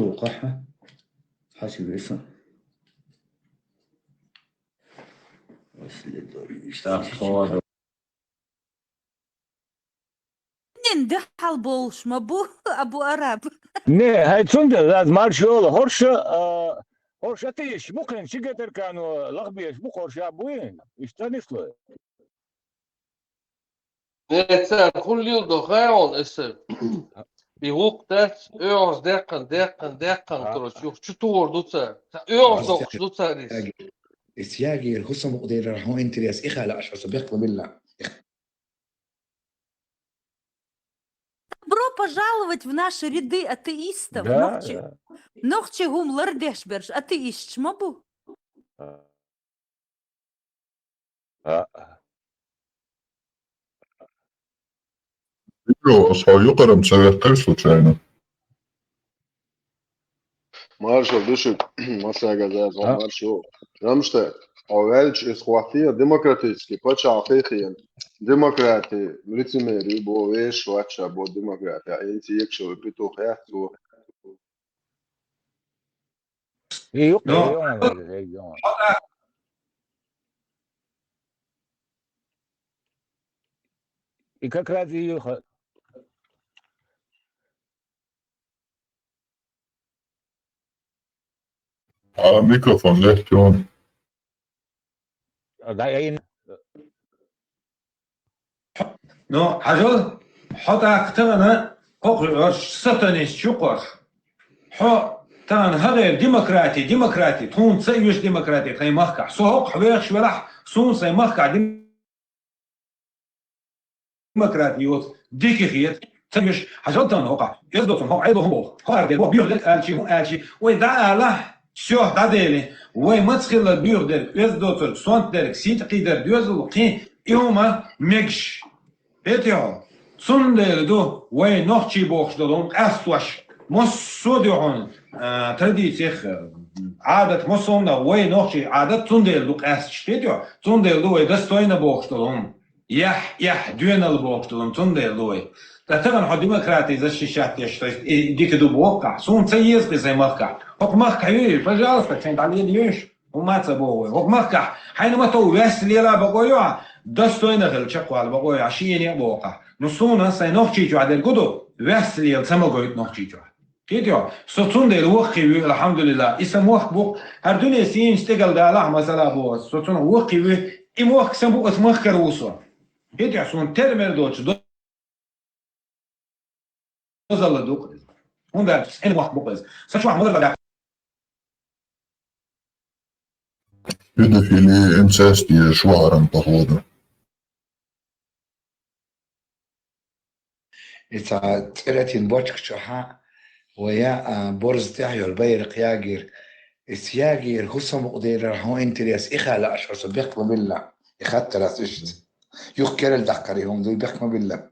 духу, хьа? Хьа ши веса. Следующий. Так, холодно. Нин де хьал болуш ма бу, Абу Араб. Не, хӀай цундела аз марш йолу, хӀорш а, хӀорш атеисташ бу кхин, ши гетаркано лахбеш бу, хӀорш а буйна, иштта нисло. Э, цара хӀун леладо хаьий хьуна, аса? И гӀуллакх дац, оьгӀаз деккхана, деккхана, деккхана, короче, юха чу тухур ду цара. ЦӀа оьгӀаз доккхуш ду цара иза. Ис ягийра хӀусамукъадерира хьун интерес, и хала аша хьуса бехкла билла. Добро пожаловать в наши ряды атеистов. Да, нохчи, да. Нохчи хӀума лардеш берш атеисташ ма бу. А. А. Ас хьо юкъарам ца веттара случайно. Маршал ду шуьга, масага заза. А? Маршо. Рамшта, хьо ваьлча, иза хӀоттийна демократический пачхьалкх хийхийна. Демократи, лицемерие бо, вешаш вац ша бо демократи. Ин ца екшалла петух яц цо. И юкъа, но, регион, регион. И как раз и юха. А, микрофон лехчон. А, да, я и... Ну, хьажал, хьо тӀаккха тахана кхокхуьйуш, сатанист ю кхош. Хьо тахана хьагӀер демократи, демократи, тхуна ца оьшу демократи тхайн махкахь. Со хӀокху хьо вехаш велахь, суна сайн махкахь демократи йоцу дика хета. Ца оьшу, хьажал тахана хӀокхахь. Иза доцун хӀокху Ӏедал хӀун боху? ХӀокхара дерг боху, буьйху дерг аьлчи, хӀун аьлчи. Вай дӀа алахь, всё, дӀадели. Вай маца хилла буьйху дерг, иза доцург, сонта дерг, сийта кхийдар доьзал, кхин, и хӀума мегаш. Хетий хьо? Цундела ду вай нохчий бохуш долу хӀума къаьстош. Массо а ду хьуна, а, традицих, а, Ӏадат, массо а хӀума вай нохчий Ӏадат цундела ду къаьсташ. Хетий хьо? Цундела ду вай достойно бохуш долу хӀума. Яхь, яхь, доьналла бохуш долу, цундела лой. Ткъа тахана хьо демократи защищать деш, то есть, и дика ду боху ахь. Суна ца еза кхин сайн махкахь. ХӀокху махкахь юй, пожалуйста, сайн дӀалела юйш. ХӀумма ца боху вай. ХӀокху махкахь хьайна ма тов ваьсса лела бакъо ю ахь, достойно хила чекхвала бакъо ю ахь, шена а боху ахь. Ну суна сайн нохчий чохь дерг гу ду, ваьсса лела ца ма гойту нохчий чохь. Кхетий хьо? Со цундела воккхий вуй, алхьамдулиллах. И сан мохк бу, хӀара дуьне сийна стегал далахь масала бу аса. Со цунах воккхий вуй, и мохк сан бу, аса махкара ву со. Кхетий хьо, суна тера-мера доцуш дозалла ду-кх иза. ХӀунда аьлча сан мохк бу-кх иза. Сан чохь мудар дац. Педофили, инцест езаш вахаран, походу. И цхьа цӀератин бочка чохьа вая, а, борз тӀехь йолу байракх ягийра. Иза ягийра, хӀусамукъа делира хьуна интерес, и хала аша хьо со бехк ма билла. И хаттар ас иштта. Юха керла даккхар и хӀума дуй, бехк ма билла.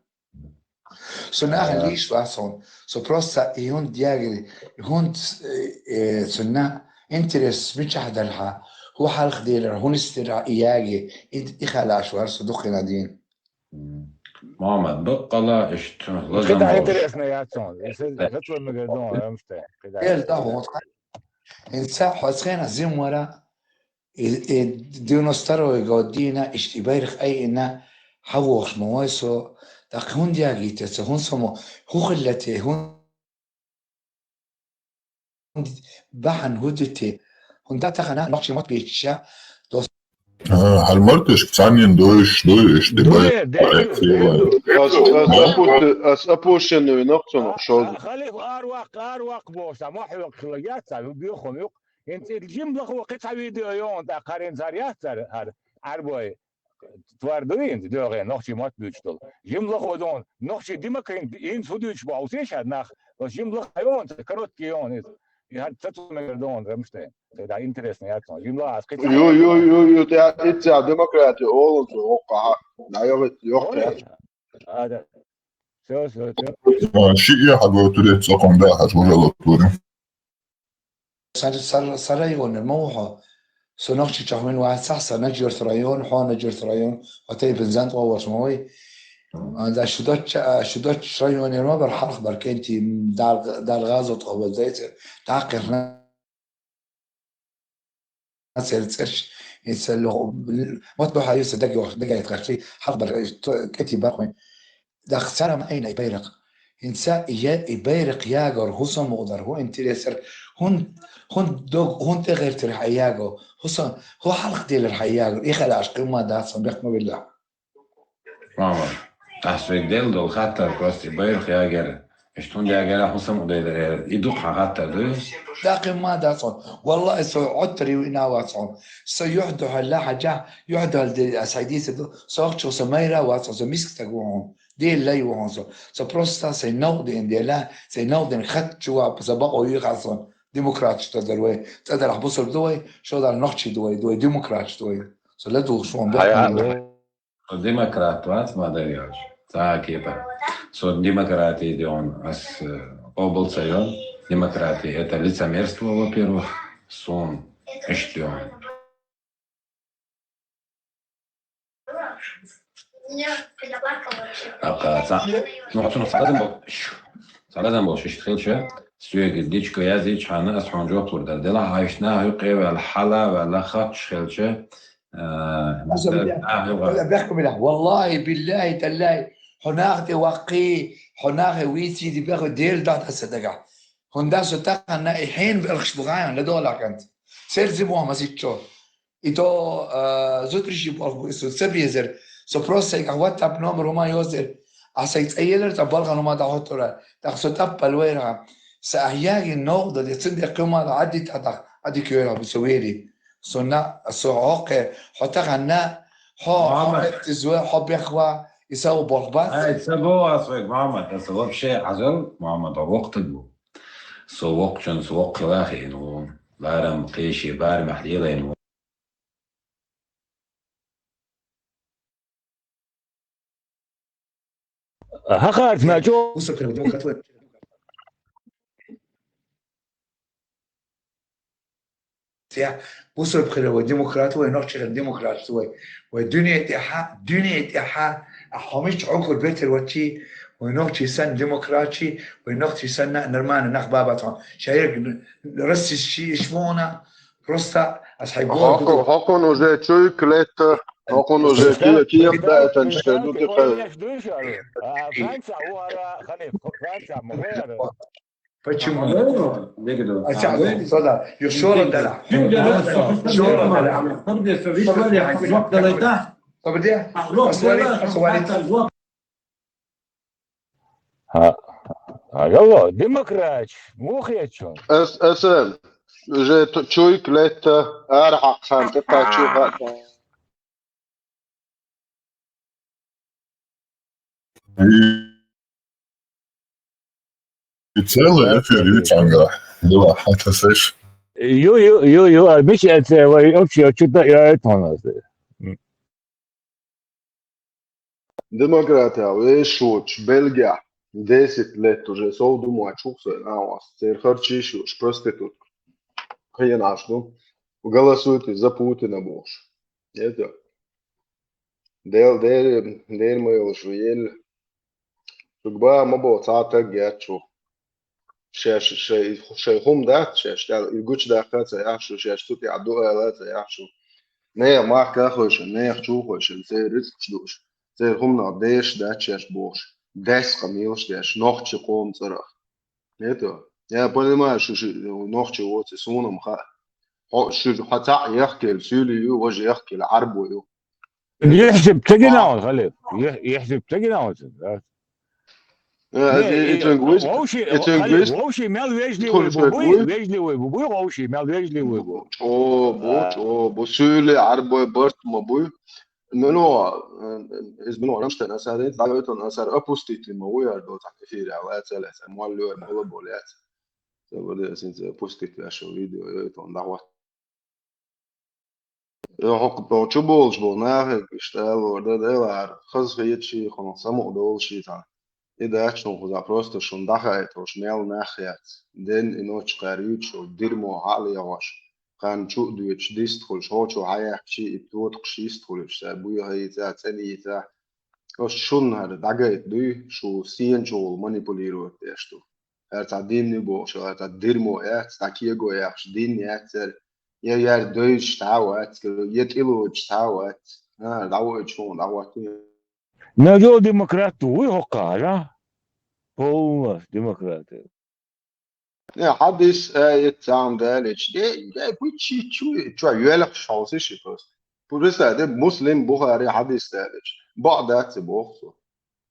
Со нахана лийш вац хьуна. Со просто и хӀунда ягийра, и хӀунда, э, э, цунна интерес мичахь дара хьан, хӀун хьалха делира, хӀун нисдира и яги, и, и хала аша вара со дукхина дийна. Мамад, баккъала иштта лазам болуш. Интересно яц хьуна. Если зачем мы говорим, Рамштайн? Эл да, вот. ХӀинца хьо цхьана зимвара, и, и девяносто второй год дийна, иштта и байракх айина, хьан вохуш ма вай со, тӀаккха хӀунда ягийта ца, хӀун само, хӀун хилла те, хӀун бахьана хӀун ду те? ХӀунда тахана нохчий мотт бийча, дос. А, хьал марташка цхьаннен дойуш, дойуш, Дуне, дерриг, дерриг. Ас, ас, ас опу-, ас опущенный винок цунах шозу. Халиф арвакх, арвакх бохуш, а мохь хьоькхуш хила яц, а бехам юкъ. ХӀинца и жим лахо кхин цхьа видео йогӀун, тӀаккха хӀара хӀинца хӀара яц, хӀара, хӀара, хӀара бой. Твар ду хӀинца, доьгӀе, нохчий мотт буьйцуш долу. Жим лахо догӀун, нохчий демократин, хӀинца хӀун дуьйцуш боху, сеш хӀара нах. Оцу жим лаха йогӀун, короткий йогӀун иза. И хӀара ца цу мегар догӀун, Рамштайн. Ца да интересно яц, жим лаха ас кхин цхьа. Ю, ю, ю, ю, тӀе иццехь демократи олу цо, оккха, а, йоху, йоху. Ой, а, да. Всё, всё, всё. А, шиъ хьагойтуре цӀакхун дахьаш, вожалла тури. Сар, сар, сар районер ма ву хьо. Со Нохчийчохь вина вацахь, сан Наджерт район, хьо Наджерт район, хьо тайпан зан тӀе вахаш ма вай. А, да, шу доцчу, а, шу доцчу районера ма бара хьалха бара кӀентий, Дала, Дала гӀазот хьо вазайца, тӀаккха церан цӀерш, и ца ло-, мотт бахьа ю ца даг йохуш, дагайта гӀаш, хьалха бара, э, то-, кӀетий бара хьуна. Даха цара ма айна и байракх. ХӀинца я и байракх ягор, хӀусамукъа дар, хӀун интересар, хӀун, хӀун дог, хӀун тӀегӀертира хьан яго, хӀусан, хӀун хьалха делира хьан яго, и хала аш кхин ма дац, сан бехк ма билла. Мама, ахь соьга делла долу хаттар просто и байракх ягор, иштта хӀунда ягора, хӀусамукъа делира, и ду-кх хьан хаттар, дуй? Даккхий ма дац хьуна. Валлахи, со Ӏоттар ю ина вац хьуна. Со юьхь дуьхьал хьажа, юьхь дуьхьал де, ас хьайдийца ду, со ахчо со майра вац хьуна, со миска стаг ву хьуна. Дела лай ву хьуна со. Со просто сайн новкъа деана дела, сайн новкъа деана хатта чу вапа, сан бакъо юй хьан сон. Демократаш дар вай. ЦӀа дарахь бусалба ду вай, шо дар нохчий ду вай, ду вай демократаш ду вай. Со ладугӀуш ву хьуна. Хьай, бехк ма ду. Со демократ вац ма дар йолуш. Ца кепа. Со демократи деон, ас, э, къобал ца йон. Демократи — это лицемерство, во-первых. Сун иштта деон. Ака, ца-, ну, цунах ца лазам бо-, шу. Ца лазам болуш иштта хилча, соьга дичка язйича хьана, ас хьуна жоп лур дара. Делахь хьайшна хьуькъе ваьлла, хьала ваьлла, хатчаш хилча, А, Аза, бля, нах юха. Бля, бехк билахь. Валлахи, биллахи, таллахи, хьо нах тӀе ваккхий, хьо нахе вийцийди бехк, Дела дохьда аса дагахь. ХӀунда со тахана и хьенан белхаш бу гӀайна, ладогӀалахь кӀант. Церзи бохьа масиччо. И то, а, зутриши болх бу, и со ца безар. Со просто сайгахь WhatsApp номер хӀума йоздер. А сайга цӀа елар, цӀа балхан хӀума дӀахӀоттура. ТӀаккха со таппал вайра. Са ахь ягин новкъа дан, я цундела кхин ма дан, Ӏадди тӀадахь, Ӏадди кхоьрахь бу со вери. Со на, со хьокхе, хьо тахана, хьо, хьо Мама. Бехтиз вай, хьо бехва, и сов болх бац. Ай, ца бо ас вайга, Мама, аса вообще хьажал, Мама, да воккхатаг ву. Со воккхачунца воккха хила хиъна ву. Барам кхеши, барамехь лелайна ву. ХӀокхарца чӀогӀа Ця, бусурбхира вай демократ вай, нохчи хир демократ вай. Вай дуьне тӀехьа, дуьне тӀехьа, а хьомич чӀогӀур бетер вачи, вай нохчи сан демократ чи, вай нохчи сан на нормально нах баба тон. Шайр расис ши ишмона, просто ас хай гол Хокон, хокон уже чуй клетта, хокон уже кия кия да это что идут и Франция, уара, Халиф, Франция, Мугуяра. Почему? Ага, не говорю. А сейчас, Ага. Сюда, ещё раз дала. Ещё раз дала. Посмотри, посмотри. Ха, ха, алло, демократ, мухъ ечун. Эс, эс, эм, уже т-, чуй клетта, ара хьакхан, тӀаккха чуй хьакхан. И, и целый эфир ю цанга. Дела, хата сеш. Ю, ю, ю, ю, а мич это, вай, вообще, что-то я это у нас. Демократия, вешуч, Бельгия, десять лет уже, сов думаю, чухсой, а у вас, церхарчиш, уж проститутка. Хрен аш, ну. Голосуйте за Путина больше. Это. Дел, дел, дел мы уже ели. Шуга ба ма бо, цхьа таг яц шу. Шаьш, шай, шай хӀума дац шаьш, кӀал, и гучадаккха ца яхь шу, шаьш цу тӀехь ду ала ца яхь шу. Нехан махка хойшан, нехан чу хойшан, церан рицкъаш дууш, церан хӀуманах деш дац шаьш бохуш, дес къамелаш деш, нохчи къоман цӀарах. Это, я понимаю, шу ши нохчи воци, суна-м хаьа. Хьо, шу хьо цхьаъ яхкийла, суьйли ю, важа яхкийла, Ӏарбо ю. Ихьсип тегина он, Халиф. Ихьсип тегина он. Э, Не, это и, и лингвист, вовши, это Халиф, лингвист. Вовши мел вежливый Тхуна бу, буй, чуьра вежливый бу, буй, вовши мел вежливый бу. Чо бу, А. Чо бу, суьйли Ӏарбой барт ма буй. Мено, э, из мено Рамштайн асар, дагайтон асар опустить ма вуй, ар до так эфире, а цале, а моллёр, балабол, яц. Це буде, синце опустить вешо видео, ё, это он дагват. Э, хӀокху чу болуш болу нахе иштта алор дан делахьара, хаза хеташ хьуна самукъа долуш цхьа. И дац шуна хуза, просто шуна дӀахаийта, уьш мел нах яц. Ден и ночу кхаьра юьйцуш, дирмо хьалаягӀош. Кхарна чу а доьдуш, дистхуьлуш, хьочо хьаяьккхичий, и тотакхаш йистхуьлуш, ша буй хьаийца, цӀена йийца. Ош шуна хӀара дӀагайта дуй, шу сена чугӀула манипулировать деш ду. ХӀара цхьа дин ю бохуш, хӀара цхьа дирмо яц, цхьа кего яхаш дин яц, хӀара я яр девзаш цхьа а вац, я тӀелоцуш цхьа а вац. А, дӀавоуьйтуш хьуна, дӀахӀоттийна. Нагал демократ вуй хӀокхара? Полностью демократ. Не, хьадис, э, ит цхьаъ далийча, де, де, кху чи чу, чу йоьлхуш хьовсий ши просто. Представь, де, Муслим, Бухари хьадис далийча. Бакъ дац и боху цо.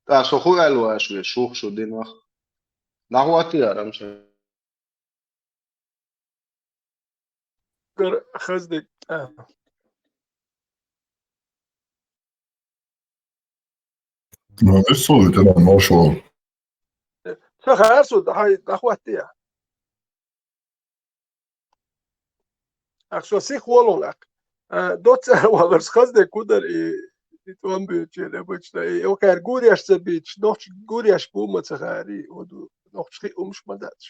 ТӀаккха со хӀун аьлла ваш ве, шух шу динах? ДӀахӀоттийяр амма ша. Гар хаза дерг, а. Ну, не слушай, ты нам нашёл. Ца хаар со, хьай, дӀахӀоттийя. Ах, со сих волун ах. А, доцца ара валарс хаза дерг кудар и, и тӀом буьйчу, обычно, и окхар гуреш ца бийчу, нохча гуреш бу ма ца хари, оду, нохча хи умаш ма дац.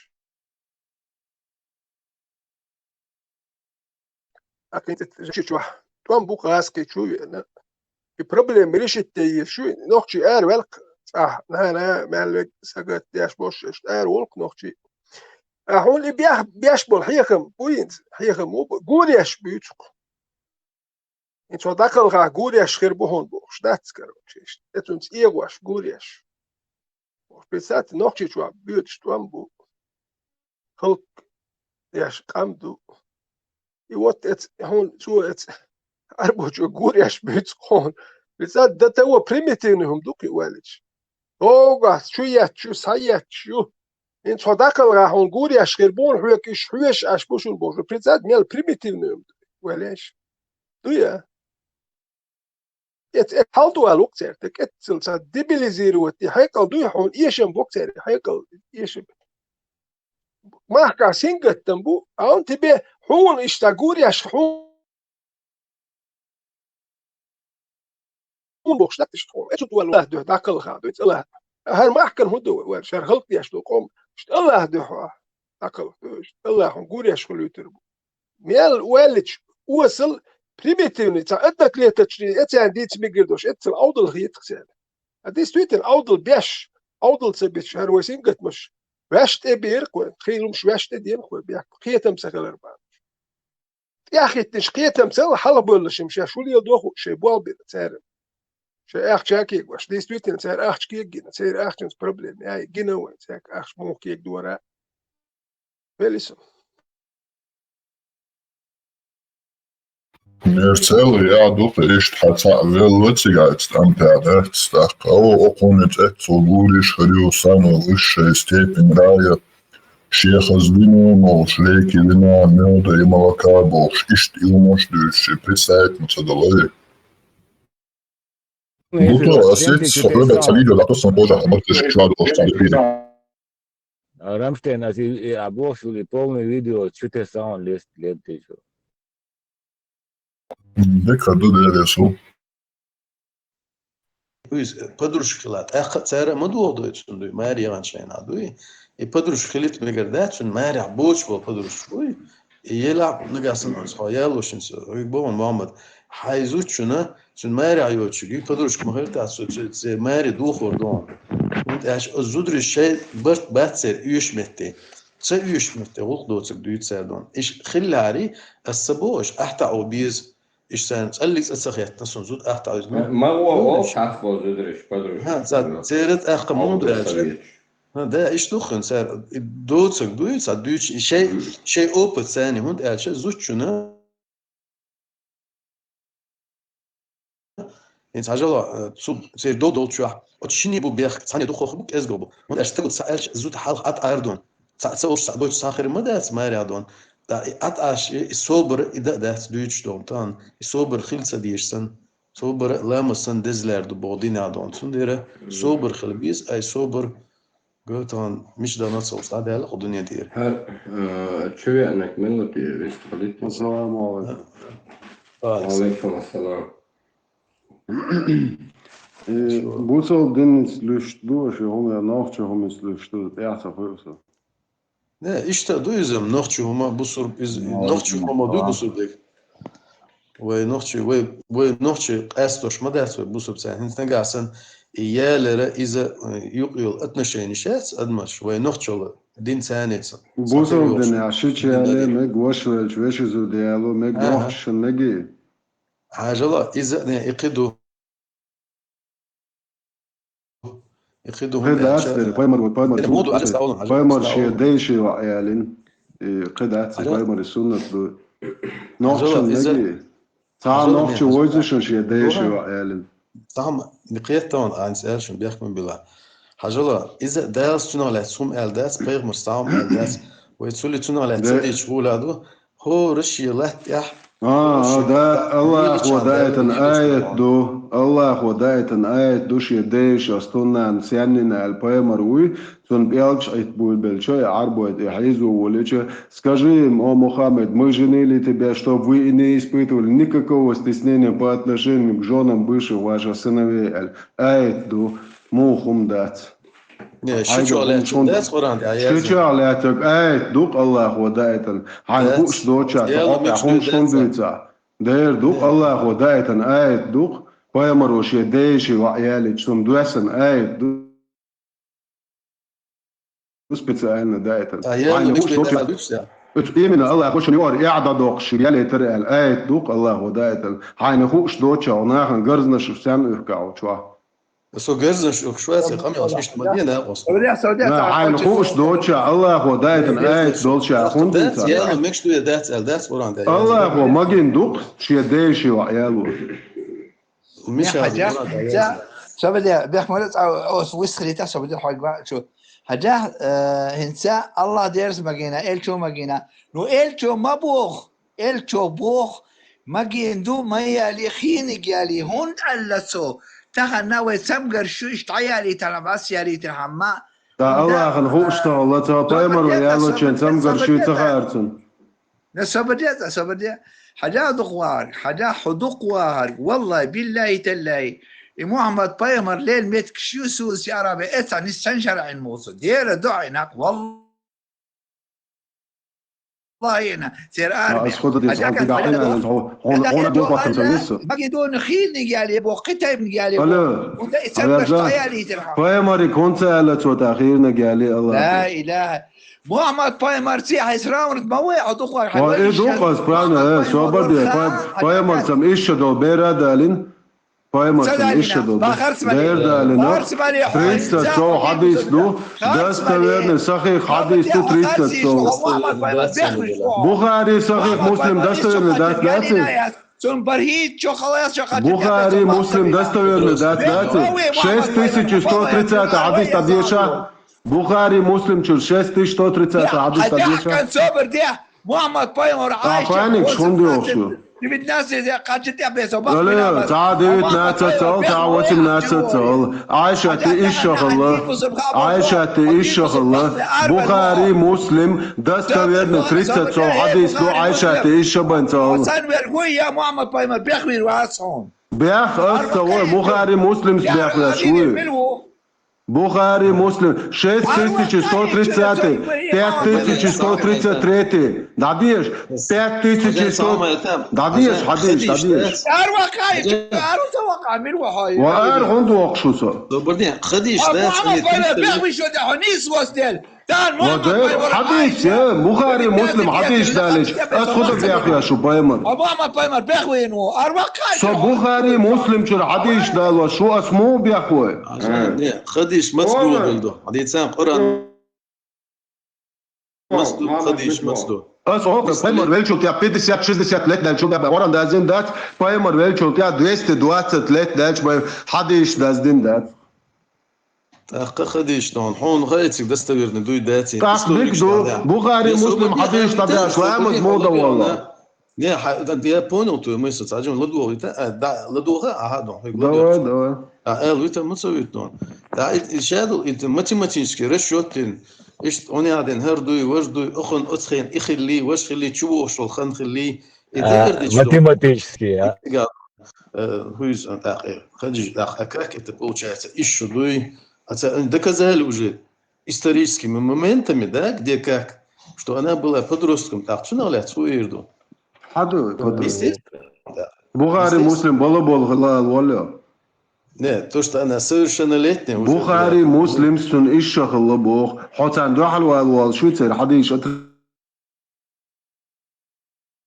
Акхин тӀе жичу чохь тӀом бу кхаскхи чу веана. И проблема решить де еза шу, нохчий ара велкх цӀахь, нана, мел вег сагатдеш болуш, ара волкх нохчий. А хьуна и бех-, беш болу хьехам бу хӀинца, хьехам ву бу, гуреш буьйцу кху. ХӀинца хьо дӀакхалхахь гуреш хир бу хьуна бохуш дац, короче, иштта. Эцунца эгӀош гуреш. Представьте, нохчий чохь боьдуш тӀом бу. Халкъ деш къам ду. И вот эц-, хьуна цо эц-, арбочо гуреш буьйцу хьуна. Представь, до того примитивный хӀума ду кхин валлачу. Догахь чу етташ ю, схьаетташ ю. ХӀинца хьо дӀакхалхахь хьуна гуреш хир бу хьуна, хьоьга иш хьоьжуш Ӏаш бу шуна бохуш. Представь, мел примитивный хӀума ду валлачу. Ду я? Эц-, эц-, хьал ду аьлла ву-кх церан, тӀаккха эццал ца дебилизировать де хьекъал дуй хьуна, эшам бу-кх церан, хьекъал эшам. Махкахь сингаттам бу, а он тебе хьуна иштта гуреш хьуна бохуш дац иштта хьуна. Эцу дуьхьа АллахӀ дуьхьа дӀакхалха ду, эцу АллахӀ. ХӀара махкана хӀун ду вай, хӀара халкъ деш ду къом, иштта АллахӀ дуьхьа дӀакхалха ду, иштта АллахӀ хьуна гуреш хуьлуьйтур бу. Мел ваьллача, осал примитивный, цхьа одноклеточный, эцарна дийца мегар долуш, эццал Ӏовдал хетах царна. А действительно, Ӏовдал беш, Ӏовдал ца беш, хӀара вай сингаттамаш, ваьш тӀе бера кхой, хилумаш ваьш тӀе дена кхой, бехк, кхетам ца хилар бахьана. ТӀехӀиттинчу кхетамца хьалхабевллачун шаьш хӀун леладо хууш шайн болх бира цара. Шайн ахча кегош, действительно, цара ахча кегина, церан ахчанца проблема, яй, гина вайн, цаьрга ахча муха кегадора. Велисо. Мерцел, я дукха иштта хьан цхьаъ велла цигахь тӀамтаьхьа дац, тӀаккха ава окхунна цӀе цо гулиш хир ю, самый высшая степень рая, шех из вино молуш, реки вина, мёда и молока бохуш, иштта иламаш дуьйцуш, и представить ма ца далай. Ну, это Гуто, а сеть со хӀода ца видео, да то сан кожа, а может, ты шквал, может, ца видео. А Рамштайн, а ты, и, а бог, что ли, полный видео, что ты сам лез, лез, ты что? Декаду дересу. Уьз подружка хила, тӀаккха цара ма догӀу дуй, цунна дуй, маьре яхана шайна дуй. И подружка хилийта мегар дац, цунна марехь боцуш болу подружка буй. И елахь нагахь санна оцу хьо ялошинца, хьоьга боху, Мухаммад, хьайн зудчунна, цуьнан марехь йоцучуьнга, и подружка ма хир тац, цу, цу, цу маре духур ду. ХӀунда аьлча оцу зударша шайн барт бац церан оьшуш метте. Ца оьшуш метте гӀуллакх доцург дуьйцу цара дуна. Иштта хиллехьара, аса ца боху, иштта ахьа таӀо беза. Иштта царна цӀаллиг цӀа ца хеттина, сан зуда ахьа таӀо беза. Ма гӀо, гӀо, цхьацца болу зударш, подружка. ХӀа, ца, церан тӀаккха муха ду аьлча. ХӀа, да, иштта ду хин цара, и доцург дуй, цхьа дуьйцу, и шайн, шайн опыт царна, хӀунда аьлча зудчунна ХӀинца хьажал, э, цу церан дов долчохь, оцу шинне бу бехк, цхьанне дукхох бу, кӀезгох бу. ХӀунда аьлча стаг ца аьлча, зуда хьалха ӀатӀар дон. Цхьаъ ца олуш, цхьаъ дойтуш, цхьа хир ма дац, марехь дон. ТӀаккха и ӀатӀаш, и, и собар, и дан а дац дуьйцуш догӀу тахана. И собар хила ца дезаш санна, собар а, ламаз санна деза лаьрра ду боху динехь дон. Цундела собар хила беза, ай собар Гатан, мича дан нацалц дӀадаьлла кху дуьне тӀера. ХӀара, а, чу веанарг мила тӀе вист хилийта? Ассаламу алейкум. Ва алейкум ассалам. Э, бусалба динца луьйш ду аша, хӀума нохча хӀуманца луьйш ду, тӀаьхьа ца хуьлу со. Не, иштта ду иза, нохча хӀума, бусурба иза, нохча хӀума ду бусурба дерг. Вай нохчий, вай, вай нохчий къаьстош ма дац вай бусурбаца. ХӀинца нагахь санна и ялара иза, э, юкъайолу отношенеш яц адамаш, вай нохчалла дин царнеца. Бусалба динехь шича яле мега, ваша велча веши зуда яло мега, нохчашна мега. Хьажала, иза а не, и кхин ду. И кхин ду хӀунда аьлча, пайхамар ву, пайхамар суннат ду. Пайхамар шен дайши ваӀ ялин. И кхин дац, пайхамар суннат ду. Нохчан меги. Цхьа нохча войзушан шен дайши ваӀ ялин. Цхьа ма, кхетта ван, анца аьлла шун бехк ма била. Хьажала, иза Далла цунах лаьцна хӀума аьлла дац, пайхамар цхьа хӀума аьлла дац. Вай цули цунах лаьцна ца дийча гӀула ду. ХӀора шен латта тӀехь. А, а, да, Аллахо даийтан аят ду. Аллахо даийтан аят ду, шен дайша стуннан сеннина аьлла пайхамар вуй, цунна пӀелгаш Ӏитта буйбелча, и Ӏарбойта, и хьийзо волича, скажи им, о Мухаммад, мы женили тебя, чтоб вы и не испытывали никакого стеснения по отношению к жёнам бывших ваших сыновей, аьлла. Аят ду, муха хӀума дац. Не, шу чохь лаьцна дац Къуръан тӀехь яздина? Шу чохь лаьцнарг аят ду-кх Аллахо даийтан. Хьайна хууш доцучохь цхьа хьокъехь хӀумаш хӀунда дуьйцу ахь? Дера ду-кх, Аллахо даийтан аят ду-кх, пайхамаро шен дайши ваӀ ялийча, цунна доьссина аят ду. Специально даийтан. Хьайна хууш доцучохь. Оцу именно Аллахо шуна юкъара эхь дӀадоккхуш ялийтар аьлла аят ду-кх Аллахо даийтан. Хьайна хууш доцучохь нахана гарзнаш санна уьхкахь чохь. Со гарзнаш уьхкуш вац, и къамел иштта ма де накъост. Хьайна хууш доцучохь, Аллахо даийтан аят долчохь хӀунда дуьйцу ахь? Яла мегаш ду я дац аьлла дац Къуръан тӀехь. Аллахо магийна ду-кх шен дайши ваӀ яло. Миша, хьажа, хьажа, со беде, бехк ма ду, цӀа, оцу вист хилийта, со беде хьоьга ма чу. Хьажа, э, хӀинца Аллах деррис магийна, элчо магийна. Ну, элчо ма боху, элчо боху, магийна ду, ма яли, хийниг яли, хӀунда аьлла цо? Тахана вай цамгарш ю, иштта дӀаялийтархьама, ас ялийтархьама. Ткъа Аллахана хууш тахана, цо пайхамаро ялочун цамгарш ю ца хаьара цунна. Не, собар де, собар де. Хьажа дукха вахарг, хьажа хьо дукха вахарг, валлай, биллай, таллай. И Мухьаммад пайхамар лел меттигаш ю, Саудовская Аравия, эца ниссан шарӀин муса. Дера дуьхьа накъ, валлай. Аллахьена, церан. Ас худа дис, хьан дагахьина, хьо, хьо, хьо, хьо, духатан ца вису. Маги дон хилни гяли, бо, кхитайм гяли, бо. Ала, уда ицан ала, башта да. Яли дирха. Пайхамари конца ала цо та хирна гяли, Аллах. Ла илаха. Мухаммад пайхамар ци хьайс раунт ма вай, а духар. Ва хьайвай и иш духас, правильно, Мухаммад э, пайхамар собар де, ха, пай-, а пайхамар духар. Сам ишша дол бера далин. Пайхамар сам ишша дол. Бер далина. Тридцать сто хьадис ду. Достоверный, сахих хьадис ду, тридцать сто. Бухари, сахих Муслим, достоверный, да, да, да. Бухари, Муслим, достоверный, да, да. Шесть тысяч сто тридцать хьадис, да, деша. Бухари, Муслим чур шесть тысяч сто тридцать хьадис, да, деша. Мухаммад пайхамар, Айша, паник шунди охшу. Ала, ца девятнадцать цал, ца восемнадцать цал. Айша ти ишша хилла. Айша ти ишша хилла. Бухари, Муслим, достоверный тридцать цал хьадис ду, Айша ти ишша бан цал. Сан вер гуй, я Мухаммад пайхамар, бехвир васон. Бех ас ца вой, Бухари, Муслим бех васон. Бухари, Муслим, шесть тысяч сто тридцать, пять тысяч сто тридцать третий. Да деш, пять тысяч сто. Да деш, хьадеш, да деш. Ва ар гунд вахшуса. Добрый день. Хадиш, да, Мухаммад пайхамар, бехвишо да, хонис востел. Ва де, хьадис, э, Бухари, Муслим хьадис далич. Ас худа бяхъя шу, пайхамар. Мухаммад пайхамар бехвину, арвахъай. Со Бухари, Муслим чур хьадис дал ва шу ас му бяхъой. Ага, не, хадиш маслу билду. Хадисан Къуран маслу, хадиш маслу. Ас о, пайхамар велчул тя пятьдесят, шестьдесят лет велчул тя Къуран дазин дац, пайхамар велчул тя двести двадцать лет велч, хьадис даздин дац. ТӀаккха хадиш дон, хьуна хайциг достоверный дуй даци. ТӀаккха историк бик ду, шта да. Бухари, Муслим хьадиш та да, ламаз муда валла. Не, ха-, да, я понял твою мысль, цаджим ладугъ ита, а, да, ладугъа, ага, дон, хай давай, ладугъ. Давай. А, эл вита муца вит дон. Да, ит, ит шадл, ит математический расчёт тин. Ишт, он яден, хар дуй, ваш дуй, ухон, оцхен, ихилли, ваш хилли, чего шел, хан хилли. Ит, а, дегар дич дон. Математический, а. Ига. Э, хуиз, а, так, э, хадиш, так, а как это получается? Ишо дуй, а ца-, они доказали уже историческими моментами, да, где как, что она была подростком, так, цуна ля цуирду. Хаду, хаду. Естественно, да. Бухари, естественно. Муслим, бала, бала, халал, валя. Нет, то, что она совершеннолетняя уже была. Бухари, Муслим сун ишо хала бох. Хоцан дохал вал вал, швейцар, хадиш, ат-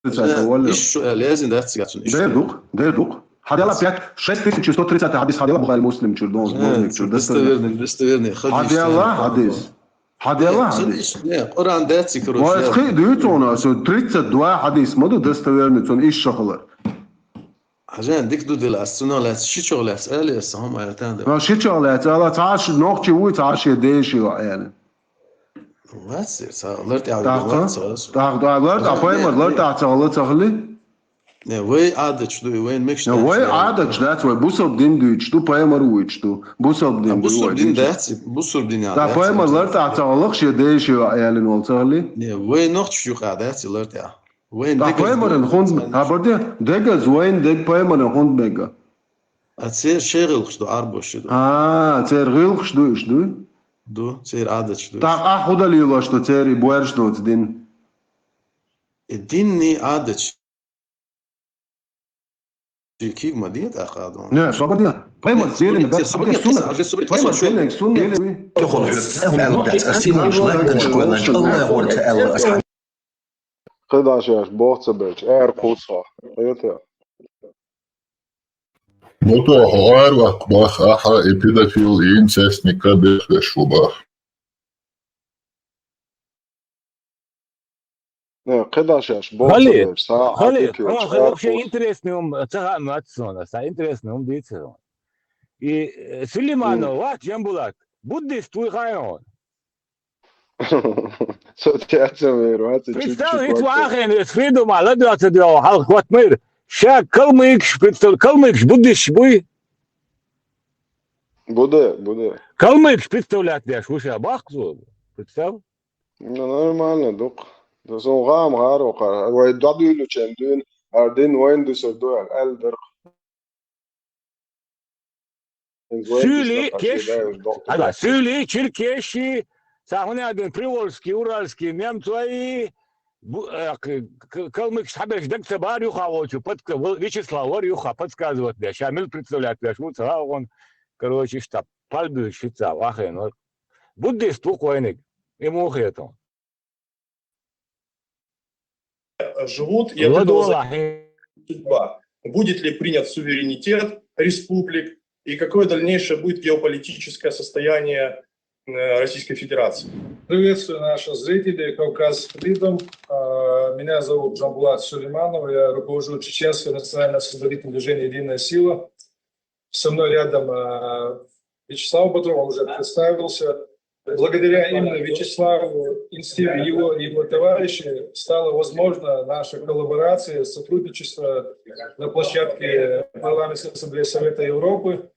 Ишо, э, лезин дац цигацун, ишо. Дердук, дердук. Хадяла пять, шесть тысяч сто тридцать хадис, хадяла Бухари, Муслим чур, дон, э, Муслим чур, достоверный, достоверный хадис. Хадяла хадис. Хадяла хадис. Не, Къуран дац, короче. Ва, я эсхи дуйцун, а, со тридцать два хадис, маду достоверный, цун ишо хала. Хажан, дик ду дила, ас цуна лац, шичо лац, али ас, хама ятан да. Ва, шичо лац, ала, цаш, нохчи уй, цаш, деши, ва, яни. Вацир, ца лартӀа. ТӀаккха? ТӀаккха, лартӀа, пайхамар, лартӀа ца гӀала ца хили? Не, вай Ӏадаташ дуй, вайн мегаш. Не, вай Ӏадаташ дац, вай бусалба дин дуйча ду, пайхамар вуйча ду. Бусалба дин дуй вай. Бусалба дин дац, бусалба дин. Да, пайхамар лартӀа ца гӀалах, ше деши аялин вал ца хили? Не, вай нохчаш юкъа дац лартӀа. Вайн дегаз пайхамаран хунд, хабарди, дегаз вайн дег пайхамаран хунд мега. А цер шегӀилхаш ду, арбош ду. А, цер гӀилхаш ду, иш ду? Ду, цер Ӏадаташ ду. ТӀаккха худа лилош ду цер и буарш доц дин? И динни Ӏадаташ. Киг ма дин тӀаккха дон. Не, собар дин. Пайхамар зелен, да, сабар сунна. Пайхамар зелен, сунна. Тохол хӀуфтса хӀум аьлла дац, ас синаш латтанаш гойнанч, Аллах гӀорта аьлла, ас КхидӀа шаьш бохца беча, эр кхуцха. Хета. Ну то, хӀара вакх бах, ахьа и педофил, и инцестник, бехвеш фу бах. Не, кхидӀа шаьш бохца беча, са хали, хали, вообще интересный ум, ца хаам вацсона, са интересный ум дийцарон. И, э, Сулейманов, вац, Джамбулат, буддист вуй хайон. Со тяцамер, вац, представь, ит вахен, эс фридума, ладуаца дио, халх кватмир. Ша калмыкш, представь, калмыкш, буддист буй? Буде, буде. Калмыкш, представлять деш, вуша бахзу, представь. Ну, нормально, дук. Да сон гам гаро кар. Вай дадуйлу чен дюн, ардин вайн дусер дуэл, элдер. Сюли, кеш, ага, сюли, черкеши, сахуня бен приволжский, уральский, немцои, Бу-, э, к-, к-, калмыкаш хьабеш даг ца баар юха волчу, подска-, Вячеслав вар юха подсказывать деш, ша мел представлять веш ву, ца вагӀон, короче, иштта, палбуьлуш шица вахен вар. Буддист ву кхойниг, и мухетон. Живут, я бы хотел узнать, судьба. Будет ли принят суверенитет республик и какое дальнейшее будет геополитическое состояние э, Российской Федерации? Приветствую наших зрителей Кавказ Freedom. А, меня зовут Джамбулат Сулейманов, я руковожу Чеченское национальное освободительное движение «Единая сила». Со мной рядом а, Вячеслав Бодров, он уже представился. Благодаря именно Вячеславу, инициативе его и его товарищей стала возможна наша коллаборация, сотрудничество на площадке Парламентской ассамблеи Совета Европы.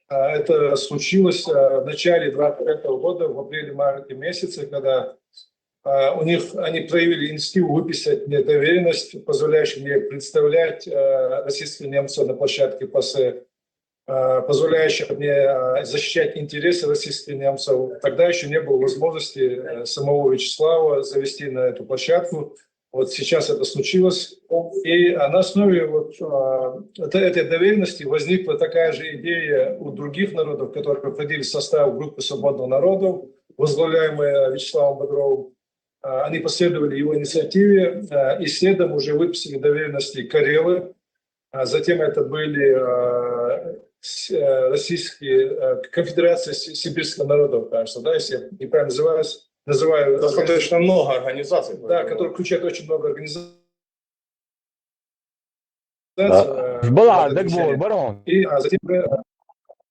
А, это случилось а, в начале двадцать пятого года, в апреле-марте месяце, когда а, у них они проявили инициативу выписать мне доверенность, позволяющую мне представлять а, российских немцев на площадке ПАСЕ, а, позволяющую мне а, защищать интересы российских немцев. Тогда еще не было возможности э, самого Вячеслава завести на эту площадку. Вот сейчас это случилось. И а, на основе вот, а, это- этой доверенности возникла такая же идея у других народов, которые входили в состав группы свободных народов, возглавляемой Вячеславом Бодровым. А, Они последовали его инициативе а, и следом уже выписали доверенности карелы. А Затем это были а, с- э, российские э, конфедерации си- сибирских народов, кажется, да, если я неправильно называюсь, называю. Достаточно много организаций. Да, который включает очень много организаций. Да. э, Была это договор, движение. барон. И а, затем, э,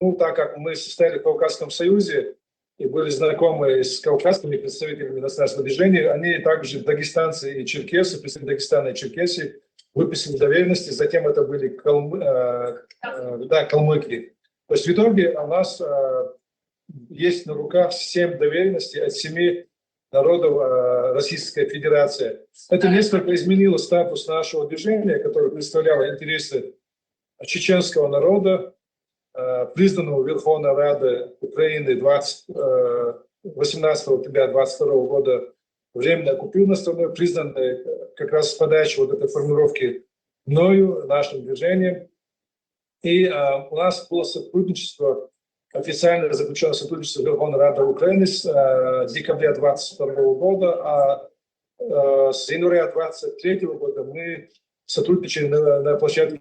ну, так как мы состояли в Кавказском Союзе и были знакомы с кавказскими представителями национального движения, они также, дагестанцы и черкесы, представители Дагестана и Черкесии, выписали доверенности, затем это были калмы, э, э, да, калмыки. То есть в итоге у нас э, есть на руках семь доверенностей от семи народов э, Российской Федерации. Это несколько изменило статус нашего движения, которое представляло интересы чеченского народа, э, признанного Верховной Радой Украины двадцать, э, восемнадцатого октября двадцать второго года временно оккупированной страной, признанной как раз с подачи вот этой формулировки мною, нашим движением. И э, у нас было сотрудничество, официально заключено сотрудничество Верховной Рады Украины с э, декабря двадцать второго года, а э, с января двадцать третьего года мы сотрудничаем на, на площадке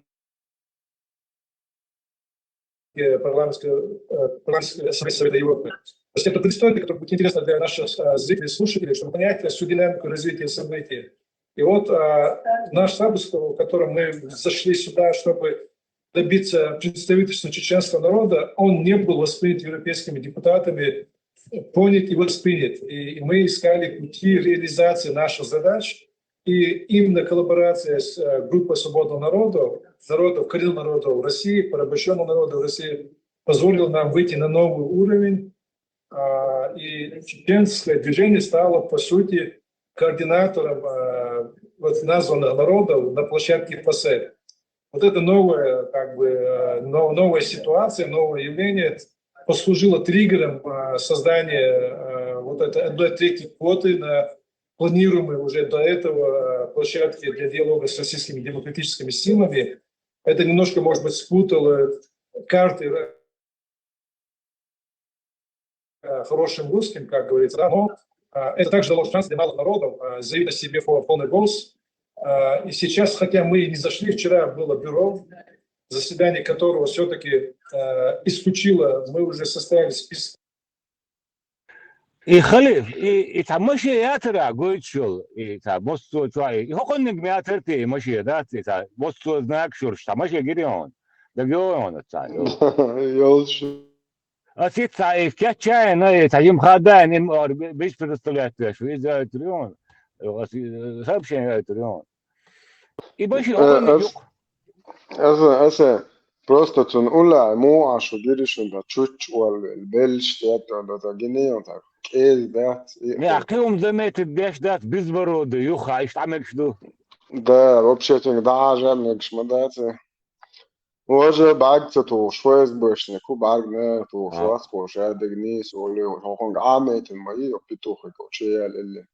парламентского, э, парламентского ассамблеи Совета Европы. То есть это предыстория, которая будет интересна для наших э, зрителей, слушателей, чтобы понять всю динамику развития событий. И вот э, наш статус, в котором мы зашли сюда, чтобы добиться представительства чеченского народа, он не был воспринят европейскими депутатами, понят и воспринят. И мы искали пути реализации наших задач. И именно коллаборация с э, группой свободных народов, народов, коренных народов России, порабощенных народов России, позволила нам выйти на новый уровень. А, И чеченское движение стало, по сути, координатором э, вот названных народов на площадке ПАСЕ. Вот это новая, как бы, э, но- новая ситуация, новое явление послужило триггером э, создания э, вот этой одной трети квоты на планируемой уже до этого э, площадке для диалога с российскими демократическими силами. Это немножко, может быть, спутало карты э, хорошим русским, как говорится, да, но э, это также дало шанс для малых народов э, заявить о себе в полный голос. Э, И сейчас, хотя мы и не зашли, вчера было бюро, заседание которого все-таки исключило, мы уже составили список. И халиф, и, и цхьа маше ятара гойтуш йолу, и цхьа массо а чохь, и хӀокхуьнниг ма ятар те, и маше дац, и цхьа массо а знак шурш, цхьа маше гири хьуна. ДагайогӀу хьуна цхьа, йо. Йолчу. Ас итт цхьа и кечъяйна, и цхьа жима хадайна, и ма ор бис представлять веш ву, иза а туьйр ю хьуна. Ас и сообщение а туьйр ю хьуна. И маше хӀокхуьнниг юкъ. Аса, аса, просто цунна уллехь муха шу гири шуна дан чуччу оллу, беллаш тӀе а дан, дан гиний, дан кӀеза дац. Ме, кхин хӀума заметить деш дац, безбородый юха, иштта Ӏа мегаш ду. Да, вообще цуьнга дӀахьажа а мегаш ма дац. Важа бӀаьрг ца тухуш, ФСБшник, хӀу бӀаьрг нера тухуш, вац кхо ша дагний, со ле, хӀокхуьнга Ӏамийтина ма йий, петухик, чу яьлла элли.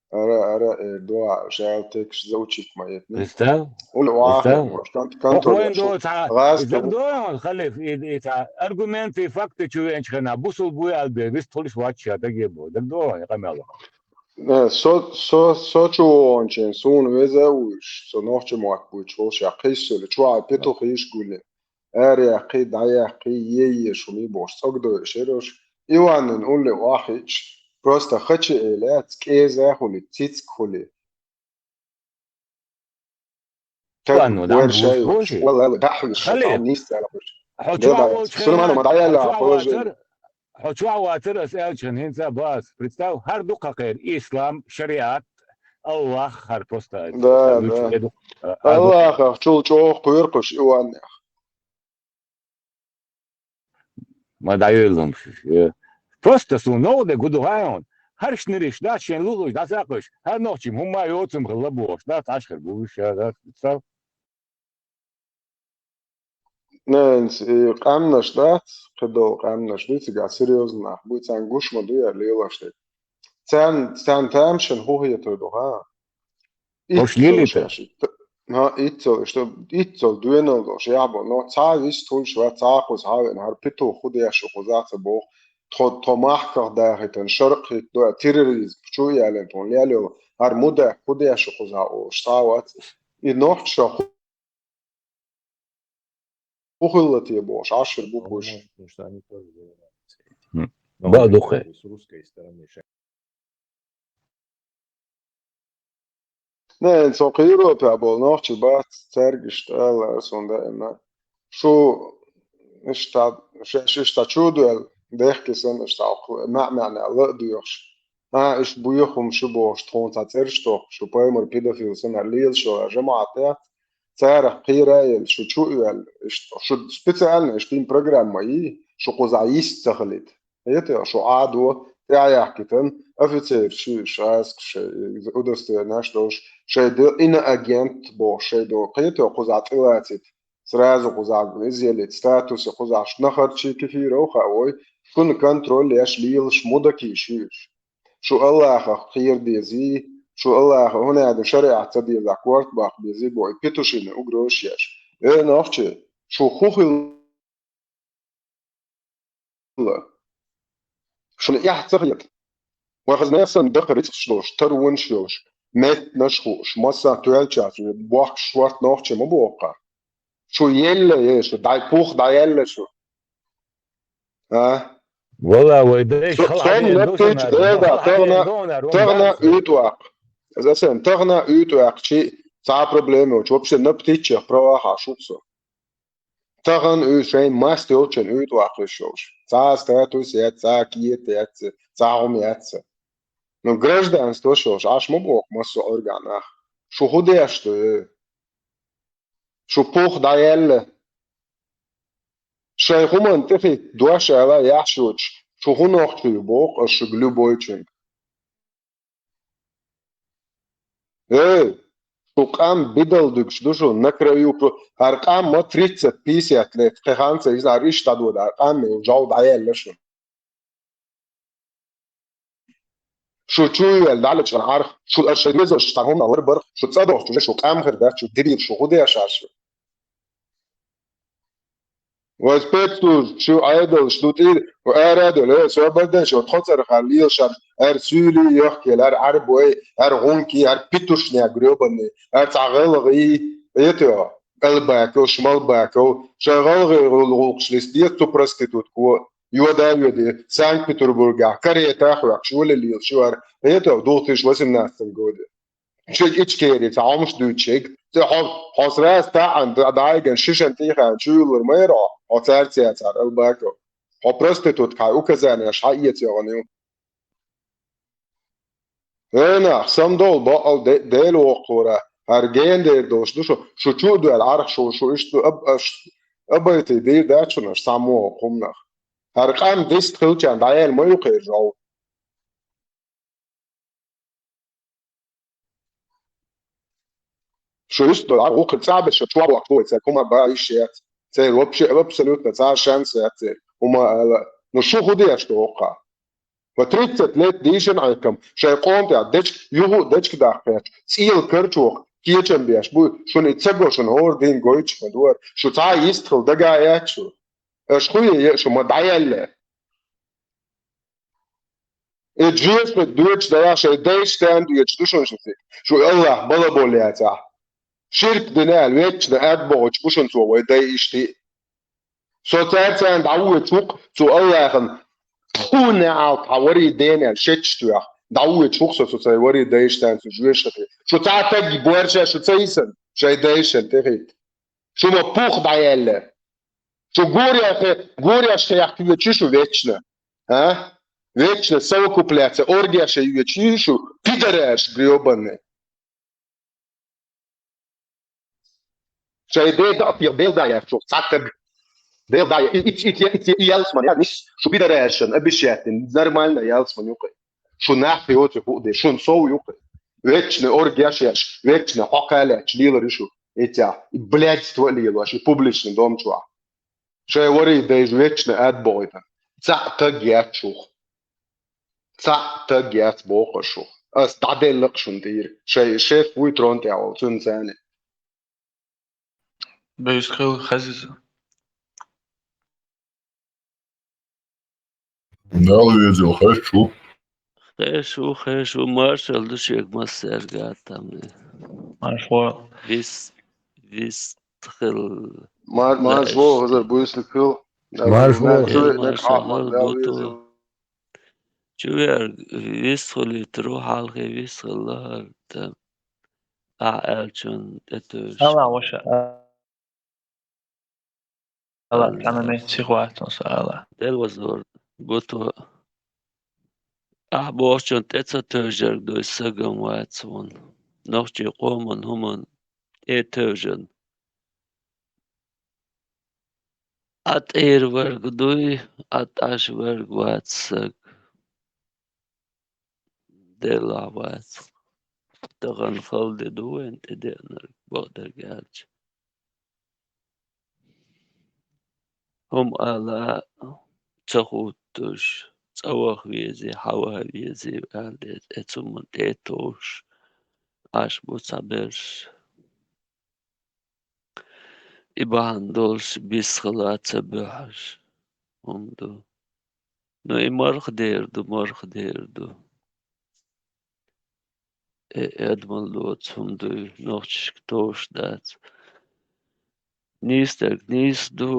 Ара, ара, э, дуа, жал текст заучить ма етни. Представь. Ул вахи, Представь. может, кон- Спокойно, контроль. да, ца- Газ из-за дома, халиф, и, и ца- аргументы и факты чу венчхена, бусул буй албе, вис толиш вача, да гебо, да дома, я камела. Э, со, со, со чу ончен, сун везе уж, со нохчи муат буй чул ша кисули, чуа петух иш гули. Эр яхи, да яхи, е, е, шуми бош, цогдо шерош. Иванын улли вахич, просто хачи элец, кезе хули, цицк хули. Ладно, да, Вершай, бус-, бус-, вала, да, хули, Хали. шатан нис царапыш. Хо Да, чуа да. волчхена, Сулейман, ма, да, я, хо ла, чуа положение. ватер, хо чуа ватер, ас элчен хинца бас. Представь, хар дука хер, ислам, шариат, Аллах, хар просто. Да, Лучше да. еду, а, а, Аллах, чул чох куйркуш, Иван. Ма да юйлум шиш, э. Просто су ноуде гуду хайон. Харш нириш, да, шен лулуш, да сакуш. Хар нохчим, хумма йоцум хылла бош, да, ташхыр буш, да, представь. Нэнс, и къамнаш, да, кыдол къамнаш, ду цига серьезно, нах, буй цан гушма ду я лилаш тек. Цан, цан тамшен хухье той ду, ха? Хош лили-то. Ит цо шаш, ит-, на, ит цо, что, ит цо дуэнал дош, я бо, но ца вис тулш ва ца кус хавен, хар питу худ яшу кузаца бо, тхо, тхо махках дахитан, шарк хит, до, терроризм, чу ялен тон, лялё, хар муда худ яшу куза о, ша вац. И нохча ху-, хухылла те бош, ашир бу куш. Потому что они тоже занимаются. М. Но Ба они духе. с русской стороны ша- Нэн, со Европа бол нохчи бац, царгиш тала, сонда эма. Шу, ишта, ше, ишта чудуэл, дехки сэн, ишта, ма, ма, ла дуйохш. А, иш буйохум шу бош, тхон ца церштох, шу паймар педофил сэн, а лил шо, а жамаат, я. Царах кираел, шу чуэл, иш, шу специально, иш тин программа и, шу куза ис цахалит. Хетё, шу адо, тя яхкитан, офицер, шу шаск, ше, удостоверение, что ш-, ше д-, иноагент бо, ше до, хетё, куза тилатит. Сразу куза изъялит статус, куза ш-, нахарчи кефиров ха, ой, шун контроль яш лил, ш-, мудаки шиш. Шу Аллахах кир дези, шу Аллаха, хунады шариат ца деза, корт бах дези, бой, петушины угроза яш. Э, нохчи, шу хухил ла. Шуна яхь цахьет. Ва хазна сан дах рицк шлош, тарвун шлош. Мет наш хуш, масса туэлчас, бохш шварт нохче ма боха. Шу елле е, шу дай пух, дай елле шу. А? Вала, вай, да, Со-, сон лептич, да, да, тагна, тагна уйтвак. Засен, тагна уйтвак, чи, ца проблема, вообще на птичьих правах, а шуксо. Тахан уй шайн маст йолчен уй туахъышош. Ца статус яц, ца киет яц, ца хум яц. Ну, гражданство шош, аш ма бок массо органах. Шу худеш ты. Шу пух даялле. Шай хуман тихи дуашала яхшуч. Шу хунохчу бок, аш любой чин. Эй, шу къам бидал дугш душу, на краю про-, ар къам ма тридцать пятьдесят лет, кхеханца из ар иш тадвод, ар къам ме жал даялла шу. Шу чуй вел дала чан ар, шу ар шай везо, шу тагум алар бар, шу цадох, шу, шу къам хер да, шу дибир, шу худе ашар шу. Ва спецслужб, шу айдол, шу тир, ва арадол, э, свободен, шу тхоцар халил шар, ар сюли йохкел, ар арбой, ар гунки, ар петушня грёбаный, ар цагалгы, это, албаков, шмалбаков, шагалгы гулгулкшлис, дес ту проститутку, юада юди, Санкт-Петербурга, карета хуяк, шули лил, шуар, это, в две тысячи восемнадцатом году. Чек Ичкери, ца хомш дуй чек. Ца хо-, хосрас та ан, да, дайган, шишан тихан, чуйлур мэро, хо цар ца цар, албако. Хо проститутка указание ша иец ёгоню. Эна, сам дол, бо, ал де-, дел окура. Ар гендер дош, душу, шу чу дуэл арх, шу, шу, ишту, аб-, аш, абайты дир дачуна, само кумнах. Ар къам дис тхылчан, даэл мою кер жол. Шу ишту, а, ух, цабе шу, чуа бу, ца, кума ба иш яц. Ца вообще, абсолютно, ца шанс яц. Ума, ала, ну, шу худи я, что оха. Ва тридцать лет дийшина Ӏайкам, шайн къоман тӀехь дечка, юха а дечка даккхаьча, цӀийла карчо кхечам беш бу, шуна и ца го, шуна хӀора дийна гойтуш ма ду хӀара. Шу цхьа а йистхила дага а яц шу. Аша хуье, е шу ма дӀаяьлла. И жоьжахати доьдуш далахь, шайн дайша царна доьдуш ду шуна шу цига. Шу Аллахь бала болу яцахь. Ширк дина аьлла, вечно ад бохучу бу шуна цо вай дай иштта. Со цаьрца дӀавоьдуш ву-кх цу Аллахьан тхуна неӀалт хьан варий дена аьлла, шеташ тоьхна. ДӀавоьдуш ву-кх со, со цай варий дайша царна цу жоьжахати. Шу цхьа таг боьрша шу ца йисана, шайн дайшан тӀехӀитта. Шу ма пух дӀаяьлла. Шу гурехь, гурехь шайх кхоьчу шу вечно. А? Вечно совокупляться, оргех шайн йоьчу шу, пидораш грёбаный. Шайн Дела а, Дела да яхчух, цхьа таг. Дела да я-, и, и, и, и, и, и ялсман, я, нис, шу пидорашан, обещать, нормально ялсман юкъе. Шу нах йоцу ху де, шун сов юкъе. Вечно оргеш яш, вечно хьокхалач, лилар шу. Этя, и блядство лилош, и публичный дом чуа. Шайн варий дайша вечно ад бохуьйтан. Цхьа а таг яц шух. Цхьа а таг яц боху шух. Ас дӀаделла-кх шуна тӀера. Шайн шеф вуй трон тӀехь волу, цуьнан царна. Буьйса хила хазиза. Дала везал хезаш ву. Хезаш ву, хезаш ву, маршалла ду шега массаьрга а там. Маршалла. Вис, вис хила. Мар-, маршалла, хазар буьйсаниг хила. Маршалла. Маршалла, Дала везал. Чу верг вис хилийтар ву, хьалхе вис хила лахара там. Ахь аьллачун тӀетуьйсуш. Ала, ваша. Ала, цхьана меттиг вац хьуна со ала. Делвазор, гуто. Ахь бохучун тӀе ца тевжарг дуй, сагам вац хьуна. Нохчийн къоман хӀуман тӀе тевжан. Ӏа тӀера верг дуй, Ӏа тӀаш верг вац саг. Делахь вац. Тахана хала де ду вайн тӀедеанарг, бакъдерг аьлча. ХӀума ала ца хӀуттуш, цӀа ваха везий, хьан ваха везий аьлла деза, эцу хӀуманна тӀе а товш, Ӏаш бу цхьаберш. И бахьана долуш бисхала ца буьхьаш хӀума ду. Ну, и марха дер ду, марха дер ду. Э, эдамал доцу хӀума дуй, нохчашка товш дац. Нийса дерг нийса ду.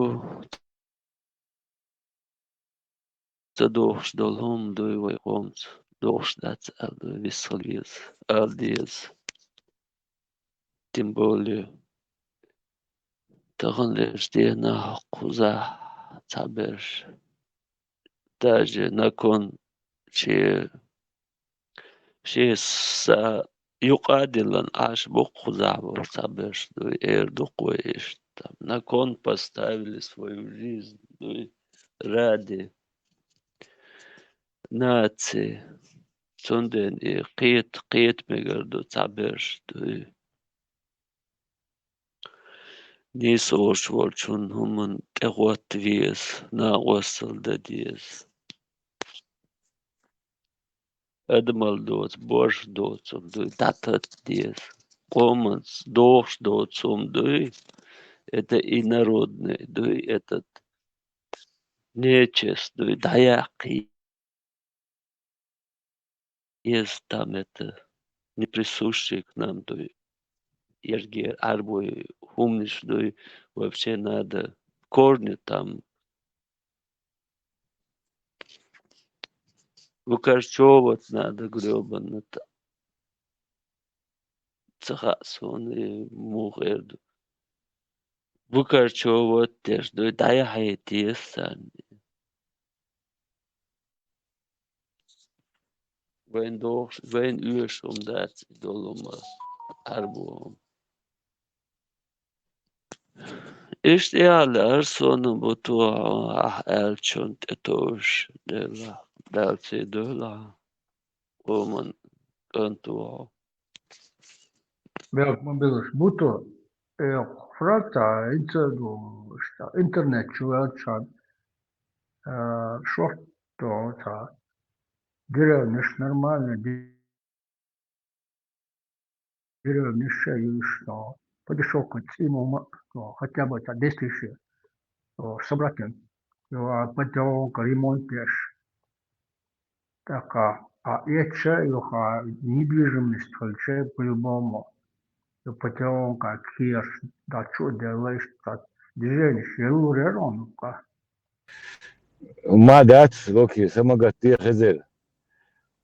Ца дохуш долу хӀума дуй вай къомца, дохуш дац аьлла дуй, висхала веза, ала деза. Тем более, таханлерчу дийнахь кхузахь цхьаберш, даже након шен Шен са юкъа а диллина Ӏаш бу кхузахь болу цхьаберш дуй, эр ду-кх вай иштта. На кон поставили свою жизнь дуй ради нации. Цундела и кхета, кхета мегар ду цхьаберш дуй. Нийсо волчу хӀуманна, хӀуманна тӀехӀотта веза, накъосталла дан деза. Адамал доцу, борш доцу хӀума дуй, дӀататта деза. Къоманца дохуш доцу хӀума дуй, это инородный дуй, этот нечесть дуй, дӀаяккхий. Еза там это не присущие к нам дуй. Ерге арбой хӀуманаш дуй, вообще надо в корне там выкорчевывать надо, грёбаный там. Ца хаьа суна и муха эр ду. Выкорчевывать деш дуй, дӀаяхьийта еза царна. Вайн дохуш, вайн оьшуш хӀума дац и долу хӀума, арбо хӀума. Иштта и аьлла ара суна бу тохьо, ахь аьллачунна тӀетовжаш, Дела, Дала цӀий дойла хьан, къоман кӀант ву хьо. Мелхо ма билуш бу тхо, э, Франца, хӀинца а ду, иштта, интернет чу ваьлча, а, шортта ца. деревнеш нормально, де-, деревнеш ещё есть, что подошёл к циму, ну, хотя бы это десять тысяч, ну, собрать им. Ну, а потом ремонт ещё. Так, а, а эта юха недвижимость хилча по-любому. И потом как хеш, да чё делаешь, так движение, шелурер он, ка. Ма дац, локи, са ма гатте, Хизир.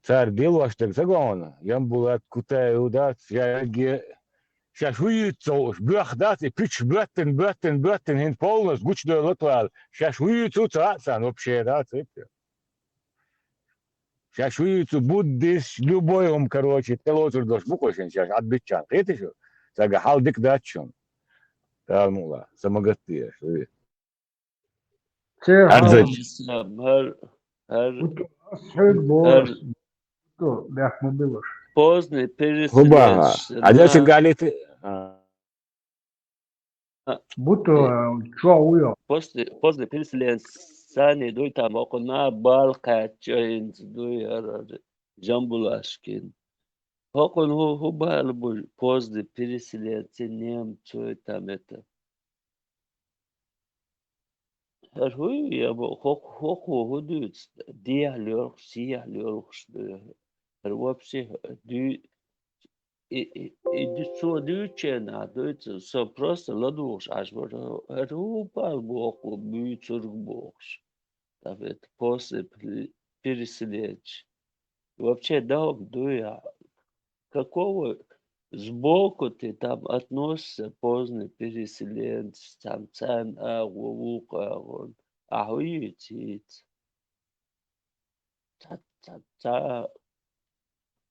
Цар делош даг ца гоьна, Ямбулат, Кутаев дац, яге, шаьш вуьйцу уж, боьха дац, и пуьчаш боьттина, боьттина, боьттина, хӀинца полностью гучадоьлла тӀавала, шаьш вуьйцу ца а сан, вообще дац, это. Шаьш вуьйцу буддист, любой хӀума, короче, тӀелоцур долуш бу-кх шен шаьш, Ӏадбиччан, кхетий шу? Цаьрга хьал дика дац шуна. Дала мукъ лахь, са ма гатте, шу. Церан хьал. ХӀара, хӀара, ХӀара, ас хьоьга боху, хӀара. Бехк ма билуш. Поздний переселенец. ХӀуба, а дальше галит, а. Буту, а, чо вуйо? После, после переселенца санна дуй там, окхуна бал кхаьчча хӀинца дуй, хӀара, Жамбулашкин. ХӀокхуна хӀу, хӀу бала бу поздний переселенцы, немцы, там это. ХӀара хӀуй, я бо-, хӀокху, хӀокхо хӀу дуьйцу, дехьа лоьрхуш, сехьа лоьрхуш ду. ХӀара вообще дуьй-, и, и, и ди-, цо дуьйцученахь дуьйцу, со просто ладугӀуш Ӏаш вара. ХӀара хӀу бала боху, буьйцург бохуш. Там это после пере-, переселенца. Вообще, да, дуй, а какого сбоку ты там относишься, поздний переселенец, там царна агӀо, вукху агӀо, а хӀу йийца? Ца, ца, ца,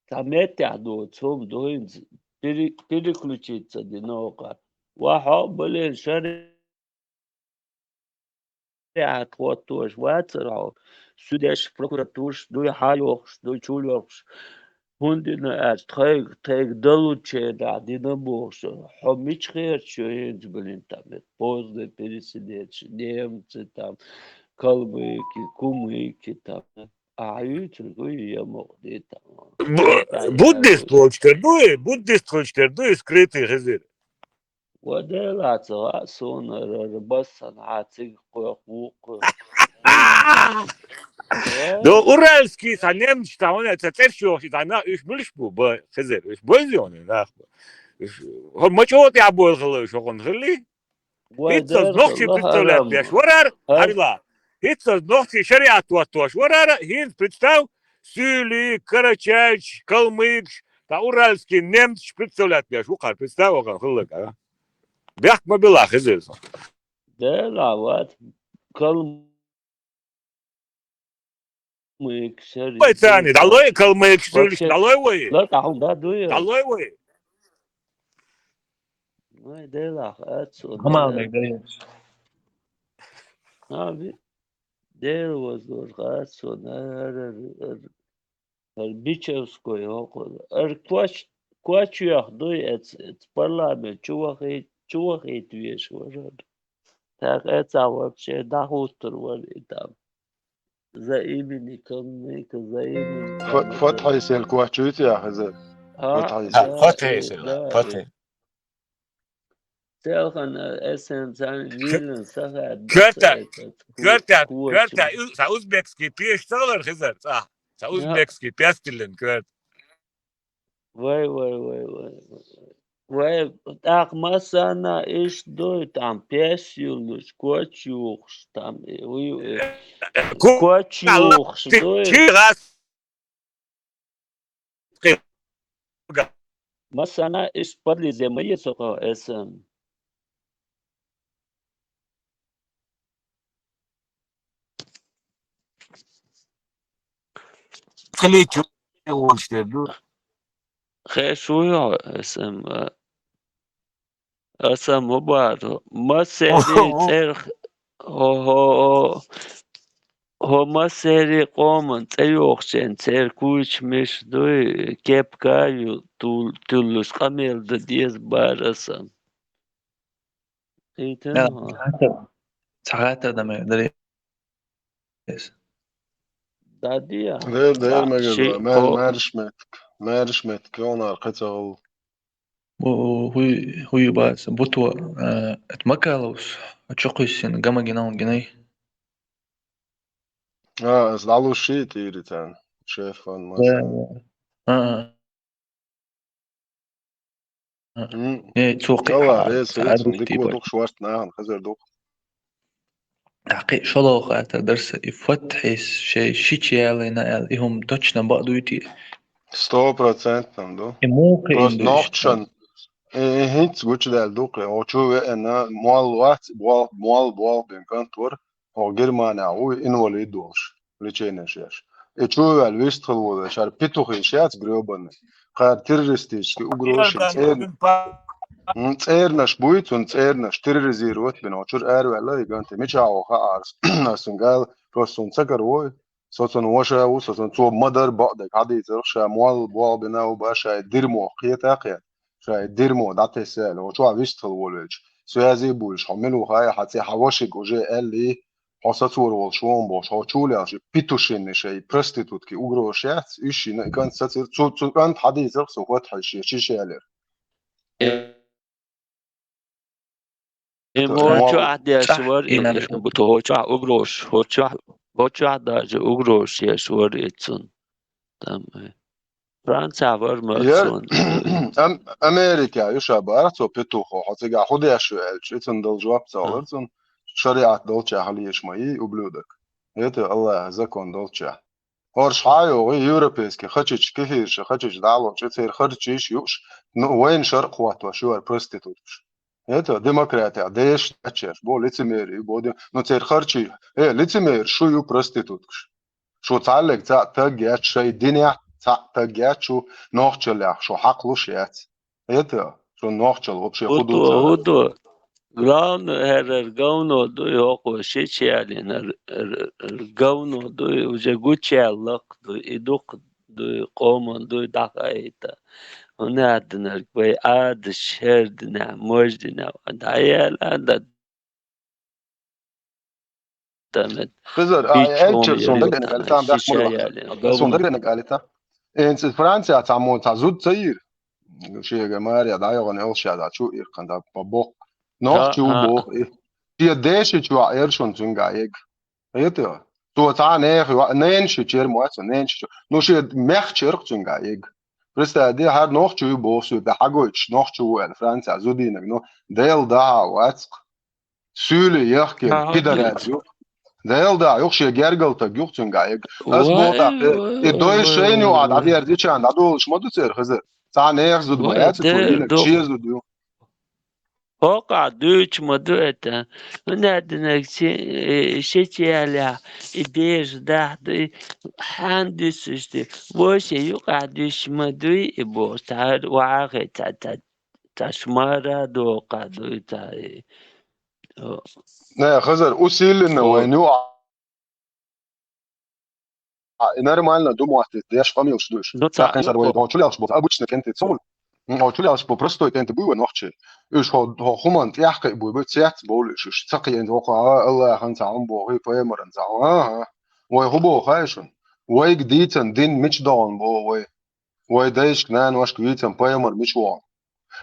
ца меттехь доцу хӀума ду хӀинца пере-, переключиться дина оха. Ва хьо, блин, шаре- тӀехьа хӀоттош вацара хьо, суьдеш, прокуратураш дуй хьан йохуш, дуй чу йохуш, хӀунда дина аьлча, тхайга, тхайга далучченахь дина бохуш, хьо мича хеташ ю хӀинца, блин, там, поздно переселенцы, немцы, там, калмыки, кумыки, там, а хьуьйцург хӀу я мукъа ди там. Бу-, буддист волчу тера дуй, буддист волчу тера дуй, скрытый Хизир. Ва Делаца, ва суна р-, р-, бассан хьан цига кхойкху вукху. До уральский сан немцаш ца вана, ца цӀерш йохуш, ца на, уьш муьлш бу, ба, Хизир, уьш бойза йону, нах бу. Уьш, хӀо, ма чӀогӀа тӀехь бойла хилла уьш, хӀокхунна хилли? Ва ХӀинца Делаца, нохчий представлять деш варара, хьарла. ХӀинца нохчий шариат тоттош варара, хӀинца представь, суьйлий, карачайчаш, калмыкаш, ткъа уральский немцаш представлять деш ву кхара, представь, вахан хилларг, а? Бехк ма билла, Хизир сан. Дела, вац, калмыкаш, шари-, вай царни, далой, калмыкаш, суьйлиш, вообще, далой вай. Лакахьун да дуй. Далой вай. Вай, Делах, ацу. Амал мег даеш. А, ви-, Дела воздуш, ацу, ар-, ар-, ар-, ар-, Бичевской, хӀокху. Ар коч, коч йоьху дуй, эц, эц парламент чу вахийта, чу вахийта везаш вара. Так, эца вообще дӀахӀуттур вара и там. За имени калмыка, за имени калмыка. Фатхьайсел коч юй цӀе яхь иза? А, Фатхьайсел. Да, Фатхьайсел, да, Фатхьай. Селхана эс эм царна вилан сахаьдда. Коьрта, коьрта, коьрта, сан узбекский пеш ца хилар, Хизар, цӀа. Сан узбекский пес тиллина коьрта. Вай, вай, вай, вай, вай. Вай, тӀаккха массарна иштта дуй, там пес юллуш, коч юхуш, там, э, уй, э, ку-, коч юхуш дуй. Массарна иштта подлиза ма е со кхо эс эм. Хилийчу волчу тера ду. Хеш вуй хьо, эс эм, а, аса ма бара. Массерий цӀерах, хӀо, хӀо, хӀо массерий къоман цӀе йохучеран церан куйчу миша дуй, кепка а ю, тул-, туьллуш къамел дан деза бара аса. Кхийтина хьо? Цхьа хаттар, цхьа хаттар дан мегар дарий? Дадия. Дер, дер, ма гала, ши ма-, ко- марш метк, марш метк, кёнар кхецагал. Бу-, хӀу-, хӀу ю бац, буту, э, эт Макаловс, а чукхуссин, гама гинал гинай. А, аз далу ши тири тан, шефан Да, маса. Да. А, а. М. Не, цо кхы Алла, хьа-, рез хьа-, хӀейцун, аргуш дик типа. Во дукха шварт нахан, хазар дукха. Ахи, шолоха ата дарса, и фатхис шей шичи ялина ал, и хум точно бадуйти. Сто процентов, да. И мухи Просто инду нохчан, и, и хинц гучдал дукха, о чу ве ана, муал вац, буал, муал, буал бен кантвар, о Германия, у инвалид долш, лечение шеш. И чу вел вистхал вол, шар петухи шец грёбаный. Кхар террористический угроза, цер-, м, цернаш буй, цун цернаш терроризировать бен, о чур эр вела, и ганте, мича о ха арс, асун гал, просто сун цакар вой, со цун ваша у, со цун цо мадар баъдаг, хадий царх ша, муал, буал бена у баша, дерьмо, кхета кхет. Шай дерьмо дӀатесса аьлла, хьо чохь вистхила волавелча, связи буьйлуш, хьо мила ву хаьа, хьан цӀе хьан вашиг уже аьллий, хьо сацор волуш вон бохуш, хьо чулелаш и петушинный шай, проститутки угрозаш яц, уьш йина и кӀант сацира, цу, цу кӀант хьадийцарх со хӀотта хьай шен, ши шелера. Эм, хӀо чохь деш вара, и, бу-, хӀо чохь угрозаш, хӀо чохь, хӀо чохь даже угрозаш еш вара и цунна. Там, э, Франция вара ма Яр-, цунна. Ам-, Америка, ю ша бара цо петухо, хьо цигахь хӀу деш ю аьлча, и цунна дала жоп ца А. олура цунна, шариат долчехь хьалийша ма йий, ублюдок. Это Аллаха закон долчехь. ХӀорш хьа а йогӀий, европейский хачич, кефирша хачич дӀалочу, церан харчийш юуш, ну, вайна шаркъ хӀоттош ю хӀара проституткаш. Это демократия, деш тачеш, бо лицемерие, бо де-, ну, церан харчий, э, лицемер, шу ю проституткаш. Шу цхьаллиг цхьаъ таг яц, шай динехь цхьаъ таг яц, шу нохчаллех, шу хьакхалуш яц. Это, шу нохчалла вообще хӀу ду ца? ХӀу ду? Главное, хӀерар говно дуй, хӀокхо шича ялина, р-, р-, р-, говно дуй, уже гучаяллакх дуй, и дукха дуй, къоман дуй, дӀахаийта. ХӀунда аьлла динарг вай адаш, хӀер динехь, мож динехь, дӀаяла, да, Хизар, а, элчар, суна дагадеанарг алита, даш ма гала. Суна дагадеанарг алита. Энци Франция цхьаммо цхьа зуда ца йира. Шега маре дӀайогӀана йолуш яц, чу иркхан да, по бок. Нохчи ву боху и. Шен дешича ваъ эр шуна цуьнга ег. Хета? Цо цхьа нехан йоӀ, ненан ши чер ма вац, ненан ши чер. Ну, шен мехчерх цуьнга ег. Представь, де, хьара нохчи ву боху суьйта, хьагойтуш, нохчи ву аьлла, Франция зудийнаг, ну, Дела дахьа вацкх. Суьйле яхкина, пидарас ю. Дела да, юха шен гергалтаг юха цуьнга ег. Ас боху тӀаккха, и дой шайна ю а дӀадерзича, дӀадолуш ма ду церан хаза. Цхьа нехан зуда ма яц, цо йинарг шен зуда ю. ХӀокхахь дуьйцуш ма ду это. ХӀунда аьлла динарг ши-, э, шича ялехь, и бежа дахь ду, и хьан дуьсуш ду? Вовше юкъахь дуьсуш ма дуй, и боху, цхьа вахе, цхьа, цхьа, цхьа шмара доккха дуй, цхьа, э, о. Не, хазар, усиленно вайн ю а. А, и нормально ду моттит, деш къамелаш ду уьш. Ну, цхьа цхьа хин сар вай догӀу чулелаш бу, обычно кенти цул. М, о чулелаш бу, простой кенти буй вай нохчий. Уьш хо, хо хуман тӀехь кхиъ буй, буй, цец бовлу уьш, уьш ца кхиъна, вокхо, а, Аллахьан цхьа хӀун боху, и пайхамаран цхьа хӀун. АхӀа. Вай хӀун боху хаьий шуна? Вайга дийцан дин мича догӀун боху вай? Вай дайшка, наношка вийцан пайхамар мича вогӀу?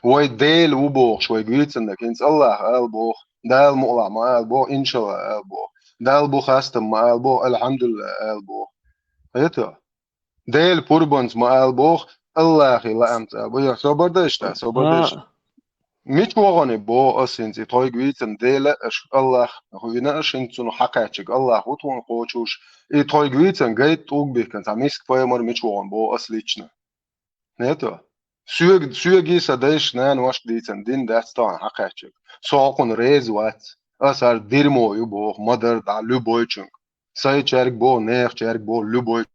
Вай Дела ву бохуш, вайга вийцаннарг хӀинца Аллах ала боху, Дала мукъалахь ма ала боху, иншалла ала боху, Дала бу хастам ма ала боху, алхьамдулиллах ала боху. Хета? Дела пурбанца ма ала боху, Аллахе лаамца ала боху. Собар дайшта, собар дайшта. Мича вогӀани боху ас хӀинца, и тхойга вийцан Дела аша Аллах, хӀу вина аша хӀинца цунах хьакхаьччиг Аллах ву тхуна кхочуш, и тхойга вийцан гайта тӀулг бихкан цхьа миска пайхамар мича вогӀан боху ас лично. Нето? Соьга, соьгий сан дайша наношка дийцан дин дац тахана хьакхаьччиг. Со хьокхунна реза вац. Ас хӀара дерьмо ю боху, ма-дарра дӀа, любойчуьнга. Сайчаьрга боху, нехачаьрга боху, любой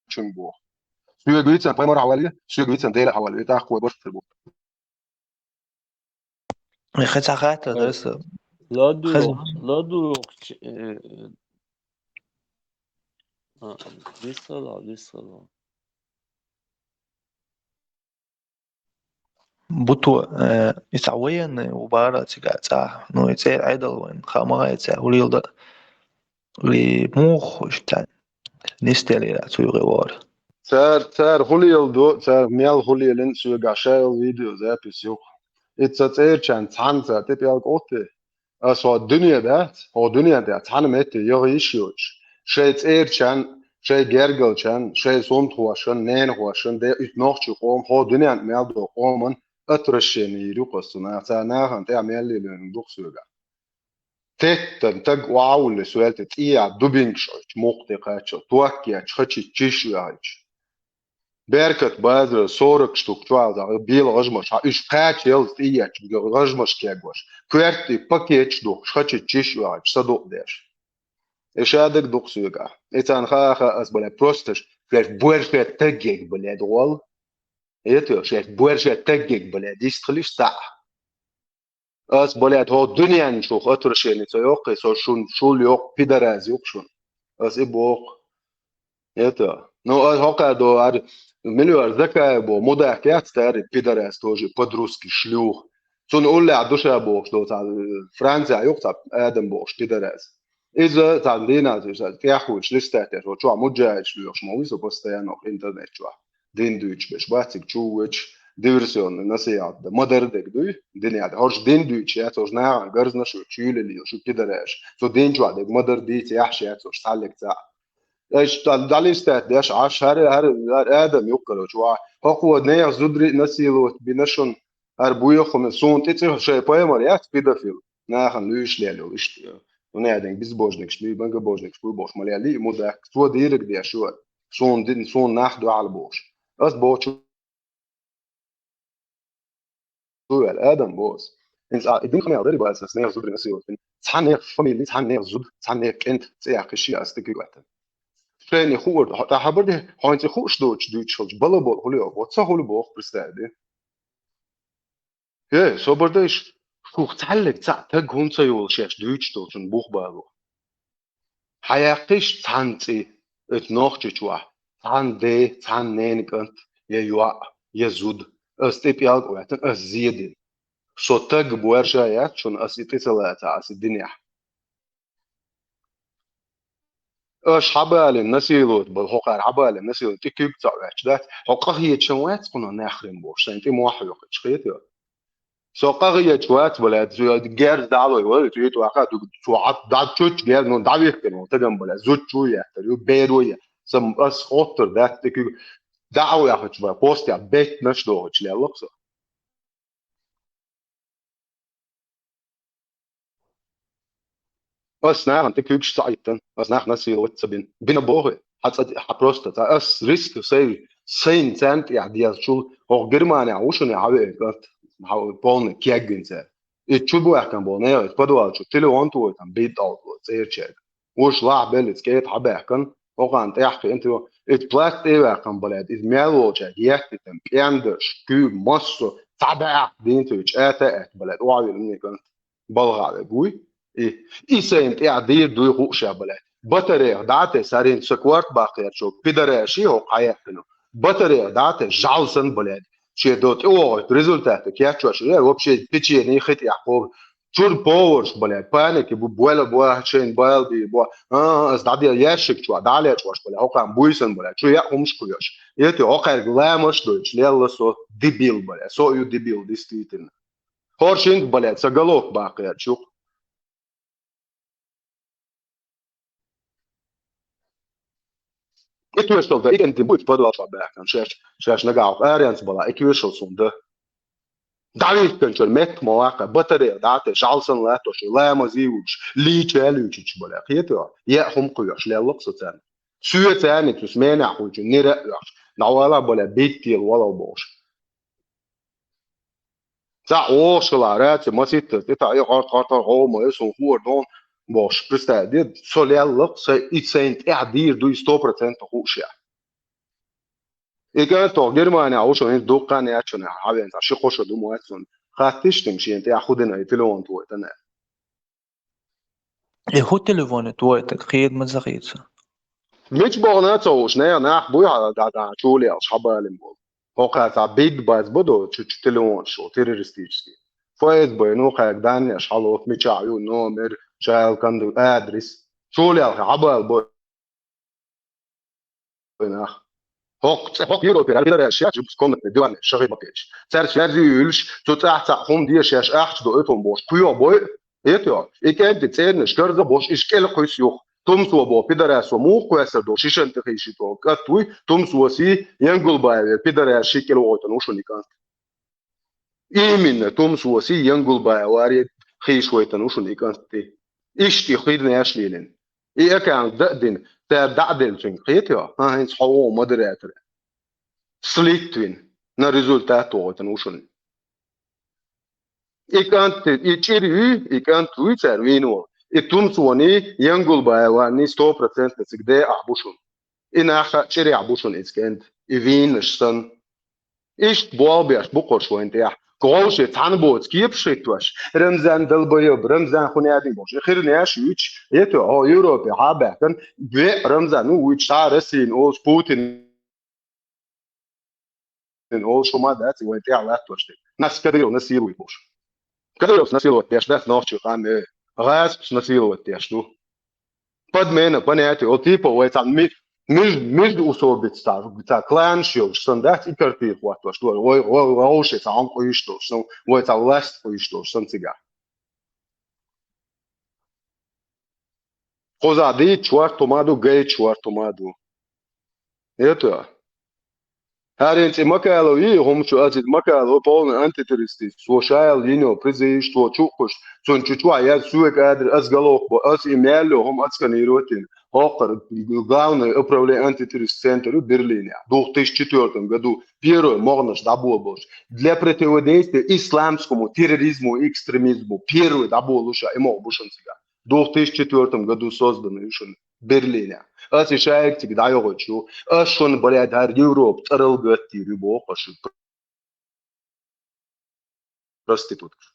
чунга боху. Соьга вийцан пайхамар хьавалли, соьга вийцан Дела хьавалли, тӀаккха вай барт хир бу. Хе цхьа хатта дара со. Ладу, ладу, э, а, висала, висала. Буту, э, и цхьа военный ву бара цига цӀа. Ну, и цӀера Ӏедал вайн, хаа ма гӀайца, хӀулил да. И муха иштта нисделира цу юкъе вара. Цара, цара хӀун леладо, цара мел хӀун лелийна соьгахь шайла видеозапись ю. И цу цӀерачарна цхьанна цара тӀе пӀелг Ӏоттий, ас хӀокху дуьне дац, хӀокху дуьнен тӀехь цхьана метте яха йиш йоцуш, шайн цӀерачарна, шайн гергарчарна, шайн сунтахошна, ненахошна, де, и нохчийн къоман, хӀокху дуьненна мел долу къоман отвращение йийр ю-кх ас цу наха, цара нахана тӀехь мел лелийна ду-кх соьгахь. Теттина таг охьа а вуллий, соьлта тӀехьа дубинкаш Ӏуьттуш, мукх тӀе кхаччалц, ток ечча, хачийча чиш оьхуьйтуш. Беркат базара сорок штук чу Ӏалдахь, бела гӀажмаш, хьан уьш кхача яллалц тӀеетташ, гӀажмаш кегош, коьртий пакеташ духкуш, хачийча чиш оьхуьйтуш, садукъдеш. И ша дага ду-кх соьгахь. И царна хаа-хаа ас, блядь, просто шаьш борша таггиг, блядь, гӀол. Это шаьш борша таггиг, блядь, йистхилиш цхьаъ. Ас, блядь, хӀокху дуьненна шух отвращение ца йоккхий, со шун шул йоккху пидорас ю-кх шуна. Ас и боху. Это, ну, ас хӀокхара до ар миллион Закаев боху, мудак яц тари пидорас тоже по-русски шлюх. Цунна уллехь душа бохуш до цхьа, э, Францехь ю-кх цхьа Адам бохуш пидорас. Иза цхьана дийнахь, иза тӀехвуьйш, листать деш, вот чохь муджахидаш лоьхуш ма ву иза постоянно интернет чохь. Дин дуьйцуш берш бац цига чу а воьдуш, диверсионный насихьат дан. Ма-дарра дерг дуй, динехь. ХӀорш дин дуьйцуш яц, хӀорш нахана гарзнаш а чуьйлалийла, шу пидораш. Цу дин чохь дерг ма-дарра дийца яхьаш яц, хӀорш цхьаллиг цхьаъ. Аша дан далистат деш, Ӏаш хӀара, хӀара, хӀара адам юккъара чу ваха. ХӀокхо нехан зударий насиловать бина шуна, хӀара буьйху хӀума, суна тӀе цӀе шайн пайхамар яц педофил. Нахана луьйш лелайо, иштта. Ну, не, динг безбожникаш, луьй, бан безбожникаш, буй бохуш, ма лелий, и мудак. Цо дийриг деш ю. Суна дин, суна нах дуьхьал бохуш. Ас бохучу вел, Адам боху ас. Инца, а, и дин къамел дари бац, ас нехан зударий насиловать бина. Цхьа нехан фамили, цхьа нехан зуда, цхьа нехан кӀентан цӀе яккхий ши ас дика ваьттан. Шайна хуур, хьо-, тӀаьхьа бар де, хьоьнца хууш доцуш дуьйцуш хилча, бала болу хуьлу йо, вот ца хуьлу боху, представь, де. Э, собар дайша, шух цхьаьллиг цхьаъ таг хӀунда ца йолу шаьш дуьйцуш долчун бух бало? Хьан яьккхиш цхьаьна цӀе, оцу нохчичу вахь, цхьаьна ден, цхьаьна ненан кӀант, я йоӀ, я зуда, ас тӀе пӀелг а ваьттина, ас зен дина. Со таг борша яц шуна, ас и тӀе ца лацахь, ас и динехь. Аша хьабалина насиловать бала, хӀокхара хьабалина насиловать, тӀе куьг ца Ӏоьттуш дац, хьо къахеташ вац кхуна нахрин бохуш, сайн тӀе мохь хьоькхуьйтуш, хетайо? Со къахеташ вац, блядь, цо герз дӀалой, вай, цо итт ваха, ду-, цо хьат дӀа чуч герз, ну, дӀавихкина, вон тагам, блядь, зудчо яхтар, ю, беро я. Сам ас оттар дац, тӀе куьг дӀа а вехача, блядь, постя беттанаш дохуьйтуш леллакх со. Ас нахана тӀе куьгаш ца Ӏиттан, ас нах насиловать ца бина. Бина боху, хьан цӀа, хьан просто цӀа. Ас риск сай, сайна царна тӀехь дезачул, хӀокху Германехь ву шуна хьан веана кӀант, хьан полный кеггина цара. И чу бу аьхкан болу нехан, подвал чу телефон тохуьйтан, бийд алт ло, цӀерачаьрга. Уьш лахь беллица кӀета хьан баьхкан, хӀокхана тӀехь кхиъна тио, и пласт тӀе ваьккхина, блядь, иза мел волчаьрга еттитан, пӀендаш, куьг, массо, цхьа баьхьа дийна тио, чӀата а аьтта, блядь, охьавилла муьйган. Балха а вега вуй. И, и сайна тӀехь дийр дуй хууш я, блядь. Батареях дӀа а тесна, хӀара хӀинца сан корта баккхерчо, пидораши хӀокху хьаяккхина. Батареях дӀа а тесна, жӀаьла санна, блядь. Шен до тӀе вогӀуьйту результат кечвеш, я вообще печени хи тӀехь кхобу. Чуьра поварш, блядь, паники бу, боьла бу, шайна бала бийр бу. А, ас дӀаде ящик чохь, дӀа а лечкъош, блядь, хӀокхарна буьйсанна, блядь, чу яа хӀумаш кхуьош. Эти хӀокхаьрга ламаш дойтуш, лелла со дебил, блядь, со а ю дебил, действительно. ХӀорш хӀинца, блядь, сан головка баккхерчу. И тоьшалла дан, и кӀентий буьйцу подвал чохь баьхкина, шаьш, шаьш нагахь аренца бала, и тоьшалла суна дан. ДӀавихкинчуьра метта ма ваккха, батарея дӀа а тесна, жӀаьла санна латтош, ламаз а вуьгуш, лийча а луьйчуьйтуш, бала, кхетайо? Яа хӀума кхуьош, леллакх со царна. Соьца а ницкъ, сменехь хуьйцу, нира а оьхуш, дӀавала, бала, биттийла вала бохуш. Цхьаъ вогӀуш хилахь, раци маситтаза, тӀе таӀе, гӀорт-гӀортор гӀовма, и суна хӀора дон бохуш, представь де, со леллакх, сай, и сайна тӀехь дийр дуй сто процентов хууш я. И кӀант тоху Германехь ву шуна, хӀинца дуккха а яц шуна, хьан вен цхьа ши-кхо шо ду ма вац цунна. Хаттиш тим шена тӀехь хӀун дина и телефон твой тана. И хӀун телефон твой, так хеда ма ца хийца. Мича бохна ца хууш, нехан нах буй хьан дӀа-дӀа чулелаш, хьан балин болу. ХӀокхара цхьа биг баз бу до, чу, чу телефонаш шо, террористический. ФСБ, ну, кхаьрга даннеш хьалоцу, мичахь ю, номер, шайла канду, адрес. Шулелха хьабал бой нах. ХӀокху цӀе, хӀокху Европе, хӀара пидораш шаьш жимс комнатный диван шахи баккхийча. Цара связи юьйлуш, цу цӀахь цхьа хӀума де шаьш ахча до, это бохуш, кхуьо бой, это йо. И кӀентий цӀернаш карза бохуш, иш кӀел кхуьйсу юха. Тумсо боху пидорасо муха кхоьссар ду, шишан тӀе хийши тӀо кӀат вуй, Тумсо си, Янгулбаев, пидорас ши кӀел вогӀуйтан ву шуна и кӀант. Именно Тумсо си, Янгулбаев ари хийш вайтан ву шуна и кӀант тӀе. Иштта и хир неш лелина. И аккаунт дан а дина, цара дӀа а делла цуьнга, кхетайо? ХӀан, хӀинца хьо ву модератор. Слить вина, на результат вогӀуйтан ву шуна. И кӀант, и чӀир юй, и кӀант вуй цара вийна волу. И Тумсони, Янгулбаевани сто процентов цига декъахь бу шуна. И нах а чӀирехь бу шуна иза кӀентий, и вийнаш санна. Иштта болх беш бу кхуьш вайн тӀехь. Кхуьш цхьана боцу кепаш хӀиттош. Рамзан долбоёб, Рамзан хӀун яздина бохуш. И хир неш юьйцуш, это хьо Европе хьа а баьхкина, веа Рамзан, ну, вуьйцуш цхьа а Россин олуш, Путин олуш хӀума дац, и вайн тӀехь латтош дерг. Нас Кадыров насилует бохуш. Кадыровс насиловать деш дац нохчий къам, э, гӀазкхаш насиловать деш ду. Подмена, понятие, ол типа вай цхьа ми-, миж-, междуусобица цхьа, цхьа кланаш йолуш санна дац, и картина хӀоттош ду. Вай, вай, вай, вовше цхьа хьуна къуьйсуш долуш санна, вай цхьа власть къуьйсуш долуш санна цигахь. Кхузахь дийцча хӀорд хӀума ду, гайча хӀорд хӀума ду. Это. ХӀара цӀе Макалов йий, хӀума чу ацит Макалов полный антитеррористист. Цо шайла йино призыйш, цо чу а кхуьш, цунна чу чохь яз соьга адра, ас галох бо, ас и мел йо, хӀума ацканийро тина. ХӀокхара главное управление антитеррорист центр ю Берлине. Двух тысячи четвёртом году первый могӀанаш дӀаболабелча. Для противодействия исламскому терроризму и экстремизму первый дӀаболуша и могӀа бу шуна цигахь. Двух тысячи четвёртом году созданный ю шуна Берлине. Ас и шайга цига дӀайохуьйтуш ю. Ас шуна, блядь, хӀара Европа цӀарал гаттийр ю боху шу. Проститутка.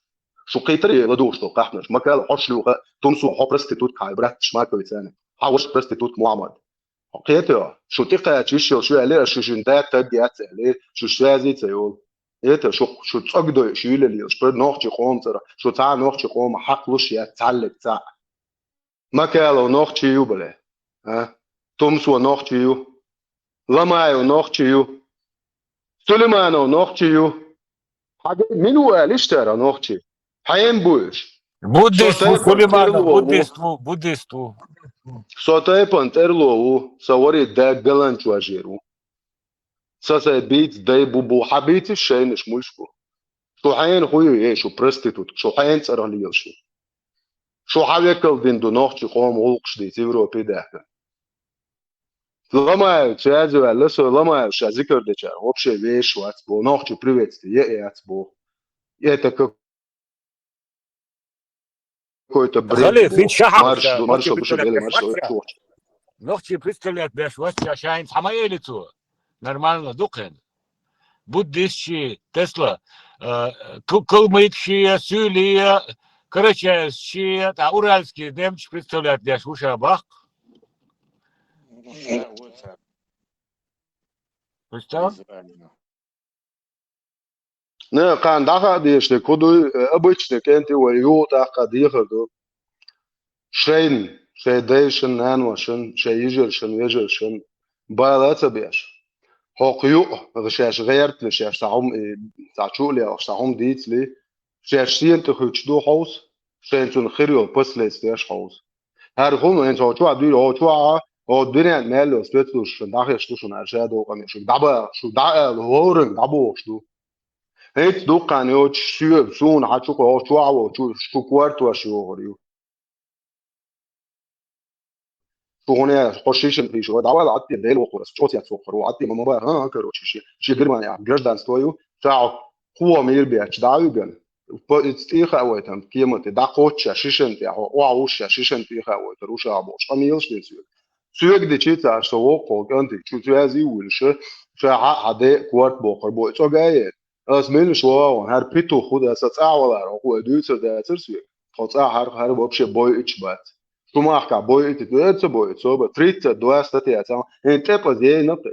Шу кхетарий ладугӀуш долу кхаьхнаш. Макал хьош луха, Тумсо хьо проститутка хьайн браташ Маковицани. Хьан ваша проститутка Мухьаммад. Кхетайо, шу тӀекхача йиш йолуш ю аьлла, шу шун да таг яц аьлла, шу связи ца йолу. Это шу, шу цӀогдойуш юьйлалелаш, пар нохчий къоман цӀарах, шу цхьа а нохчий къоман хьакхалуш яц цхьаьллиг цхьаъ. Макалов нохчий ю, бале? А? Тумсо нохчий ю. Ламаев нохчий ю. Сулейманов нохчий ю. Хьан мила ву аьлла иштта нохчий? Хьенан бу уьш? Буддист ву, Сулейманов, буддист ву, буддист ву. Со тайпан тӀерло ву, со вари да галанчожер ву. Са сайн бийца дай бу бу, хьан бийца шайнаш муьлш бу? Шу хьенан хӀу ю, эй, шу проститутка, шу хьенан цӀарах лелаш ю? Шу хьан векал дина ду нохчий къоман гӀуллакхаш дийца Европе даьхкина? Ламаев цаьрца ваьлла, со Ламаев ша зикар дечара, вообще вешаш вац бо, нохчий приветствие е а яц бо. Это как Какой-то бред. Хале, бу. Хин ша хьакъ марш, ша, марш, марш, представлять беш вац ша. Нохчий представлять беш вац ша, шайна цхьа ма эли цо. Нормально ду кхин. Буддист ши, Тесла, э, ку-, калмык ши, суьйли, карачаевс ши, та уральский немцаш представлять беш ву ша баккха. Представь? Не, кхана дӀахаа дезаш дерг хӀун дуй, э, обычный кӀентий вай юха тӀаккха дехар ду. Шайна, шайн дайшна, наношна, шайн йижаршна, вежаршна бала а ца беш. ХӀокху юкъа шаьш гӀертале, шаьш цхьа хӀума, э, цхьа чу а лелаш, цхьа хӀума дийцале, шаьш сена тӀе хуьттуш ду хьовса, шайна цунах хир йолу последствияш хьовса. ХӀара хӀума хӀинца хьо чохь дуьйна, хьо чохь а, хьо дуьненна мел йолу спецслужбашна дӀахезаш ду шуна, хӀара шадолу къамел шуьга дӀабаха, шу дӀаала, хӀоранга дӀабохуш ду. ХӀинца дуккха йоцуш соьга, суна хьан чу кхо, хьо чохь а волчу, шу кортош йохур ю. Шу хӀун яц, хьо шишина хийша, дӀавала Ӏад тӀе, Дела воккхур ас, чӀоцъяц воккхур ву, Ӏад тӀе ма ма баха, а, короче, ши, ши Германия гражданство ю, ша хьо кхо мийра бетташ дӀа а вигана, по-, иза тӀехаа вайтан, кеман тӀе дӀакхоччуш, шишина тӀе, хьо охьа вуш, шишина тӀехаа вайтар, уша а бохуш, къамелаш дина соьга. Соьга дичи цара со воккхул кӀанти, чу цоьзий вуьлуш, ша хьан а хьан де корта боккхур бу, цӀогай яр. Ас милаш вогӀу, хӀара петух хӀу аса цӀа валара, хӀу дуьйцур дацара соьга. Тхо цӀа хӀара, хӀара вообще бойуьйтуш бац. Шу махкахь бойуьйту, ца бойуьйту, соба, тридцать два статья цхьа, хӀин тӀепаза ейна кхе.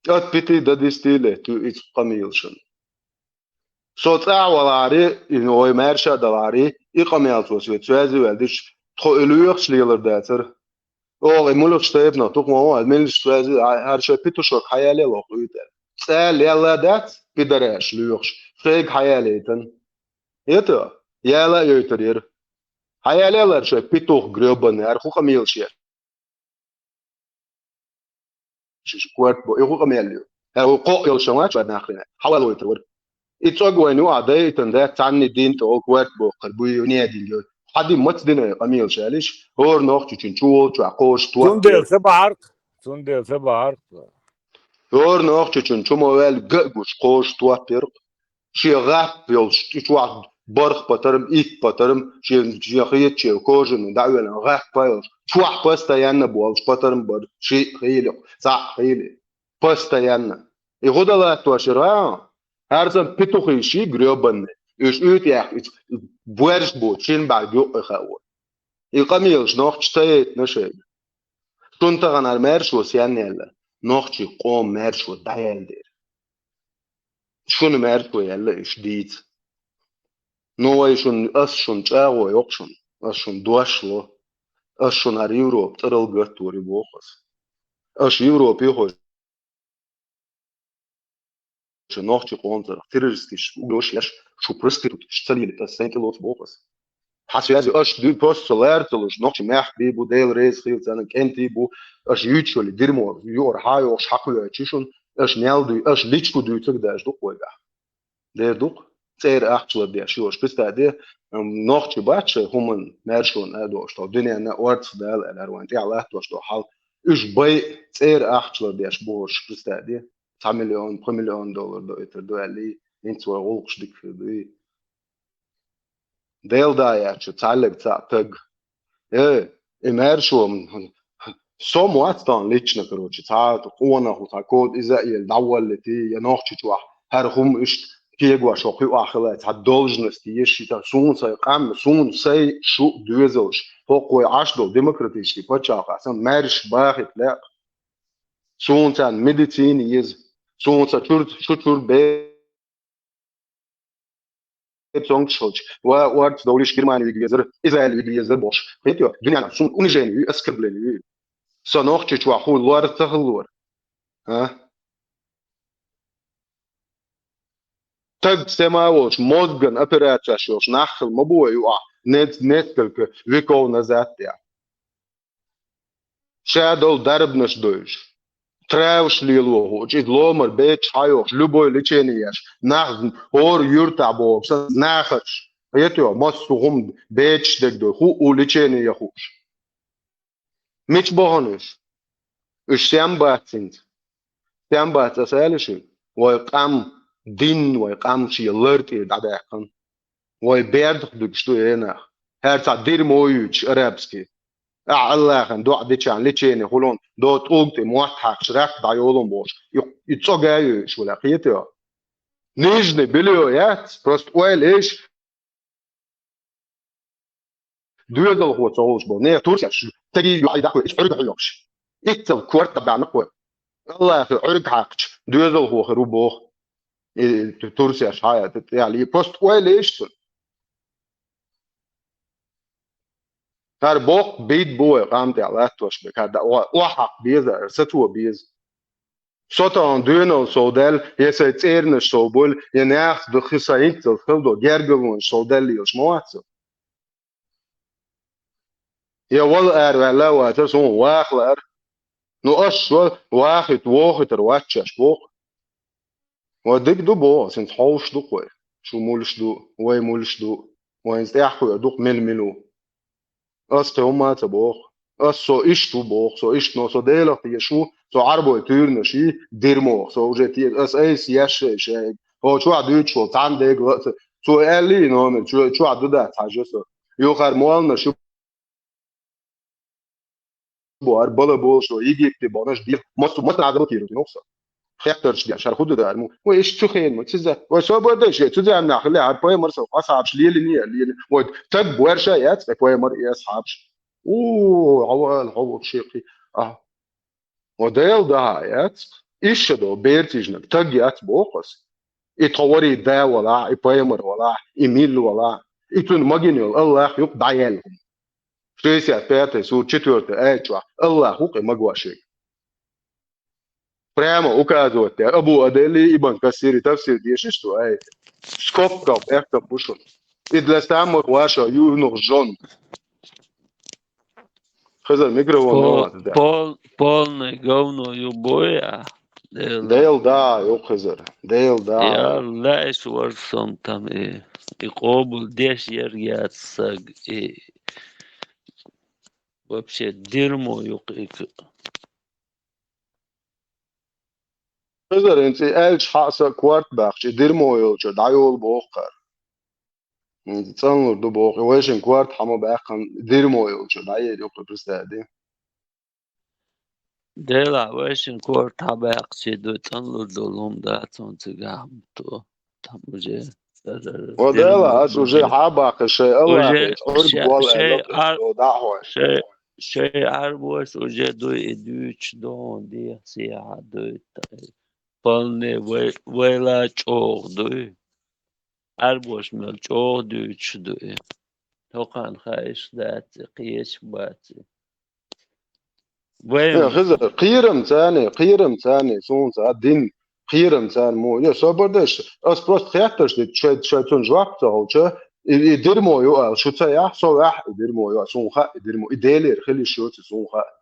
От пяти до десяти лет ю иза къамелашна. Со цӀа валари, и вай маьрша далари, и къамел цо соьга цоьзий ваьлла диш, Тхо и лоьхуш лелар дацара. Оха и мулхаш тайпана тухма ван, милаш шоази, а, хӀара шоай петушок хьаяле лоху уьйтӀа. ЦӀа лелла дац, пидараш лоьхуш. Шайга хьаялейтан. Это, яла а йойтар яра. Хьаяле лара шоай петух грёбаный, хӀара хӀу къамелаш я. Шиша корта бо, и хӀу къамел ю. ХӀара хӀу кхоъ йолуш ма вац шоай нахана. Хьавалойтар вара. И цӀог вайна ю, а дайтан дац, цхьанна дин тӀе олу корта боккхар буй, ю нединга. Хьади маца дина и къамелаш аьлиш, хӀора нохчичун чу волчохь кхоша топ. Цундела ца бахьарх, цундела ца бахьарх. ХӀора нохчичун чу ма ваьлла ган а гуш, кхоша топ яра. Шен гӀап йолуш, и чохь барх патарм, итт патарм, шен, шен хетачу кожаный дӀа а велла, гӀап а йолуш, чохь постоянно болуш патарм бара, шиъ хийла, цхьаъ хийла. Постоянно. И хӀу дан латтош яра, а? ХӀара сан петухий ши грёбанный. Уьш уьйтӀа яхка, иза боьрша бу, шина бӀаьрг юккъе хао. И къамелаш нохча ца яйтина шайга. Шуна тахана хӀара маьршо сенна яьлла? Нохчий къоман маьршо дӀаяьлла дера. Шуна маьршо яьлла уьш дийца. Ну, вай шуна, ас шуна чӀагӀо йоккху шуна, ас шуна дош ло, ас шуна хӀара Европа цӀарал гатторий боху ас. Аша Европе хо шу нохчий къоман цӀарах террористаш, угрозаш еш, шу проституташ ца лелийта, ас сайн тӀе лоцу боху ас. Хьан связи аша дуьйна просто со лаьрца луш, нохчий мехкий бу, Дела реза хила царна, кӀентий бу, аша юьйцуш йолу дерьмо юкъара хьан йохуш хьакхоьхьучу шуна, аша мел дуй, аша личку дуьйцург даже ду-кх вайгахь. Дера ду-кх, цӀера ахча лардеш йолуш. Представь де, м, нохчий бац шайн хӀуманна маьршонна а долуш, тхо дуьненна а орцах дала аьлла, хӀара вайн тӀехь латтош долу хьал. Уьш бай цӀера ахча лардеш бохуш, представь де, цхьа миллион, пхи миллион доллар доуьйтур ду аьллий, хӀинца вай гӀуллакхаш дика хир дуй. Дела да яьлча, цхьаьллаг цхьаъ таг. Э, и маьршо, м, со ма вац тахана лично, короче, цхьа къонах ву, цхьа кода иза а елла, дӀаволлитий, я нохча чохь, хӀара хӀума иштта кегош хӀокху юкъахь хила, цхьа должность еш, и та суна сайн къам, суна сайн шу доьзалш, хӀокху вай Ӏаш долу демократический пачхьалкхахь сан маьрша бахийта лаьа. Суна царна медицина еза, суна сан чуьра, шу чуьра бе- цонкаш хилча, ва орца довлиш Германи вига везара, Израиль вига везара бохуш. Хетайо, дуьненахь суна унижение ю, оскорбление ю. Со нохча чохь хӀун лор ца хилла лора? А? Таг сема волчу мозган операцеш йолуш нах хила ма бу вай юкъахь, не-, несколько веков назад тӀехь. Ша долу дарбанаш дойуш, траваш лело хууш, иза ломар бецаш хьайохуш, любой лечение еш, нах хӀора юьртахь бохуш, сан нахач, хетайо, массо а хӀума бецаш дерг дой, хӀуъу лечение ян хууш. Мича боху уьш? Уьш сем бац хӀинца. Сем бац аса аьлла шуьга? Вай къам дин, вай къам шен лар тӀера дӀадаьккхина. Вай бердах дуьгуш ду, э, нах. ХӀара цхьа дерьмо юьйцуш арабский. Ахьа Аллахьан доӀа дичахьана лечение хуьлун, до тӀулг тӀе мотт хьаькхаш, рак дӀайолун бохуш. И, и цӀога а йойуш вала, кхетайо? Нижный бельё яц, просто ойла еш. Доьзалхо ца волуш бо. Не, турсеш, тагий йоӀий даккхой, иш Ӏуьрга хьоьхуш. Иццал корта баьнна кхой. Аллахьа Ӏуьрга хьакхача, доьзалхо хир ву боху. И ту-, турсеш хьая, тӀехь ле-, просто ойла еш цунна. ХӀара боккха бид бу вай къам тӀехь латтош бен, хӀара да-, о-, охьа хьакха беза, сацо беза. Со тахана доьналла сов даьлла, я сайн цӀернаш сов бойла, я нахаца духи сайн хӀинццалц хила до, гергарлонаш сов даьлла лелаш ма вац со. Я вала араваьлла а вацара, суна ваха лаьара. Ну, аш шо вахийта, вохуьйтур вац шаьш боху. Вай дика ду боху, ас хӀинца хьовсуш ду-кх вай. Шу мулш ду, вай мулш ду, вайна тӀаьхьахоьху ду-кх мила-мила ву. Ас кхин хӀумма а ца боху. Ас со иштта ву боху, со иштта, но со Делах тешаш ву, со Ӏарбой туьйранаш йий, дирмох, со уже те-, ас айса еш шай шайга. Хьо чохь дуьйцуш волу цхьана дегала а ца, цо аьллий номер, чо-, чохь ду дац хьажа со. Юхара молланаш ю боху, хӀара бала болуш, Египте бохуш, деш, массо-, массо а заблокируйтина со. Хеттарш деш, хӀара хӀун ду дара, му, вай иштта цу хенахь, цу за-, вай собар дай шен, цу заманахь хилла, хӀара пайхамар со, асхьабаш лелийний, лелийний. Вай таг боьрша яц, тхе пайхамар и асхьабаш. У, хьо вала, хьо вообще кхин. А. Вай Дела дахьа яц, иштта до, берцижнаг, таг яц боху ас. И тхо варий да валахь, и пайхамар валахь, и милла валахь, и цунна магийна йолу Аллах юкъа дӀаяьлла хӀума. Шестьдесят пятая сура, четвёртая аят чохь, Аллах ву кхин магош ерг. Прямо указывать деш, Абу Адели, Ибн Касири тафсир дешаш ду, ай. Скобкал, эхтап бу шуна. И для самых ваших юных жён. Хезар микрофон Пол-, не вац, да. Пол-, полный говно ю бой, а? Дел да, ю Хезар. Дел да. Я лайш вар сом там и, и къобал деш ерг яц саг, и вообще дерьмо ю кхин. Хезар, хӀинца и аьлча хьа а са корта баьхча, и дерьмо йолчу дӀайолу боху кхара. ХӀинца цӀанлур ду боху, и вайшин корта хьа ма баьккхина, дерьмо йолчу дӀаер ю кху, представь де. Делахь, вайшин корта хьа баьккхича ду, цӀанлур долу хӀума дац хьуна цигахь хӀума то. Там уже даже О, дерьмо Дела, ас уже хьабаккха шай Аллахе, уже Ӏург ша-, гол шай аьлла, ар-, шо дӀахьой. Шай, шай Ӏарбош уже дуй и дуьйцуш догӀун дехьа сехьа дуй. Полне вай-, вайла чӀогӀа дуй. Ӏарбош мел чӀогӀа дуьйцуш дуй. ХӀокхарна хаийш дац и, кхеча бац и. Вайн Я, Хезар, кхерам царна, кхерам царна, суна ца а дин, кхерам царна мо. Я, собар деш, ас просто хеттарш ди, шай, шай цунна жоп ца хилча, и, и дерьмо ю аьлла, шу ца яхь, со ваьхь и дерьмо ю, суна хаьа и дерьмо, и Делера хила йиш йоцу суна хаьа.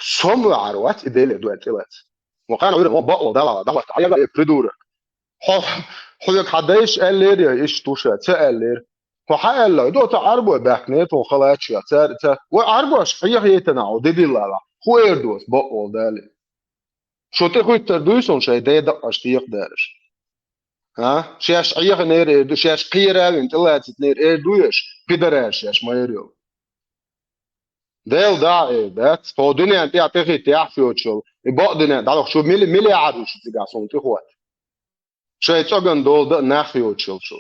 Со ма ваьхьар вац и Деле дуьйна тӀелаца. Ма кхана Ӏуьйра, ма бакъо, дала, дала, Ӏайяга, э, придурок. Хьо, хьоьга хьан дайша аьллера я, иштта ву ша, ца аьллера. Хьо хьан аьлла, доцу Ӏарбой баьхкинера тхуна халачех, цара, ца, вай Ӏарбош хьехаейтина хьо, дедиллала, хӀун эр доцу бакъо, дали? Шу тӀехуьттур дуй суна шайн ден дакъаш техадараш? А? Шаьш Ӏеханера эр ду, шаьш кхера а вина, тӀелацитнера эр ду еш, пидараш шаьш ма эр йолу. Дела дӀа а эр дац, тхо дуьнен тӀехь тӀехӀитта яхь йоцуш йолу, и бакъ дуьнен дӀадохуш шу мили-, миллиард шу цигахь суна тӀехӀотта. Шайн цӀоган долу дан нах йоцуш йолу шу.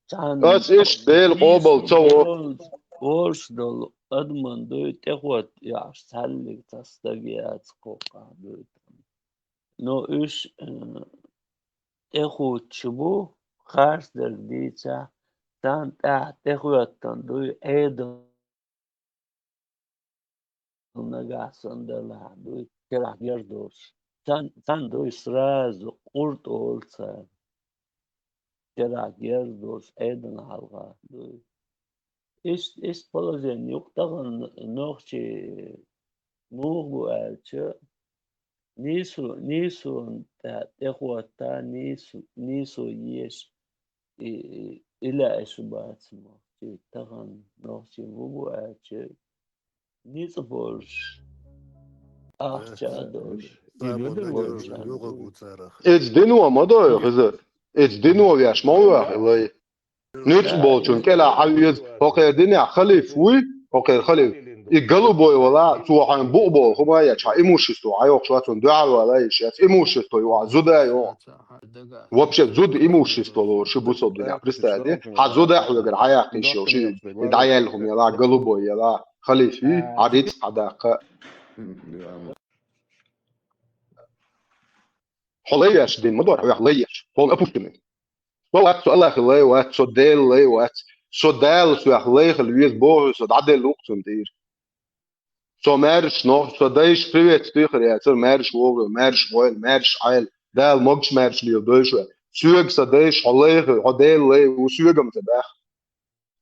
Цхьана Ас иштта Дела къобал ца во. Волуш долу адаман дуй тӀехӀотта яхьаш цхьаьллиг цхьа стаг яц кхоккхахь дуй. Но уьш, э, тӀехуттуш бу, харцдерг дийцахь, царна тӀаьхьа тӀехӀоьттина дуй, Ӏедал нагахь санна далахь дуй, керахь герз долуш. Царна, царна дуй сразу къурт олу цара. Керахь герз долуш, Ӏедална хьалха дуй. Иштта, иштта положение юкъа тахана нохчий муха бу аьлча, нийсо-, нийсонан тӀе-, тӀехӀотта, нийсо-, нийсо еш, и, и, и лаьа шу бац нохчий. Тахана нохчий муха бу аьлча, ницкъ болуш, ахча а долуш. Иза дино ма дой, Хезар. Иза дино веш ма ваха, лай. Ницкъ болчун кӀелахь хьан веза, хӀокхеран динехь халиф вуй, хӀокхеран халиф. И голубой вала, цо хьайн букъ болу хӀума а ечу, хьан имущество хьан йоккхуш вац, цунна дуьхьал вала йиш яц, имущество ю, хьан зуда а ю. Вообще, зуда имущество лоруш ю бусалба динехь, представь де, хьан зуда а хьоьгара хьан яккхийш йолуш, и дӀаяьлла хӀума яла, голубой яла, халиф вий, хьан рицкъ хьан даккха. Хьо лай веш дин ма дора, хьоьх лай еш. Хьо опущенный. Со вац, со Аллахи лай вац, со Дела лай вац. Со Дала соьх лай хила веза боху, со дӀаделла ву-кх цунна тӀера. Со маьрша нохча, со дайша приветствуй хир яцара, маьрша вогӀийла, маьрша гӀойла, маьрша Ӏайла. Дала могуш маьрша лела дойла шу. Соьга сан дайша хьо лай хила, хьо Дела лай ву, соьга-м ца баьхна.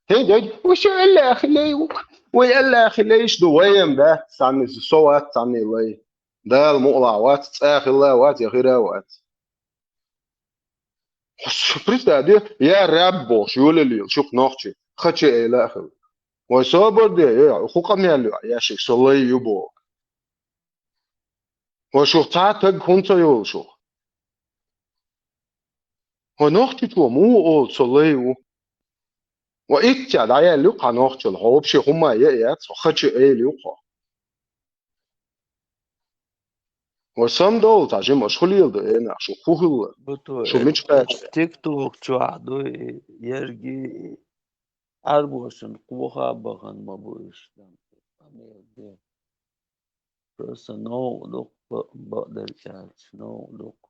ХӀинца, вай шу Аллахи лай ву, вай Аллахи лайш ду, вай-м дац цхьанна, со вац цхьанна лай. Дала мукъалахь вац, цкъа хилла а вац, я хир а вац. Представь де, я раб бохуш, йолалийла, шух нохчий, хача эйла а хила. Вай собар де, э, хӀу къамел ю, я ших, со лай ю боху. Вай шух цхьа а таг хӀунда ца йолу шух? Вай нохчичо муха олу, со лай ву? Ва итт цӀа дӀаяьлла ю-кх хьан нохчалла, хьо вообще хӀумма а яа яц, хьо хача эйла ю-кх хьо. Ва самдовла цхьа жимаш, хӀу леладо, э, нах, шу хӀу хилла? Шу мича кхача? Тикток чохь ду и, ерги и, Ӏарбошна кхоха а бахана ма бу уьш. Просто новкъа ду-кх, ба-, бакъдерг аьлча, новкъа ду-кх,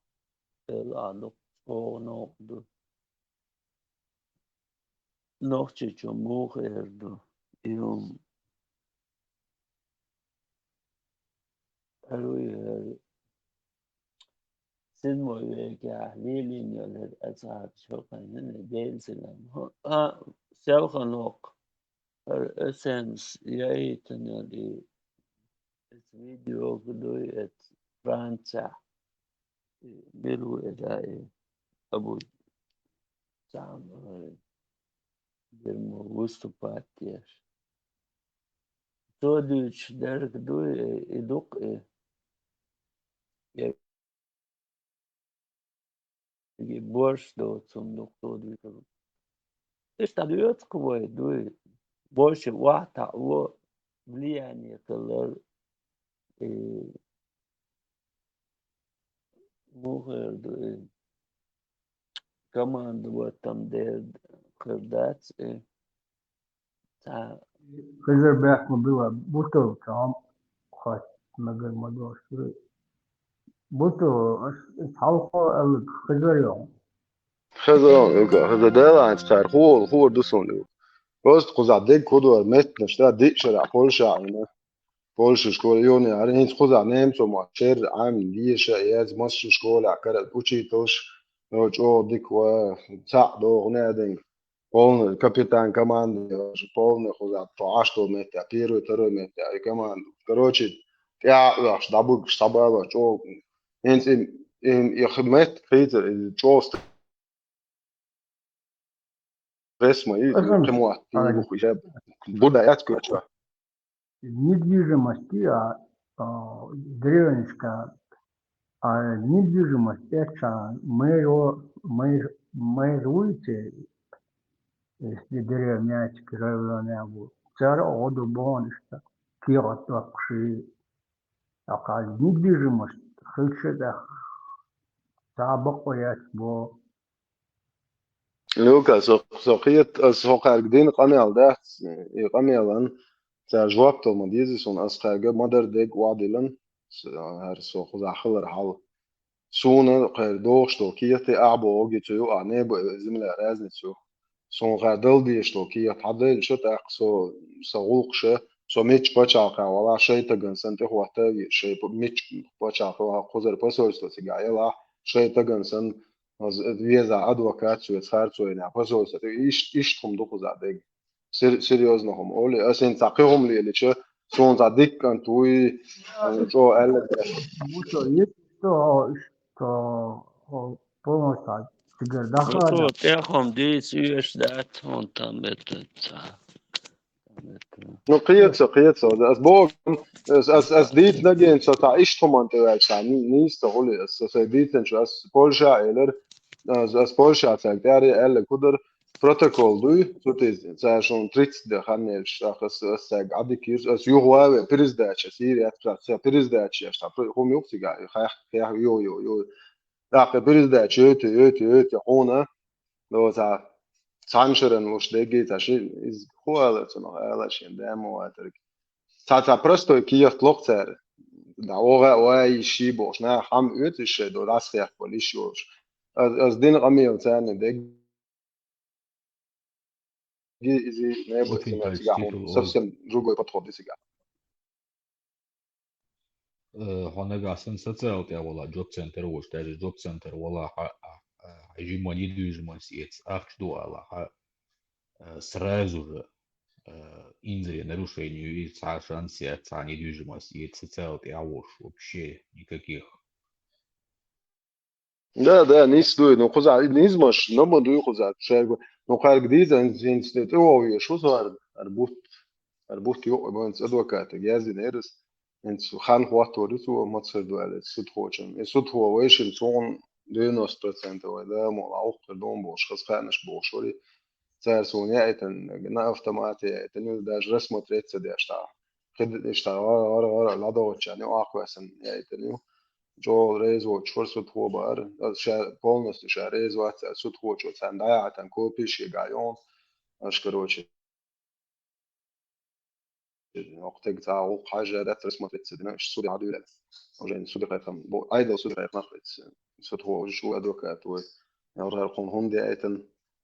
эла а ду-кх. оха новкъа ду. Нохчийчоь муха эр ду? И хӀума хӀара ву, хӀара седьмой векехь лелийна йолу хӀара Ацхьаб шо кхайнина, Делан салам. ХӀа, а, селхана воккха. ХӀара эсенс яийтина йолу и, эца видео дуй эца Францехь. И мила ву и да и Абу Цхьаьна, э, дермо выступать деш. Цо дуьйцуш дерг дуй, э, и дукха и. Я и борш доцун дукха цо дуьйцуш. Иштта дӀадоьцу-кх вай, дуй. Больше вахьтахь во влияние хилар, и муха эр ду и? Команда вот там дер хир дац и. Цхьа Хезар бехк ма билла, бутал цхьа хьо нагар ма дош. Бутал, ас, ас хьалхо аьлла, хезар йо. Хезар, хезар, Делан цара хуур, хуур ду суна ю. Просто кхузахь дерг хӀу ду, меттанаш да, диъ шарахь Польша а йина. Польша школа юхана яра, хӀинца кхузахь немцо ма шер Ӏам, деша а яц, массо школехь кара учительш, ну, чӀогӀа дика ва, цхьаъ доху неадинга. Полный капитан команды, полный кхузахь, тхо Ӏаш долу меттехь, первый, второй меттехь, и команда. Короче, тӀаьхьа а оьхуш, дӀабуьгуш, схьабалош, чӀогӀа. ХӀинца и, и, и хи-, метта хийцар, и чӀогӀа стресс ма и, Ахам. Кхин мотт, Ага. Тигух, и жеб. Бурда яц куча. Недвижимость, а, а, деревенька, а, недвижимость, это мэр, мэр, мэр улицы, если деревняшка, районягу, цара оду боништа, киот вакши, а, недвижимость, хылча да, цхьа бакъо яц бо. Люка, со, со кхета, ас хӀокхаьрга дина къамел дац, и къамелан цара жоп дала ма деза суна, ас кхаьрга ма-дарра дерг охьадиллина, с-, хӀара со кхузахь хилар хьал. Суна кхаьрга дохуш долу кехат а боху, цу юкъахь небо а, земля разница ю. Суна кхаьрга дала дезаш долу кехат хьаделлача, тӀаккха со, сан гӀуллакхаш, со мичча пачхьалкхехь валахь, шайтаган санна тӀехӀотта а везаш, шай п-, мичча пачхьалкхехь валахь, кхузара посольство цигахь ялахь, шайтаган санна, Аз веза адвокат соьца харцо йина, посольство, иш-, иштта хӀума ду кхузахь дерг. Сер-, серьёзно хӀума. Оли, ас хӀинца цхьа кхин хӀума лелича, суна цхьа дика кӀант вуй, чӀогӀа аьлла. Бу со, ит, что, что, о, полностью цигара даха, Ну, да? ТӀехь хӀума дийца оьшуш дац, хӀунда там это цхьа. Ну, кхета, кхета, ас боху, ас, ас, ас дийцинарг, со цхьа иштта хӀуманна тӀе ваьлча, цхьа н-, нийса ца хуьлу, ас, ас, ас дийцинчу, ас Польша а элира, ас, ас Польша цаьрга тӀаьхьа аьлла, кху дара, протокол дуй, цу тӀе, цара шуна тридцать де хан елча, ас, ас цаьрга Ӏадика йира, ас юха ван ве, пересдача, ас йийр яц, цхьа пересдача еш, цхьа хӀума юха цигахь, хьех, хьех, йо, йо, йо. ТӀаккха пересдача йойту, йойту, йойту, хьуна, Оцу цхьана шаран луш дегги ца ши, иза хӀун ала цунах, ала шен даьмо ватарг. Цхьа, цхьа простой кехат ло-кх цара. Да, оха а вай, ши бохуш, нах хьам оьцу шайн до, дӀасхехкабала йиш йолуш. Аз, аз дина къамел царна дегги иза не Очень бу, цигахь, почти тул совсем другой подход и цигахь. Э, хьо нагахь санна социал тӀехь валахь, джоб-центр волуш, даже джоб-центр валахь, хьа, а, а, хьан жимма недвижимость эца ахча ду алахь, хьа, э, сразу же, э, инзаре нарушение ю, и цхьа шанс яц, цхьа недвижимость эца социал тӀехь а волуш, вообще никаких. Да, да, нис дуй, ну, кхуза, низмаш, ну, ма дуй кхуза, шайгу, ну, кхайрга дийца, хӀинца тӀе вовъеш, ву со ар, ар бутт, ар бутт юкъа, ма хӀинца адвокатага яздина эрас, хӀинца хан хӀоттор ю цо, мацар ду аьлла, судхочун. И судхо вайшин цунна девяносто процентов вай, да, мола, ухкхир дом болуш, хаза кхаьнаш болуш вари, цара суна яйтан, на автомате яйтан, даже рассмотреть ца деш, та. КхидӀа иштта гӀара, гӀара, гӀара, ладогӀачарна юкъахвоьссина яйтина ю. ЧӀогӀа реза воцуш вара судхо баар. Аса ша полностью ша реза вац, аса судхочо царна дӀаяхьийтина копиш егахь йогӀу. Аша, короче, окху тега цхьа гӀуллакх хьажа дац, рассмотреть ца дина, аша суде хьадуьйлаьлла. Уже суде кхайкхам, бо-, айдал суде кхайкхам нах вайца. Судхо уже шу адвокат вай. Яра хӀара кхунна хӀунда яйтан,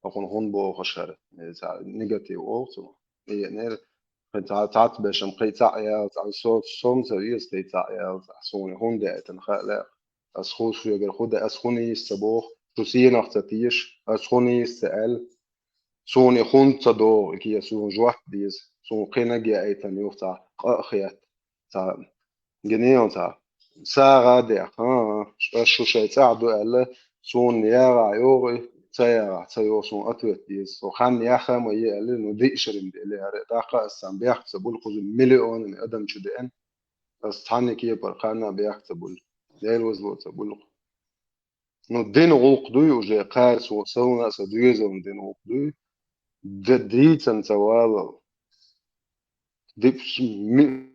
хӀара кхунна хӀунда бохуш хӀара. Э, цхьа негатив олу цунах. И яънера, кхин цхьа, цхьацца бешам кхин цхьаъ яла, цхьа со-, сом ца веза, кхин цхьаъ яла, цхьа суна хӀунда яйтан хаьа лаьа. Ас хӀу шуьгара хӀу де, ас хӀу нийса ца боху, шу сенах ца теша, ас хӀу нийса ца аьлла. Суна и хӀунда ца догӀу, и кхе суна жоп деза, суна кхинаг яйтан юха цхьа къа а хетта, цхьа гинийла цхьа сагӀа а дехка, а, а, ас шу шайн цӀахь ду аьлла, суна ягӀахь йогӀу и, ца ягӀахь ца йогӀу, суна ответ деза. Со хан яха а ма е аьлла, ну диъ шарим деле, хӀара даккха ас царна бехк ца буьллу, кхуза миллионами адам чу деана, ас цхьанна кепара кхарна а бехк ца буьллу. Дела вазло ца буьллу. Ну, дина гӀуллакх дуй уже, кхарсо, сална а сан доьзална дина гӀуллакх дуй. Де дийцан ца валал. Дипс ми-,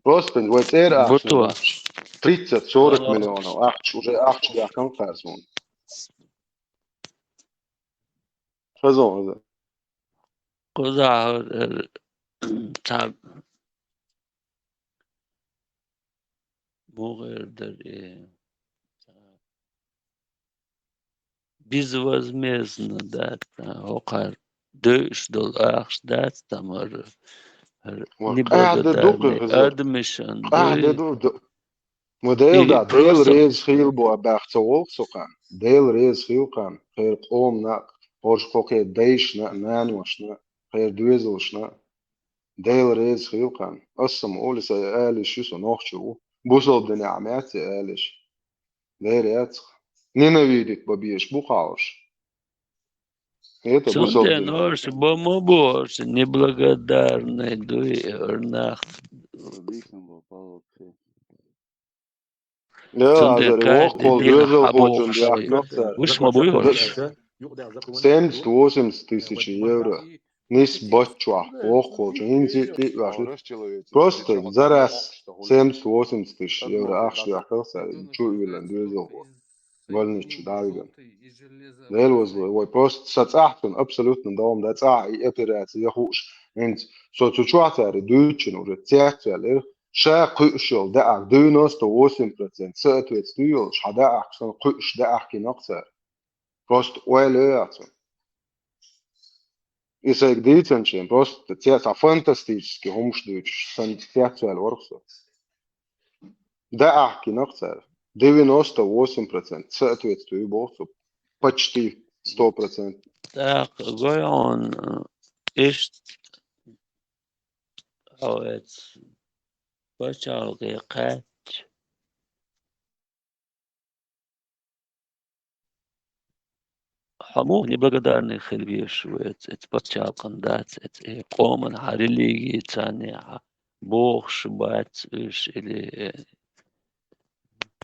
просто вай цӀера ахча Буту. Тридцать, сорок Алло. Миллионов ахча, уже ахча бехкан кхарсо. Хазон, хазон. Кхузахь, э, цхьа муха эр дара, э, безвозмездно дац, а, хӀокхара дойуш долу ахча дац, там хӀара, хӀара Ва, къаьхьа де ду неблагодарный кхин хазар. Адmission Къаьхьа де дуй. Ду, ду. Ма Дела И да, Дела просто реза хила бу а баьхка ца волу со кхарна. Дела реза хила кхарна, кхеран къомана а, хӀорш кхо кхеран дайшна а, наношна а, кхеран доьзалшна а. Дела реза хила кхарна. Ас сама олу, сан алиш ю, со нохчо ву. Бусалба динехь меца алиш. Дера яцахь. Ненавидеть бан безаш бу кхалш. Это бусалба Цундела дин. Орш бан ма бу, орш неблагодарный дуй, эр нах. Я, Цундела азар, каждый воккхал день доьзал хьабохуш хочун яхнах цара. Уьш ма буй хӀорш. Семьдесят-восемьдесят тысяч евро. Нис баччохь, воккхалчу, хӀинца а тӀе а ваьхна. Просто за раз семьдесят-восемьдесят тысяч евро ахча яхках цара, чу а виллина доьзалхо. Больницу дӀавигна. Дела вазло, вай просто сан цӀахь цунна абсолютно догӀма дац, цӀахь и операция я хууш, хӀинца со цу чохь цара дуьйцучун уже цецваьлла, ша кхуьуш йолу даьӀахк девяносто восемь процент соответствие йолуш, хьан даьӀахк санна кхуьуш даьӀахкинакх цара. Просто ойла йо яц. И сайга дийцинчийн, просто цецваьлла фантастически хӀумаш дуьйцуш, сан цецваьлла вара со. ДаьӀахкинакх цара. Девяносто восемь процент соответствие боху цо. Почти сто процент. ТӀаккха гой хьуна, иштта хьо эца пачхьалкхе кхаьчча, хьо муха неблагодарный хила везаш ву эца, эца пачхьалкхана дац, эца, э, къоман хьан религица, хьан бохуш бац уьш, или, э,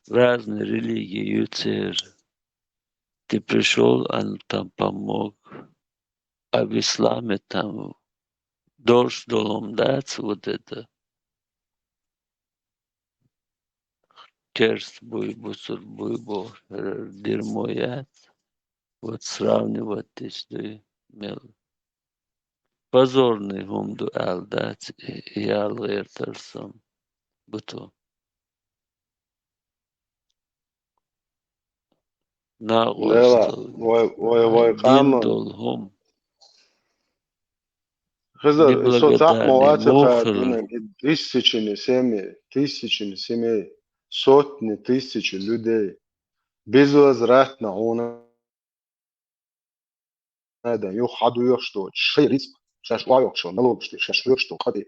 разные религии ю церан. Ты пришёл, а там помог. А в исламе там долуш долу хӀума дац, вот это. Керст буй, бусурба буй бохуш, дерьмо яц. Вот сравнивать деш дуй мел. Позорный хӀума ду аьлла дац, и, и ял гӀертар сан. Буту. Дела, вай, вай, вай, дин къаман долу хӀума. Хезар, со цхьаъ ма вац, неблагодарный, кхаьчна, муххалан. Тысячами семей, тысячами семей, сотни тысячи людей, безвозвратно хьуна Ада, юха хьан доьхуш доцу шайн рицкъ, шаьш охьайоккхуш йолу налогаш тӀе, шаьш хьоьхуш долу къа тӀе.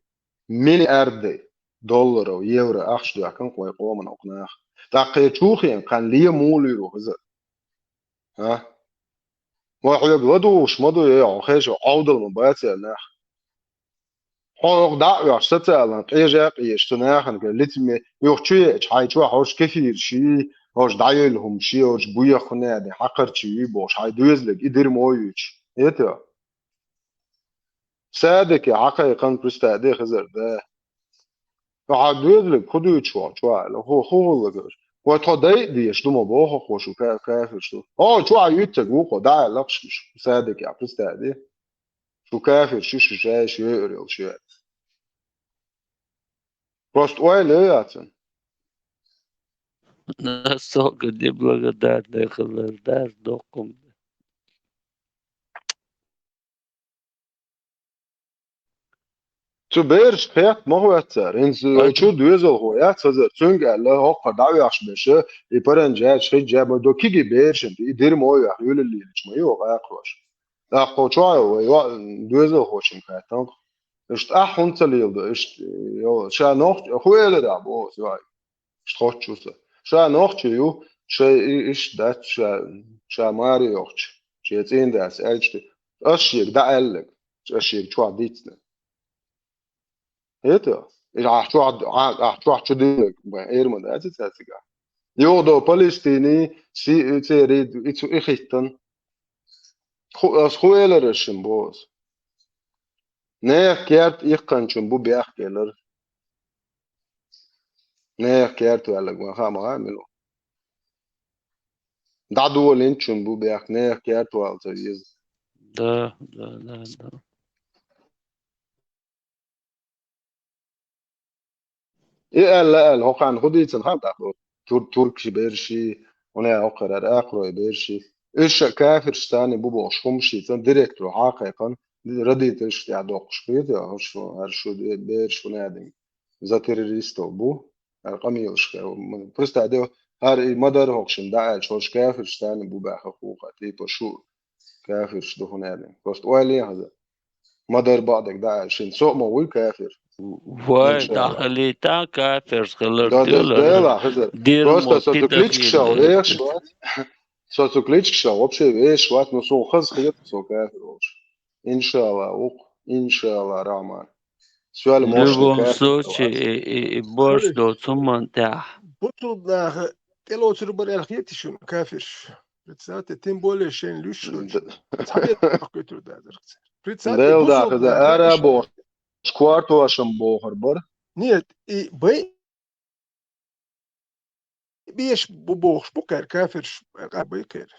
Миллиард долларов, евро ахча доьхкина вай къоман окху наха. ТӀаккха и чу хиъна кхарна ле муха луьйр ву хезар? А? Вай хьоьга ладугӀуш ма ду, э, хьо хезаш, Ӏовдал ма бац аьлла нах. Хьо хӀокху дӀа а оьхуш, социалан къежа а къежаш, цу нахана ган лицаме, юха чу еача, хьайн чохь хӀорш кефираш йий, хӀорш дӀайойла хӀумаш йий, хӀорш буьйху нене хьакхарчий юй бохуш, хьайн доьзалиг и дерьмо юьйцуш. Эта? Садике хьакхайкхина, представь, де хезар, да. Хьан доьзалиг хӀун дуьйцуш ву чохь аьлла, хӀу, хӀу гӀуллакх. Вай тхо дайа а дезаш ду ма боху хьо шу ка-, кафирш ду. Хьо чохь юьйцург ву хьо, дӀа аьлла лакхашкаш, садике, представь, де. Шу кафирш ю, шу шайша йойур йолуш ю. Просто ойла йо яцан. Настолько неблагодарный хилар, дар доккхум. Цу бераш кхетта ма хӀоьттара. ХӀинца чу доьзалхо яц хазар. Цуьнга аьлла, хӀокхар дӀавехаш беша, и паранжач хиджа ма до киги берашан, и дир мо яхь, юлаллилич ма ю, акхош. ТӀаккха чу вай, доьзалхочун кхеттанх. Иштта ахь хӀунда ца леладо, иштта, йо, ша нохч, ху элира бо, йо. Иштта хоч ву со. Ша нохчи ю, шай и-, иштта дац, ша, ша маре йохча, шен цӀен дац, аьлча, аш шега дӀа аьллаг, аш шега чохь дийцна. ХӀета? И ахь чохь, ахь, ахь чохь чу диннаг, бан, эр ма дац и цаьрцигахь. Юха до Палестини, си-, и церий, и цу, и хиттан. Ху-, ас ху элар аш шин бо ас. Нехан керт иккханчун бу бехк элар. Нехан керт ваьллаг ван хаа ма хаа мила. ДӀадолинчун бу бехк, нехан керт вала ца веза. Да, да, да, да. И аьлла, аьлла, хӀокхарна хӀу дийцина хьан тӀаккха? Тур-, туркаши берши, хӀуна хӀокхар ара акхарой берши. Уьш ша кафирш санна бу бохуш хӀумаш йийцан, директоро хьакхайкхан, родительш тӀехь доккхуш хета, хӀуш, хӀара шу берш хӀуна аьдинг за террористов бу, хӀара къамелашка. Представь, хӀара и ма-дарра хӀокху шин дӀа аьлча, хӀорш кафирш санна бу баьхха хӀуха, типа шу кафирш ду хӀуна аьдинг. Просто ойла е хьаза. Ма-дарра бакъдерг дӀа аьлла шин. Со а ма вуй кафир. Вай, иншалла. Дахалийтан кафирш хилар. Да, да, тилар. Да, ла, хазар. Дир просто мо со цу тита кличкашал хилар. Веш вац. Со цу кличкашал вообще веш вац, но сон хаз хет, со кафир волуш. Иншалла, вукх. Иншалла, Рахман. Соьл мошна любом кафир случае, вац. И, и, и борш доцу хӀуман тӀехь. Бусулба наха тӀелоцур бара аьлла хетий шуна кафирш? Представьте, тем более шайн луьш долчу. Д-, цхьа бетта кхуьйтур дазарх цара. Представьте, Дела бусулба даха, наха ара бохуш, кортошам бохур бара. Нет, и бай беш бу бохуш бу кхаьр кафирш, къа бай кхаьр.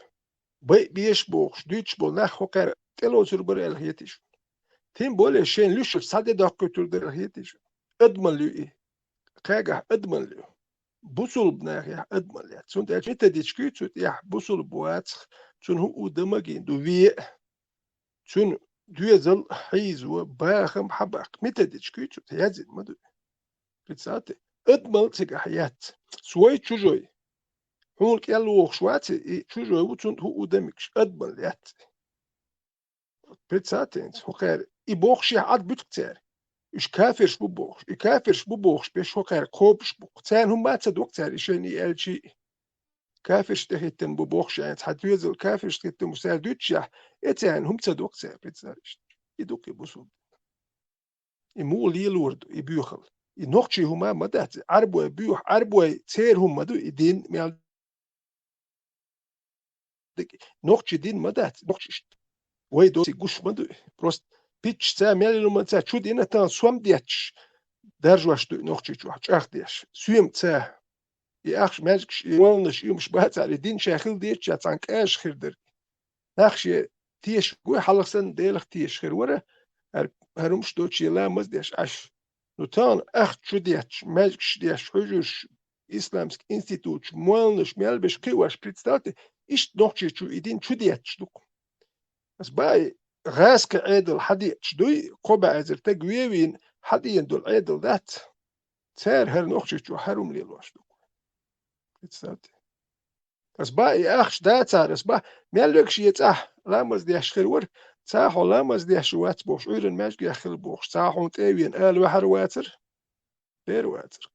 Бай беш бохуш, дуьйцуш болу нах хӀокхаьр тӀелоцур бара аьлла хетий шуна? Тем более шайн луьш цхьа де доккхуьйтур дара хетий шуна? Адамалла ю и. Кхагахь адамалла ю. Бусулба нахехь адамалла яц. Цунна тӀехь методичка ю цу тӀехь бусулба вацах, цунна хӀуъу дан магийна ду ве а. Цуьнан доьзал хьийзо, бахам хьабаккха. Методичка ю цу тӀехь, язйина ма ду. Представьте, адамалла цигахь яц. Свой, чужой. Хьуна кӀел вохуш вац и, чужой ву, цунна хӀуъу дан мегаш, адамалла яц. Представьте, хӀокхаьр и бохушехь Ӏад буьту цара. Уьш кафирш бу бохуш. И кафирш бу бохуш беш хӀокхаьр кхобуш бу. Царна хӀумма а ца доккху цара и шайна и аьлчий. Кафирш тӀехӀиттина бу бохуш, цхьа доьзал кафирш тӀехӀиттина бу, цара дуьйцушехь, э, царна хӀума ца доккху цара, представьте. И ду-кх и бусулба. И муха лелор ду, и боьхал. И нохчий хӀума а ма дац, Ӏарбой боьху, Ӏарбой церан хӀума ма ду, и дин мел дика. Нохчий дин ма дац, нохчий иштта. Вай доций гуш ма ду. Просто пичча ца мел йилма ца чу дина тан сом детташ, даржош ду и нохчий чохь, чӀагӀдеш. Соьма ца. И ахча маьжгаш, и молланаш, и юмаш бацара, и дин ша хила дезача цхьана кӀажа хир дара. Нах шен теша гой хьалха санна, Делах теша хир вара, хӀара, хӀара хӀумаш доцу шен ламаз деш Ӏаш. Ну, тахана ахча чу детташ, маьжгаш деш, хьуьжарш, исламский институташ, молланаш мел беш кхиош, представьте, иштта нохчий чу и дин чу детташ ду-кх. Ас баьи, гӀаскхи Ӏедал хьадеъча дуй, кхо бӀе эзар таг вевийна, хьадеана долу Ӏедал дац. Цара хӀара нохчий чу хӀара хӀума лелош ду-кх. Представьте. Ас баьи, ахча дацара, ас баьи, мел вегаш е цӀахь ламаз деш хир вара, цхьа хьо ламаз деш вац бохуш, Ӏуьйранна маьжгех хила бохуш, цхьа хьуна тӀе а вена, ала ваьхьар вацара? Бер вацара.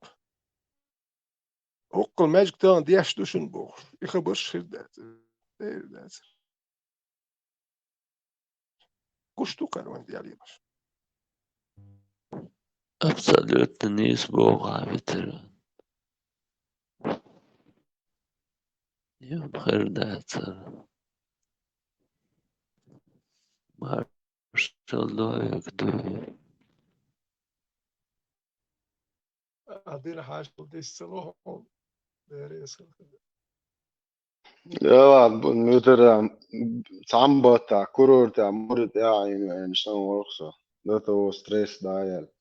ХӀоккхул маьжга тахана деш ду шуна бохуш, и хабарш хир дацара, хир дацара. Гуш ду кхара вайн Дела йолуш. Абсолютно нийса боху хьан, ветеран. Юн хир дацара. Маршалла век дуй. Адина хьаьжал дисцало хьуна. Бере эсала хир. Я ладно, бу-, муьтара, цхьамма баттахь, курортехь, муьра тӀе а Ӏийна веана, сан варх со. До того стресс дӀаяьлла.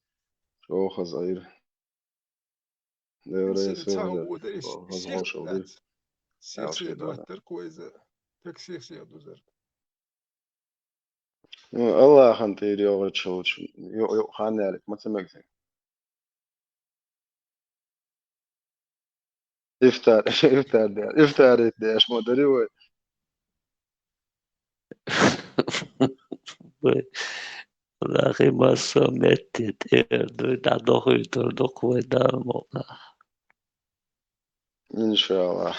Чохаза Ӏийра. Деврей согӀдар, хазгӀошал дир. Сех-сех доттар кхойза, так сех-сех дузар. Ну, Аллахьан тӀера йогӀучу хӀулчу, ю-, ю-, хан ялик, ма ца мегзий. Ифтар, ифтар де-, ифтарит деш ма дари вай. Вай, нахи массо а метте тӀера дуй, дӀадохуьйтур ду-кх вай Дала мукъа. Иншаллахь.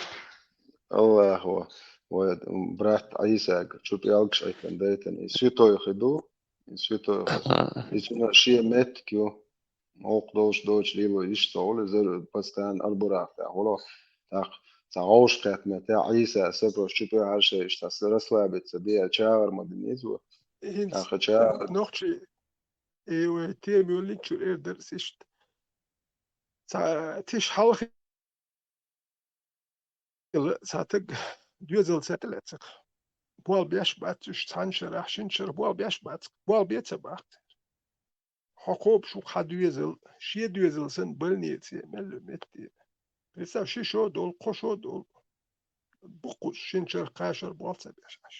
Аллахьо вай брат Ӏийсага чу пӀелгаш Ӏиттан дайтан, и святой хи ду, и святой хи. Ага. И цуьнан шен меттиг ю. Воккха долуш доцуш лело иштта ца хуьлу, иза постоянно арбурахь тӀехь хуьлу. ТӀаккха цхьа гӀовш кхетта меттехь Ӏийса сапрош чу пӀелгаш Ӏийша, иштта расслабиться бен чагӀар ма дина иза. ХӀинца тӀаккха чагӀар нохчий, э, вай тема йоллинчуьра эр дара иштта. Цхьа тиша хьалха Ила цхьа таг доьзал ца тӀе лаьцна. Болх беш бац уьш, цхьана шарахь, шина шарахь болх беш бац, болх бен ца баккха церан. Хьо кхобуш ву хьан доьзал, шен доьзал санна больнице, мел ю метте. Представь, ши шо долу, кхо шо долу. Бу кхузза шина шарахь, кхаа шарахь болх ца беш Ӏаш.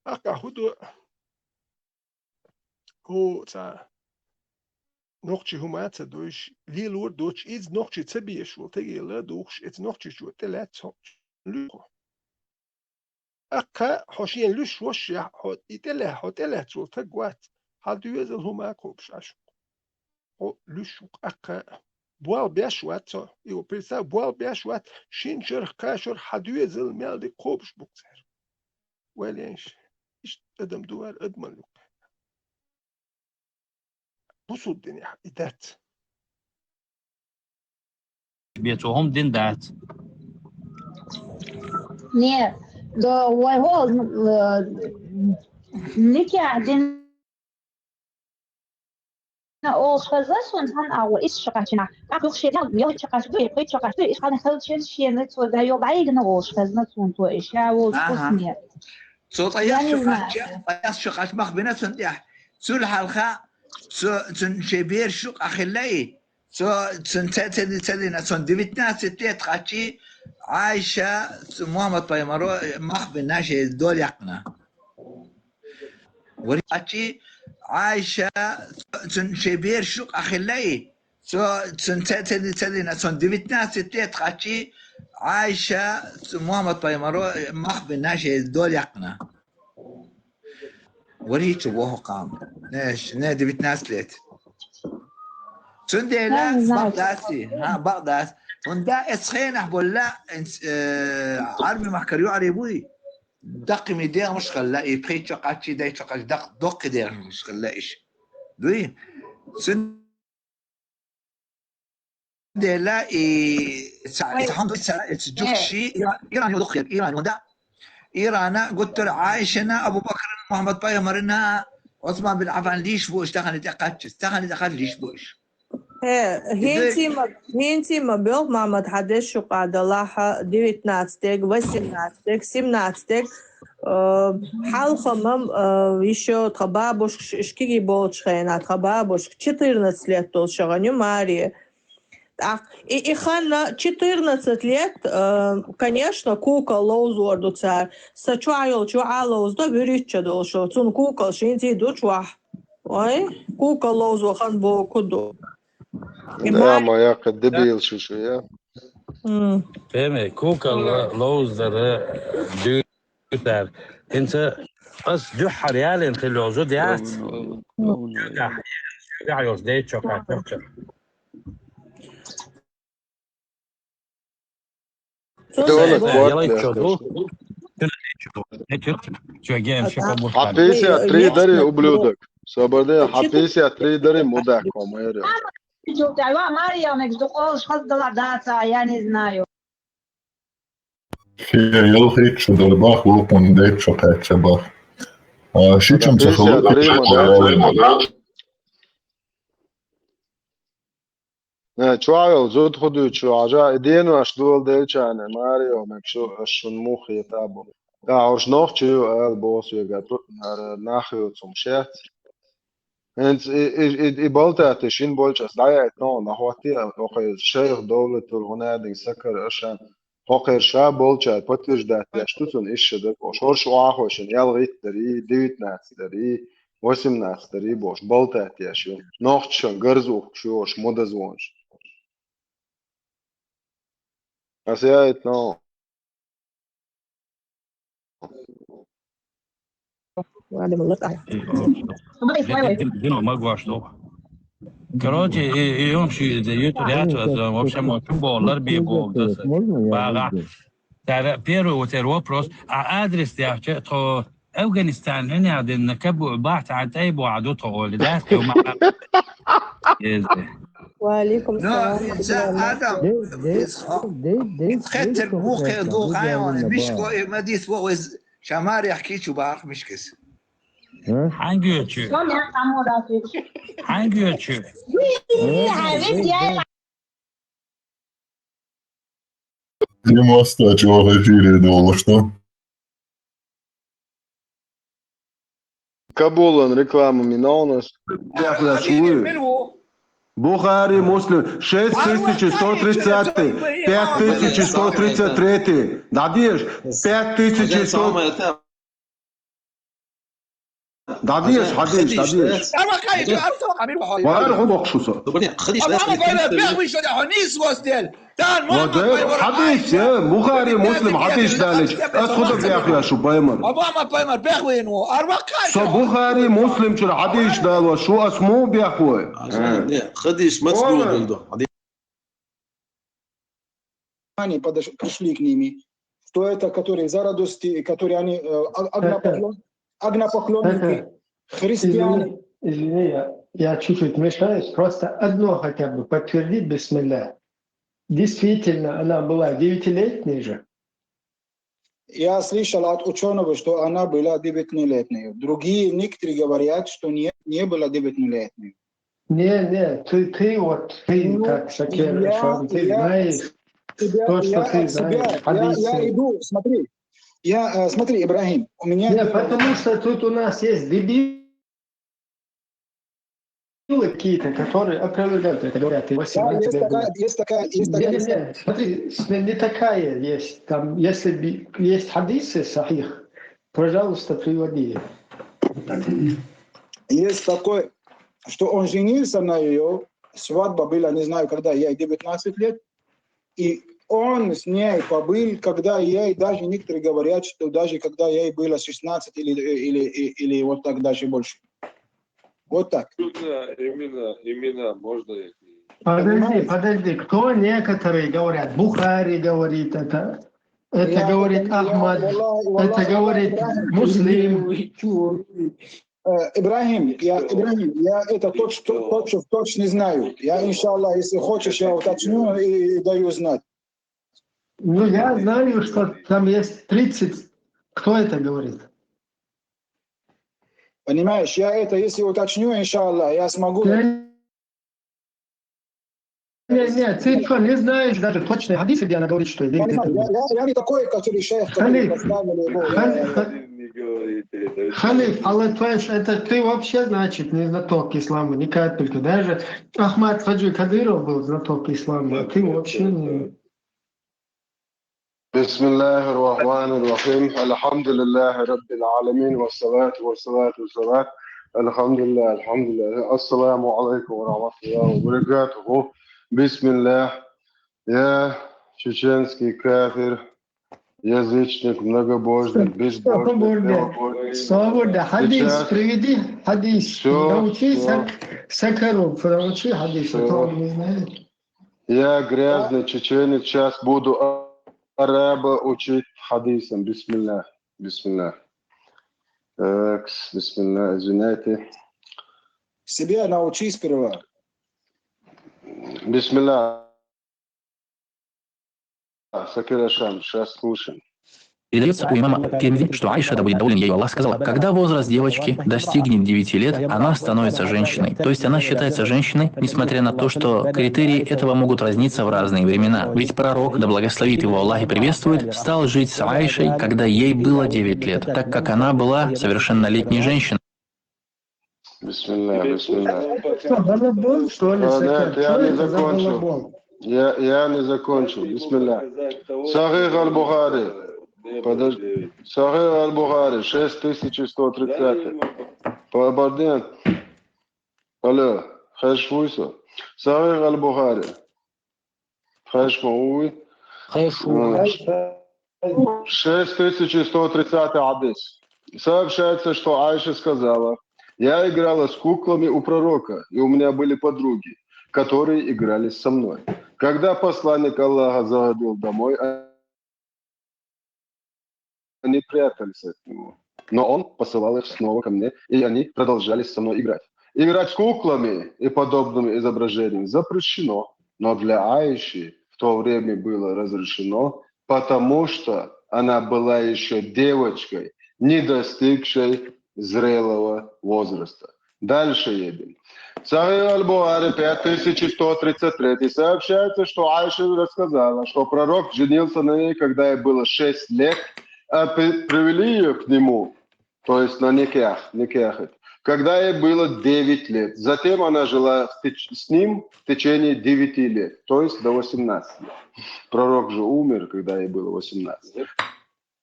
Ахкъа хӀун до? ХӀу цхьа нохчий хӀума а ца дуьйш, лелор а доцуш, иза нохчий ца безаш волу тагийла а духуш, эца нохчийчо тӀе лаьцна хьо луьйш хьо. Ахкъа хьо шена луьйш вошшехь, хьо и тӀе лаьхьа, хьо тӀе лаьцна волу таг вац, хьан доьзал хӀума а кхобуш Ӏаш ву. Хьо луьйш ву ахкъа. Болх беш вац хьо. И представь, болх беш вац, шина шарахь, кхаа шарахь хьан доьзал мел дика кхобуш бу-кх цара. Вай лайш, иштта адам ду хӀара адаман юкъа. Бусулба динехь и дац. Бен цо хӀума дина дац. Не, до вай хьо, э, никехь дина олуш хезна суна цхьана агӀо, исс шо кхаьчна. ТӀаккха юха шен йолчу кхаьчна, кхуьйчу кхаьчна, исс хьалха хилча шена цо дай йолу дӀайигна олуш хезна суна цо, и ша волчу хӀусаме. Цо ткъа исс шо кхаьчча, ткъа исс шо кхаьчча мах бина цунна тӀехь. Цул хьалха цо, цуьнан шен бераш юкъахь хилла и. Цо, цуьнан ца, ца, ца дина, цунна девятнадцать лет кхаьччи, Ӏайша, цу Мухьаммад-пайхамаро мах бина шен дола яьккхина. Вари кхаьччи, Ӏайша, цуьнан шен бераш юкъахь хилла и. Цо, цуьнан ца, ца, ца дина, цунна девятнадцать лет кхаьччи, Ӏайша, цу Мухьаммад-пайхамаро мах бина шен дола яьккхина. Вари чу воху кхам. Не, ш-, не, девятнадцать лет. Цундела, не знаю, бакъ дац и, ха, бакъ дац. ХӀунда эцу хенахь болла, э, Ӏарби махкара юкъара буй? Даккхий дегӀамаш хилла, и пхийтта шо кхаьччи, дай шо кхаьччи, даккхий дегӀамаш хилла иш. Дуй? Цундела и ца, и ца хьуна дуй ца, и ца жугташи, Иран, Иран йолу дукхе, Иран йолу. Ирана гуттара Ӏайшана, Абу Бакрана, Мухьаммад-пайхамарна, Ӏусман бин Ӏаффан лиш бу иш, тахана тӀе кхаьчча, тахана тӀе кхаьчча лиш бу иш. Хе, хӀинца ма, хӀинца ма боьлху, Мамад, хьан дешна юкъа далахь, девятнадцатег, восемнадцатег, семнадцатег, э, хьалха-м, э, ещё тхан бабушкаш, ишкиги болчу хенахь, тхан бабушка четырнадцать лет долуш ю Мария. ТӀаккха и, и ханна четырнадцать лет, э, конечно, кукал ловзор ду цара. Сан чохь йолчу а ловзадо, вуьрхӀитта долуш ю. Цунна кукал шин цӀий ду чохь. Ой, кукал ловзо хан боху ду. Да, ма яккха дебил шу шу, я. М. Пеме, кукал ловзара дуьйтар. ХӀинца ас дуьххьара ялийна хила йолу зуда яц. М. Юьгахь йолуш дайчо кхаччалц. Цунна Цунна боху. Ялайчо ду. Цунна дайчо ду. Дайчо. Чё, гем, шо кому Хьан пятьдесят три дари, ублюдок. Собар де, хьан пятьдесят три дари, мудак, кому яри. Чё, дай ва, Марьямекс ду къолуш хаздала даца, я не знаю. Хе, ялхиччу дар бах, вокун дайчо кхачча бах. А, шичам ца халу. Э, чохь йолу зуда хӀун дуьйцу шу, хьажа, и денош доладелчарна, Марио, мега шу, ас шуна муха хета бу. ТӀаккха уьш нохчий ю ала боху соьга, ту-, ара, нах ю цум шец. ХӀинца и, и, и, и балтати шин болчӀас дӀаяйта, но, нахватти, охай шайх Довлатур, гьунадин Сакар, Ашан, хӀокхер ша болча подтверждать деш ду цун ишша даг, ош орш оахошин, ялгӀитта дари, девятнадцать дари, восемнадцать дари, бош, балтати еш ю. Нохчашан гарзухкуш ю, ош модаз вонш. Ас яйта, но. Дин, дин, ма гуаш ду. Короче, и, и он ши, и юту ряд, э, вообще, мо чу болар би бо, да, с-, бага. Тара, первый вот этот вопрос. А адрес я че, то Афганистан, не надо, на кабу, бахт, а тай бу, а ду то, оли, да, то ма-, Езде. Ва алейкум салам. Адам, Дей, дей, из хо-, дей, дей, из хеттер дей, бухе дей, ду дей, хайван, дей, мишко, дей. И мадис во из шамар яхки чу бах мишкис. А? Ханги ючу? Шо мя каму дафи? Ханги ючу? Ой, ой, ой. Дима, кстати, в эфире думал, что? Кабулан реклама миновнас. Бухари, Муслим, шесть тысяч сто тридцатый, пять тысяч сто тридцать третий. Дадеш, пять тысяч сто. Дадеш, хадеш, дадеш. Вар губок шуса. Хадеш, э, Бухари, Муслим, хадеш далеч. Ас худа бяхъя шу, Баймар. Со Бухари, Муслим чура хадеш дала, шу ас му бяхъя. Хадеш, ма сгу. Они подош-, пришли к ними, что это, которые зарадости, которые они, э, а-, огнопоклон-, огнопоклонники, христиане. Извини, извини, я, я чуть-чуть мешаюсь. Просто одно хотя бы подтверди, бисмилля. Действительно, она была девятилетней же. Я слышал от учёного, что она была девятнолетней. Другие, некоторые говорят, что не, не была девятнолетней. Не, не, ты, ты вот, ты, ну, как Шакир, я, ты знаешь, то, что ты знаешь, я, я иду, смотри, я, э, смотри, Ибрахим, у меня... Не, потому что тут у нас есть дебил, какие-то, которые опровергают это, говорят, и... Да, есть такая, есть такая, есть такая... Не, не, не, смотри, не такая есть. Там, если есть хадисы сахих, пожалуйста, приводи. Есть такой, что он женился на её, свадьба была, не знаю, когда, ей девятнадцать лет, и он с ней побыл, когда ей, даже некоторые говорят, что даже когда ей было шестнадцать или, или, или вот так, даже больше. Вот так. Имена, имена, имена можно их? Подожди, подожди. Кто некоторые говорят? Бухари говорит это. Это говорит Ахмад. Это говорит Муслим. Э, Ибрахим, я, Ибрахим, я это точ-, то-, точно, точно не знаю. Я, иншаллах, если хочешь, я уточню и даю знать. Ну, я знаю, что там есть тридцать. Кто это говорит? Понимаешь, я это, если уточню, иншаллах, я смогу... Не, не, ты что, не знаешь даже точные хадисы, где она говорит, что... Я не знаю, я, я, я не такой, который шейх, который поставили его. Халиф, Халиф, Аллах, то есть это ты вообще, значит, не знаток ислама, ни капельки. Даже Ахмад Хаджи Кадыров был знаток ислама, а ты вообще не... بسم الله الرحمن الرحيم. الحمد لله رب العالمين. والصلاة والصلاة والصلاة. الحمد لله، الحمد لله. السلام عليكم ورحمة الله وبركاته. بسم الله. Я чеченский кафир, язычник, многобожник, безбожник, свободный. Свободный. Хадис, приведи хадис. Всё, научи всё. Сак-, Сакару, научи хадис, а то он не знает. Я грязный чеченец, сейчас буду а-, араба учить хадисам. Бисмилля. Бисмилля. Так, бисмилля, извиняйте. Себя научи сперва. Бисмилля. Сакир Ашан, сейчас слушаем. Передается у имама Тирмизи, что Аиша, да будет доволен ею Аллах, сказала: «Когда возраст девочки достигнет девяти лет, она становится женщиной». То есть она считается женщиной, несмотря на то, что критерии этого могут разниться в разные времена. Ведь пророк, да благословит его Аллах и приветствует, стал жить с Аишей, когда ей было девять лет, так как она была совершеннолетней женщиной. Бисмилля, бисмилля. Что, балабол, что ли, А, Сакен? нет, я Что не это за закончил. Балабол? Я, я не закончил. Бисмилля. Сахих аль-Бухари. Подожди. Сахих аль-Бухари, шесть тысяч сто тридцать. По-, подожди. Алло, хайр шуй сэ. Сахих аль-Бухари. Хайр шуй. Хайр шуй. М. Шесть тысяч сто тридцатый хадис. Сообщается, что Айша сказала: «Я играла с куклами у пророка, и у меня были подруги, которые играли со мной. Когда посланник Аллаха заходил домой, они прятались от него. Но он посылал их снова ко мне, и они продолжали со мной играть». Играть с куклами и подобными изображениями запрещено, но для Аиши в то время было разрешено, потому что она была еще девочкой, не достигшей зрелого возраста. Дальше едем. Сахих аль-Бухари, пять тысяч сто тридцать третий. Сообщается, что Айша рассказала, что пророк женился на ней, когда ей было шесть лет, а при- привели ее к нему, то есть на никях, никях это, когда ей было девять лет. Затем она жила в теч- с ним в течение девяти лет, то есть до восемнадцати лет. Пророк же умер, когда ей было восемнадцать.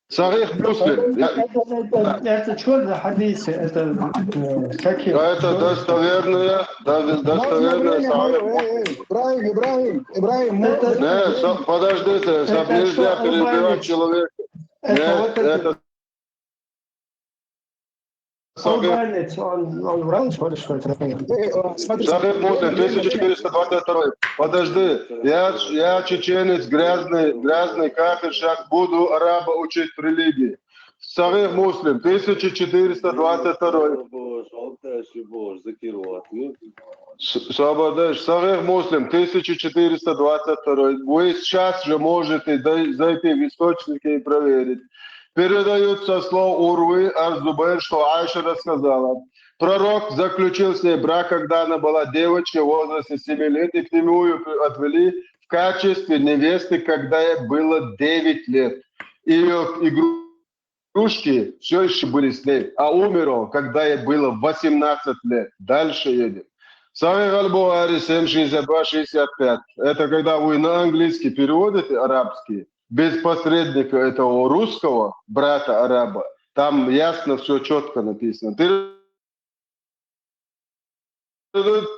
Сахих Муслим. Я- Это, это, это что за хадисы? Это э, какие? Да, это достоверная, да, Можно достоверная время, Сахих можно, эй, эй, Ибрагим, Ибрагим, Ибрагим, можно Это- время? Не, со- подождите, Это нельзя что, перебивать албанец? Человека. Это Нет, вот это- это Сахих, Албанец, он, он врал, что ли, что это? Эй, э, смотри, Сахих Муслим, время, время. тысяча четыреста двадцать второй. Подожди, я, я чеченец, грязный, грязный кафир, сейчас буду араба учить религии. Сахих Муслим, тысяча четыреста двадцать второй. С- Сабадеш, Сахих Муслим, тысяча четыреста двадцать второй. Вы сейчас же можете дой- зайти в источники и проверить. Передают со слов Урвы Ар-Зубайр, что Айша рассказала: пророк заключил с ней брак, когда она была девочкой в возрасте семи лет, и к нему ее при- отвели в качестве невесты, когда ей было девять лет. Ее игрушки все еще были с ней, а умер он, когда ей было восемнадцать лет. Дальше едем. Сахих аль-Бухари семь шестьдесят два шестьдесят пять. Это когда вы на английский переводите арабский, без посредника этого русского брата араба, там ясно все четко написано. Передают,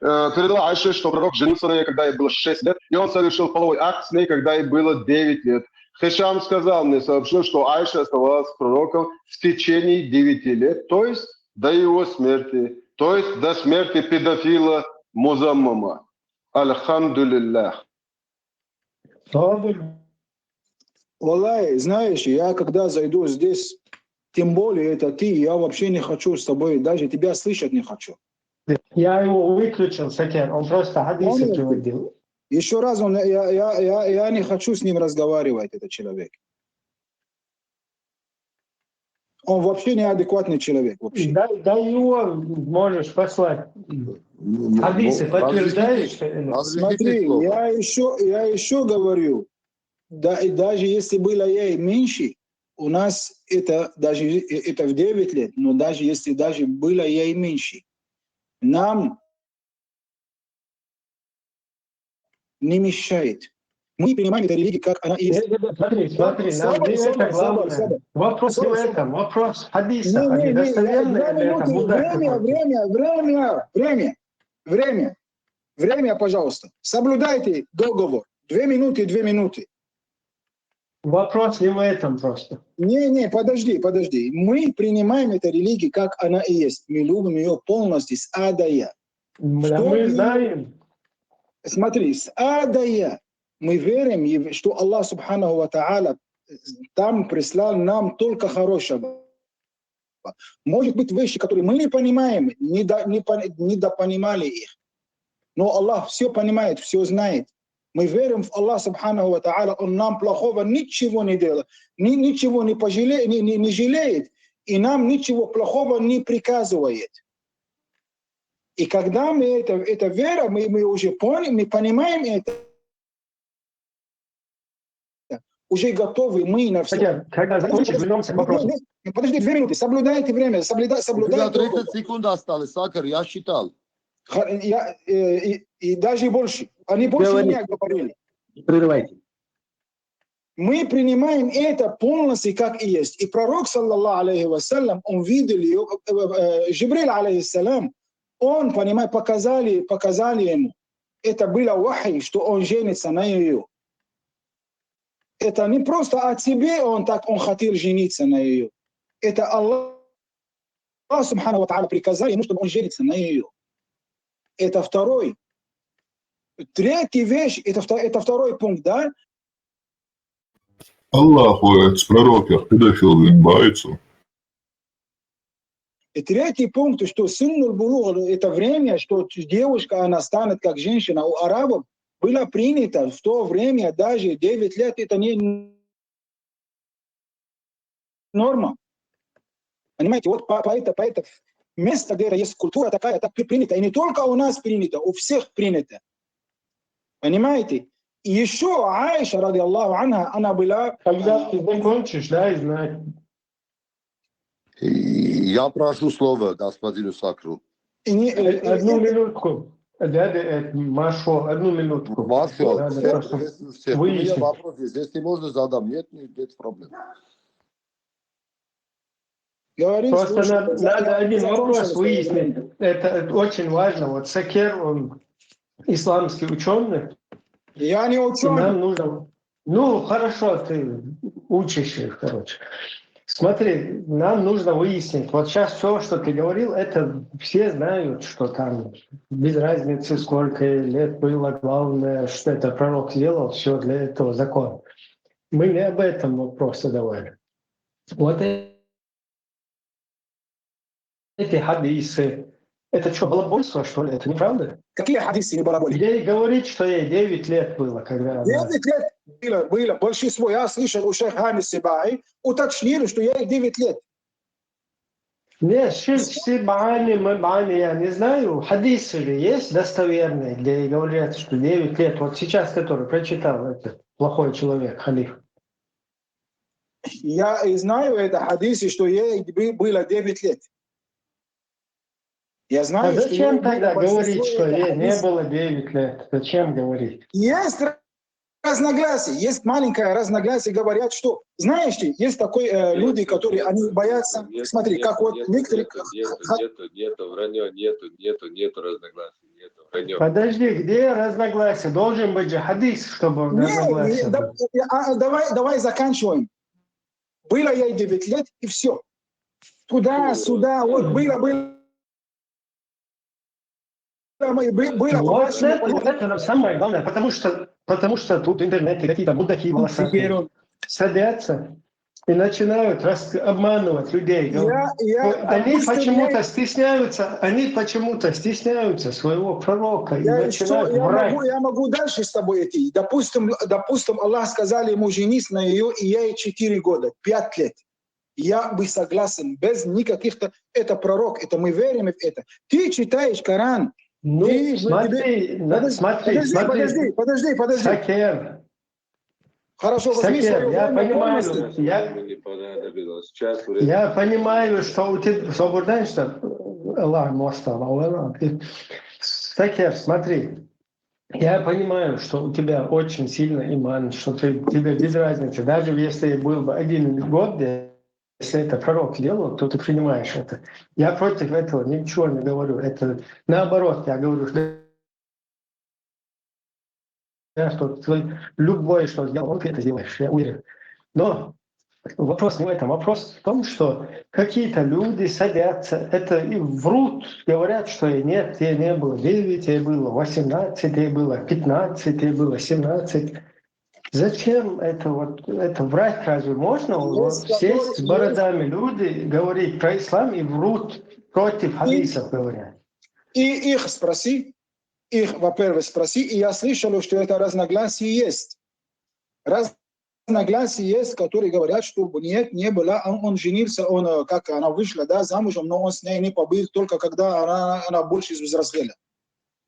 э, передала Айша, что пророк женился на ней, когда ей было шесть лет, и он совершил половой акт с ней, когда ей было девять лет. Хишам сказал мне, сообщил, что Айша оставалась с пророком в течение девяти лет, то есть до его смерти, то есть до смерти педофила Музаммама. Альхамдулиллах. Слава Богу. Валлахи, знаешь, я когда зайду здесь, тем более это ты, я вообще не хочу с тобой, даже тебя слышать не хочу. Я его выключил, Сакен, он просто хадисы Понял? приводил. Еще раз, он, я, я, я, я не хочу с ним разговаривать, этот человек. Он вообще неадекватный человек, вообще. Да, да его можешь послать. Хадисы подтверждаешь, что ли? Смотри, я еще, я еще говорю, да, и даже если было ей меньше, у нас это даже, э, это в девять лет, но даже если даже было ей меньше, нам не мешает. Мы принимаем эту религию, как она есть. Нет, нет, нет, смотри, смотри, нам Саба, не Саба, это Саба, главное. Саба. Вопрос не в Саба, этом, вопрос Не, хадисов, они не, не, достоверные две или это минуты, мудак время, какой-то? Время, время, время, время, время, пожалуйста. Соблюдайте договор. Две минуты, две минуты. Вопрос не в этом просто. Не, не, подожди, подожди. Мы принимаем эту религию, как она и есть. Мы любим ее полностью, с А до Я. Да, Что мы ты- знаем. Смотри, с А до Я мы верим, и что Аллах Субханаху Ва Тааля там прислал нам только хорошего. Может быть, вещи, которые мы не понимаем, не, до, не, пон- не допонимали их. Но Аллах все понимает, все знает. Мы верим в Аллах Субханаху Ва Тааля, Он нам плохого ничего не делает, ни, ничего не, пожале, не, не, не жалеет, и нам ничего плохого не приказывает. И когда мы это, это вера, мы, мы уже поняли, мы понимаем это, уже готовы мы на все. Хотя, когда закончишь, вернемся к вопросу. Ну, подожди, две минуты, соблюдайте время, соблюда, У тебя соблюдайте. тридцать секунд осталось, Сакар, я считал. Ха- я, э, и, и даже больше. Они больше Говори. Меня говорили. Не прерывайте. Мы принимаем это полностью как и есть. И пророк, саллаллаху алейхи ва саллям, он видел ее, э, э, Джибриль, алейхиссалям, он, понимаете, показали, показали ему. Это было вахи, что он женится на ее. Это не просто о тебе, он так, он хотел жениться на ее. Это Аллах, Аллах субхану ва та'аля приказал ему, чтобы он женится на ее. Это второй. Третья вещь, это, вто- это второй пункт, да? Аллаху, пророк, я предашил им баицу. И третий пункт, что синнуль булуг, это время, что девушка, она станет как женщина у арабов, было принято в то время, даже девять лет, это не норма. Понимаете, вот по, по это, по это место, где есть культура такая, так при- принято. И не только у нас принято, у всех принято. Понимаете? И еще Аиша, радиаллаху анха, она была... Когда ты закончишь, дай знать. И я прошу слово господину Сакру. И не- Э, Одну минутку. Дядя, э, Машо, одну минутку. Масло, Да, да, всем прошу. приветствую всех. У меня Выяснить. Вопрос есть. Если можно, задам. Нет, нет, нет проблем. Говори, Просто слушай, надо, я- надо я один закончил вопрос свое выяснить. время. Это, это очень важно. Вот Сакер, он исламский ученый. Я не И ученый. нам нужно... Ну, хорошо, ты учишься, короче. Смотри, нам нужно выяснить. Вот сейчас все, что ты говорил, это все знают, что там без разницы, сколько лет было, главное, что это пророк сделал, все для этого закон. Мы не об этом вопрос задавали. Вот э- эти хадисы, это что, балабольство, что ли? Это неправда? Какие хадисы не балаболили? Где и говорит, что ей девять лет было, когда она... Девять лет было, было. Большинство, я слышал у шейха Хани Сибаи, уточнили, что ей девять лет. Нет, Ши- Сибани, Мабани, я не знаю. Хадисы же есть достоверные, где и говорят, что девять лет. Вот сейчас, который прочитал этот плохой человек, халиф. Я и знаю это хадисы, что ей бы- было девять лет. Я знаю, А что зачем ей тогда было говорить, большинство что это ей не хадис. Было девять лет? Зачем говорить? Есть разногласия, есть маленькое разногласие, говорят, что, знаешь, есть такой э, люди, которые они боятся, Нет, смотри, нет, как вот нет, некоторые... Нету, нету, ха- нету, нету, вранье, нету, нету, нету разногласий, нету, вранье. Подожди, где разногласия? Должен быть же хадис, чтобы Не, разногласия не, да- были. а, а, давай, давай заканчиваем. Было ей девять лет, и все. Туда, сюда, вот было, было. Было, мы- бы- было Вот по-вашему, это, вот это нам самое главное, потому что, потому что тут в интернете какие-то мудаки волосатые Теперь он- садятся и начинают рас- обманывать людей. Я, я, Они допустим, почему-то я- стесняются, они почему-то стесняются своего пророка и Я, что, начинают я, врать. Могу, я могу дальше с тобой идти. Допустим, допустим, Аллах сказал ему: «Женись на нее», и ей четыре года, пять лет. Я бы согласен, без никаких-то... Это пророк, это мы верим в это. Ты читаешь Коран. Ну, Ты- смотри, на- Подожди, смотри, подожди, смотри. Подожди, подожди, подожди. Сакер, Хорошо, возьми Сакер, своё я время понимаю, полностью. я, Мне не понадобилось. Сейчас время. я понимаю, что у тебя свободен, что Аллах мостал, Аллах. Сакер, смотри, я понимаю, что у тебя очень сильный иман, что ты, тебе без разницы, даже если был бы один год, если это пророк делал, то ты принимаешь это. Я против этого ничего не говорю. Это наоборот, я говорю, что, да, что ты любое, что сделал, ты это сделаешь, я уверен. Но вопрос не в этом. Вопрос в том, что какие-то люди садятся, это и врут, говорят, что и нет, ей не было девять, ей было восемнадцать, ей было пятнадцать, ей было семнадцать. Зачем это вот, это врать разве можно? Ну, Вот что сесть вот с бородами люди, говорить про ислам и врут против хадисов, говорят. И их спроси, их, во-первых, спроси, и я слышал, что это разногласие есть. Разногласия есть, которые говорят, что нет, не было, он, он женился, он, э, как она вышла, да, замужем, но он с ней не побыл, только когда она, она больше взрослела.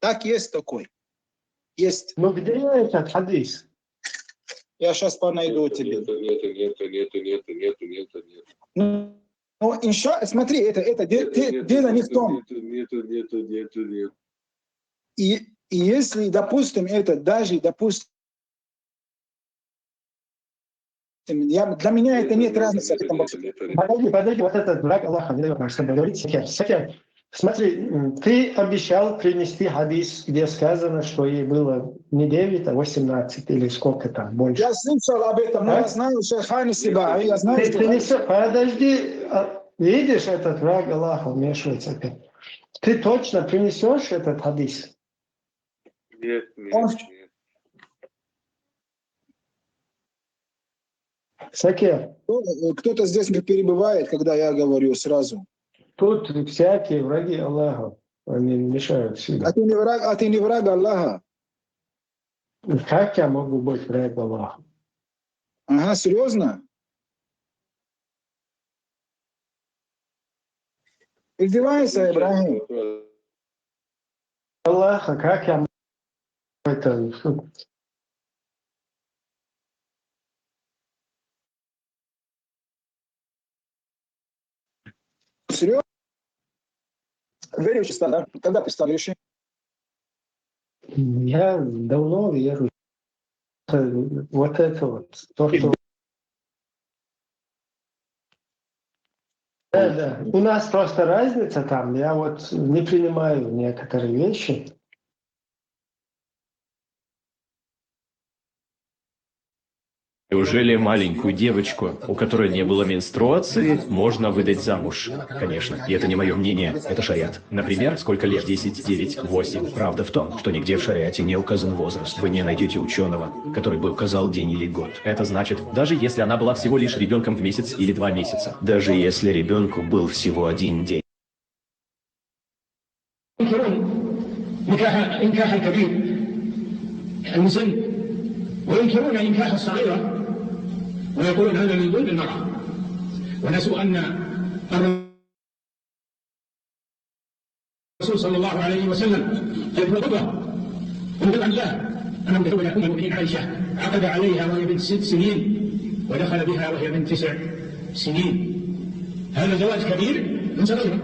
Так есть такой. Есть. Ну где этот хадис? Я сейчас найду тебе. Нету, нету, нету, нету, нету, нету, нету, нету. Ну, Ну, инша, смотри, это, это де- де- дело не в том. И, и если, допустим, это даже, допустим, я, для меня это нет разницы в этом вопросе. Подожди, подожди, вот этот враг Аллаха, не дай Бог, чтобы говорить, Саке. Саке, смотри, м, ты обещал принести хадис, где сказано, что ей было не девять, а восемнадцать или сколько там, больше. Я слышал об этом, но А? Я знаю, что Хани Сиба, я знаю, Ты что принесёшь, подожди, а, видишь, этот враг Аллаха вмешивается опять. Ты точно принесешь этот хадис? Нет, нет, Он- нет. Саке, Кто- кто-то здесь не перебывает, когда я говорю сразу. тут всякие враги Аллаха, они мешают всегда. А ты не враг, а ты не враг Аллаха. Как я могу быть враг Аллаха? Ага, серьезно? Издевайся, Ибрахим. Аллаха, как я могу это? Серьезно? Верующий стал, да? Когда ты стал верующим? Я давно верю. Вот это вот, то, что... Да, да. У нас просто разница там, я вот не принимаю некоторые вещи. Неужели маленькую девочку, у которой не было менструации, можно выдать замуж? Конечно, и это не мое мнение, это шариат. Например, сколько лет? Десять, девять, восемь. Правда в том, что нигде в шариате не указан возраст. Вы не найдете ученого, который бы указал день или год. Это значит, даже если она была всего лишь ребенком в месяц или два месяца, даже если ребенку был всего один день. ينكرون نكاح إنكاح الكبير المسن، وينكرون إنكاح الصغيرة، ويقولون هذا من ظلم المرأة، ونسوا أن الرسول صلى الله عليه وسلم يقول خطبة من الأنبياء أنه تزوج أم المؤمنين عائشة، عقد عليها وهي بنت ست سنين، ودخل بها وهي بنت تسع سنين. هذا زواج كبير من صغيرة،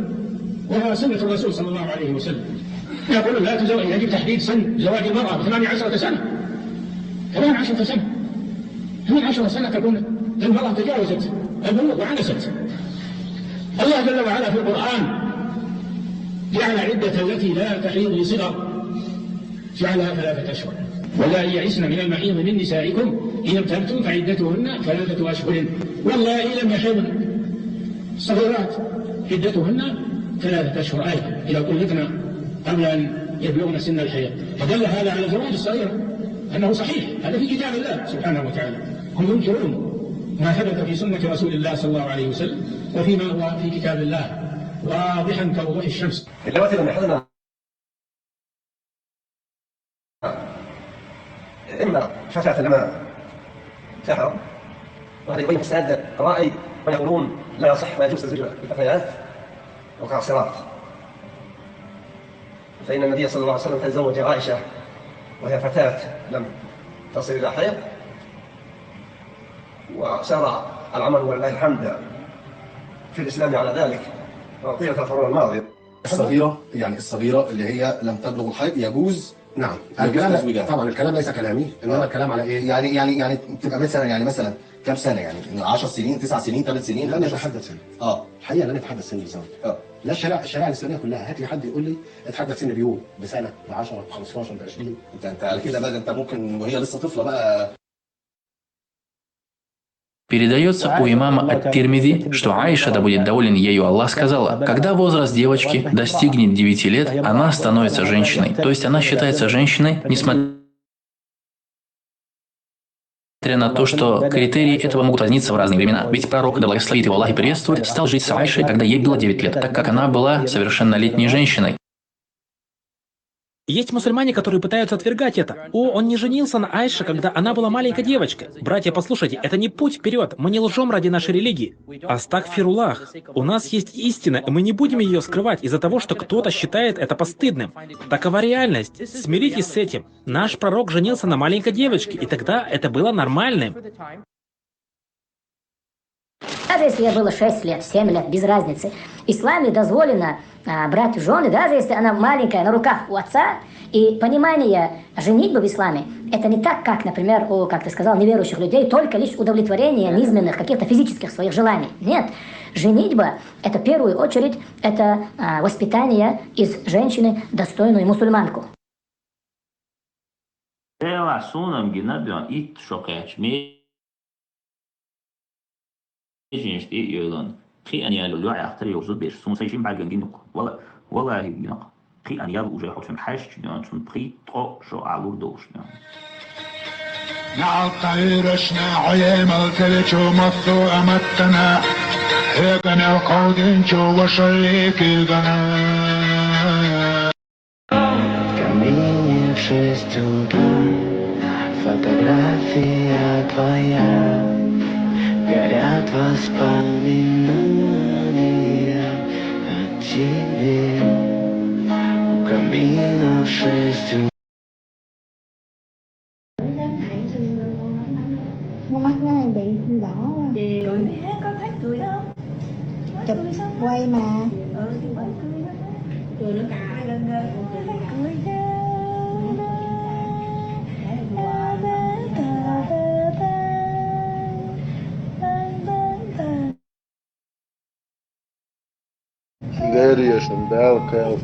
وهو سنة الرسول صلى الله عليه وسلم. يقول لا تزوج، يجب تحديد سن زواج المرأة ب ثمانية عشر سنة. ثمانية عشر سنة. ثمانية عشر سنة تكون المرأة تجاوزت البلوغ وعنست. الله جل وعلا في القرآن جعل عدة التي لا تحيض لصغر، جعلها ثلاثة أشهر. واللائي يئسن من المحيض من نسائكم إن ارتبتم فعدتهن ثلاثة أشهر، واللائي لم يحضن صغيرات عدتهن ثلاثة أشهر أيضا إذا طلقن قبل أن يبلغن سن الحيض. فدل هذا على جواز الصغيرة، أنه صحيح، هذا في كتاب الله سبحانه وتعالى. هم ينكرون ما ثبت في سنة رسول الله صلى الله عليه وسلم وفيما هو في كتاب الله واضحا كوضوح الشمس. اللواتي لم يحضن إما فتاة لما تحض، وهذا يبين فساد رأي من يقولون لا يصح ويجوز تزويج الفتيات القاصرات، فإن النبي صلى الله عليه وسلم تزوج عائشة وهي فتاة لم تصل إلى حيض، وسار العمل ولله الحمد في الإسلام على ذلك طيلة القرون الماضية. الصغيرة، يعني الصغيرة اللي هي لم تبلغ الحيض يجوز، نعم. يجوز الكلام تزويجها. طبعا الكلام ليس كلامي، انما آه. الكلام على ايه؟ يعني يعني يعني تبقى مثلا، يعني مثلا كام سنة؟ يعني 10 سنين، 9 سنين، 8 سنين؟ لا نتحدث هنا. اه. الحقيقه لا نتحدث سن بالظبط. اه. لا، الشريعه، الشريعه الاسلاميه كلها، هات لي حد يقول لي اتحدث سن بيوم، بسنه، ب عشرة، ب خمستاشر، ب عشرين. انت انت على كده بقى، انت ممكن وهي لسه طفلة بقى. Передается у имама Ат-Тирмизи, что Аиша, да будет доволен ею Аллах, сказала: «Когда возраст девочки достигнет девяти лет, она становится женщиной». То есть она считается женщиной, несмотря на то, что критерии этого могут разниться в разные времена. Ведь пророк, да благословит его Аллах и приветствует, стал жить с Аишей, когда ей было девять лет, так как она была совершеннолетней женщиной. Есть мусульмане, которые пытаются отвергать это. О, он не женился на Айше, когда она была маленькой девочкой. Братья, послушайте, это не путь вперед. Мы не лжем ради нашей религии. Астагфируллах. У нас есть истина, и мы не будем ее скрывать из-за того, что кто-то считает это постыдным. Такова реальность. Смиритесь с этим. Наш пророк женился на маленькой девочке, и тогда это было нормальным. Даже если ей было шесть лет, семь лет, без разницы. В исламе дозволено а, брать в жены, даже если она маленькая, на руках у отца. И понимание женитьбы в исламе, это не так, как, например, у, как ты сказал, неверующих людей, только лишь удовлетворение низменных, каких-то физических своих желаний. Нет. Женитьба, это в первую очередь, это а, воспитание из женщины достойную мусульманку. Эла сунам гина бён ит шокъяч ме Эжинаш тӀе а йойлан, кхиъан ял лоӀ яхтар йовза беш, сун сай шин бӀарган гинукх, вала, валахӀи гинакх, кхиъан ял уже хьо цун хьаьшча ден, цун пхи ткъо шо Ӏалур долуш ден. НаӀалтта Ӏуьйрашна хьо емал ца вечу массо а маттана, хьоьга мел кховдинчу вашалли куьйгана. Камине в шесть утра. Фотография твоя. Горят воспоминания о тебе. У камина в шесть утра. Con mắt nó đang bị đỏ rồi. Chụp quay mà. Deriešana dēla kēls.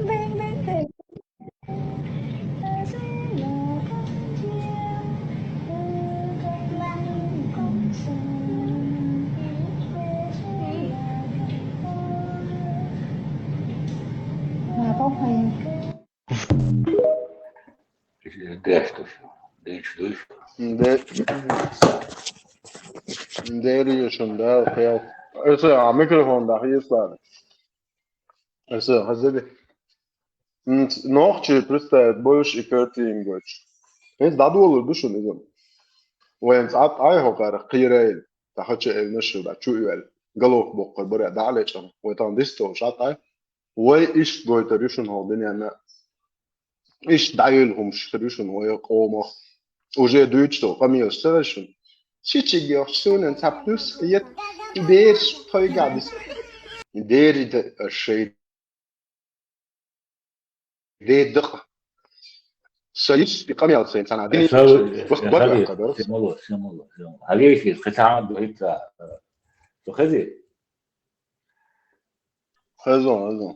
Mà bốc này. Деш душ, деш душ. Де- Deriešana dēla kēls. Es ā, mikrofonu da ieslēdzu. Es ā, es zini. Nokči представить больше и картинку. Viens dadolu dušun izam. Viens at aiho kara kīrēin. Tā hače ev nešilda, ču üvel. Galok bokkar börjā dālēčam. Vai tā disto šat ai. Vai iş goita dušun hol dinjana. Иштта дӀайолу хӀумаш хир ю шуна вай къомах. Уже дуьйцуш долу къамелаш ца хеза шуна? Ши чиг йохчу суна ца плюс хета бераш тхойга дис. Дери да шей. Де дакъа. Союз и къамел сайн цана. Хаза, хаза, хаза. Хаза, хаза. Хаза, хаза.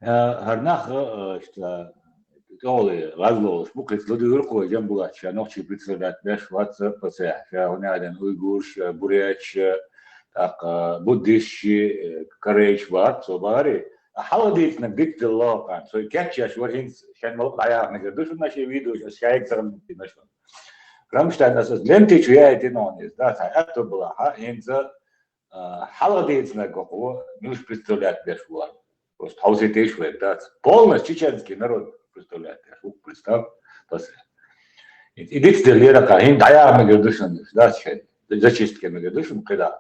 ХӀара нах, э, иштта, тӀехула гӀазлолуш бу, кхин ца ладуьйгӀира кхо жамбулатча, нохчий представлять беш вац пасехь, ша гӀуна аьлла уйгурш, э, бурятш, э, тӀаккха буддистш, э, корейш бац, цо бахари. Хьала дийцинарг дицделла лохкан, цо кечъеш вара хӀинца шен мукъа дӀаяханарг ду шуна шен видеош, аса шайга ца гӀамдина шуна. Рамштайн аса лентичу яйтина хьуна иза, да, цхьа аьтто балахьа, хӀинца а, хьалха дийцинарг ву, муьлш представлять беш ву. Просто хьовсийта йиш вайга дац. Полностью чеченский народ представлять беш ву, представь, после. И дицделлера кхин дӀаяха мегар ду шуна, дац шайн. Зачистка мегар ду шуна кхидӀа.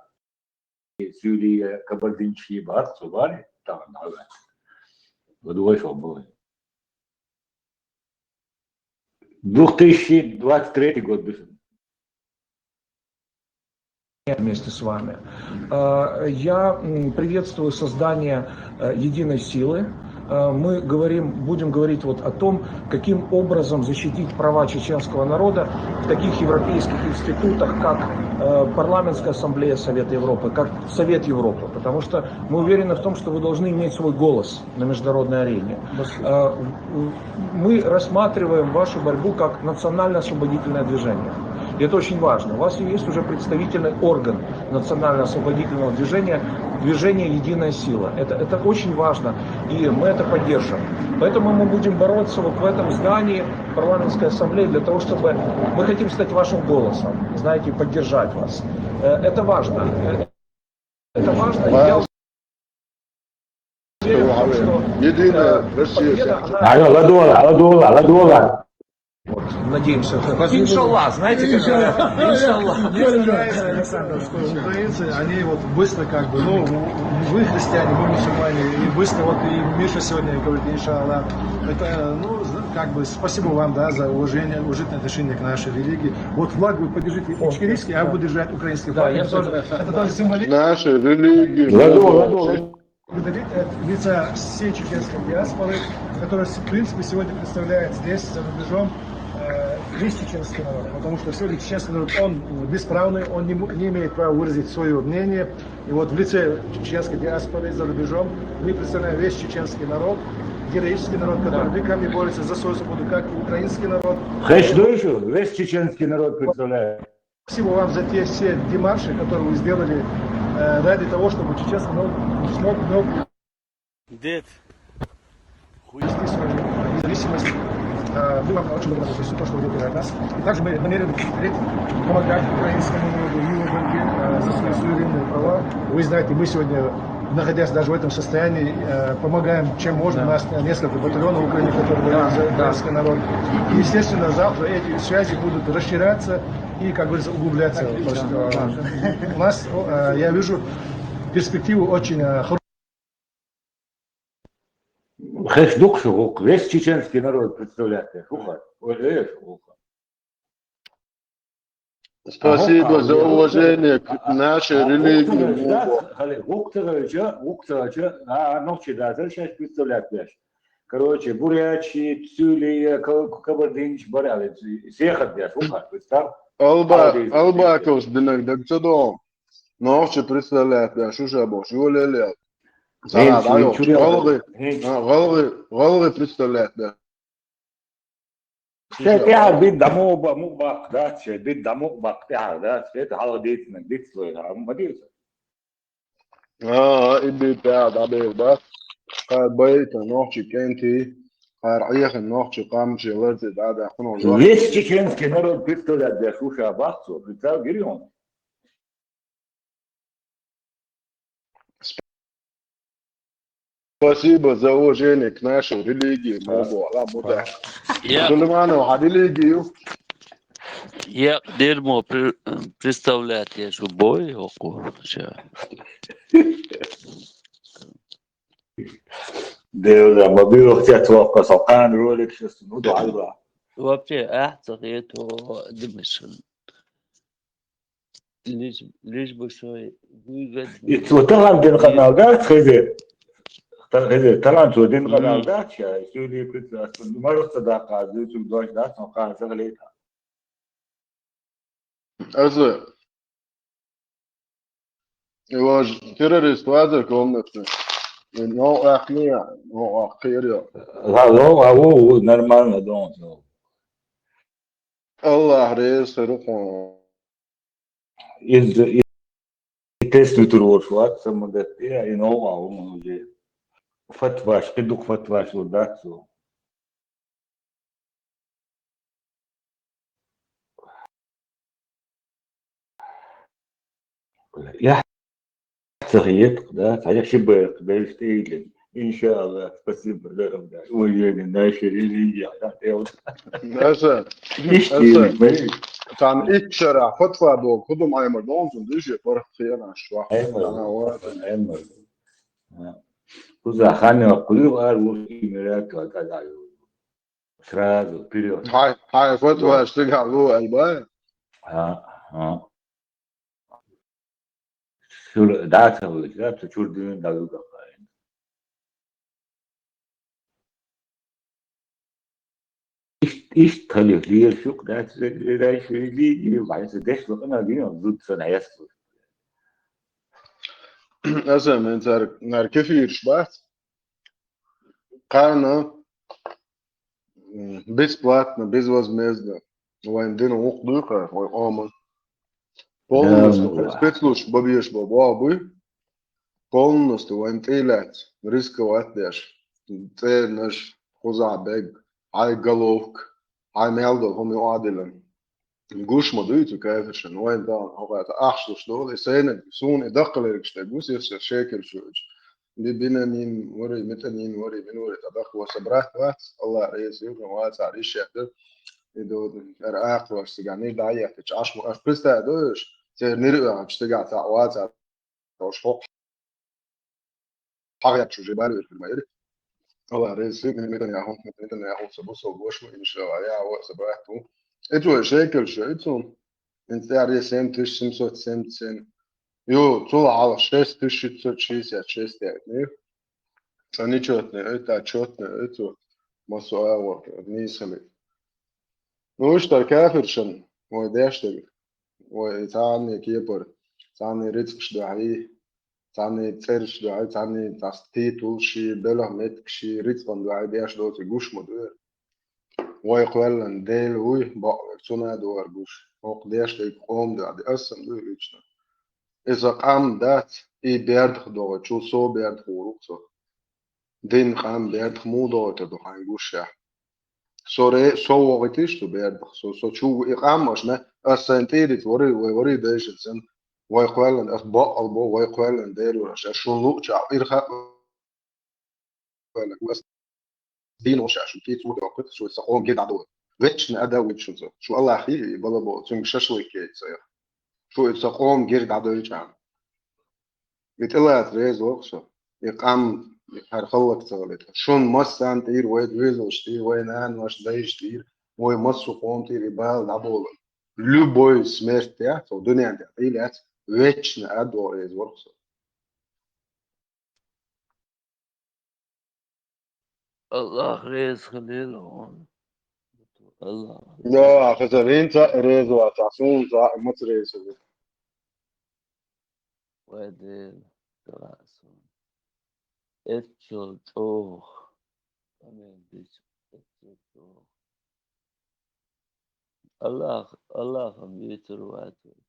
Суьйлий, кабардинчий бац, цо бахари, тахана дӀаваьлла. ЛадугӀуш хӀун бу вайн. Две тысячи двадцать третий год ду шуна. Вместе с вами. А, Я м, приветствую создание э, единой силы. Э, Мы говорим, будем говорить вот о том, каким образом защитить права чеченского народа в таких европейских институтах, как э, Парламентская ассамблея Совета Европы, как Совет Европы, потому что мы уверены в том, что вы должны иметь свой голос на международной арене. Э, в- Мы рассматриваем вашу борьбу как национально-освободительное движение. И это очень важно. У вас есть уже представительный орган национально-освободительного движения, движение «Единая сила». Это, это очень важно, и мы это поддержим. Поэтому мы будем бороться вот в этом здании парламентской ассамблеи для того, чтобы мы хотим стать вашим голосом, знаете, и поддержать вас. Э, Это важно. Э, Это важно. И я уверен, что Единая э, Россия. Победа, она Хьала, ладугӀа, ладугӀа, ладугӀа. Вот, надеемся. Иншаллах, знаете, как говорят? Иншаллах. Мне очень нравится, Александр, что украинцы, они вот быстро как бы, ну, вы христиане, мы мусульмане, и быстро вот и Миша сегодня говорит, иншаллах. Это, ну, как бы, спасибо вам, да, за уважение, уважительное отношение к нашей религии. Вот флаг вы поддержите ичкерийский, а я буду держать украинский флаг. Да, я тоже. Это тоже символично. Наши религии. Благодарить от лица всей чеченской диаспоры, которая, в принципе, сегодня представляет здесь, за рубежом, э, весь чеченский народ. Потому что сегодня чеченский народ, он бесправный, он не, м- не имеет права выразить свое мнение. И вот в лице чеченской диаспоры за рубежом мы представляем весь чеченский народ, героический народ, который веками борется за свою свободу, как и украинский народ. Хэш дойшу, весь чеченский народ представляет. Спасибо вам за те все демарши, которые вы сделали э, ради того, чтобы чеченский народ смог вновь Дед. обрести свою независимость. Э, Мы вам очень благодарны за все то, что вы делаете ради нас. И также мы намерены впредь помогать украинскому народу и его борьбе э, за свои суверенные права. Вы знаете, мы сегодня, находясь даже в этом состоянии, э, помогаем, чем можно. У нас несколько батальонов в Украине, которые воюют за украинский народ. И, естественно, завтра эти связи будут расширяться и, как говорится, углубляться. То есть, э, у нас, э, я вижу перспективу очень э, хорошую. Хэш духшу, весь чеченский народ представляет. Шуха. Ой, э, шуха. Спасибо за уважение к нашей религии. Гуктагача, гуктагача, а, нохчи да, сейчас представлять, блядь. Короче, бурячи, цюли, кабардинч, барали, сехат, блядь, шуха, представь. Алба, Албаков динак, так что дом. Нохчи представляет, да, шуша бош, его леле. Гъалгъы, гъалгъы, гъалгъы представляет, да. Сетя бит дамо ба му бак да, че бит дамо бак да, да, сет гъалгъы дитна, дит слой, а, ма дит. А, и бит да, да, бит да. Кар байта нохчи кенти, кар аяха нохчи камчи ларти да, да, хуно. Весь чеченский народ представляет, да, шуша бахцу, представь, Гирион. Спасибо за уважение к нашей религии. Мобо, ала муда. Я, Сулейманов, а религию? я дерьмо при- представлять, я же бой, оку. Ща. Девла, ма би вахтя твока сакан ролик сейчас, ну да, да. Вообще, а, так это дымишь. Лишь, лишь бы что выгодно. И вот там дин канал, да, хезе. Хезе, там то дин канал, да, ча, сюди прекрасно. Марса да, казы, чук дождь, да, сакан, сагалейта. Азы. Его ж террорист вазы комнатный. Но ахния, но ахирия. Ла, ла, ла, о, о, нормально, да, он. Аллах рез руху. Из, из, и тест витер вошват, самодат, я, и но, а, он уже. Фатваш, кидук фатваш, вот, да, все. Я сахиет, да, саяхши бэр, бэрштейлен. Иншаллах, спасибо, да, да. Уважение нашей религии, да, я вот. Наша, Ишти, Аса. бэр. Там икшара, фатва дол, кудум аймар дол, зун дыше, пар хияна, шва. Аймар. Ана, вот. Аймар. Куза ханна кулу ар вуш имерат ва кадаю. Сразу вперед. Хай, хай, фатва, штыга, лу, альба. А, а. Шур, да, да, да, чурдин да, да. Ишт, ишт, тали, лиер шук, да, да, шук, лиер, вайс, деш, лукана, дин, зуд, сан, аяс. Аса, мен цар, нар кефир шбат. Карна, м, бесплатно, безвозмездно. Вайн дин ук духа, вай оман. Полностью, Да, ну, спецслужб, бабьеш, баба, бы. Полностью вайн тилят, рисковать деш. Цернаш, хуза бег, ай головк, ай мелдо, хоми адилан. Гуш ма дуйцу кайфешен, вайн да, хогата ахшлуш дол, и сейнен, сун, и даккалерик шта, гус, и шекер шуч. Би бинанин, вари, митанин, вари, мин вари, та даккал собрать вац, Аллах рейс, юга вац, ариш яхта. и ду, ара акхараш цигара нир дӀа а еттача, Ӏаш ма, аш представь ду уж, церан нир оьгӀанчу цигара цхьаъ вацар, уж хӀокху хьагӀ яц чужий бари уьш ма яри. Алла реза хила Нетаньяху, Нетаньяху ца бусал бош ма, иншалла, я, вот, ца бахьа ту. И цо шекелш, и цо, инцтӀера семь тысяч семьсот семьдесят семь. Ю, цул хьалха шесть тысяч шестьсот шестьдесят шесть яьтнера. Цкъа нечётный, это чётный, это массо а вот, нийса хили. Ну, иштта кафиршан, вай деш дерг, вай царний кепар, царний рицкъаш дуьхьий, царний цӀераш дуьхьий, царний цхьа титулш, белхан меттигаш, рицкъан дуьхьий деш доцург гуш ма ду. Вай кхоьллина Дела вуй, бакъвер, цунна а догӀур гуш. ХӀокху деш дерг къоман дуьхьа де, ас санна дуй лично. Иза къам дац, и бердах догӀучул со бердах вур ву со. Дин къам бердах муха догӀуьйтур ду хьайна гуш шех? Со ре-, со вогӀуьйтуш ду бердах, со, со чу ву и къам, аш на, ас сайн тӀийрица вари, вай вари дайшина санна, вай кхоьллина, ас бакъал бо, вай кхоьллина Дела вур, аш шуна луучахь, ирха а ваьлла, ас дийна шаьш шун кийца ву доккхуьйту, шу сан къоман гира дӀадовла. Вечно а да вуьйцу шуна со. Шу Аллах хьийхи и бала бо, цуьнга шашлык кхетта ца яха. Шу и сан къоман гира дӀадойча. И тӀелаца реза воккху со. И къам, и хӀара халлак ца хилийта. Шун массарна тӀера вай доьзалш тӀера, вай нанош, дайш тӀера, вай массо а къоман тӀера и бала дӀаболу. Любой смерть, я, со дуьнен тӀехь, и лаьц вечно а догӀу реза воккху со. Аллах реза хилийла хьуна. Аллах. Да, хӀара хӀинца а реза вац, а суна цхьа а маца реза хилийла. Вай Дела, тара суна. Эццул чӀогӀа. Амин, дича, эццул чӀогӀа. Аллах, Аллахам вийцар вац вай.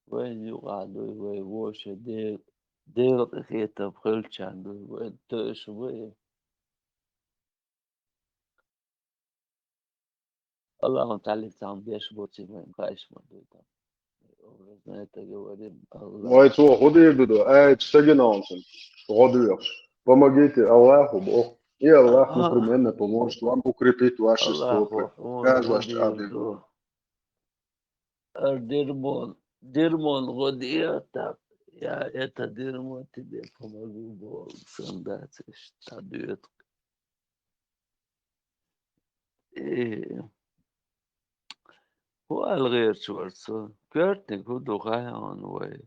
Вайна юкъахь дуй вай вовшийн Дел-, Делан къинхетам хилчарна дуй вай тоьуш вай. Аллахьан тӀаьхьа цхьаьна беш боций вайна хаийш ма дуй там. Вай цо хӀун дийр ду ду? Ай, стагина он сан. ГӀо доьхуш. Помогите Аллаху, бо. И Аллах непременно поможет вам укрепить ваши стопы. Каждый ваш абин. Ар дермон, дермон гӀо де, так. Я это дерьмо тебе помогу, бо. Сан дац иштта дуьйцу. Э, хӀун ала гӀерташ вара со? Коьртаниг хӀун ду хаьий хьуна вай?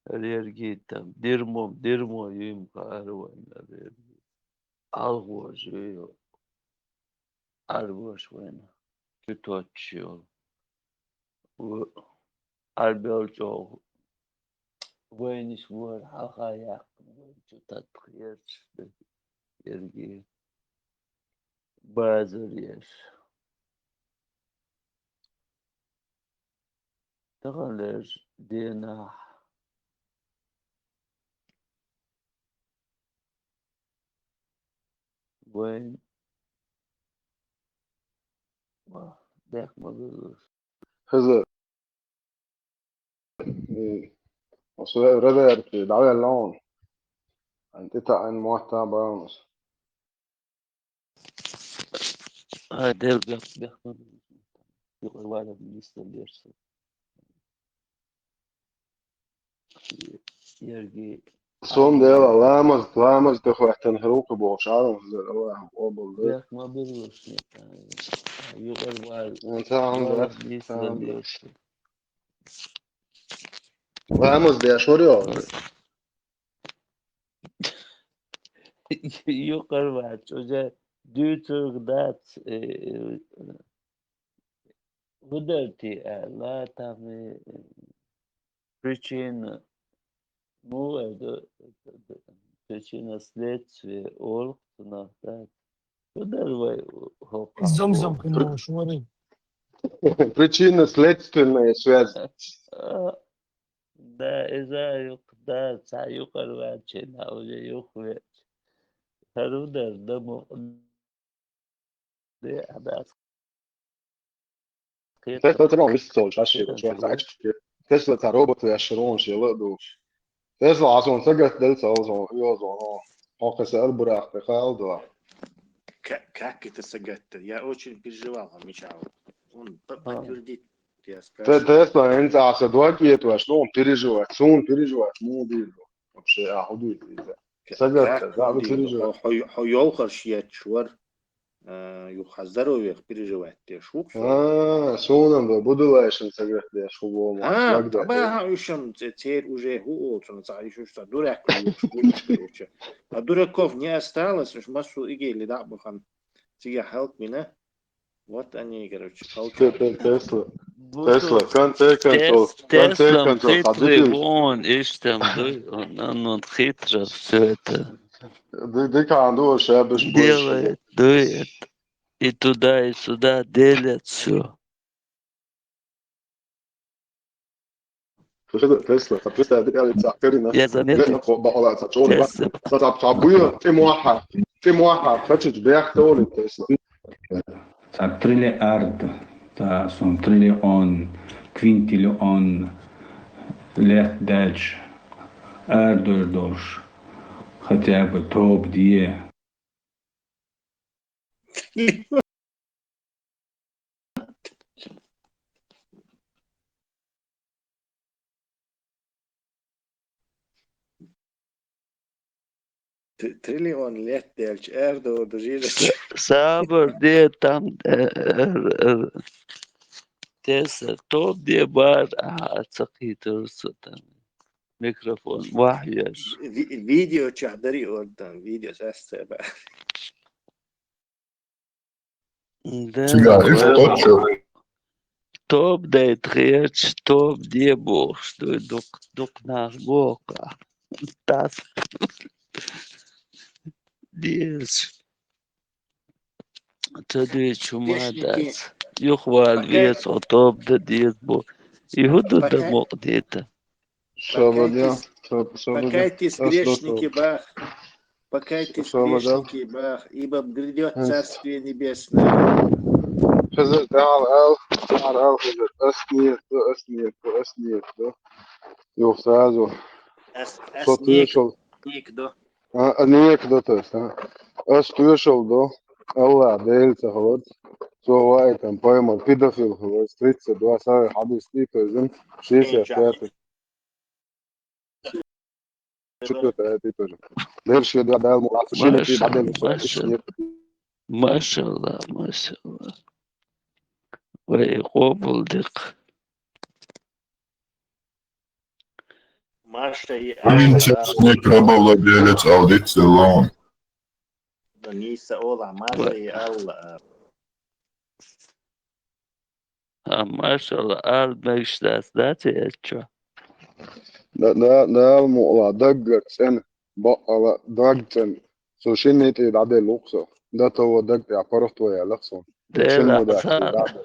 Рергийтам, дирмо, дирмо юй ма хаара вайна рерги. Алгош юй, аргош вайна. Чу тоттуш йолу. Ву-, Ӏарбел чӀогӀа вайнаш вара хьалха яьккхина, вайн чу таттах ерчаш дерг, ерге базар еш. Таханлерчу дийнахь вайн бехк ма-, хӀинца, э, оцу Роберти дӀавелла хьуна. Хьайн тӀетаьӀна мотт а бан аса. Ай, Дела, бехк, бехк ма-, юкъара валар нисдала деза. Ерги. Цундела ламаз, ламаз тӀе хӀоьттина хир ву кху бохуш, Ӏалам хазар Аллахьа къобал дойла. Бехк ма-, бирзуш, юкъара валар. Ламаз деш вара йо? Юкъара вац, уже дуьйцург дац, э, э, хӀун дара те аьлла, там, э, причина, ну, это, причина следствия олу цунах дац. ХӀун дара вай хӀокху? Зом-зом хинна шури. Причинно-следственная связь. Да, иза юкъ-, да, цхьа юкъара ваьлча, на уже юхавеача. ХӀара хӀун дара, дамо де, а, да. Тесла цхьа робот веш шуна шела а духуш. Тесла хьан суна сагатделла ца хьо суна, йо, суна, хьо кхин са албурах тӀе хаал до. Как, как это сагатта? Я очень переживал, хӀама мича ва. Он по- А. Подтвердит, я Те- скажу. Тесла, хӀинца ахьа дог этӀош, ну, переживать, суна переживать, ну, дийр ду. Вообще, а, хӀу дуй, иза. Сагатта, Как да, он вы дийр ду? переживать. Хьо- хьо- хьо йолхарш етташ вар, а, юха хьа здоровьех переживать деш ву со. А, суна да, будулайшин сагатта деш, хӀу во ма, А, лагда. Ба, хӀа, уж-м це- цер уже хӀу олцун, ца, уж ца дурак, уж, уж, короче. А дураков не осталось, уж массу игели да бахан. Цига хьалкмина. Вот они, короче, Те- получается. те- Тесла. Тесла, в конце концов, Тес- в конце Теслам концов, хитри хьадидил. Вон, иш там дуй, он, он, он хитро всё это Ди- дикан дуй, шабаш больше. делает, дует. И туда, и сюда делят всё. Слушай, Тесла, а представь, ты, говорит, ца- Карина. Я заметил. Бехна ко- ба- ола ца- чё, ба- Тесла. ца- ца- ца- буя, ты муаха, ты муаха, хочешь бех, то ли, Тесла. Цхьа триллиард, та сум триллион, квинтиллион лет дальше. Ардур долш. Хотя бы топ дие. Т- триллион лет дальше. Ардур дожили. С- Сабар де там, э, э, э, Тесла, топ де бар, а, цакитурсу там. Микрофон, вахьеш. Ви- видео чахдари ордан, видео сасцеба. Да, Цыган, топ- что? Топ дайт херч, топ де бохш, дуй дук, дук нах бока. Тас. Деш. Ца дуй чума Грешники. дац. Юхвал Пока- вес, о топ да дез бо. И худа да Пока- мок дета. Свободен. Покайтесь, Своб- свободен. Покайтесь, Ас грешники, готов. Бах. Покайтесь, Свободен. Грешники, Бах, ибо грядет Ас- Царствие Небесное. Хизир, Дала ал, Дала ал, хизир. Ас нет, да, ас нет, да, ас нет, да. Юх, сразу. Ас- Со ас нек- тешил. Нек, да. А, а, нек, да, то есть, а. Ас тешил, да. Аллах, Делица, хават. Со вай там поймал, педофил, хават. Тридцать два сай, хадис, и то есть, шестьдесят пятый. Четвёртый аят тоже. Дальше я дал ему, а, Машалла, машалла. Машалла, машалла. Вай, къобул дикъ. Маша и Алла. Принцесс не пробовала делец аудит целом. Да не са ола, Маша и Алла. А, машалла, ал мегаш дац, дац, я чё? Да, да, да, ал мула, даггар цен, баала, даг цен. Со шинни тӀе дӀаделлу со. Да того даг тӀе паргӀат ваялах со. Дела Шинну дац, са- да.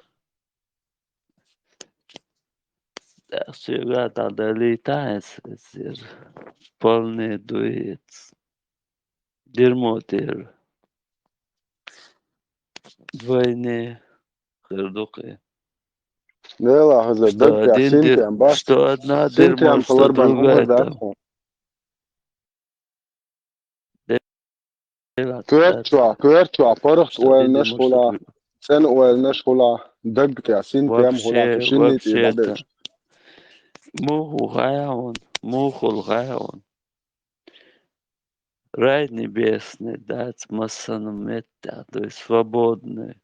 Да, сога дӀадалийтахьес, эсир. Полный дуец. Дерьмо тӀера. Двойне хир ду-кх. Дела хаза, что даг тӀе один дер- синтем бац. Что одна дерьмо, что другая там. Дела Коьртача, коьртача паргӀат ойланаш хила, цӀена ойланаш хила, даг тӀе синтем хила, цу шинни тӀе дӀадерш. Муха хьаяхьун, мухал хьаяхьун. Рай небесный дац массанхьа меттехь, то есть свободный.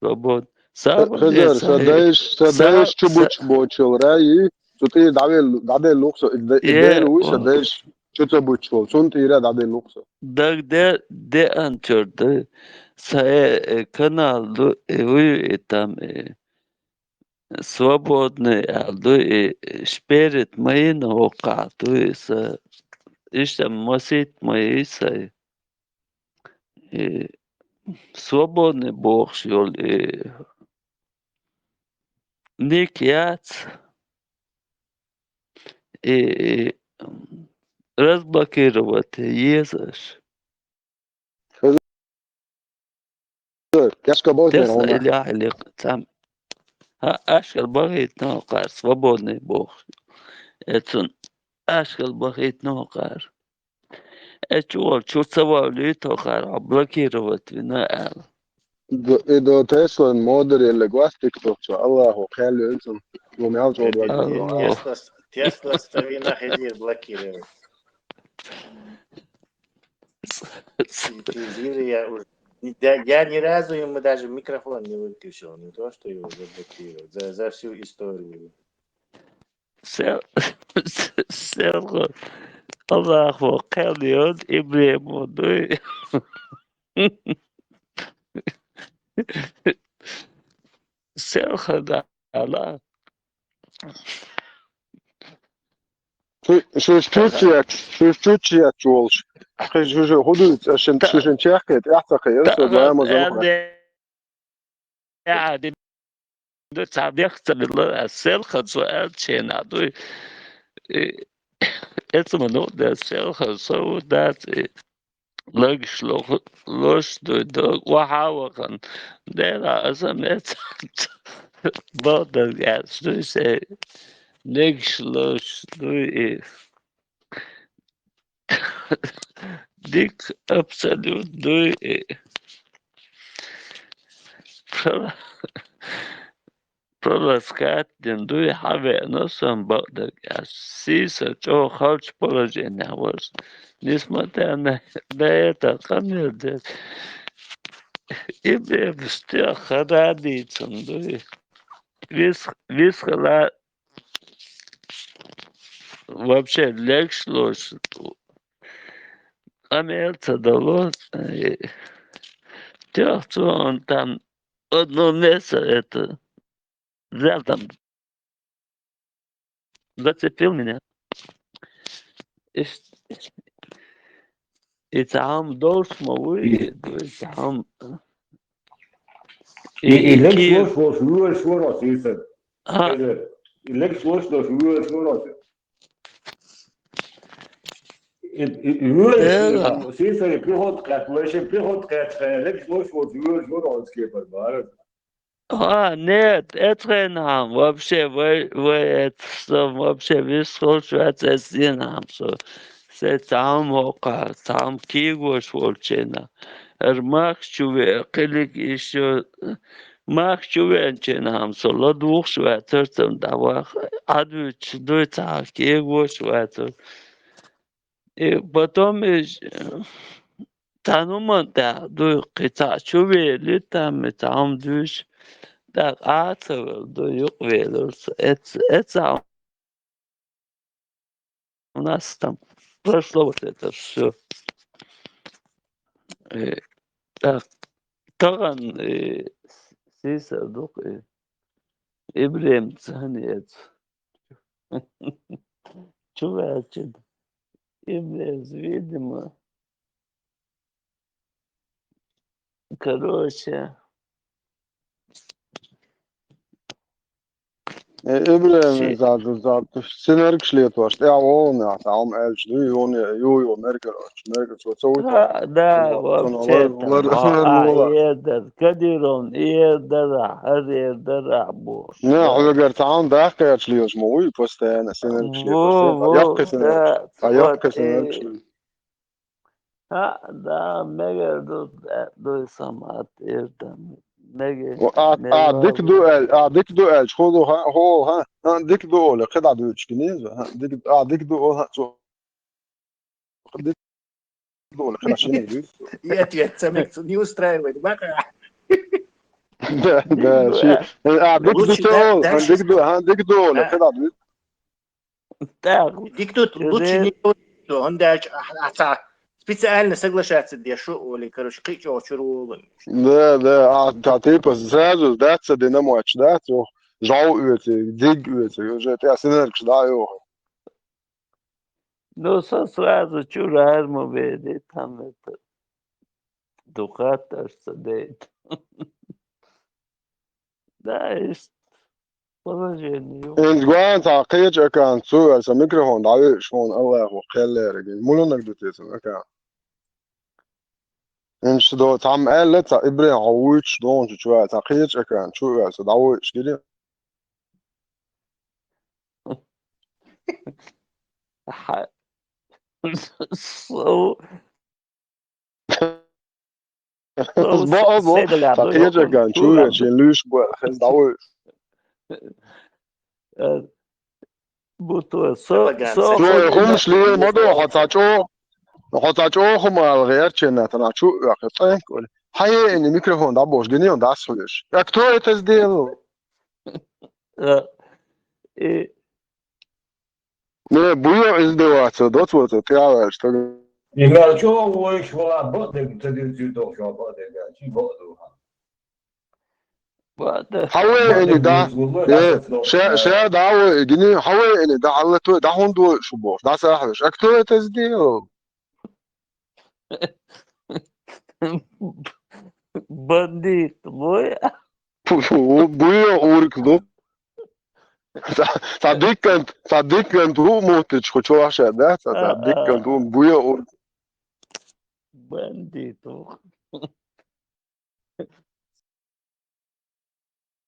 Свобод-, Хезар, са дайш, са дайш чу буч бочул рай, цу тӀе дӀавел-, дӀаделлу со, и да-, и Дела вуй, са дайш чу ца бучвол, цунна тӀера дӀаделлу со. Даг де, де антер ду, са, э, э, канал ду, э, вуй, э, там, э, свободный аьлла ду, и шперит ма йина хӀокхахь ду, и са, иштта масийтта ма йий сай. И свободный бохуш йолу, и ник яц, и, и разблокировать езаш. Тесла или ахьа лекха цхьаьна. Хьан ашкара бахийтина хӀокхара, свободный бохуш. Э, цунна ашкара бахийтина хӀокхара. Э, чу вал, чу ца валуьйту хӀара, блокировать вина аьлла. Д-, и до Теслан модерелле гвастик тохча, Аллаху кхел йоьнцун, лу мял чӀор вагин. Аллах. Теслас, Теслас ца вина хезир блокировать. Ти, ти зири я уж. Я, я ни разу ему даже микрофон не выключил, не то что его заблокировать, за, за всю историю. Сел, сел, Аллаху кхел йоьнц, Ибрему дуй. Сел хада ала. Шу, шу чучияч, шу чучияч волш. Хи шу шу худуц, а шин шу шин чехкет, яхца хи, я со да ма зон. Я, ди, ду ца дехца билла, а сел хад со эл чена, дуй. Э, эцма ну, да сел хад со, да, э, логиш лох-, лош дуй, да, ваха вахан. Дера, а са мец, бода, я, дуй, се, легиш лош дуй, э. Дик абсолют дуй, э, про-, проласкать дин дуй, хьавеана сан бакъдерг, я сийса чӀогӀа халча положение варс. Несмотря на, на это, къамел дер. И бе, бусте хада дийцун дуй. Вис, вис хала вообще легиш лош. Къамел ца дало, э, тёх цо он там одно место это взял там, зацепил меня. И, и там должен мой, и там И, и легиш лош волш вуьйш ворос, Юсуп. А, И легиш лош волш вуьйш ворос. И, и, и вуьйш, Эла. Сийсари приход кхет, вуьйш приход кхет, легиш лош волш вуьйш ворос кепар бара. А, нет, это хрен хам, вообще, вы, вы это, что, вообще, вис хулш вац, это зин хам, со. Се цхьа хӀума хӀокху, цхьа хӀума кегош волчу хенахь. ХӀара мах чу веа, кхилиг ишо, мах чу веанчу хенахь хӀума со ладугӀуш ваьцара, цунна дӀаваха, Ӏадвуьтуш дуй цхьа кегош ваьцара. И потом и цхьана хӀуманна тӀехь дуй кхин цхьаъ чу вели, там и цхьа хӀума дуьйш, тӀаккха Ӏа а ца велла дуй, юкъавелира со. Эц-, эцхьа У нас там прошло вот это все. Э, так, тахана, э, сийсар ду-кх, э, Ибрем цхьаьна эца. Чу ваьлча, Ибрем, видимо, короче, Э, Ибрем, ши- за, за, за, синергаш летош, тӀе а волу нах, там аьлча дуй, юн, ю, ю, мергар, мергар, цо, цо, Да, да, вообще, лар, лар, а, а, ердар, Кадировна, ердар, а, ердар, а, бу. Не, хьоьгара цхьа хӀума даккхарца лелаш ма вуй, постоянно синергаш летош. Во, во, яккхи синергаш. Да, а, яккхи вот, синергаш э, летош. А, да, мегар ду, да, дуй самат, эрдам, мегар, а, а, дика ду аьл, а, дика ду аьлча, хӀун ду, хӀа, хӀун, хӀа, а, дика ду оле, кхидӀа дуьйцуш гинийза, хӀа, дика, а, дика ду оле, хӀа, цо, дика ду оле, кхидӀа шине дуьйцу. И ответ самих не устраивает, баха. Да, да, ши, а, дика ду ца оле, хӀа, дика ду, хӀа, дика ду оле, кхидӀа дуьйцу. Так. Диктут лучше не говорить, что он дальше, а, а, ца, специально соглашаться, где шо, оли, короче, кхы чё, чё, Да, да, а, та, типа, сразу, да, ца динамоч, да, цо, жау уьйцу, диг уьйцу, уже, тя, синергаш, да, ё. Ну, со сразу чура ма бери, там это, дукхаттарца дейт. Да, иштта положение ю. Инза гуан цхьа кхечу аккаунт чу вер, сан микрофон дӀавуьйш хьуна, Аллахо кхеллериг. Муьлханиг ду те сан аккаунт? Инза до, цхьамма аьлла, цхьа Ибрем хьо вуьйцуш догӀучу чу вер, цхьа кхечу аккаунт чу вер, сан дӀавуьйш гири. Хьа-, Со, со Бо, бо. Седа ля, Ца ну, кхеча ёкъун, ган, чу чу я, ган. Чин луьйш бу, хез давуй. Э, бу то, со, Седа ган, со седа Чу хумш ган. Ле ма до, хо ца чо, хо ца чо хумал герчена, тана чу я, хе тен, коли. Хае, не микрофон да бош, гини он да слышь. А кто это сделал? Э, и Не, буя издеваться, да, вот это, я, что ли? Игра, чё, вой, швала, бот, да, ты, ты, ты, ты, шо, бот, да, да, чи, бот, да. Бот, да. Хаве, Бот, эни, да, да. Вуз, вуз, вуз, Э, да, ше, да. Ше, да, вы, гини, хаве, эни, да, Алла, твой, да, он дуй, шубо, да, сахаш. А кто это сделал? Бандит, вой. Пу-, пу-, буя урк, да. Ца, ца диккан, ца диккан ту мутич, хо чо аша, да? Ца, ца А, диккан а. Ту буя урк. Бандит, ух.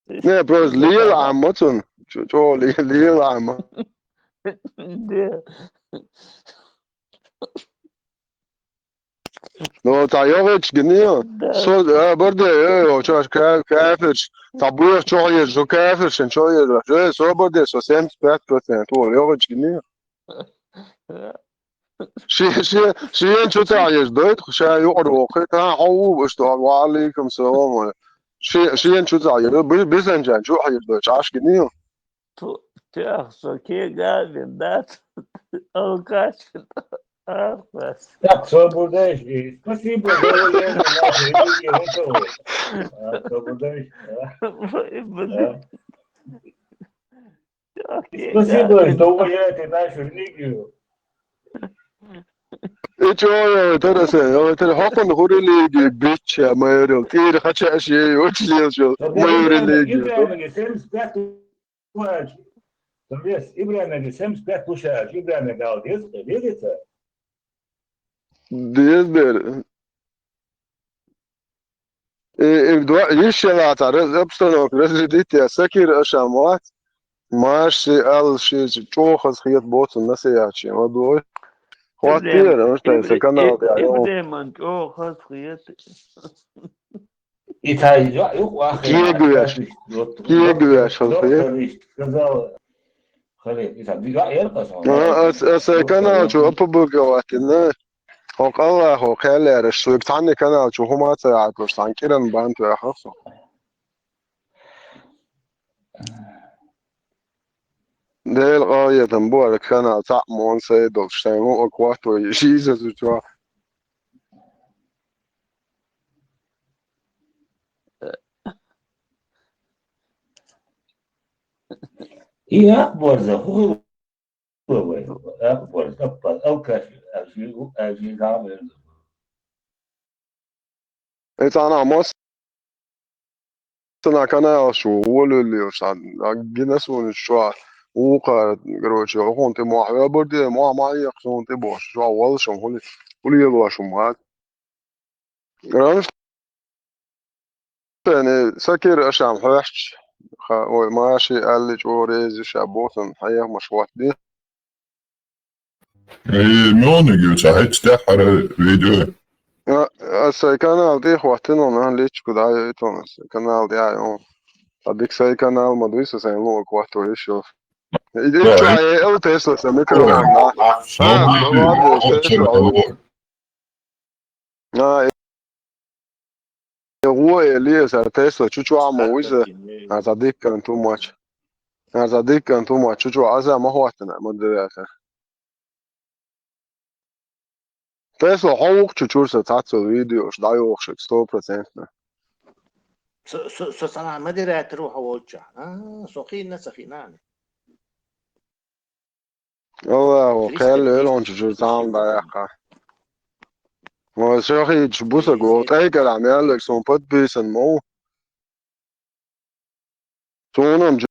Не, просто лил амма цун. Чо, чо, ли-, лил амма. Да. Ну, та йогич гни. Да. Со, э, бирде, э, о, чо, ка-, кафирш. Та буя чо еш, жо кафирш, чо еш. Э, со бирде, со семьдесят пять процент. О, йогич гни. Ши, ши, шиен чу ца еш, дойт, ша юр вохи, та, хау, что, ва алейкум салам. Ши, шиен чу ца еш, би-, бисен чан, чу еш, дойт, аш гни. Ту, тях, со ке гавин, да? Алкаш, алкаш. Так, свободейший. Спасибо за уважение нашей религии, вот это вот. А, свободейший, да? Ой, блин. Да. Тях, ке Спасибо, гавин. Что уважаете нашу религию. И чё, я, это раз, я, это хапан хури лиги, бича, майорил, тир, хача, ши, очень лил, чё, Да, майори Ибрайм, лиги. Ибрайм, семьдесят пять Пушач. Там вес Ибрайна, семьдесят пять Пушач. Ибрайна гал, видите? Дезбер. И, и два, ещё лата, раз-, обстановка разрядить, я, Сакир Ашамат. Маши, Алши, чё, хас, хият, боцу, насаячи, молодой. Хватит, Ибрайм, потому что это Ибрайм, канал, Иб-, да, ну. Ибрайм, чё, хас, хият. И та ю-, ю-, ах, Кие гуяш? Кие гуяш, доктор, хал, доктор иш сказал, хали, и та, ю-, эр касан, А, а, а, с-, а, с-, доктор, канал, ю-, чё, опубликовать, да? Хо, Аллах, хо, калер, что, цани канал, чё, хума ца, а, то, что, ан киран бан, то, а, хо, хо. Дел къаятан буар канал цаъ мон сай долчтайн, о, квахт вай, ши иза зучва. И акъ борза, ху-, ху-, вай, акъ борза, акъ борза, алкаш, ажи, ажи, гамер. Э, цана мос-, цана канал шу, волюли, сан, а, гинасуни шуа, уха, короче, хун ты муа, я бурди, муа, муа, я хун ты бош, шуа, вал шум, хули, хули, я луа шум, а. Рамш-, тени, Сакир Ашам, хаш, ха, ой, Маши, Алли, Чорези, Шаботан, хая, машват, ди. Э, мёниг ю ца хӀетта тӀеххьара видео. А, а сай канал тӀе хӀоттина он, а, личку дай, это он, сай канал тӀе ай он. А дик сай канал ма дуй, са сайн лук хӀотто ещё. Иди, Да, чё, э, э, э, Тесла, са микрофон, да? А, А, ладно, а, Тесла. А, э, э, Лиэс, а Тесла, чучуа ма уйза. А, за диккан ту мач. А, за диккан ту мач, чучуа, а за ма хӀоттина, ма деряха. Тесла хьо вукху чучура сан цхьаццал видеош дӀайохуш, стопроцентно. Со, со, со цхьана модератор ву хьо волччахь. А, со хиъна, ца хиъна ани. Аллаху, кхел велон чучура цхьаьна дӀаяккха. Ва шо хийча бусаг ву, тӀайкарахь меллаг суна подписан ма ву. Суна-м чу-,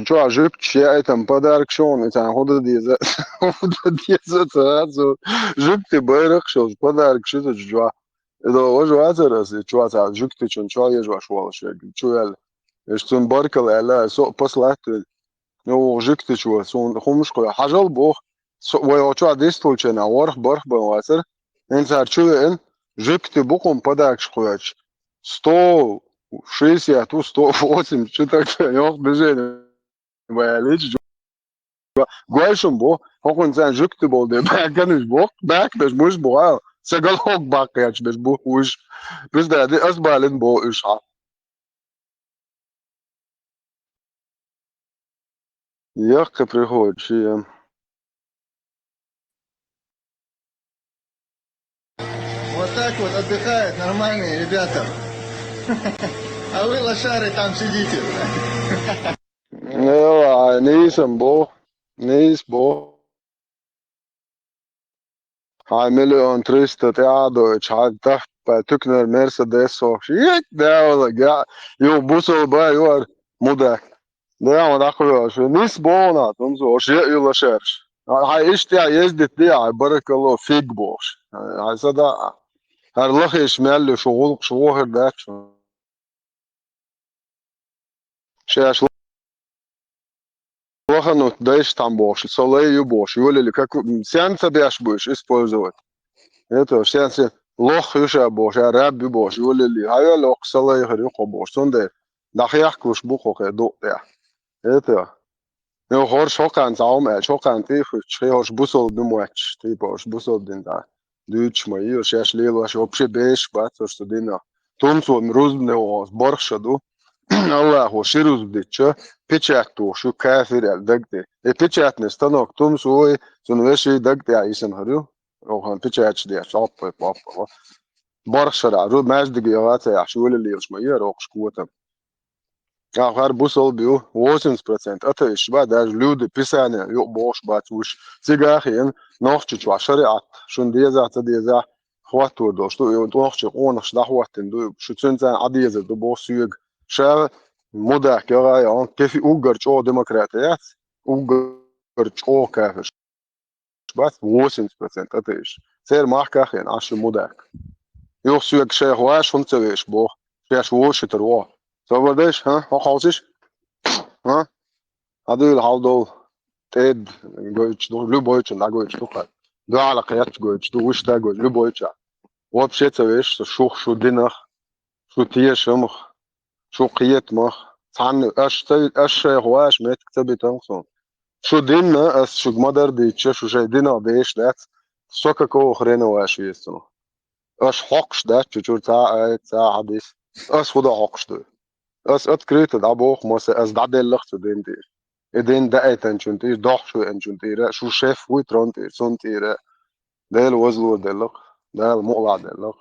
чуьра жуьгташ яийтина подарок шуна, и царна хӀун дан деза, хӀун дан деза ца хаа суна. Жуьгти байракх шуна, подарок шу ца чуьра. И до важа вацара аса, и чуьра цхьа жуьгтичун чуьра ежаш волуш верг, чу ваьлла. Иштта цунна баркалла аьлла, со а послать вина. Ну, жуьгтичо, суна хӀумаш кхуьу. Хьажал боху, Со-, вай оцу чохь дистхуьлучу хенахь ворхӀ-бархӀ бан вацара, хӀинца цара чу веана, жуьгти бу кхунна подаркаш кхоьчу. Сто шестьдесят ву, сто восемьдесят, чу так йоккха движение вай аьллича, гой шуна бу, хӀокхуьнца жуьгти болу дела, баьхканаш бу, баьхканаш буш бу, сан галхок баккхаьчча берш бу уьш. Пусть дади, ас балина боху уьш хьан. Яккхий приходит шен. Вот так вот отдыхают нормальные ребята. А вы, лошары, там сидите. Ай, нийсам бу, нийса бу. Хьайн миллион триста тӀе а дойтуш, хьайн тахпа туькнара Мерседес хӀокхуш. Ик, да, вала, га, ю бусалба, ю ар мудак. Да, ма даккха веа, шу нис боху нах, тумсо, ош е ю лошараш. Хьайн иштта ездит де, хьайн баракалло, фиг бохуш. Хьайн сада, хӀара лахиш мел ю, шу гӀуллакх, шу вохар дац шу. Шаьш лаханут дайша там бохуш, со лай ю бохуш, йолели, как у-, сен ца беш бу уьш использовать? Это, сен се лох ю ша бохуш, а раб ю бохуш, йолели, хьайол оккха са лай хир ю кхо бохуш, цундела дӀахехкалуш бу кхо кхе дукъ тӀехь. Это, ну, хӀорш хӀокхарна цхьа хӀума аьлча, хӀокхарна тӀе а хуьттуш, хӀорш бусалба ду моьттуш, типа, хӀорш бусалба дин тӀе дуьйцуш ма йийла, шаьш лелош вообще беш бац хӀорш цу динах. Тумсо рузбане вогӀу, барх ша ду. Аллахо ши рузба дитча, печать тухуш ю, кафир аьлла даг тӀе. И печатный станок тумсо вай, цунна веший даг тӀехь йисина хир ю. Охан печаташ деш, оппа, оппа, оппа. Барх шарахь, ру-, маьждиге яха ца яхьаш, вуьла лелаш ма яра оккхуш котам. Ахьа хӀара бусалба ю, восемьдесят процент атеисташ бац, даже люди Писания юкъа бохуш бац уьш. Цигахь а хиъна, нохчи чохь шариӀат, шуна дезахь, ца дезахь, хӀоттор долуш ду, и нохчи къонахаш дӀахӀоттина ду, шу цуьнан царна Ӏан дезар ду боху соьга. Ша мудак яхьа, я он кефи уггар чӀогӀа демократи яц, уггар чӀогӀа кафирш бац, восемьдесят процент атеисташ. Церан махках а хиъна, Ӏаш шу мудак. Юха соьга шайх ваш хӀунда ца веш боху, шаьш вовшитар вогӀу. Собар дайша, хӀа? ХӀокху хьовсиш? ХӀа? Хьан дуьйла хьал долу? ТӀеда гойтуш ду, любой чун дӀагойтуш ду кхара. Дуьхьал кхетта гойтуш ду, вуьшта гойтуш, любой чохь. Вообще ца веш со шух, шу динах, шу тешамах, шу кхетамах. Цхьанна аш ца, аш шайх ваш меттиг ца битанкъ суна. Шу динна ас шуьга ма-дарра дийцча, шу шайн динах деш дац, со какого хрена ваш веза цунах? Аш хьокхуш дац чу чуьра цхьа а аят, цхьа а хьадис. Ас хӀун дан хьокхуш ду? Ас открыто дӀабоху масса, ас дӀаделлах цу дин тӀера. И дин даийтанчун тӀера, дохуш веанчун тӀера, шу шеф вуй трон тӀера, цунна тӀера. Дела возлур деллакх, Дала мукъалахь деллакх.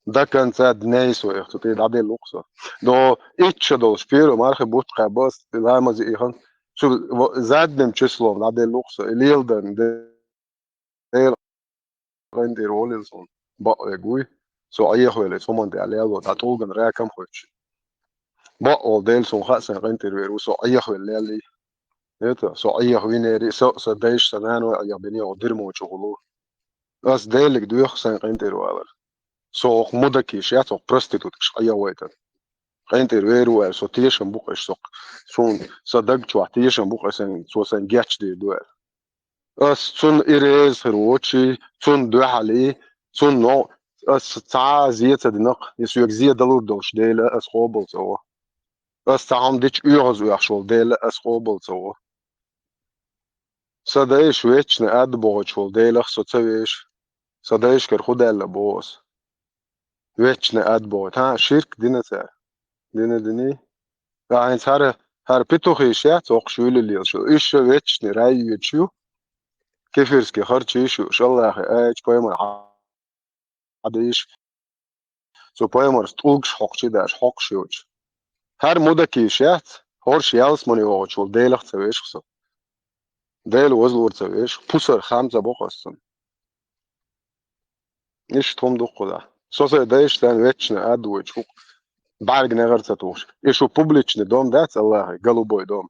До конца дней своих цу тӀе дӀаделлакх со. До итт ша долуш первый мархи бутт кхаьбба ас, и ламаз и хан. Цу во-, задним числом дӀаделлакх со, и леладан де-, Дела къинтӀера волийла суна. Бакъвега вуй. Со Ӏехавелла, цу хӀуманна тӀехь лело, дӀа тӀулган ракам хоьттуш. Бакъволу Дела суна хаьа сайн къинтӀера вер ву, со Ӏехавелла леллий. Это, со Ӏехавинера, со, сан дайша, сан наной Ӏехабина, оха дирмо чу гӀулло. Ас Делиг доьху сайн къинтӀера валар. Со хӀокху мудакиш яц, хӀокху проституткаш Ӏехавайтар. КъинтӀера вер ву аьлла, со тешам бу-кх аш, со, суна, сан даг чохь тешам бу-кх ас, цо сайн гечдийр ду аьлла. Ас цунна и реза хир воций, цунна дуьхьалий, цунна но-, ас цхьа а зе ца динакх, и соьга зе далур долуш Дела ас къобал ца во. Ас цхьа хӀума дича оьгӀаз оьхуш волу Дела ас къобал ца во. Сан дайша вечна ад бохуьйтуш волу Делах со ца веша. Сан дайшкара хӀун даьлла боху ас? Вечна ад бохуьйту. ХӀан, ширк дина цара? Дина, диний? Ткъа хӀинца хӀара, хӀара петухиш яц, оккхуш вуьллалелаш ю. Уьш ша вечный рай йоьдуш ю. Кефирский харчийш ю. Аш Аллахе аьлча, пайхамар хьадийш. Цу пайхамарс тӀулгаш хьокхучий даьш, хьокхуш йоцуш. ХӀара мудакиш яц, хӀорш ялсамане вогӀучу волу Делах ца вешах со. Дела возлур ца вешах, пусар хам ца боккху ас цунна. Иштта хӀума ду-кх кхузахь. Со сайн дайша царна вечна ад вуьйцуш ву-кх, бӀаьрг негӀар ца тухуш. И шу публичный дом дац, Аллахе, голубой дом.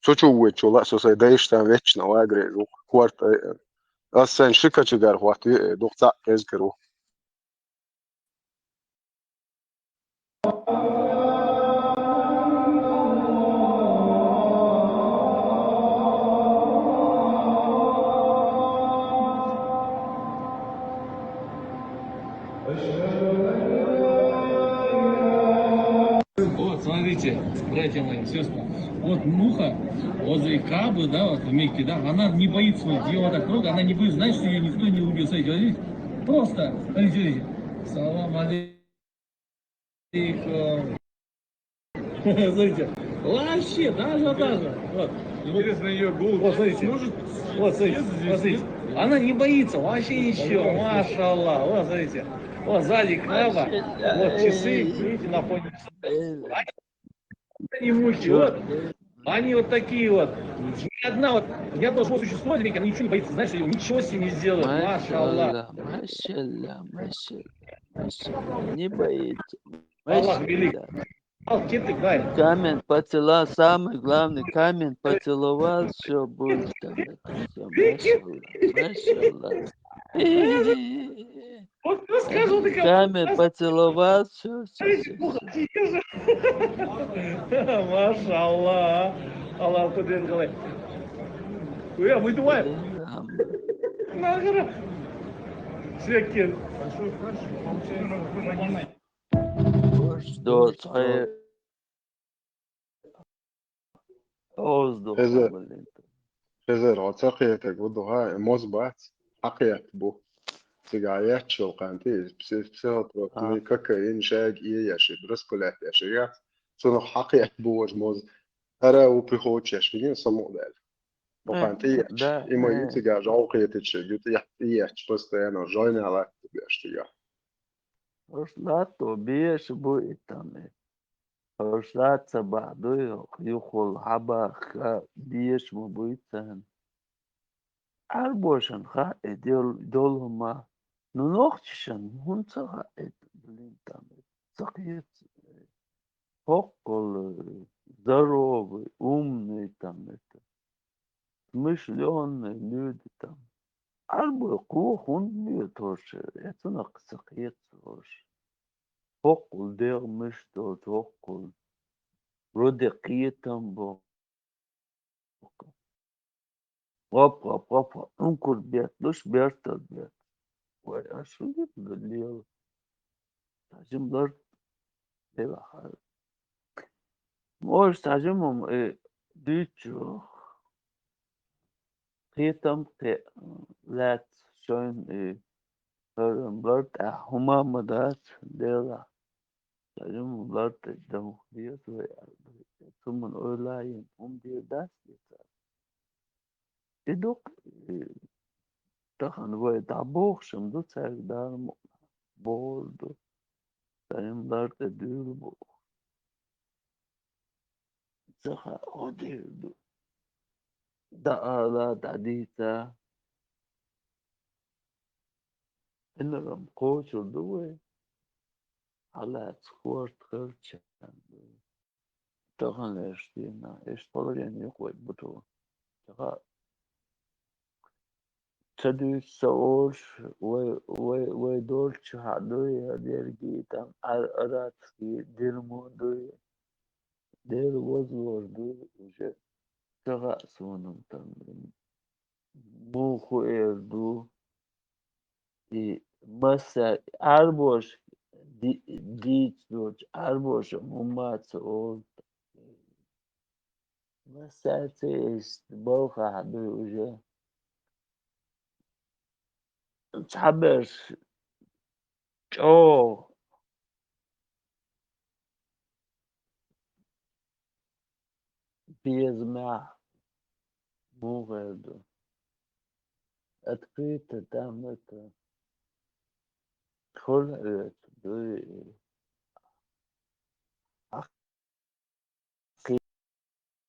Цу чу вуьйцуш ву-кх со сайн дайша царна вечна вагарий ву-кх, корта айъа. Ас сайн ши кочегар хӀоттаве а, дукха цхьаъ кӀезиг хир ву. Смотрите, братья мои, сестры. Вот муха возле Каабы, да, вот в Мекке, да, она не боится, вот, её вот так трогать, она не боится, знаешь, что её никто не убьет. Смотрите, вот видите? Просто, смотрите, смотрите. Салам алейкум. Смотрите, вообще, даже, даже. Вот. Интересно, её голубь. Вот, смотрите. Может, вот, смотрите, съест здесь, вот, смотрите. Нет? Она не боится, вообще ничего, машаллах. Вот, смотрите. Вот сзади Кааба, вот часы, видите, на фоне. Они мухи, вот. Они вот такие вот. Ни одна вот, ни одно живое существо, Дмитрий, оно ничего не боится. Знаешь, её ничего с ним не сделает. Машаллах. Машаллах, машаллах, машаллах. Не боится. Аллах велик. Машаллах. Аллах, кеттик, давай. Камень поцеловал, самый главный камень поцеловал, всё, будет там. Всё, машаллах, машаллах. Вот кто сказал, ты как Камень поцеловал, всё, всё, всё, всё. Машаллах. Аллах, куден калай. Уя, мы думаем. Нагара. Секин. Что, что? Оздух, Хезер, блин. Хезер, хьо ца кхетарг ву дуьхьа, моз бац, хьакхетта бу. Цига яьччул кхаьнти, пси-, психотропный, кокаин, шайга иэш, распылять еш, яц. Цунах хьакхетта бу вож моз. Ара ву приходчеш, вигин самукъадаьлла. Бо кхаьнти иэч. Да, и ма ю цига жал кхетача, ю тӀе-, тӀеэч, постоянно жойна латта беш цига. Ош латто беш бу и там, и. Ош латца бахдуй, юхул хьабахка беш ма буй царна. Арбошан хаъ и дол-, долума. Ну, нохчишан хӀунда ца хаъ и, блин, там, и. Ца кхета. Хоккул, э, здоровый, умный там, это. Смышлёный люди там. Арбой кхо хӀунда летош, э, цунах ца кхеташ. Хоккул дегӀ миш долчу хоккул. Роде кхетам бо. Гап, гап, гап, гап. Ункур бетталуш, бертал бетталуш. Вай, а шу гиблу лела? Цхьа жимма лар делахьара. Может, цхьа жимма, э, дуьйцу. Кхетам кхе лаьцна шайна, э, хӀара лар тӀехь хӀума ма дац, делахь. Цхьа жимма лар тӀе дамах деза вай аьлла. Цу ман ойла йина хӀума дийр дац те цара. И дукха, и тахана вай дӀабохуш ма ду, цаьрга Дала мукъ бохур ду. Цхьа жимма лар тӀе дуьйла бу. Ца хаьа, хӀун дийр ду. ДӀаала, дӀадийца. Инарам кхочур ду вай. Хьалаца корта хилча. Таханлерчу дийнахь, иштта положение юкъа вай бу тхо. Ца хаьа. Ца дуьйцу ца олуш, вай, вай, вай долчу хьан дуй, я дерги там, ар-, арацкий дирмо дуй, Дела возлур дуй уже. Ца хаьа суна там, муха эр ду, и масса Ӏарбоша ди-, дийца доцу Ӏарбоша хӀумма а ца олу. Массаьрца иштта балхахь дуй уже. Цхьаберш чӀогӀа безамехь муха эр ду. Открыто там это. Хьула оьцу дуй.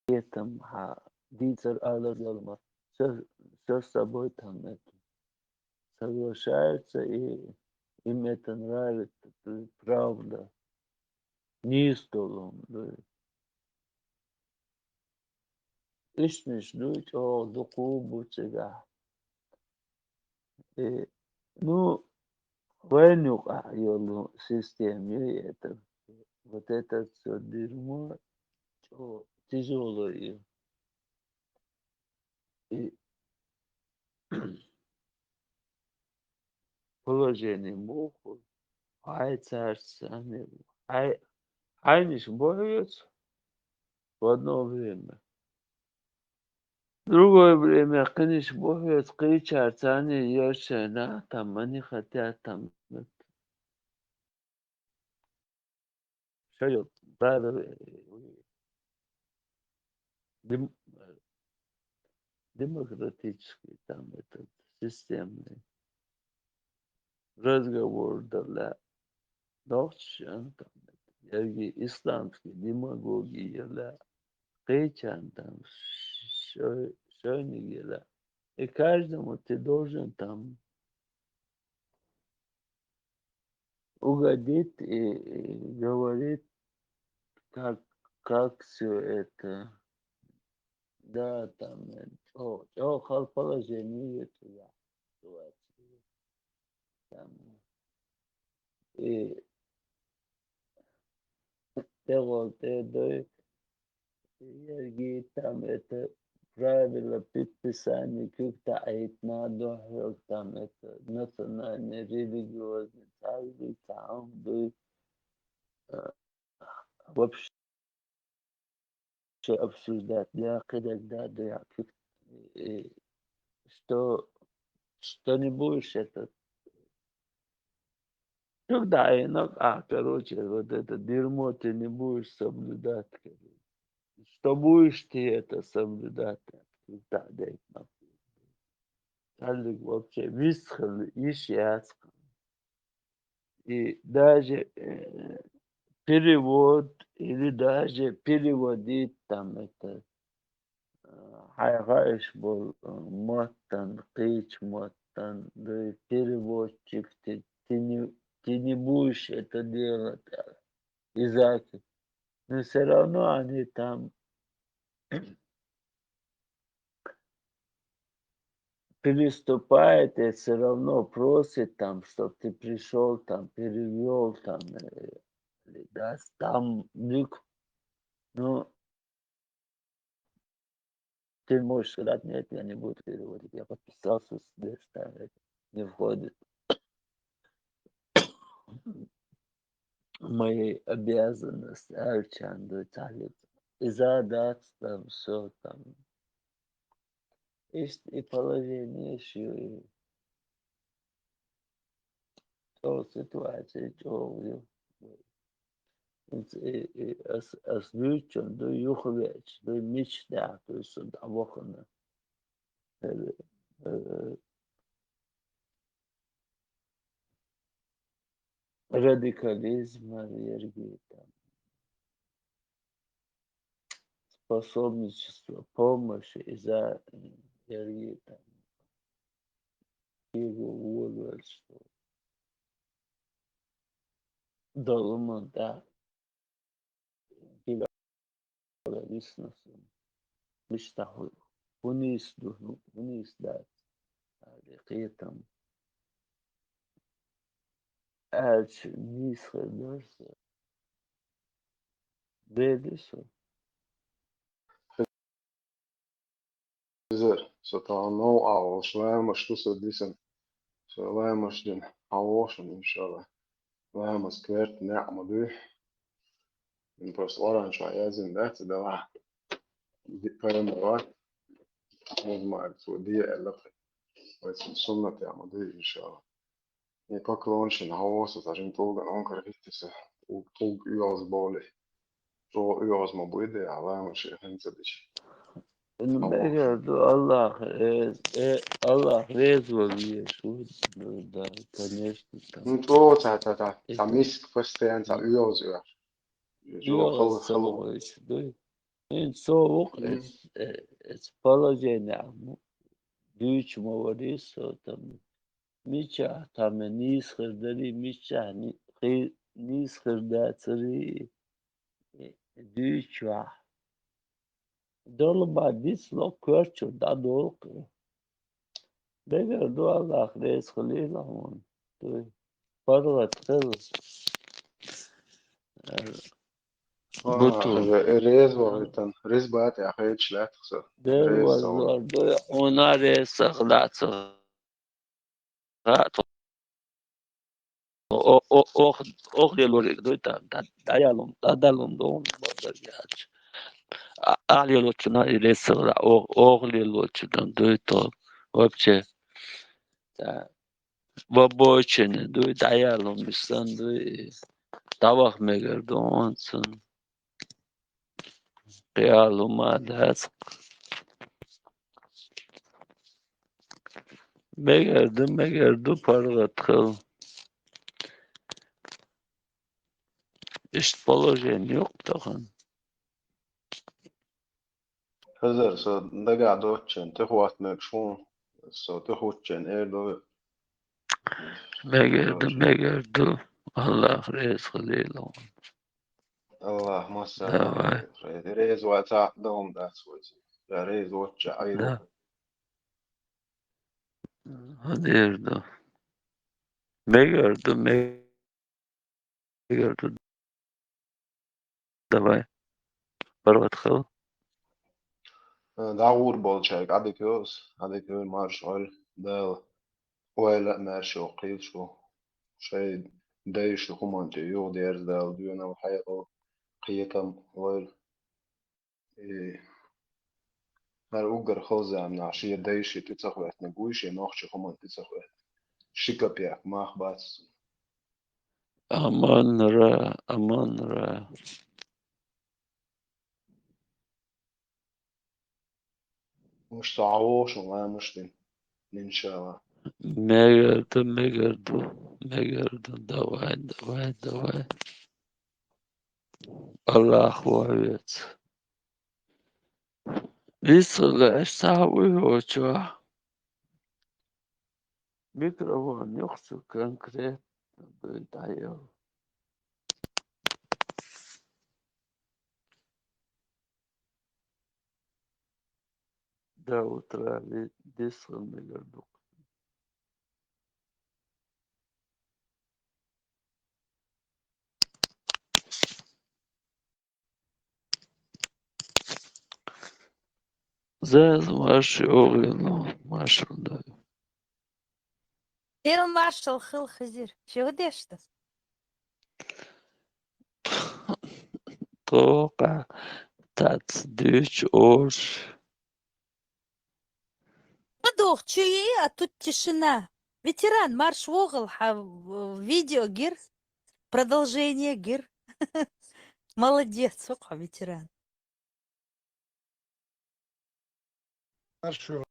Кхетам хьан дийцар алар йолу ма, со, со с собой там это. Соглашается и им это нравится, то есть правда. Нийса долу хӀума ду. Ишнаш ду, чӀогӀа дукха бу цигахь. Э, ну, вайн юкъахь йолу система ю это. Вот это всё дерьмо, чӀо-, тяжёлое ю. И положение муха, хьайн цаьрца санна, хьайн, хьайнаш бохьуьйту, в одно время. Другое время, конечно, бо хӀоз кхечар царна яр шайна, там, они хотят, там, это, шайот, да, да, э, дем-, э, демократический, там, этот, системный разговор да ла, нохчан, там, это, яги исламский демагогия ла, кхечан, там, шо-, шойниг ла. И каждому ты должен, там, угодить и, и говорить, как, как все это. Да, там, э, о, о, хал положение туда. Там, и те гол, те дой, яги там это правила предписания, как-то айт надо, там это национальный, религиозный, каждый там, да, э, вообще обсуждать, да, когда, да, да, как, э, что, что не будешь это, когда иногда, а, короче, вот это дерьмо ты не будешь соблюдать, короче. Что будешь ты это соблюдать, когда, да, это, вообще, весь иш яц. И даже, э, перевод или даже переводить там это, э, хьайгӀайш бол, э, маттан, кхеча маттан, да и переводчик, ты, ты не, ты не будешь это делать, э, из-за к-, но всё равно они там переступает и всё равно просит там, чтоб ты пришёл там, перевёл там, э, или даст там люк. Ну, ты можешь сказать: «Нет, я не буду переводить. Я подписался здесь, там это не входит в мои обязанности», аьлча, да, цхьаьллица. Из-за дац там, всё там. Иштта и положение шу, и цо ситуация чӀогӀа ю. ХӀинца и, и ас, ас дуьйцучунна ду юхавеача, ду мича тӀехь ду со дӀавахана. Э, э, радикализм, ерги там, способничество, помощь из-за, э, ерги там, кхийга волавелча, долу ма да. Кхийга висна со. Мича хӀу, хӀун нийса ду, хӀун нийса дац. Аьлла кхетам. Аьлча нийса хир дара со. Дели со. Иза, со тахана новкъа волуш лаамаш ду со дисина. Со лаамаш дина хьан вошина, иншалла. Лаамаш керта некъ ма дуй. Ин просто Къуръан чохь яздина дац, и делахь. Ди-, пайхамар вац. Музмаъ цо де аьлла тхе. Вай цуьнан суннат яа ма дуй, иншалла. И поклонашна хьан восу, цхьа жима тӀулган онкара хӀиттиса, тӀулг, тӀулг оьгӀаз бовлий. ЧӀогӀа оьгӀаз ма буй де, Аллахьа ма шен хӀинца дича. Ин мегар ду Аллах, э, э, Аллах реза ван везаш ву, да, конечно, там. Ну, чӀогӀа цхьа, цхьа, цхьа, цхьа миска постоянно, цхьа оьгӀаз оьгӀаш. ЧӀогӀа хала, хала ву. Ин со ву-кх, э, э, положение, ну, дуьйцуш ма варий со там. Мичахь там нийса хир дарий, мичахь ни-, хи-, нийса хир дацарий, э, дуьйцучохь. Долу бан дицло коьртачуьра дӀадолу-кх. Дагар ду, Аллах реза хуьлийла хьуна. Дуй. ПаргӀат хила. Ара. Ана, буту. Ре-, реза вахийтан, реза бан тӀехь хеташ лаьттах со. Дера реза вазлор ду, хьуна реза сах лаьцах. О-, о-, ох-, ох лелориг дуй та, та, дӀаялун, дӀадалун ду, базар яц. А, а лелочуна и ресала, о, о лелочуна дуй то. Вообще. Да. Бабочене дуй, даял мисан дуй. Давах мегар дон цун. Кьял ума дац. Мегар ду, мегар ду, паргъат хил. Ишт положение юкъ тахан. Хазар, со дага доччен, ты хват мекшун, со ты хуччен, эр ду. Мегар ду, мегар ду. Аллах рез хилила. Аллах масса. Давай. Рез ва ца дом дац вази. Я рез вочча айру. Да. Хадер ду. Мегар ду, мегар ду. Давай. Паргъат хил. Э, дагъур болчайг, адик ёс, адик ё марш оль, дал. Ойла марш ё, кил шу. Шай дайш хуманча, ё дерз дал, дюнал хайо, киетам оль. Э, мар угар хозам на, ши дайш ти цахватна, гуйши нохчи хуман ти цахват. Ши копеек мах бац. Аманра, аманра. Муш саош, ламуш дин. Иншалла. Мегар ду, мегар ду, мегар ду. Давай, давай, давай. Аллах вовец. Висла, эш сау уйочуа. Микрофон ёхсу конкретно дуй дайо. До утра ви-, вислан мегар дук. Заз марш огъил, марш да. Эл маршал хил хизир. Чего дешта? Тока тац дюч ош. Подох, чё, а тут тишина. Ветеран, марш вогъал, ха, в-, видео гир. Продолжение гир. Молодец, окъа, ветеран. Хорошо.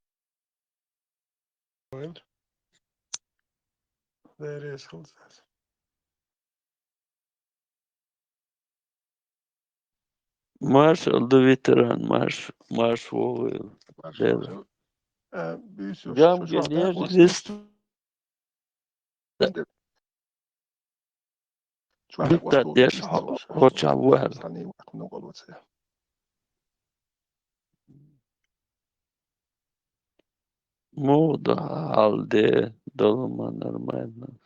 Дерес хылзас. Марш алды, ветеран, марш, марш вогъил. Марш Дер. Вогъил. Э, бюсю Гам шо-, шо-, генер шо-, лист. Чуала Виктор вахту Деш вахту хо-, вахту. Хоча вар. Сани вахту нугъал вацая. Мугъда алде долма нормально.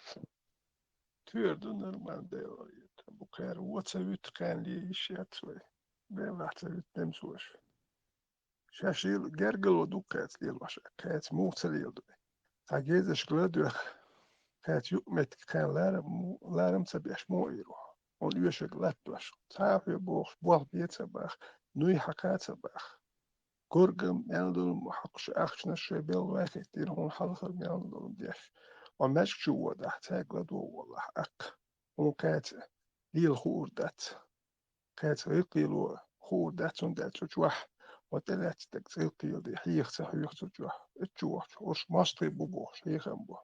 Тюрду нормально дела. Бу кэр воца вит кэнли иш яцвай. Бе вахта вит немсваш. Шашил гергало ду кэц лил ваша, кэц муца лил ду. Та гезеш гладух, кэц юкъ метк кэн ларам, ларам ца беш мо иро. Он юшек латтваш. Та хе бох, бох беца бах, нуй хака ца бах. Горгам, элдул, хакш, ахшна шебел вахет, ир хун халхар, элдул, деш. Ва мешк чу вода, ца гладу, валлах, ак. Он кэц, лил хур дац. Кхаьча гӀиллакхо хуур дац, цундела цу чохь, ва тӀелаьцна стаг цӀе кхийла де, хьеха ца хьоьху цу чохь. Эццу вахча, уьш мостагӀий бу бохуш, хьехам бу.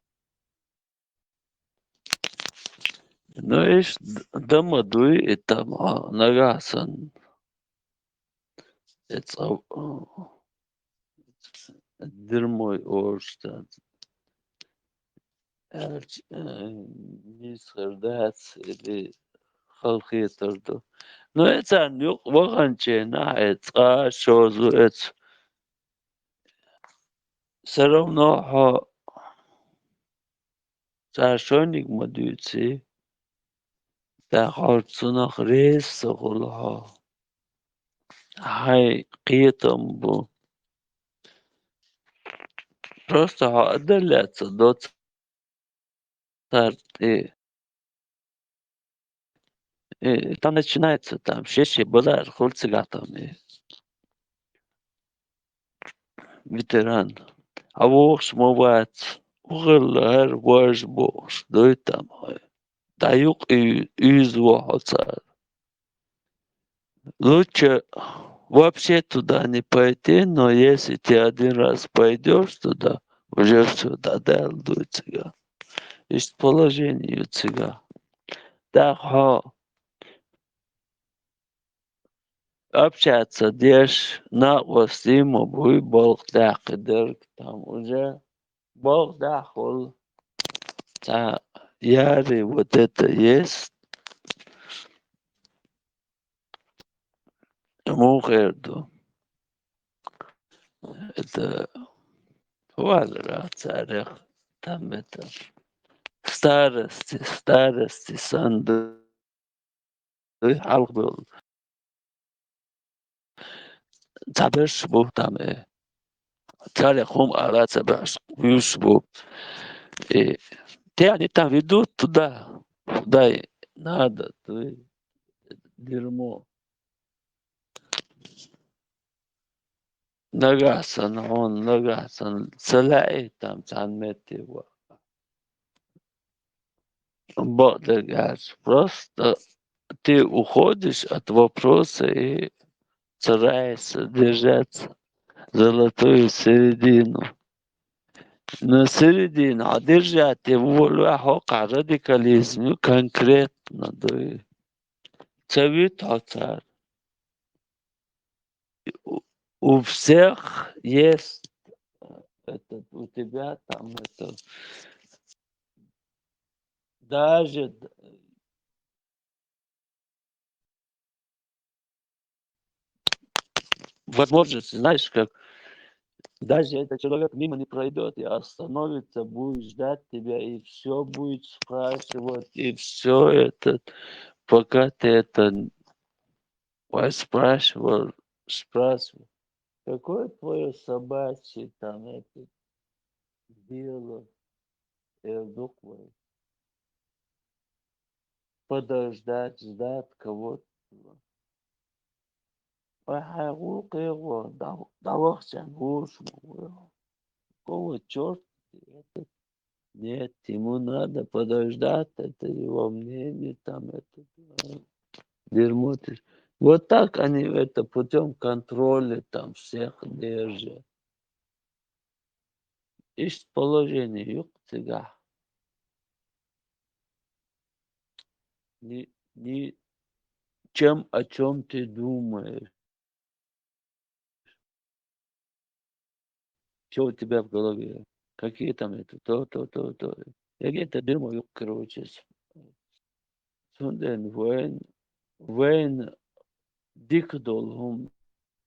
Ну, иш д-, дан ма дуй, и там, а, нагахь санна. И цӀа-, дерьмо оьшуш дац. Аьлча, э, нийса хир дац или халахетар ду. Ну, и царна юкъа ваханченахь, и цкъа а шозу эцу. Всё равно хьо цара шойниг ма дуьйций, тӀаккха хьо цунах реза ца хуьлу хьо. Хьайн кхетам бу. Просто хьо а даллаьцна доцу цара тӀе. Э, там начинается, там, шеши базар, хуьлу цигахь там, э. ветеран. Хьан вохуш ма вац, ухарла хӀара вож бохуш, дуй там хьо. ДӀа юкъ уьйза ву хьо цара. Лучше вообще туда не пойти, но если ты один раз пойдёшь туда, уже всё, дӀадаьлла дуй цига. Иштта положение ю цига. ТӀаккха хьо общаться деш, накъостий ма буй, балха даьккхи дерг там уже. Балха даьккхи волу. Цхьа яри вот это есть. Муха эр ду? Это валара царех там это старости, старости санду. Хьалха долу. Цхьаберш бу там, э, царех хӀума ала ца беш, вуьйш бу. И те они там ведут туда, куда и надо, то есть дерьмо. Нагахь санна хьуна, нагахь санна ца лаьий там цхьана метте ваха. Бакъдерг аьлча, просто ты уходишь от вопроса и стараешься держать золотую середину. Но середину хьо держать волаве хьо кху радикализм ю конкретно дуй. Ца вуьту хьо цара. У, у всех есть, э, этот, у тебя там это, даже д-, возможность, знаешь, как даже этот человек мимо не пройдёт и остановится, будет ждать тебя, и всё будет спрашивать, и всё это, пока ты это Вай спрашивал, спрашивал, какое твоё собачье там это дело, Эрдук вай? Подождать, ждать кого-то. Вай хьайн гӀуллакхе гӀо, дӀа-, дӀавахча вуьйш ма ву. Какого чёрта ты это? Нет, ему надо подождать, это его мнение, там, это, э, дерьмо ты. Вот так они это путём контроля там всех держат. Иштта положение ю-кх цигахь. Ни, ни чем, о чём ты думаешь. Чё у тебя в голове? Какие там это, то, то, то, то. Я говорю, это дерьмо, ю-кх, короче. Цундела вайн, вайн дика долу хӀума,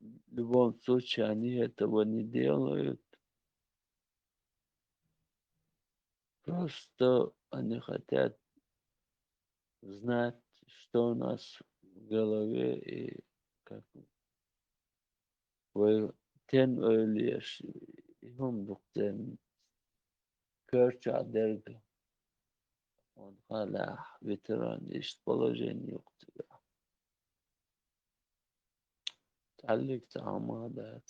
в любом случае, они этого не делают. Просто они хотят знать, что у нас в голове и как вай тен ойла еш, и хӀума ду-кх церан коьртехь дерг. Вайн хьалха ветеран иштта положение ю-кх цигахь. Цхьаллиг цхьа хӀума а дац.